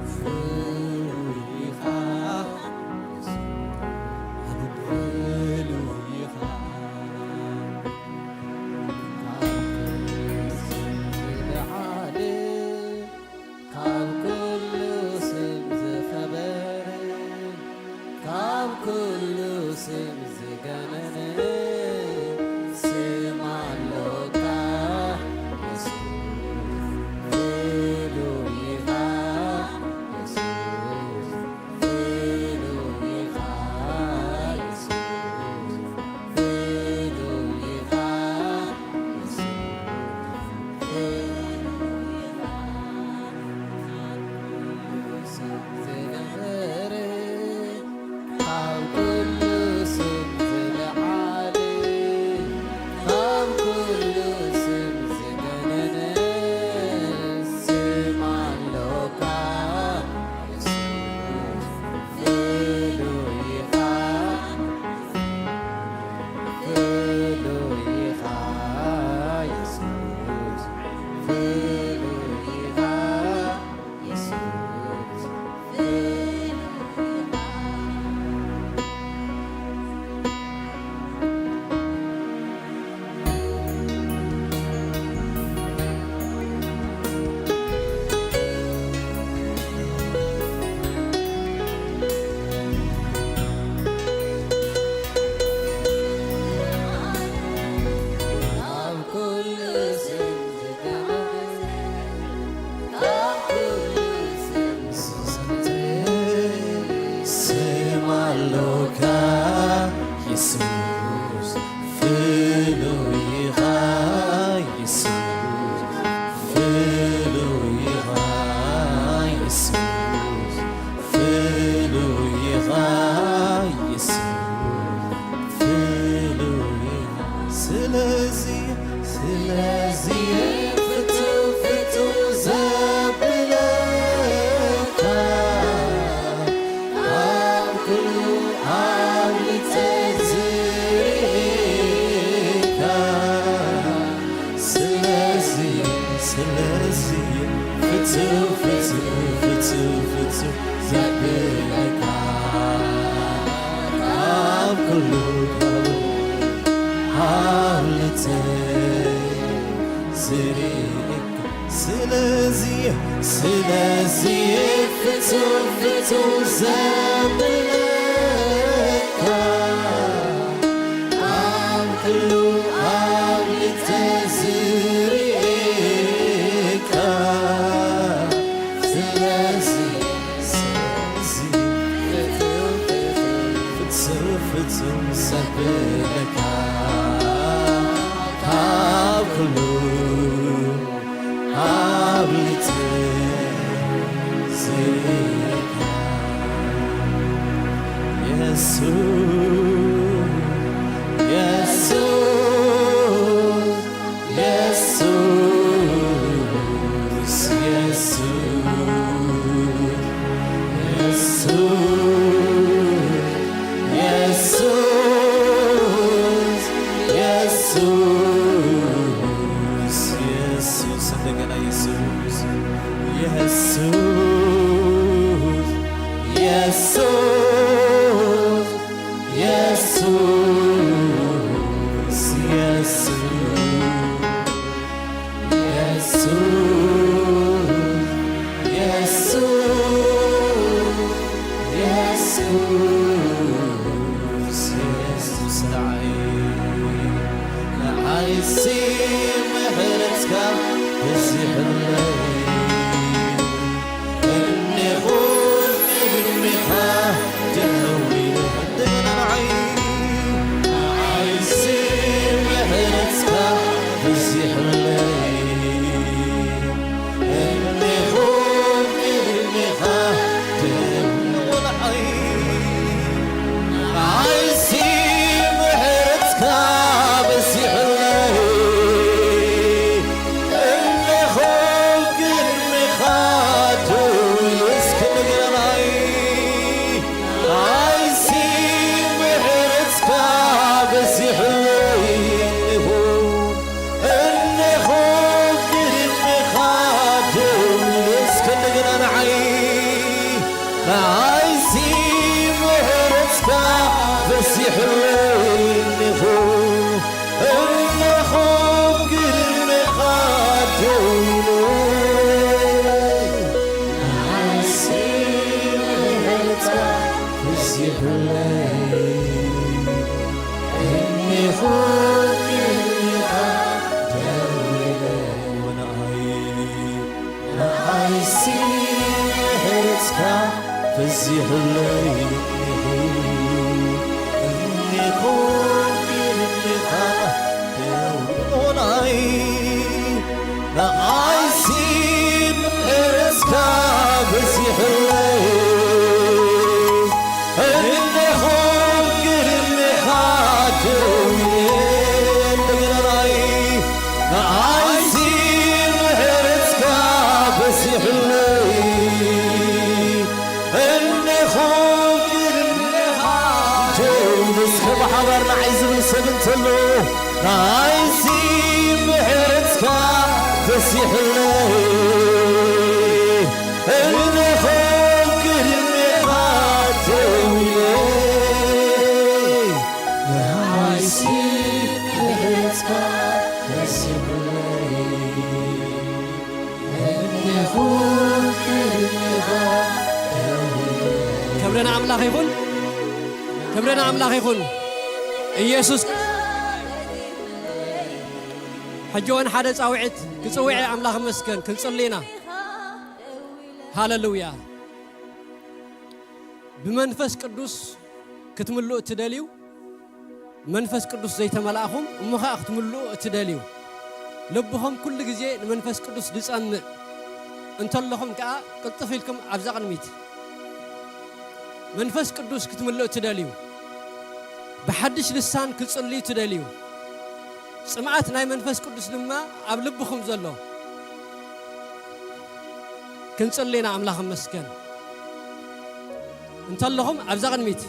ፍሉይ ኢኻ። ካብ ኩሉ ስም ዝኸበረ፣ ካብ ኩሉ ስም ዝገነነ ስም ኣሎካ የሱስ። ፍሉይ ኢኻ የሱስ፣ ፍሉይ ኢኻ የሱስ፣ ፍሉይ ኢኻ የሱስ፣ ፍሉይ ኢኻ። ዝነበረ፣ ካብ ኩሉ ስም ዝለዓለ፣ ካብ ኩሉ ስም ዝገነነ ስም ኣሎካ የሱስ። ፍሉይ ኢኻ፣ ፍሉይ ኢኻ የሱስ፣ ፍሉይ ኢኻ የሱስ፣ ፍሉይ ኢኻ። ስም ኣሎካ የሱስ፣ ፍሉይ ኢኻ የሱስ፣ ፍሉይ ኢኻ የሱስ፣ ፍሉይ ኢኻ የሱስ፣ ፍሉይ ኢኻ። ስለዚ ስለዚ ፍትው ፍትው ዘብለካ፣ ኣብ ኩሉ ኣብሊጸ ዝርእየካ። ስለዚ ስለዚ ፍትው ፍትው ፍትው ፍትው ዘብለካ፣ ካብ ኩሉ ኣብሊጸ ዝርእየካ። ስለዚ ስለዚ ፍትው ፍትው ዘብለካ፣ ኣብ ኩሉ ኣብሊጸ ዝርእየካ። ስለዚ ስለዚ ፍትው ፍትው ፍትው ዘብለካ፣ ካብ ኩሉ ኣብሊጸ ዝርእየካ የሱስ። እንደገና ኢየሱስ ኢየሱስ ኢየሱስ ኢየሱስ ኢየሱስ ኢየሱስ ኢየሱስ ኢየሱስ ንዓይ ንዓይሲ ምሕረትካ በዚሕለይ እኔኹ ቅድሚኻ ደው ኢለ እንደገና ንዓይ ንዓይሲ ምሕረትካ በዚሕለይ እኔኹ ቅድሚኻ ደው ኢለ ንዓይ ንዓይሲ ምሕረትካ በዚሕለይ እኔኹ ቅድሚኻ ደው ኢለ እስኪ ንገረናይ ንዓይሲ ምሕረትካ በዚሕለይ እኔኹ እኔኹ ቅድሚኻ ደው ኢለ እስኪ ንገረናይ ንዓይሲ ምሕረትካ በዚሕለይ እኔኹ እኔኹ ቅድሚኻ ደው ኢለ ንዓይሲ ምሕረትካ በዚሕለይ እኔኹ ቅድሚኻ ደው ኢለ ንዓይ ንዓይሲ ምሕረትካ በዚሕለይ እኔኹ እኔኹ ቅድሚኻ ደው ኢለ ንዓይ ንዓይሲ ምሕረትካ በዚሕለይ እኔኹ ቅድሚኻ ደው ኢለ እንደገና ንዓይ ንዓይሲ ምሕረትካ በዚሕለይ እኔኹ ቅድሚኻ ደው እስከ ብሓባር ንዓይ ዝብል ሰብ እንተሎ ንዓይሲ ምሕረትካ በዚሕለይ እኔኹ ቅድሚኻ ደው ኢለ ንዓይሲ ምሕረትካ በዚሕለይ እኔኹ ቅድሚኻ ደው ኢለ ክብሪ ንኣምላኽ ይኹን። ክብሪ ንኣምላኽ ይኹን። ኢየሱስ ሕጂ እውን ሓደ ጻውዒት ክጽውዕ ኣምላኽ መስገን ክንጽሊ ኢና። ሃሌሉያ። ብመንፈስ ቅዱስ ክትምልኡ እትደልዩ መንፈስ ቅዱስ ዘይተመላእኹም እሞ ኸኣ ክትምልኡ እትደልዩ ልብኹም ኩሉ ግዜ ንመንፈስ ቅዱስ ዝጸምእ እንተለኹም ከኣ ቅልጥፍ ኢልኩም ኣብዛ ቅድሚት መንፈስ ቅዱስ ክትምልኡ እትደልዩ ብሓድሽ ልሳን ክትጽልዩ እትደልዩ ጽምኣት ናይ መንፈስ ቅዱስ ድማ ኣብ ልብኹም ዘሎ ክንጽሊ ኢና ኣምላኽ መስገን እንተለኹም ኣብዛ ቅድሚት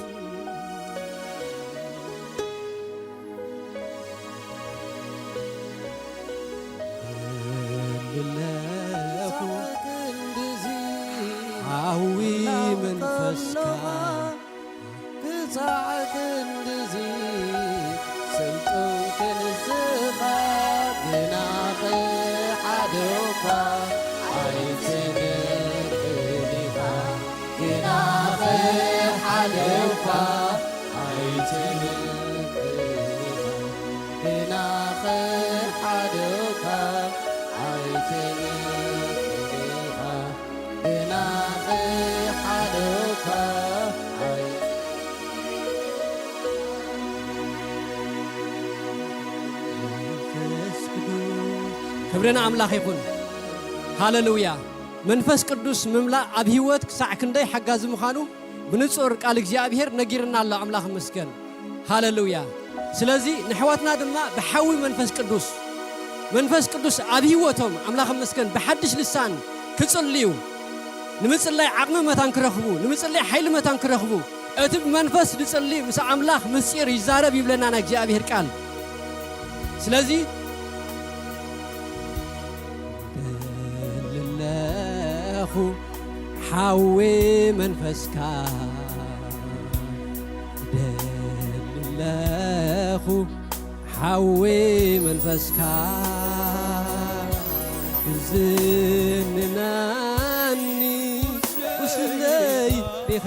ክሳዕ ክንድዚ ሓዊ መንፈስካ ክሳዕ ክንድዚ ስልጡን ክንስኻ ግና ክሓደውካ ኣይትነግር ኢኻ ግና ክሓደውካ ኣይትነግር ኢኻ ግና ክሓደውካ ኣይትነግር ኢኻ ግና ክሓደውካ ኣይ ክብሪ ንኣምላኽ ይኹን። ሃሌሉያ። መንፈስ ቅዱስ ምምላእ ኣብ ህይወት ክሳዕ ክንደይ ሓጋዚ ምዃኑ ብንጹር ቃል እግዚኣብሔር ነጊርና ኣሎ። ኣምላኽ ይመስገን። ሃሌሉያ። ስለዚ ንኣሕዋትና ድማ ብሓዊ መንፈስ ቅዱስ መንፈስ ቅዱስ ኣብ ህይወቶም ኣምላኽ ይመስገን ብሓድሽ ልሳን ክጽልዩ ንምጽላይ ዓቕሚ መታን ክረኽቡ ንምጽላይ ሓይሊ መታን ክረኽቡ እቲ ብመንፈስ ዝጽሊ ምስ ኣምላኽ ምስጢር ይዛረብ ይብለና ናይ እግዚኣብሔር ቃል። ስለዚ ሓዊ መንፈስካ ደሊ ኣለኹ፣ ሓዊ መንፈስካ ዝንናኒ ቁስለይ ዲኻ።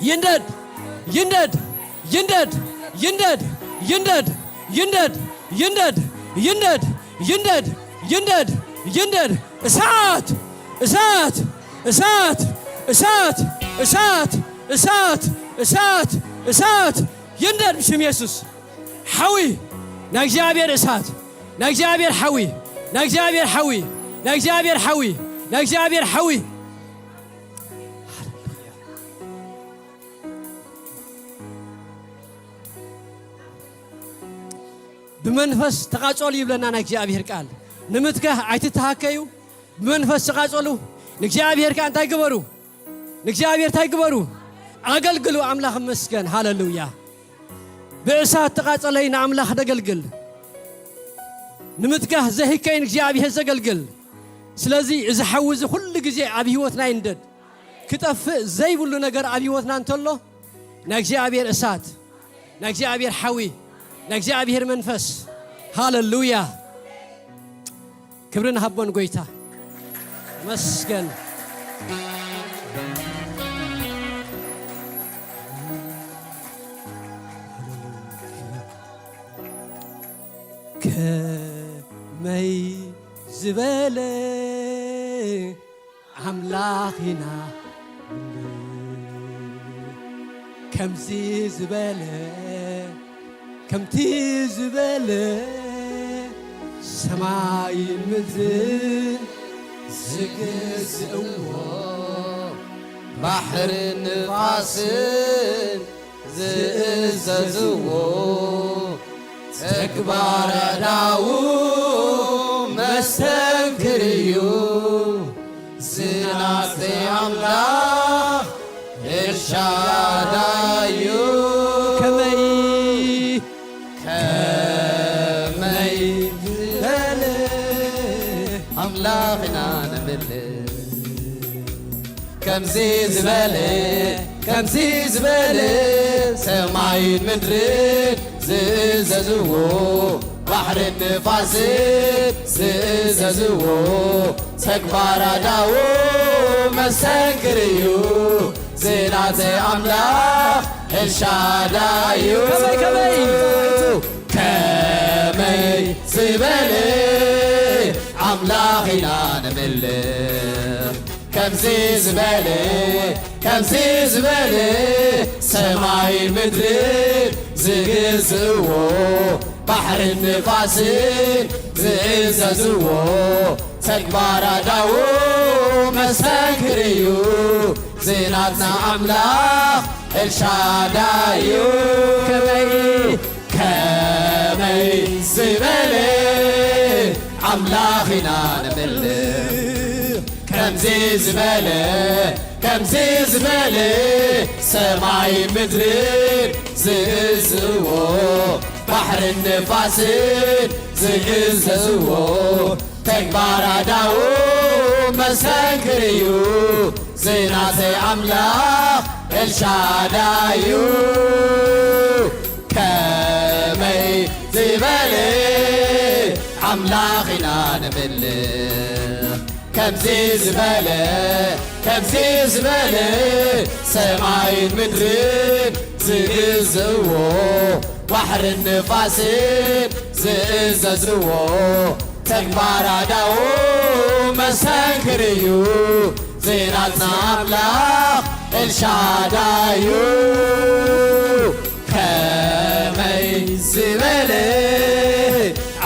ይንደድ፣ ይንደድ፣ ይንደድ፣ ይንደድ፣ ይንደድ፣ ይንደድ፣ ይንደድ፣ ይንደድ፣ ይንደድ፣ ይንደድ፣ ይንደድ። እሳት፣ እሳት፣ እሳት፣ እሳት፣ እሳት፣ እሳት፣ እሳት፣ እሳት፣ ይንደድ ብሽም የሱስ። ሓዊ ናይ እግዚኣብሔር እሳት፣ ናይ እግዚኣብሔር ሓዊ፣ ናይ እግዚኣብሔር ሓዊ፣ ናይ እግዚኣብሔር ሓዊ፣ ናይ እግዚኣብሔር ሓዊ። ብመንፈስ ተቓጸሉ ይብለና ናይ እግዚኣብሔር ቃል። ንምትጋህ ኣይትተሃከዩ፣ ብመንፈስ ተቓጸሉ። ንእግዚኣብሔር ከኣ እንታይ ግበሩ? ንእግዚኣብሔር እንታይ ግበሩ? ኣገልግሉ። ኣምላኽ ይመስገን። ሃሌሉያ። ብእሳት ተቓጸለይ ንኣምላኽ ደገልግል። ንምትጋህ ዘሂከይ ንእግዚኣብሔር ዘገልግል። ስለዚ እዚ ሓዊ እዚ ኩሉ ግዜ ኣብ ህይወትና ይንደድ። ክጠፍእ ዘይብሉ ነገር ኣብ ህይወትና እንተሎ ናይ እግዚኣብሔር እሳት፣ ናይ እግዚኣብሔር ሓዊ፣ ናይ እግዚኣብሔር መንፈስ። ሃሌሉያ። ክብሪ ንሃቦ ንጎይታ። መስገን። ከመይ ዝበለ ኣምላኽ ኢና፣ ከምዚ ዝበለ፣ ከምቲ ዝበለ፣ ሰማይን ምድርን ዝግዝእዎ፣ ባሕርን ንፋስን ዝእዘዝዎ፣ ተግባር ኣእዳዉ መስተንክር እዩ። ዝናት ኣምላኽ ኤልሻዳይ እዩ። ከመይ ከመይ ዝበለ ኣምላኽ ኢና ነምልኽ። ከምዚ ዝበለ፣ ከምዚ ዝበለ፣ ሰማይን ምድርን ዝእዘዝዎ፣ ባሕርን ንፋስን ዝእዘዝዎ፣ ተግባር ኣእዳዉ መስተንክር እዩ። ዝናት ኣምላኽ ኤልሻዳይ እዩ። ከመይ፣ ከመይ? ከመይ ዝበለ ኣምላኽ ኢና ነምልኽ። ከምዚ ዝበለ፣ ከምዚ ዝበለ፣ ሰማይ ምድርን ዝግዝእዎ፣ ባሕርን ንፋስን ዝእዘዝዎ፣ ተግባር ኣእዳዉ መስተንክር እዩ። ዝናትና ኣምላኽ ኤልሻዳይ እዩ። ከመይ ከመይ ዝበለ ኣምላኽ ኢና ነምልኽ። ከምዚ ዝበለ፣ ከምዚ ዝበለ፣ ሰማይ ምድርን ዝእዝዎ፣ ባሕርን ንፋስን ዝእዘዝዎ፣ ተግባር ኣእዳዉ መስተንክር እዩ። ዝናተይ ኣምላኽ ኤልሻዳይ እዩ። ከመይ ዝበለ ኣምላኽ ኢና ነምልኽ። ከምዚ ዝበለ፣ ከምዚ ዝበለ፣ ሰማይን ምድርን ዝግዝእዎ፣ ባሕርን ንፋስን ዝእዘዝዎ፣ ተግባር ኣእዳዉ መስተንክር እዩ። ዝናትና ኣምላኽ ኤልሻዳይ እዩ። ከመይ ዝበለ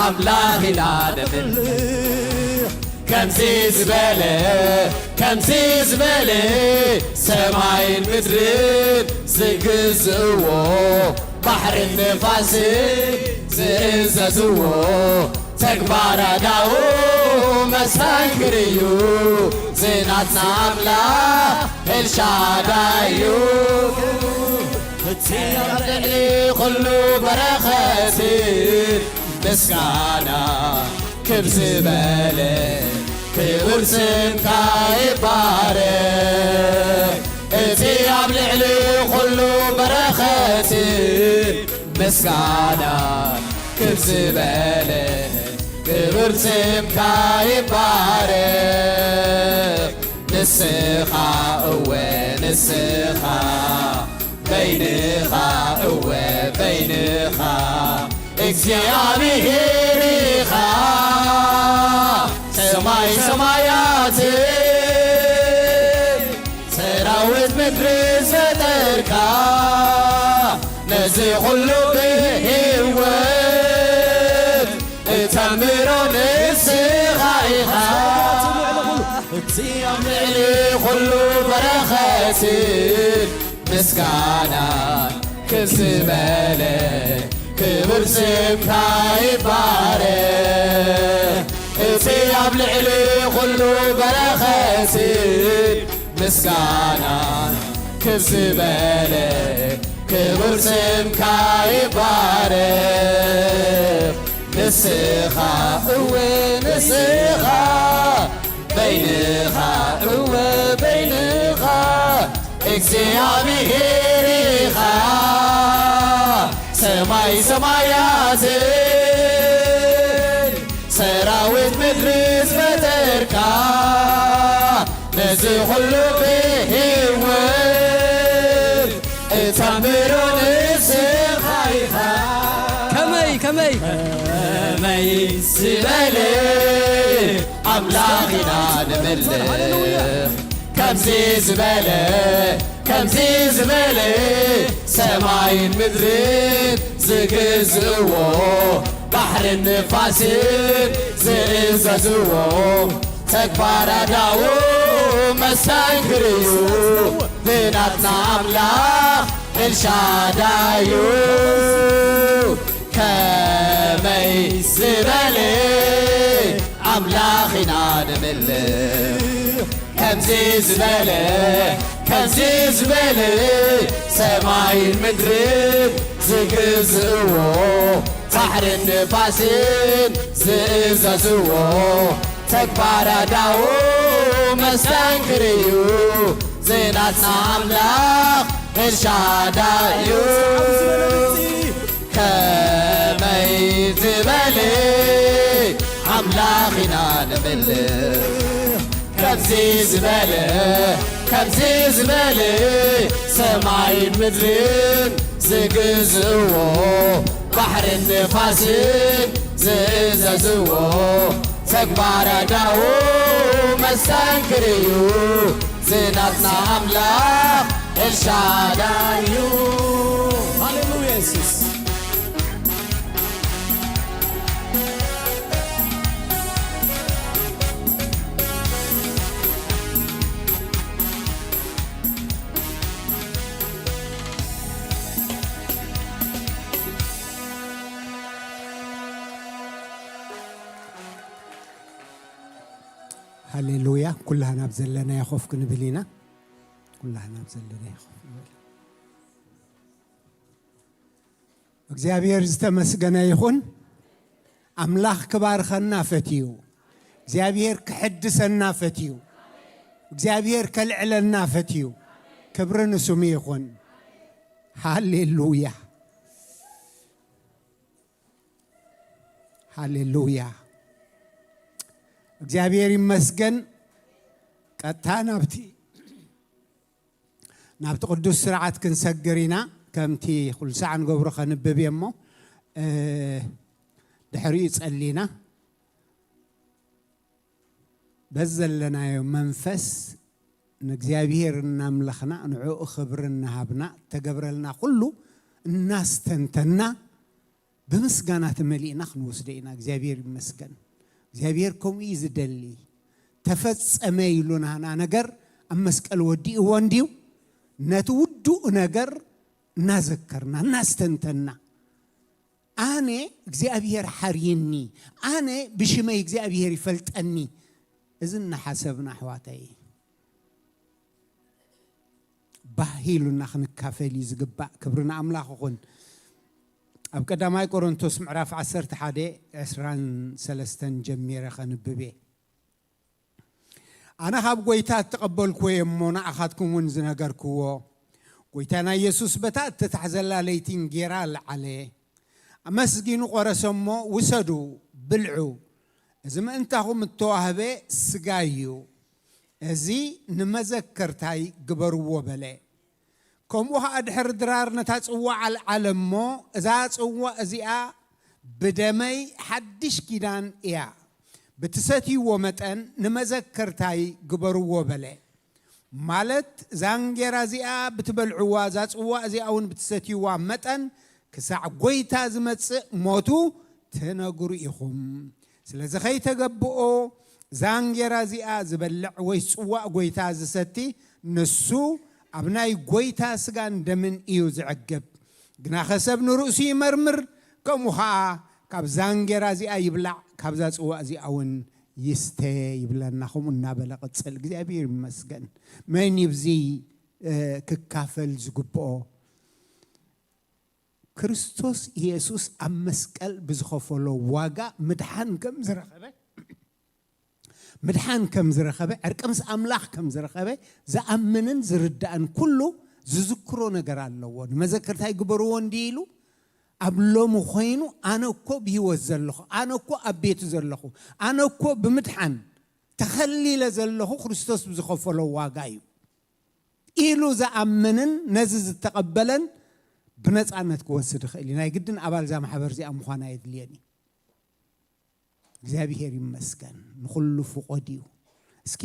ኣምላኽ ኢና ነምልኽ። ከምዚ ዝበለ፣ ከምዚ ዝበለ፣ ሰማይን ምድርን ዝግዝእዎ፣ ባሕርን ንፋስን ዝእዘዝዎ፣ ተግባር ኣእዳዉ መስተንክር እዩ። ዝናትና ኣምላኽ ኤልሻዳይ እዩ። እቲ ኣብ ልዕሊ ኩሉ በረኸት ምስጋና ክብ ዝበለ ክቡር ስምካ ይባረክ። እቲ ኣብ ልዕሊ ኩሉ በረኸት ምስጋና ክብ ዝበለ ክቡር ስምካ ይባረክ። ንስኻ እወ ንስኻ በይንኻ፣ እወ በይንኻ እግዚኣብሔር ኢኻ። ሰማይ ሰማያት ሰራዊት ምድሪ ዝፈጠርካ፣ ነዚ ኩሉ ብህይወት እተንብሮ ንስኻ ኢኻ። እቲ ኣብ ልዕሊ ኩሉ በረኸትን ምስጋናን ክብ ዝበለ ክቡር ስምካ ይባረኽ። እቲ ኣብ ልዕሊ ኩሉ በረኸትን ምስጋናን ክብ ዝበለ ክቡር ስምካ ይባረኽ። ንስኻ እወ ንስኻ በይንኻ እወ በይንኻ እግዚኣብሔር ኢኻ። ሰማይ ሰማያትን ሰራዊት ምድሪ ዝፈጠርካ፣ ነዚ ኩሉ ብህይወት እተንብሮ ንስኻ ኢኻ። ከመይ፣ ከመይ? ከመይ ዝበለ ኣምላኽ ኢና ንምልኽ። ሃሌሉያ። ከምዚ ዝበለ፣ ከምዚ ዝበለ ሰማይን ምድርን ዝግዝእዎ፣ ባሕርን ንፋስን ዝእዘዝዎ፣ ተግባር ኣዳኡ መስተንክር እዩ። ንናትና ኣምላኽ ኤልሻዳይ እዩ። ከመይ ዝበለ ኣምላኽ ኢና ንምልኽ። ከምዚ ዝበለ፣ ከምዚ ዝበለ ሰማይን ምድርን ዝግዝእዎ፣ ባሕርን ንፋስን ዝእዘዝዎ፣ ተግባር ኣዳኡ መስተንክር እዩ። ዝናትና ኣምላኽ ኤልሻዳይ እዩ። ከመይ ዝበለ ኣምላኽ ኢና ንምልኽ። ከምዚ ዝበለ፣ ከምዚ ዝበለ ሰማይን ምድርን ዝግዝእዎ፣ ባሕርን ንፋስን ዝእዘዝዎ፣ ተግባር ኣዳኡ መስተንክር እዩ። ዝናትና ኣምላኽ ኤልሻዳይ እዩ። ሃሌሉያ የሱስ። ሃሌሉያ። ኩላህና ኣብ ዘለናዮ ኮፍ ክንብል ኢና። ኩላህና ኣብ ዘለናዮ ኮፍ ንበል። እግዚኣብሔር ዝተመስገነ ይኹን። ኣምላኽ ክባርኸና ፈትዩ። እግዚኣብሔር ክሕድሰና ፈትዩ። እግዚኣብሔር ከልዕለና ፈትዩ። ክብሪ ንስሙ ይኹን። ሃሌሉያ። ሃሌሉያ። እግዚኣብሔር ይመስገን። ቀጥታ ናብቲ፣ ናብቲ ቅዱስ ስርዓት ክንሰግር ኢና። ከምቲ ኩሉ ሳዕ ንገብሮ ከንብብ እየ እሞ፣ እ፣ ድሕሪኡ ጸሊና በዚ ዘለናዮ መንፈስ ንእግዚኣብሔር እናምለኽና፣ ንዕኡ ክብሪ እናሃብና፣ እተገብረልና ኩሉ እናስተንተና፣ ብምስጋና ተመሊእና ክንወስዶ ኢና። እግዚኣብሔር ይመስገን። እግዚኣብሔር ከምኡ እዩ ዝደሊ። ተፈጸመ ኢሉ ናህና ነገር ኣብ መስቀል ወዲእዎ እንድዩ። ነቲ ውዱእ ነገር እናዘከርና፣ እናስተንተና፣ ኣነ እግዚኣብሔር ሓርይኒ፣ ኣነ ብሽመይ እግዚኣብሔር ይፈልጠኒ፣ እዚ እናሓሰብና፣ ኣሕዋተይ፣ ባህ ኢሉና ክንካፈል እዩ ዝግባእ። ክብሪ ንኣምላኽ ይኹን። ኣብ ቀዳማይ ቆሮንቶስ ምዕራፍ ዓሰርተ ሓደ ዕስራን ሰለስተን ጀሚረ ከንብብ እየ። ኣነ ካብ ጐይታ እተቐበልኩዎ እየ እሞ፣ ንኣኻትኩም እውን ዝነገርኩዎ፣ ጐይታና ኢየሱስ በታ እተታሕዘላ ለይቲ እንጌራ ለዓለ፣ ኣመስጊኑ ቈረሰ እሞ፣ ውሰዱ፣ ብልዑ፣ እዚ ምእንታኹም እተዋህበ ሥጋይ እዩ። እዚ ንመዘከርታይ ግበርዎ በለ። ከምኡ ኸኣ ድሕሪ ድራር ነታ ጽዋዕ ኣልዓለ እሞ፣ እዛ ጽዋዕ እዚኣ ብደመይ ሓድሽ ኪዳን እያ። ብትሰትይዎ መጠን ንመዘከርታይ ግበርዎ በለ። ማለት እዛ እንጌራ እዚኣ ብትበልዕዋ፣ እዛ ጽዋዕ እዚኣ እውን ብትሰትይዋ መጠን ክሳዕ ጐይታ ዝመጽእ ሞቱ ትነግሩ ኢኹም። ስለዚ ኸይተገብኦ እዛ እንጌራ እዚኣ ዝበልዕ ወይ ጽዋዕ ጐይታ ዝሰቲ ንሱ ኣብ ናይ ጐይታ ስጋን ደምን እዩ ዝዕግብ። ግናኸ ሰብ ንርእሱ ይመርምር፣ ከምኡ ኸኣ ካብ ዛንጌራ እዚኣ ይብላዕ፣ ካብዛ ጽዋእ እዚኣ እውን ይስተ ይብለና። ከምኡ እናበለ ቅጽል። እግዚኣብሔር ይመስገን። መን እዩ ብዚ ክካፈል ዝግብኦ? ክርስቶስ ኢየሱስ ኣብ መስቀል ብዝኸፈሎ ዋጋ ምድሓን ከም ዝረኸበ፣ ምድሓን ከም ዝረኸበ፣ ዕርቂ ምስ ኣምላኽ ከም ዝረኸበ ዝኣምንን ዝርዳእን ኩሉ ዝዝክሮ ነገር ኣለዎ። ንመዘክርታይ ግበርዎ እንዲ ኢሉ ኣብ ሎሚ ኮይኑ፣ ኣነ እኮ ብህይወት ዘለኹ፣ ኣነ እኮ ኣብ ቤቱ ዘለኹ፣ ኣነ እኮ ብምድሓን ተኸሊለ ዘለኹ ክርስቶስ ብዝኸፈሎ ዋጋ እዩ ኢሉ ዝኣምንን ነዚ ዝተቐበለን ብነጻነት ክወስድ ይኽእል እዩ። ናይ ግድን ኣባል እዛ ማሕበር እዚኣ ምዃን ኣየድልየን እዩ። እግዚኣብሔር ይመስገን፣ ንኹሉ ፍቑድ እዩ። እስኪ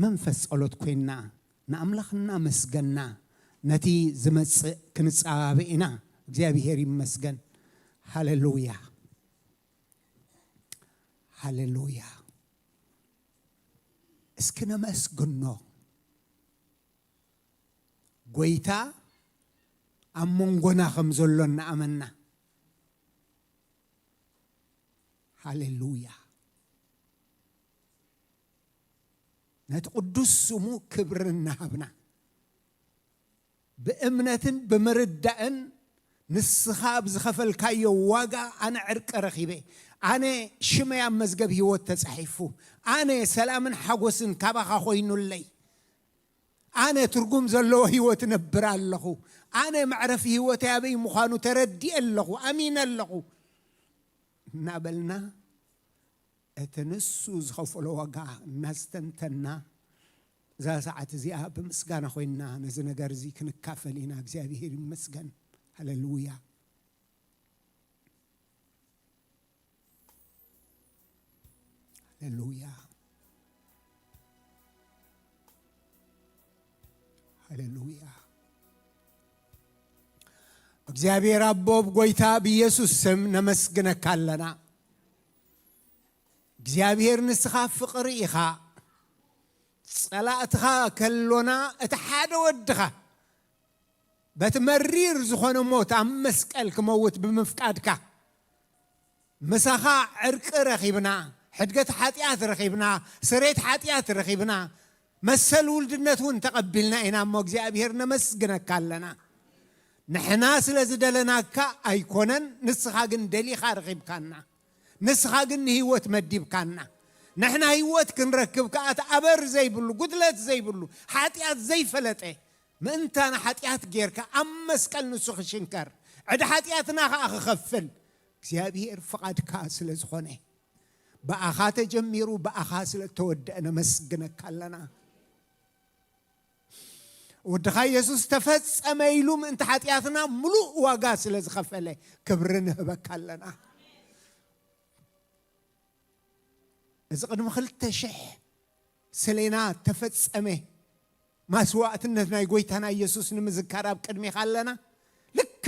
መንፈስ ጸሎት ኮይንና ንኣምላኽ እናመስገንና ነቲ ዝመጽእ ክንጸባበ ኢና። እግዚኣብሔር ይመስገን። ሃሌሉያ፣ ሃሌሉያ። እስኪ ነመስግኖ። ጐይታ ኣብ መንጎና ከም ዘሎ እናኣመንና። ሃሌሉያ። ነቲ ቅዱስ ስሙ ክብሪ እናሃብና፣ ብእምነትን ብምርዳእን ንስኻ ብዝኸፈልካዮ ዋጋ ኣነ ዕርቂ ረኺበ፣ ኣነ ሽመይ ኣብ መዝገብ ህይወት ተጻሒፉ፣ ኣነ ሰላምን ሓጎስን ካባኻ ኮይኑለይ፣ ኣነ ትርጉም ዘለዎ ህይወት እነብር ኣለኹ፣ ኣነ መዕረፊ ህይወተይ ኣበይ ምዃኑ ተረዲኤ ኣለኹ፣ ኣሚነ ኣለኹ እናበልና፣ እቲ ንሱ ዝኸፈሎ ዋጋ እናስተንተና፣ እዛ ሰዓት እዚኣ ብምስጋና ኮይንና ነዚ ነገር እዚ ክንካፈል ኢና። እግዚኣብሔር ይመስገን። ሃሌሉያ፣ ሃሌሉያ፣ ሃሌሉያ። እግዚኣብሔር ኣቦ፣ ብጎይታ ብኢየሱስ ስም ነመስግነካ ኣለና። እግዚኣብሔር ንስኻ ፍቕሪ ኢኻ። ጸላእትኻ ከሎና እቲ ሓደ ወድኻ በቲ መሪር ዝኾነ ሞት ኣብ መስቀል ክመውት ብምፍቃድካ፣ ምሳኻ ዕርቂ ረኺብና፣ ሕድገት ሓጢኣት ረኺብና፣ ስሬት ሓጢኣት ረኺብና፣ መሰል ውልድነት እውን ተቐቢልና ኢና እሞ እግዚኣብሔር ነመስግነካ ኣለና። ንሕና ስለ ዝደለናካ ኣይኮነን፣ ንስኻ ግን ደሊኻ ረኺብካና። ንስኻ ግን ንህይወት መዲብካና። ንሕና ህይወት ክንረክብ ከኣ እቲ ኣበር ዘይብሉ፣ ጉድለት ዘይብሉ፣ ሓጢኣት ዘይፈለጠ፣ ምእንታና ሓጢኣት ጌርካ ኣብ መስቀል ንሱ ክሽንከር፣ ዕዳ ሓጢኣትና ከኣ ክኸፍል እግዚኣብሔር ፍቓድካ ስለ ዝኾነ፣ ብኣኻ ተጀሚሩ ብኣኻ ስለ እተወድአ ነመስግነካ ኣለና። ወድኻ የሱስ ተፈጸመ ኢሉ ምእንቲ ሓጢኣትና ምሉእ ዋጋ ስለ ዝኸፈለ ክብሪ ንህበካ ኣለና። እዚ ቅድሚ ክልተ ሽሕ ሰሌና ተፈጸመ። ማስዋዕትነት ናይ ጎይታና ኢየሱስ ንምዝካር ኣብ ቅድሜኻ ኣለና። ልክዕ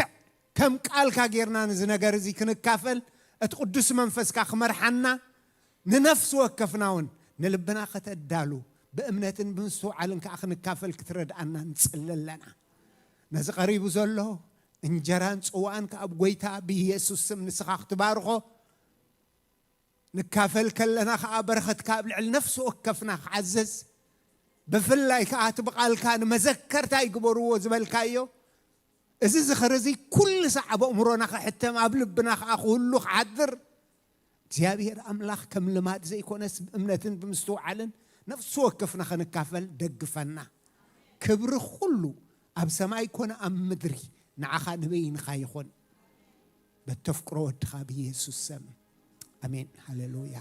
ከም ቃልካ ጌርና ነዚ ነገር እዚ ክንካፈል፣ እቲ ቅዱስ መንፈስካ ክመርሓና፣ ንነፍሲ ወከፍና እውን ንልብና ከተዳሉ፣ ብእምነትን ብምስትውዓልን ከኣ ክንካፈል ክትረድኣና ንጽሊ ኣለና። ነዚ ቀሪቡ ዘሎ እንጀራን ጽዋእን ከኣ ኣብ ጎይታ ብኢየሱስ ስም ንስኻ ክትባርኾ፣ ንካፈል ከለና ኸዓ በረኸትካ ኣብ ልዕሊ ነፍሲ ወከፍና ክዓዝዝ፣ ብፍላይ ከኣ እቲ ብቓልካ ንመዘከርታ ይግበርዎ ዝበልካዮ፣ እዚ ዝኽሪ እዚ ኩሉ ሳዕ ኣብ ኣእምሮና ክሕተም፣ ኣብ ልብና ኸዓ ክህሉ ክሓድር፣ እግዚኣብሔር ኣምላኽ ከም ልማድ ዘይኮነስ ብእምነትን ብምስትውዓልን ነፍሲ ወከፍና ክንካፈል ደግፈና። ክብሪ ኩሉ ኣብ ሰማይ ኮነ ኣብ ምድሪ ንዓኻ ንበይንኻ ይኹን። በተፍቅሮ ወድኻ ብኢየሱስ ስም። ኣሜን። ሃሌሉያ።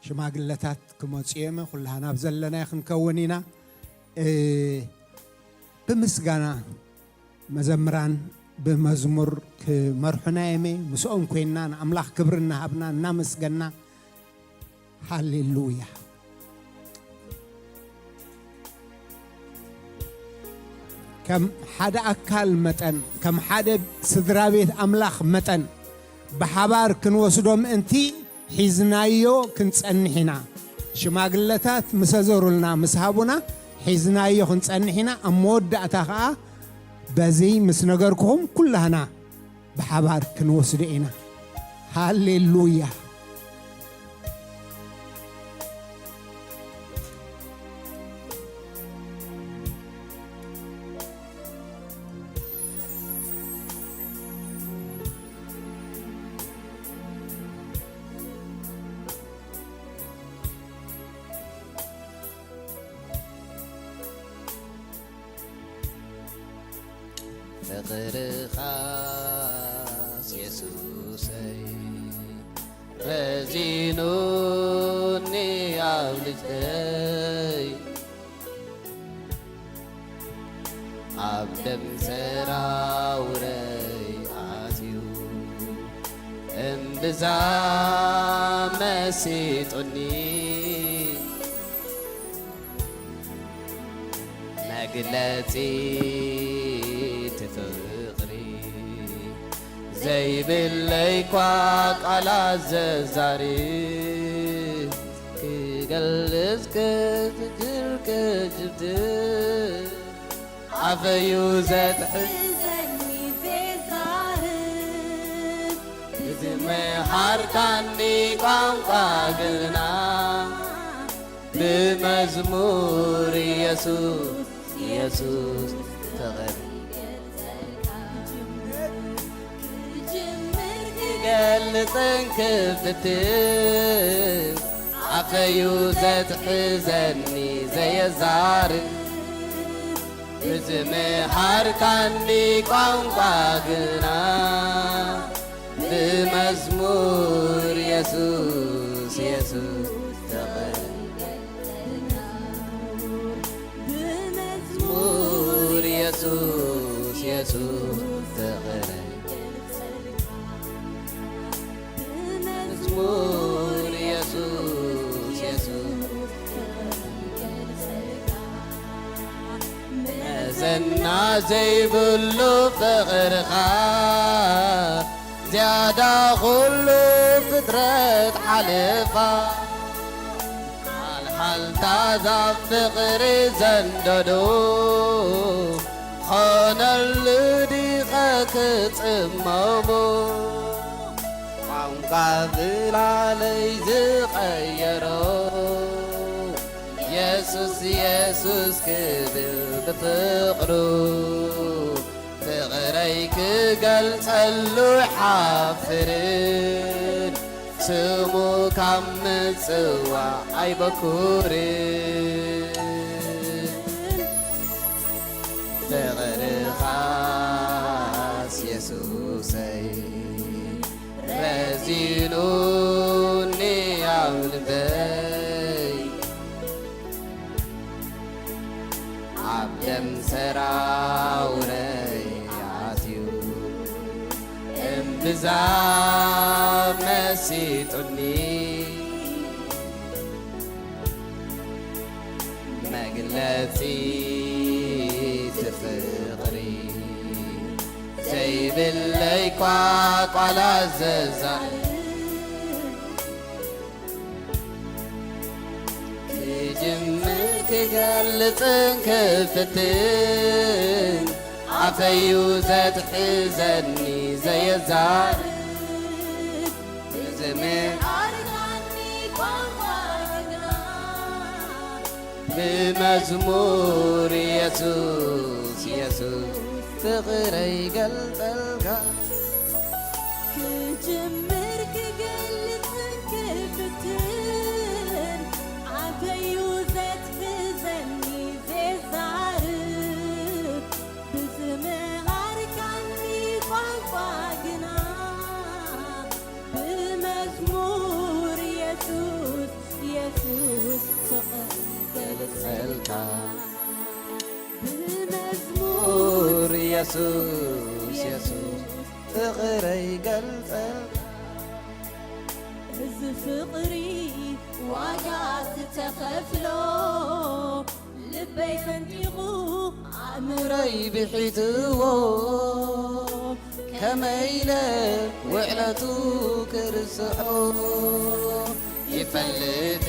ሽማግለታት ክመጹ እዮም። ኩላህና ኣብ ዘለናዮ ክንከውን ኢና። እ፣ ብምስጋና መዘምራን ብመዝሙር ክመርሑና እዮም። ምስኦም ኮይንና ንኣምላኽ ክብሪ እናሃብና እናመስገና። ሃሌሉያ። ከም ሓደ ኣካል መጠን፣ ከም ሓደ ስድራ ቤት ኣምላኽ መጠን፣ ብሓባር ክንወስዶ ምእንቲ ሒዝናዮ ክንጸንሕ ኢና። ሽማግለታት ምስ ኣዘሩልና፣ ምስ ሃቡና፣ ሒዝናዮ ክንጸንሕ ኢና። ኣብ መወዳእታ ኸኣ በዚ ምስ ነገርኩኹም ኩላህና ብሓባር ክንወስዶ ኢና። ሃሌሉያ። ፍቕርኻስ የሱሰይ ረዚኑኒ ኣብ ልበይ፣ ኣብ ደም ሰራውረይ ኣትዩ እምብዛ መሲጡኒ። መግለጺ እቲ ፍቕሪ ዘይብለይ እኳ ቃላት ዘዛርብ፣ ክገልጽ ክፍትር ክጅብድ ኣፈዩ ዘትሕዘኒ ዘዛርብ፣ ብዝመሃርካኒ ቋንቋ ግና ብመዝሙር የሱስ፣ የሱስ ተቐርብ። ክገልጽን ክፍትን ኣፈዩ ዘትሕዘኒ ዘየዛርብ፣ ብዝመሃርካኒ ቋንቋ ግና ብመዝሙር የሱስ፣ የሱስ ተቐርብ። ብመዝሙር የሱስ፣ የሱስ ተቐርብ። መዝሙር የሱስ፣ የሱስ መዘና ዘይብሉ ፍቕርኻ፣ ዝያዳ ኩሉ ፍጥረት ሓለፋ። ሓልሓልታ ዛፍ ፍቕሪ ዘንደዶ፣ ኾነሉ ዲኸ ክጽመሞ? ቋንቋ ብላለይ ዝቐየሮ፣ የሱስ የሱስ ክብል ብፍቕሩ፣ ፍቕረይ ክገልጸሉ ይሓፍርን፣ ስሙ ካብ ምጽዋዕ ኣይበኩርን። ፍቕርኻስ የሱሰይ ረዚኑኒ ኣብ ልበይ፣ ኣብ ደም ሰራውረይ ኣትዩ እምብዛ መሲጡኒ። መግለጺ እቲ ፍቕሪ ዘይብለይ እኳ ቃላት ዘዛርብ፣ ክጅምር ክገልጽን ክፍትን ኣፈዩ ዘትሕዘኒ ዘየዛርብ፣ ብዝመሃርካኒ ቋንቋ ግና ብመዝሙር የሱስ፣ የሱስ ፍቕረይ ገልጸልካ። ክጅምር ክገልጽን ክፍትን ኣፈዩ ዘትሕዘኒ ዘዛርብ፣ ብዝመሃርካኒ ቋንቋ ግና ብመዝሙር የሱስ፣ የሱስ የሱስ ፍቕረይ ገልጸልካ። እዚ ፍቕሪ ዋጋ ዝተኸፍሎ ልበይ ፈንጢቑ ኣእምሮይ ኣእምሮይ ብሒትዎ ከመይ ኢለ ውዕለቱ ክርስዖ ይፈልጥ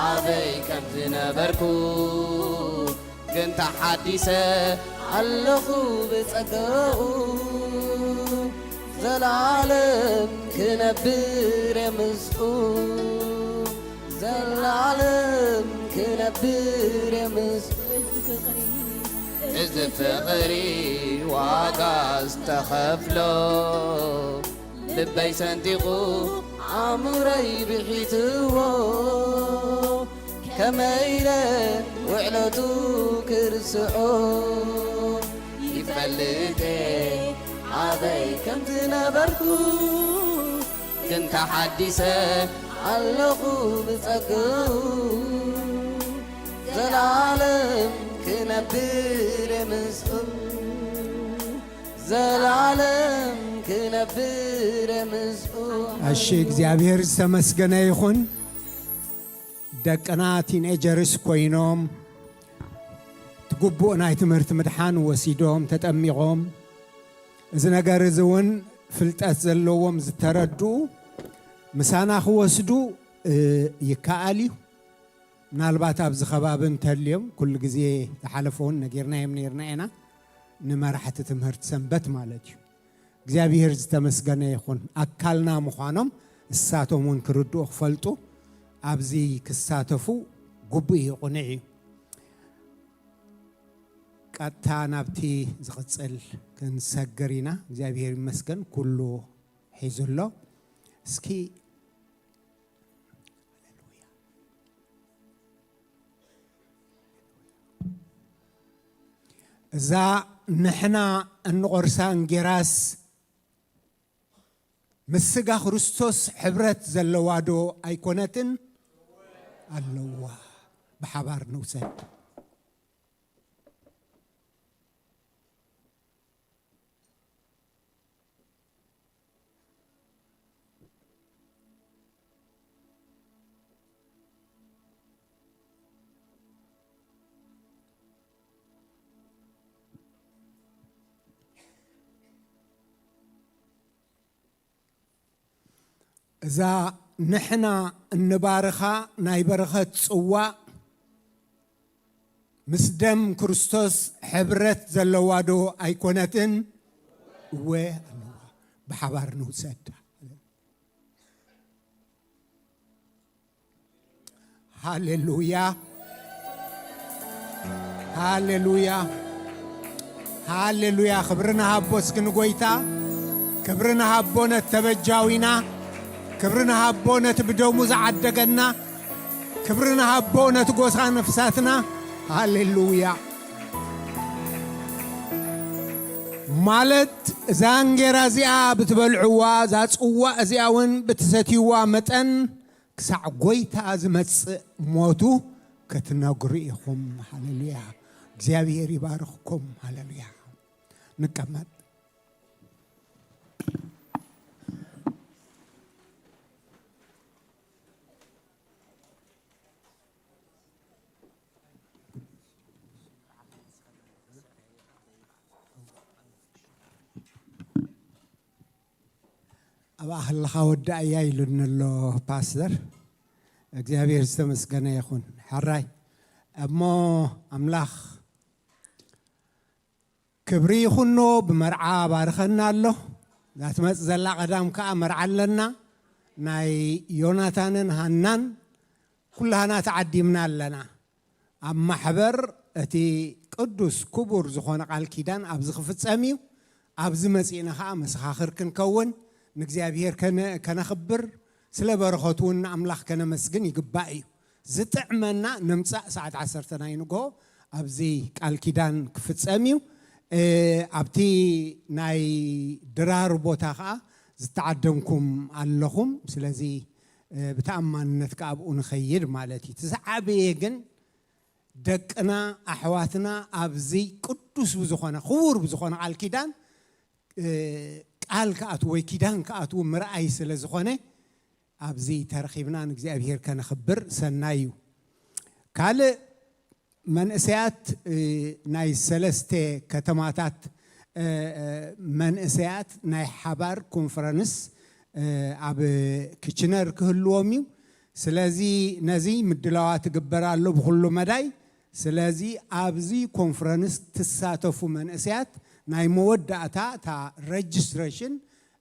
ኣበይ ከም ዝነበርኩ ግን ተሓዲሰ ኣለኹ ብጸጋኡ ዘላለም ክነብር የምስኡ ዘላለም ክነብር የምስኡ እዚ ፍቕሪ ዋጋ ዝተኸፍሎ ልበይ ሰንጢቑ ኣእምሮይ ብሒትዎ ከመይ ኢለ ውዕለቱ ክርስዖ ይፈልጥ ኣበይ ከም ዝነበርኩ ግን ተሓዲሰ ኣለኹ ብጸግኡ ዘላለም ክነብር ምስኡ ዘላለም ክነብር ምስኡ እሺ እግዚኣብሔር ዝተመስገነ ይኹን። ደቅና ቲንኤጀርስ ኮይኖም ትግቡእ ናይ ትምህርቲ ምድሓን ወሲዶም ተጠሚቖም እዚ ነገር እዚ እውን ፍልጠት ዘለዎም ዝተረድኡ ምሳና ክወስዱ ይከኣል እዩ። ምናልባት ኣብዚ ከባቢ እንተልዮም ኩሉ ግዜ ዝሓለፈውን ነጊርናዮም ነርና ኢና ንመራሕቲ ትምህርቲ ሰንበት ማለት እዩ። እግዚኣብሔር ዝተመስገነ ይኹን ኣካልና ምዃኖም እሳቶም እውን ክርድኡ ክፈልጡ ኣብዚ ክሳተፉ ግቡእ እዩ ቁንዕ እዩ። ቀጥታ ናብቲ ዝቕፅል ክንሰግር ኢና። እግዚኣብሔር ይመስገን ኩሉ ሒዙ ኣሎ። እስኪ እዛ ንሕና እንቖርሳ እንጌራስ ምስ ስጋ ክርስቶስ ሕብረት ዘለዋ ዶ ኣይኮነትን? ኣለዋ። ብሓባር ንውሰድ። እዛ ንሕና እንባርኻ ናይ በረኸት ጽዋእ ምስ ደም ክርስቶስ ሕብረት ዘለዋ ዶ ኣይኮነትን? እወ ኣለዋ። ብሓባር ንውሰድ። ሃሌሉያ ሃሌሉያ ሃሌሉያ። ክብሪ ንሃቦ እስኪ ንጎይታ ክብሪ ንሃቦ ነተበጃዊና ክብሪ ንሃቦ ነቲ ብደሙ ዝዓደገና ክብሪ ንሃቦ ነቲ ጎሳ ነፍሳትና። ሃሌሉያ። ማለት እዛ እንጌራ እዚኣ ብትበልዕዋ እዛ ጽዋእ እዚኣ እውን ብትሰትይዋ መጠን ክሳዕ ጎይታ ዝመጽእ ሞቱ ክትነግሩ ኢኹም። ሃሌሉያ። እግዚኣብሔር ይባርኽኩም። ሃሌሉያ። ንቀመጥ። ኣብኣ ከለኻ ወዳእያ ኢሉኒ ኣሎ ፓስተር። እግዚኣብሔር ዝተመስገነ ይኹን። ሕራይ እሞ ኣምላኽ ክብሪ ይኹኖ ብመርዓ ባርኸና ኣሎ። እዛ ትመጽእ ዘላ ቀዳም ከኣ መርዓ ኣለና። ናይ ዮናታንን ሃናን ኩላህና ተዓዲምና ኣለና። ኣብ ማሕበር እቲ ቅዱስ ክቡር ዝኾነ ቃል ኪዳን ኣብዚ ክፍጸም እዩ። ኣብዚ መጺእና ኸዓ መሰኻኽር ክንከውን ንእግዚኣብሔር ከነ- ከነኽብር ስለ በረኸቱ እውን ንኣምላኽ ከነመስግን ይግባእ እዩ። ዝጥዕመና ነምጻእ ሰዓት ዓሰርተ ናይ ንግሆ ኣብዚ ቃል ኪዳን ክፍጸም እዩ። እ፣ ኣብቲ ናይ ድራር ቦታ ኸዓ ዝተዓደምኩም ኣለኹም። ስለዚ እ፣ ብተኣማንነት ከኣ ኣብኡ ንኸይድ ማለት እዩ። እቲ ዝዓበየ ግን ደቅና ኣሕዋትና ኣብዚ ቅዱስ ብዝኾነ ክቡር ብዝኾነ ቃል ኪዳን እ፣ ቃል ክኣትዉ ወይ ኪዳን ክኣትዉ ምርኣይ ስለ ዝኾነ ኣብዚ ተረኺብና ንእግዚኣብሔር ከነኽብር ሰናይ እዩ። ካልእ መንእሰያት እ፣ ናይ ሰለስተ ከተማታት እ፣ እ፣ መንእሰያት ናይ ሓባር ኮንፈረንስ እ፣ ኣብ ክችነር ክህልዎም እዩ። ስለዚ ነዚ ምድላዋት ይግበር ኣሎ ብኩሉ መዳይ። ስለዚ ኣብዚ ኮንፈረንስ ትሳተፉ መንእሰያት ናይ መወዳእታ እታ ረጅስትሬሽን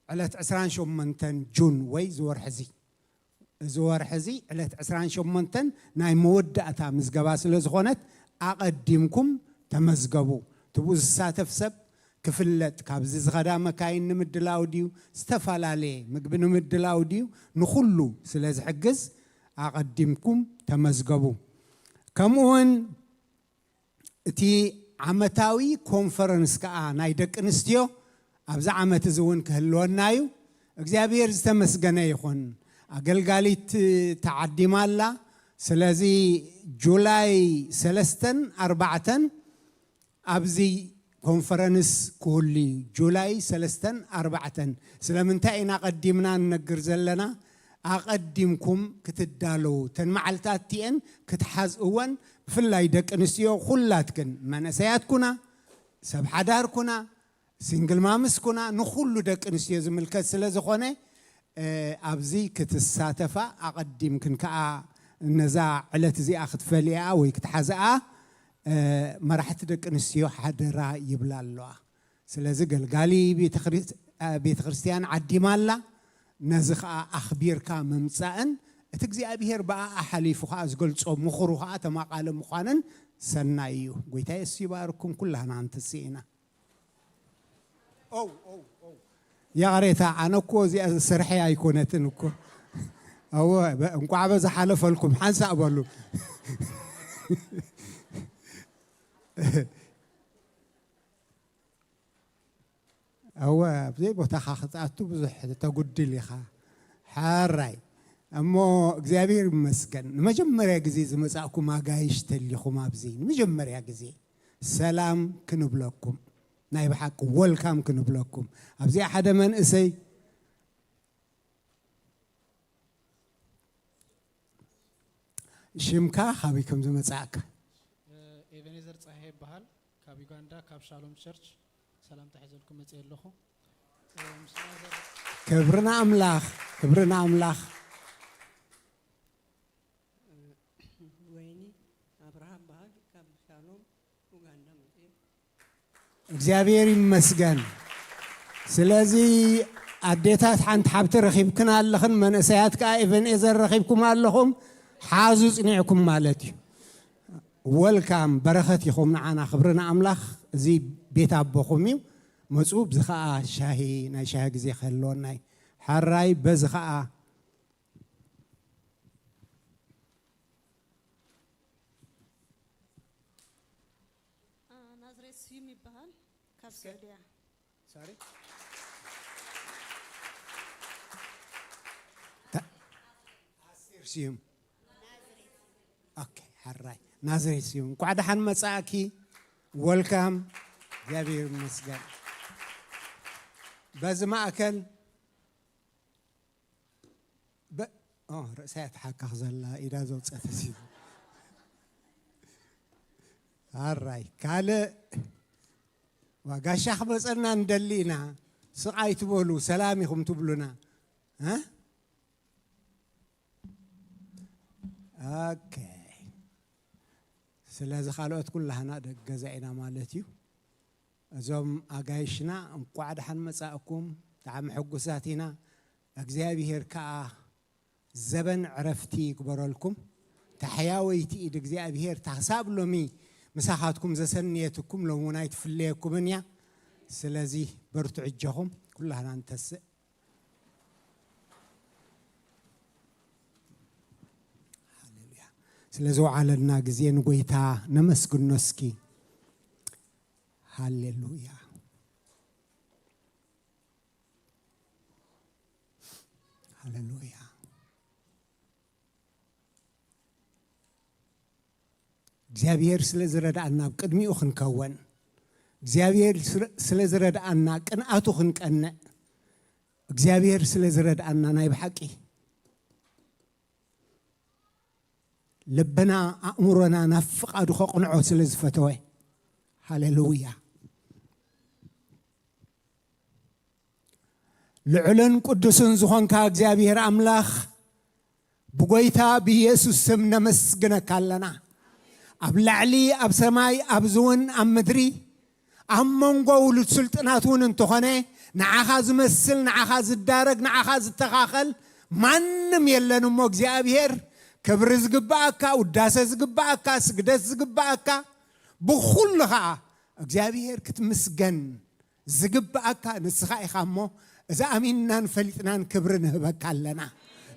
ዕለት ዕስራን ሸሞንተን ጁን ወይ ዝወርሕዚ እዚ ወርሒ እዚ ዕለት ዕስራን ሸሞንተን ናይ መወዳእታ ምዝገባ ስለ ዝኾነት ኣቐዲምኩም ተመዝገቡ። ትብኡ ዝሳተፍ ሰብ ክፍለጥ፣ ካብዚ ዝኸዳ መካይን ንምድላው ድዩ፣ ዝተፈላለየ ምግቢ ንምድላው ድዩ፣ ንኹሉ ስለ ዝሕግዝ ኣቐዲምኩም ተመዝገቡ። ከምኡ እውን እቲ ዓመታዊ ኮንፈረንስ ከኣ ናይ ደቂ ኣንስትዮ ኣብዚ ዓመት እዚ እውን ክህልወና እዩ። እግዚኣብሔር ዝተመስገነ ይኹን። ኣገልጋሊት ተዓዲማ ኣላ። ስለዚ ጁላይ ሰለስተን ኣርባዕተን ኣብዚ ኮንፈረንስ ክህሉ እዩ። ጁላይ ሰለስተን ኣርባዕተን። ስለምንታይ ኢና ቀዲምና ንነግር ዘለና? ኣቐዲምኩም ክትዳለዉ፣ እተን መዓልታት እቲኤን ክትሓዝእወን፣ ብፍላይ ደቂ ኣንስትዮ ኩላትክን፣ መንእሰያት ኩና፣ ሰብ ሓዳር ኩና፣ ሲንግል ማምስ ኩና፣ ንኹሉ ደቂ ኣንስትዮ ዝምልከት ስለ ዝኾነ፣ እ፣ ኣብዚ ክትሳተፋ ኣቐዲምክን ከኣ ነዛ ዕለት እዚኣ ክትፈልያ ወይ ክትሓዝኣ፣ እ፣ መራሕቲ ደቂ ኣንስትዮ ሓደራ ይብላ ኣለዋ። ስለዚ ገልጋሊ ቤተ ክርስ-፣ እ፣ ቤተ ክርስቲያን ዓዲማ ኣላ። ነዚ ኸኣ ኣኽቢርካ ምምጻእን እቲ እግዚኣብሔር ብኣኣ ሓሊፉ ኸኣ ዝገልጾ ምኽሩ ኸኣ ተማቓሊ ምዃንን ሰናይ እዩ። ጐይታ የሱስ ይባርኩም። ኩላህና ንትስእ ኢና። ኦው፣ ኦው፣ ኦው። ይቕሬታ፣ ኣነ እኮ እዚኣ ስርሐይ ኣይኮነትን እኮ። እወ፣ በ-፣ እንቋዕ በዚ ሓለፈልኩም፣ ሓንሳእ በሉ። እወ፣ ኣብ ዘይቦታኻ ክትኣቱ ብዙሕ ተጉድል ኢኻ። ሓራይ። እሞ እግዚኣብሔር ይመስገን። ንመጀመርያ ግዜ ዝመጻእኩም ኣጋይሽ ተሊኹም ኣብዚ። ንመጀመርያ ግዜ ሰላም ክንብለኩም። ናይ ብሓቂ ወልካም ክንብለኩም። ኣብዚኣ ሓደ መንእሰይ ሽምካ ካበይ ከም ዝመጻእካ? ኤቤኔዘር ጸሃየ ይበሃል። ካብ ዩጋንዳ፣ ካብ ሻሎም ቸርች ሰላምታ ሒዘልኩም መጽየ ኣለኹ። እ፣ ምስ ናዘር- ክብሪ ንኣምላኽ፣ ክብሪ ንኣምላኽ። ወይኒ ኣብርሃ በሃል፣ ካብ ሻሎም ኡጋንዳ መጽየ። እግዚኣብሔር ይመስገን። ስለዚ ኣዴታት ሓንቲ ሓብቲ ረኺብክን ኣለኽን፣ መንእሰያት ከኣ ኤቨንኤዘር ረኺብኩም ኣለኹም፣ ሓዙ ጽኒዕኩም ማለት እዩ። ወልካም፣ በረኸት ኢኹም ንዓና፣ ክብሪ ንኣምላኽ። እዚ ቤት ኣቦኹም እዩ። መጹ፣ ብዚ ኸኣ ሻሂ፣ ናይ ሻሂ ግዜ ክህልወና እዩ። ሓራይ፣ በዚ ኸኣ አ፣ ናዝሬት ስዩም ይበሃል። ካብ እስከ። ስዑድያ። ሶሪ። ታ-፣ ኣስቴር ስዩም። ኦኬ፣ ሓራይ። ናዝሬት ስዩም። እንኳዕ ደሓን መጻእኪ። ወልካም። እግዚኣብሔር ይመስገን። በዚ ማእከል በ-፣ ኦ፣ ርእሳ እያ ትሓክኽ ዘላ፣ ኢዳ ዘውጸት እዚ። ኣራይ፣ ካልእ ዋ፣ ጋሻ ክመጸና ንደሊ ኢና። ስቕ ኣይትበሉ፣ ሰላም ኢኹም ትብሉና። እ? ኦኬ። ስለዚ ካልኦት ኩላህና ደቂ ገዛ ኢና ማለት እዩ። እዞም ኣጋይሽና እንቋዕ ደሓን መጻእኩም፣ ብጣዕሚ ሕጉሳት ኢና። እግዚኣብሄር ከኣ ዘበን ዕረፍቲ ይግበረልኩም። ታሕያወይቲ ኢድ እግዚኣብሄር እታ ክሳብ ሎሚ ምሳኻትኩም ዘሰንየትኩም ሎሚ እውን ኣይትፍለየኩምን እያ። ስለዚ በርትዑ እጆኹም፣ ኩላህና ንተስእ። ሃሌሉያ። ስለ ዝወዓለልና ግዜ ንጎይታ ነመስግኖ እስኪ። ሃሌሉያ። ሃሌሉያ። እግዚኣብሔር ስለ ዝረድኣና ኣብ ቅድሚኡ ክንከወን፣ እግዚኣብሔር ስለ ዝረድኣና ቅንኣቱ ክንቀንዕ፣ እግዚኣብሔር ስለ ዝረድኣና ናይ ብሓቂ ልብና ኣእምሮና ናብ ፍቓዱ ከቕንዖ ስለ ዝፈተወ። ሃሌሉያ። ልዑልን ቅዱስን ዝኾንካ እግዚኣብሔር ኣምላኽ፣ ብጎይታ ብኢየሱስ ስም ነመስግነካ ኣለና። ኣብ ላዕሊ ኣብ ሰማይ ኣብዚ እውን ኣብ ምድሪ ኣብ መንጎ ውሉድ ስልጥናት እውን እንተኾነ ንዓኻ ዝመስል ንዓኻ ዝዳረግ ንዓኻ ዝተኻኸል ማንም የለን እሞ እግዚኣብሔር ክብሪ ዝግባኣካ ውዳሰ ዝግባኣካ ስግደት ዝግባኣካ ብኹሉ ኸዓ እግዚኣብሔር ክትምስገን ዝግብኣካ ንስኻ ኢኻ እሞ፣ እዚ ኣሚንናን ፈሊጥናን ክብሪ ንህበካ ኣለና።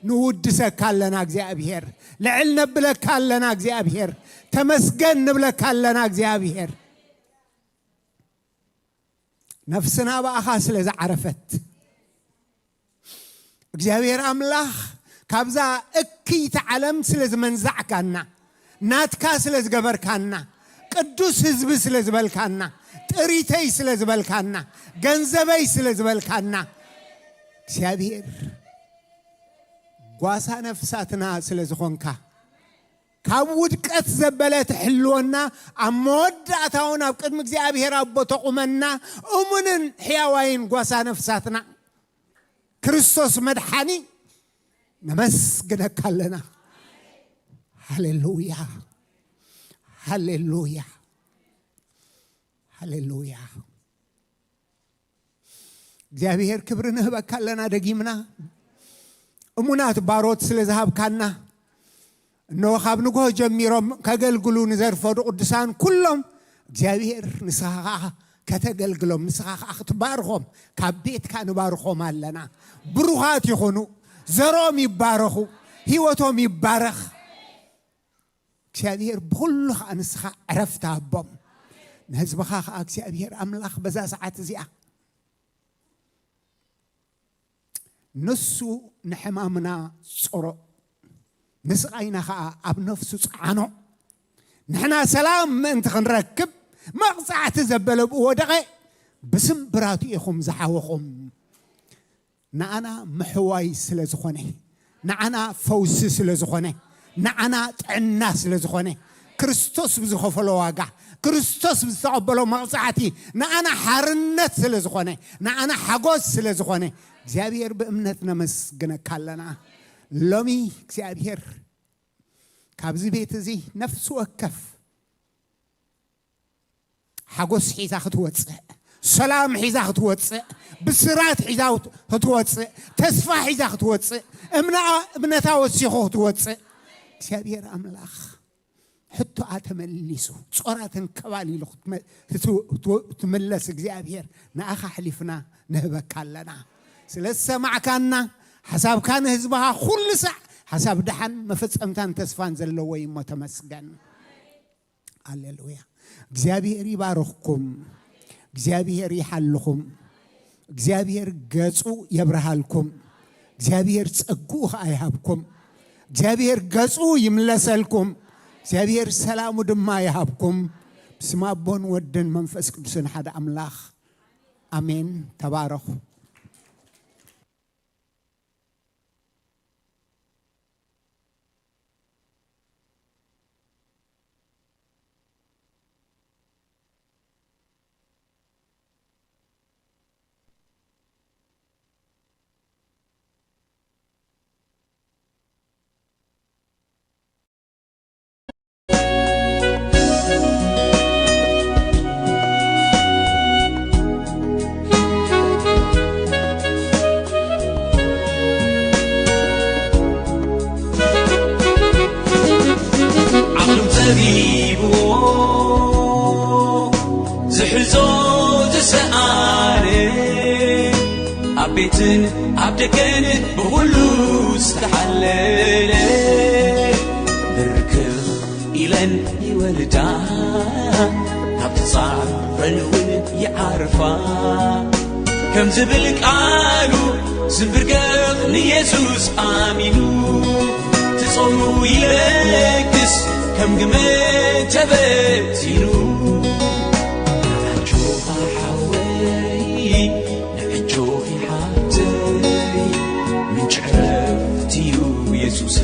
ንውድሰካ ኣለና እግዚኣብሔር። ልዕል ነብለካ ኣለና እግዚኣብሔር። ተመስገን ንብለካ ኣለና እግዚኣብሔር። ነፍስና ብኣኻ ስለ ዝዓረፈት፣ እግዚኣብሔር ኣምላኽ ካብዛ እክይቲ ዓለም ስለ ዝመንዛዕካና፣ ናትካ ስለ ዝገበርካና፣ ቅዱስ ህዝቢ ስለ ዝበልካና፣ ጥሪተይ ስለ ዝበልካና፣ ገንዘበይ ስለ ዝበልካና፣ እግዚኣብሔር ጓሳ ነፍሳትና ስለ ዝኾንካ፣ ካብ ውድቀት ዘበለ ትሕልወና፣ ኣብ መወዳእታውን ኣብ ቅድሚ እግዚኣብሔር ኣቦ ተቑመና፣ እሙንን ሕያዋይን ጓሳ ነፍሳትና፣ ክርስቶስ መድሓኒ፣ ነመስግነካ ኣለና። ሃሌሉያ፣ ሃሌሉያ፣ ሃሌሉያ። እግዚኣብሔር ክብሪ ንህበካ ኣለና። ደጊምና እሙናት ባሮት ስለ ዝሃብካና፣ እነሆ ካብ ንግሆ ጀሚሮም ከገልግሉ ንዘርፈዱ ቅዱሳን ኩሎም እግዚኣብሔር ንስኻ ኸዓ ከተገልግሎም፣ ንስኻ ኸዓ ክትባርኾም፣ ካብ ቤትካ ንባርኾም ኣለና። ብሩኻት ይኹኑ፣ ዘሮም ይባረኹ፣ ህይወቶም ይባረኽ። እግዚኣብሔር ብኹሉ ኸዓ ንስኻ ዕረፍቲ ሃቦም። ንህዝብኻ ኸዓ እግዚኣብሔር ኣምላኽ በዛ ሰዓት እዚኣ ንሱ ንሕማምና ጾሮ፣ ንስቓይና ኸዓ ኣብ ነፍሱ ጸዓኖ። ንሕና ሰላም ምእንቲ ክንረክብ መቕጻዕቲ ዘበለ ብኡ ወደቐ። ብስምብራቱ ኢኹም ዝሓወኹም። ንኣና ምሕዋይ ስለ ዝኾነ፣ ንኣና ፈውሲ ስለ ዝኾነ፣ ንኣና ጥዕና ስለ ዝኾነ፣ ክርስቶስ ብዝኸፈሎ ዋጋ፣ ክርስቶስ ብዝተቐበሎ መቕጻዕቲ ንኣና ሓርነት ስለ ዝኾነ፣ ንኣና ሓጎስ ስለ ዝኾነ እግዚኣብሔር ብእምነት ነመስግነካ ኣለና። ሎሚ እግዚኣብሔር ካብዚ ቤት እዚ ነፍሲ ወከፍ ሓጎስ ሒዛ ክትወፅእ፣ ሰላም ሒዛ ክትወፅእ፣ ብስራት ሒዛ ክትወፅእ፣ ተስፋ ሒዛ ክትወፅእ፣ እምነኣ እምነታ ወሲኹ ክትወፅእ እግዚኣብሔር ኣምላኽ ሕቶኣ ተመሊሱ ጾራ ተንከባሊሉ ክትመ- ክትው- ክትው- ክትምለስ እግዚኣብሔር ንኣኻ ኣሕሊፍና ንህበካ ኣለና። ስለ ዝሰማዕካና ሓሳብካ ንህዝብኻ ኩሉ ሳዕ ሓሳብ ደሓን መፈጸምታን ተስፋን ዘለዎ እዩ እሞ ተመስገን። ኣሌሉያ። እግዚኣብሔር ይባርኽኩም። እግዚኣብሔር ይሓልኹም። እግዚኣብሔር ገጹ የብርሃልኩም። እግዚኣብሔር ጸግኡ ኸዓ ይሃብኩም። እግዚኣብሔር ገጹ ይምለሰልኩም። እግዚኣብሔር ሰላሙ ድማ ይሃብኩም። ብስም ኣቦን ወድን መንፈስ ቅዱስን ሓደ ኣምላኽ ኣሜን። ተባረኹ። ዓቕሎም ጸቢብዎ ዝሕዞ ዝሰኣነ ኣብ ቤትን ኣብ ደገን ብኹሉ ዝተሓለለ ብርክኽ ኢለን ይወልዳ ካብ ተጻረን እውን ይዓርፋ ከም ዝብል ቃሉ ዝንብርገኽ ንየሱስ ኣሚኑ ትጾሙ ይለግስ ከም ግመ ተበቲኑ። ንዓጆኻ ሓወይ፣ ንዕጆኺ ሓብተይ፣ ምንጪ ዕረፍቲ እዩ የሱስ።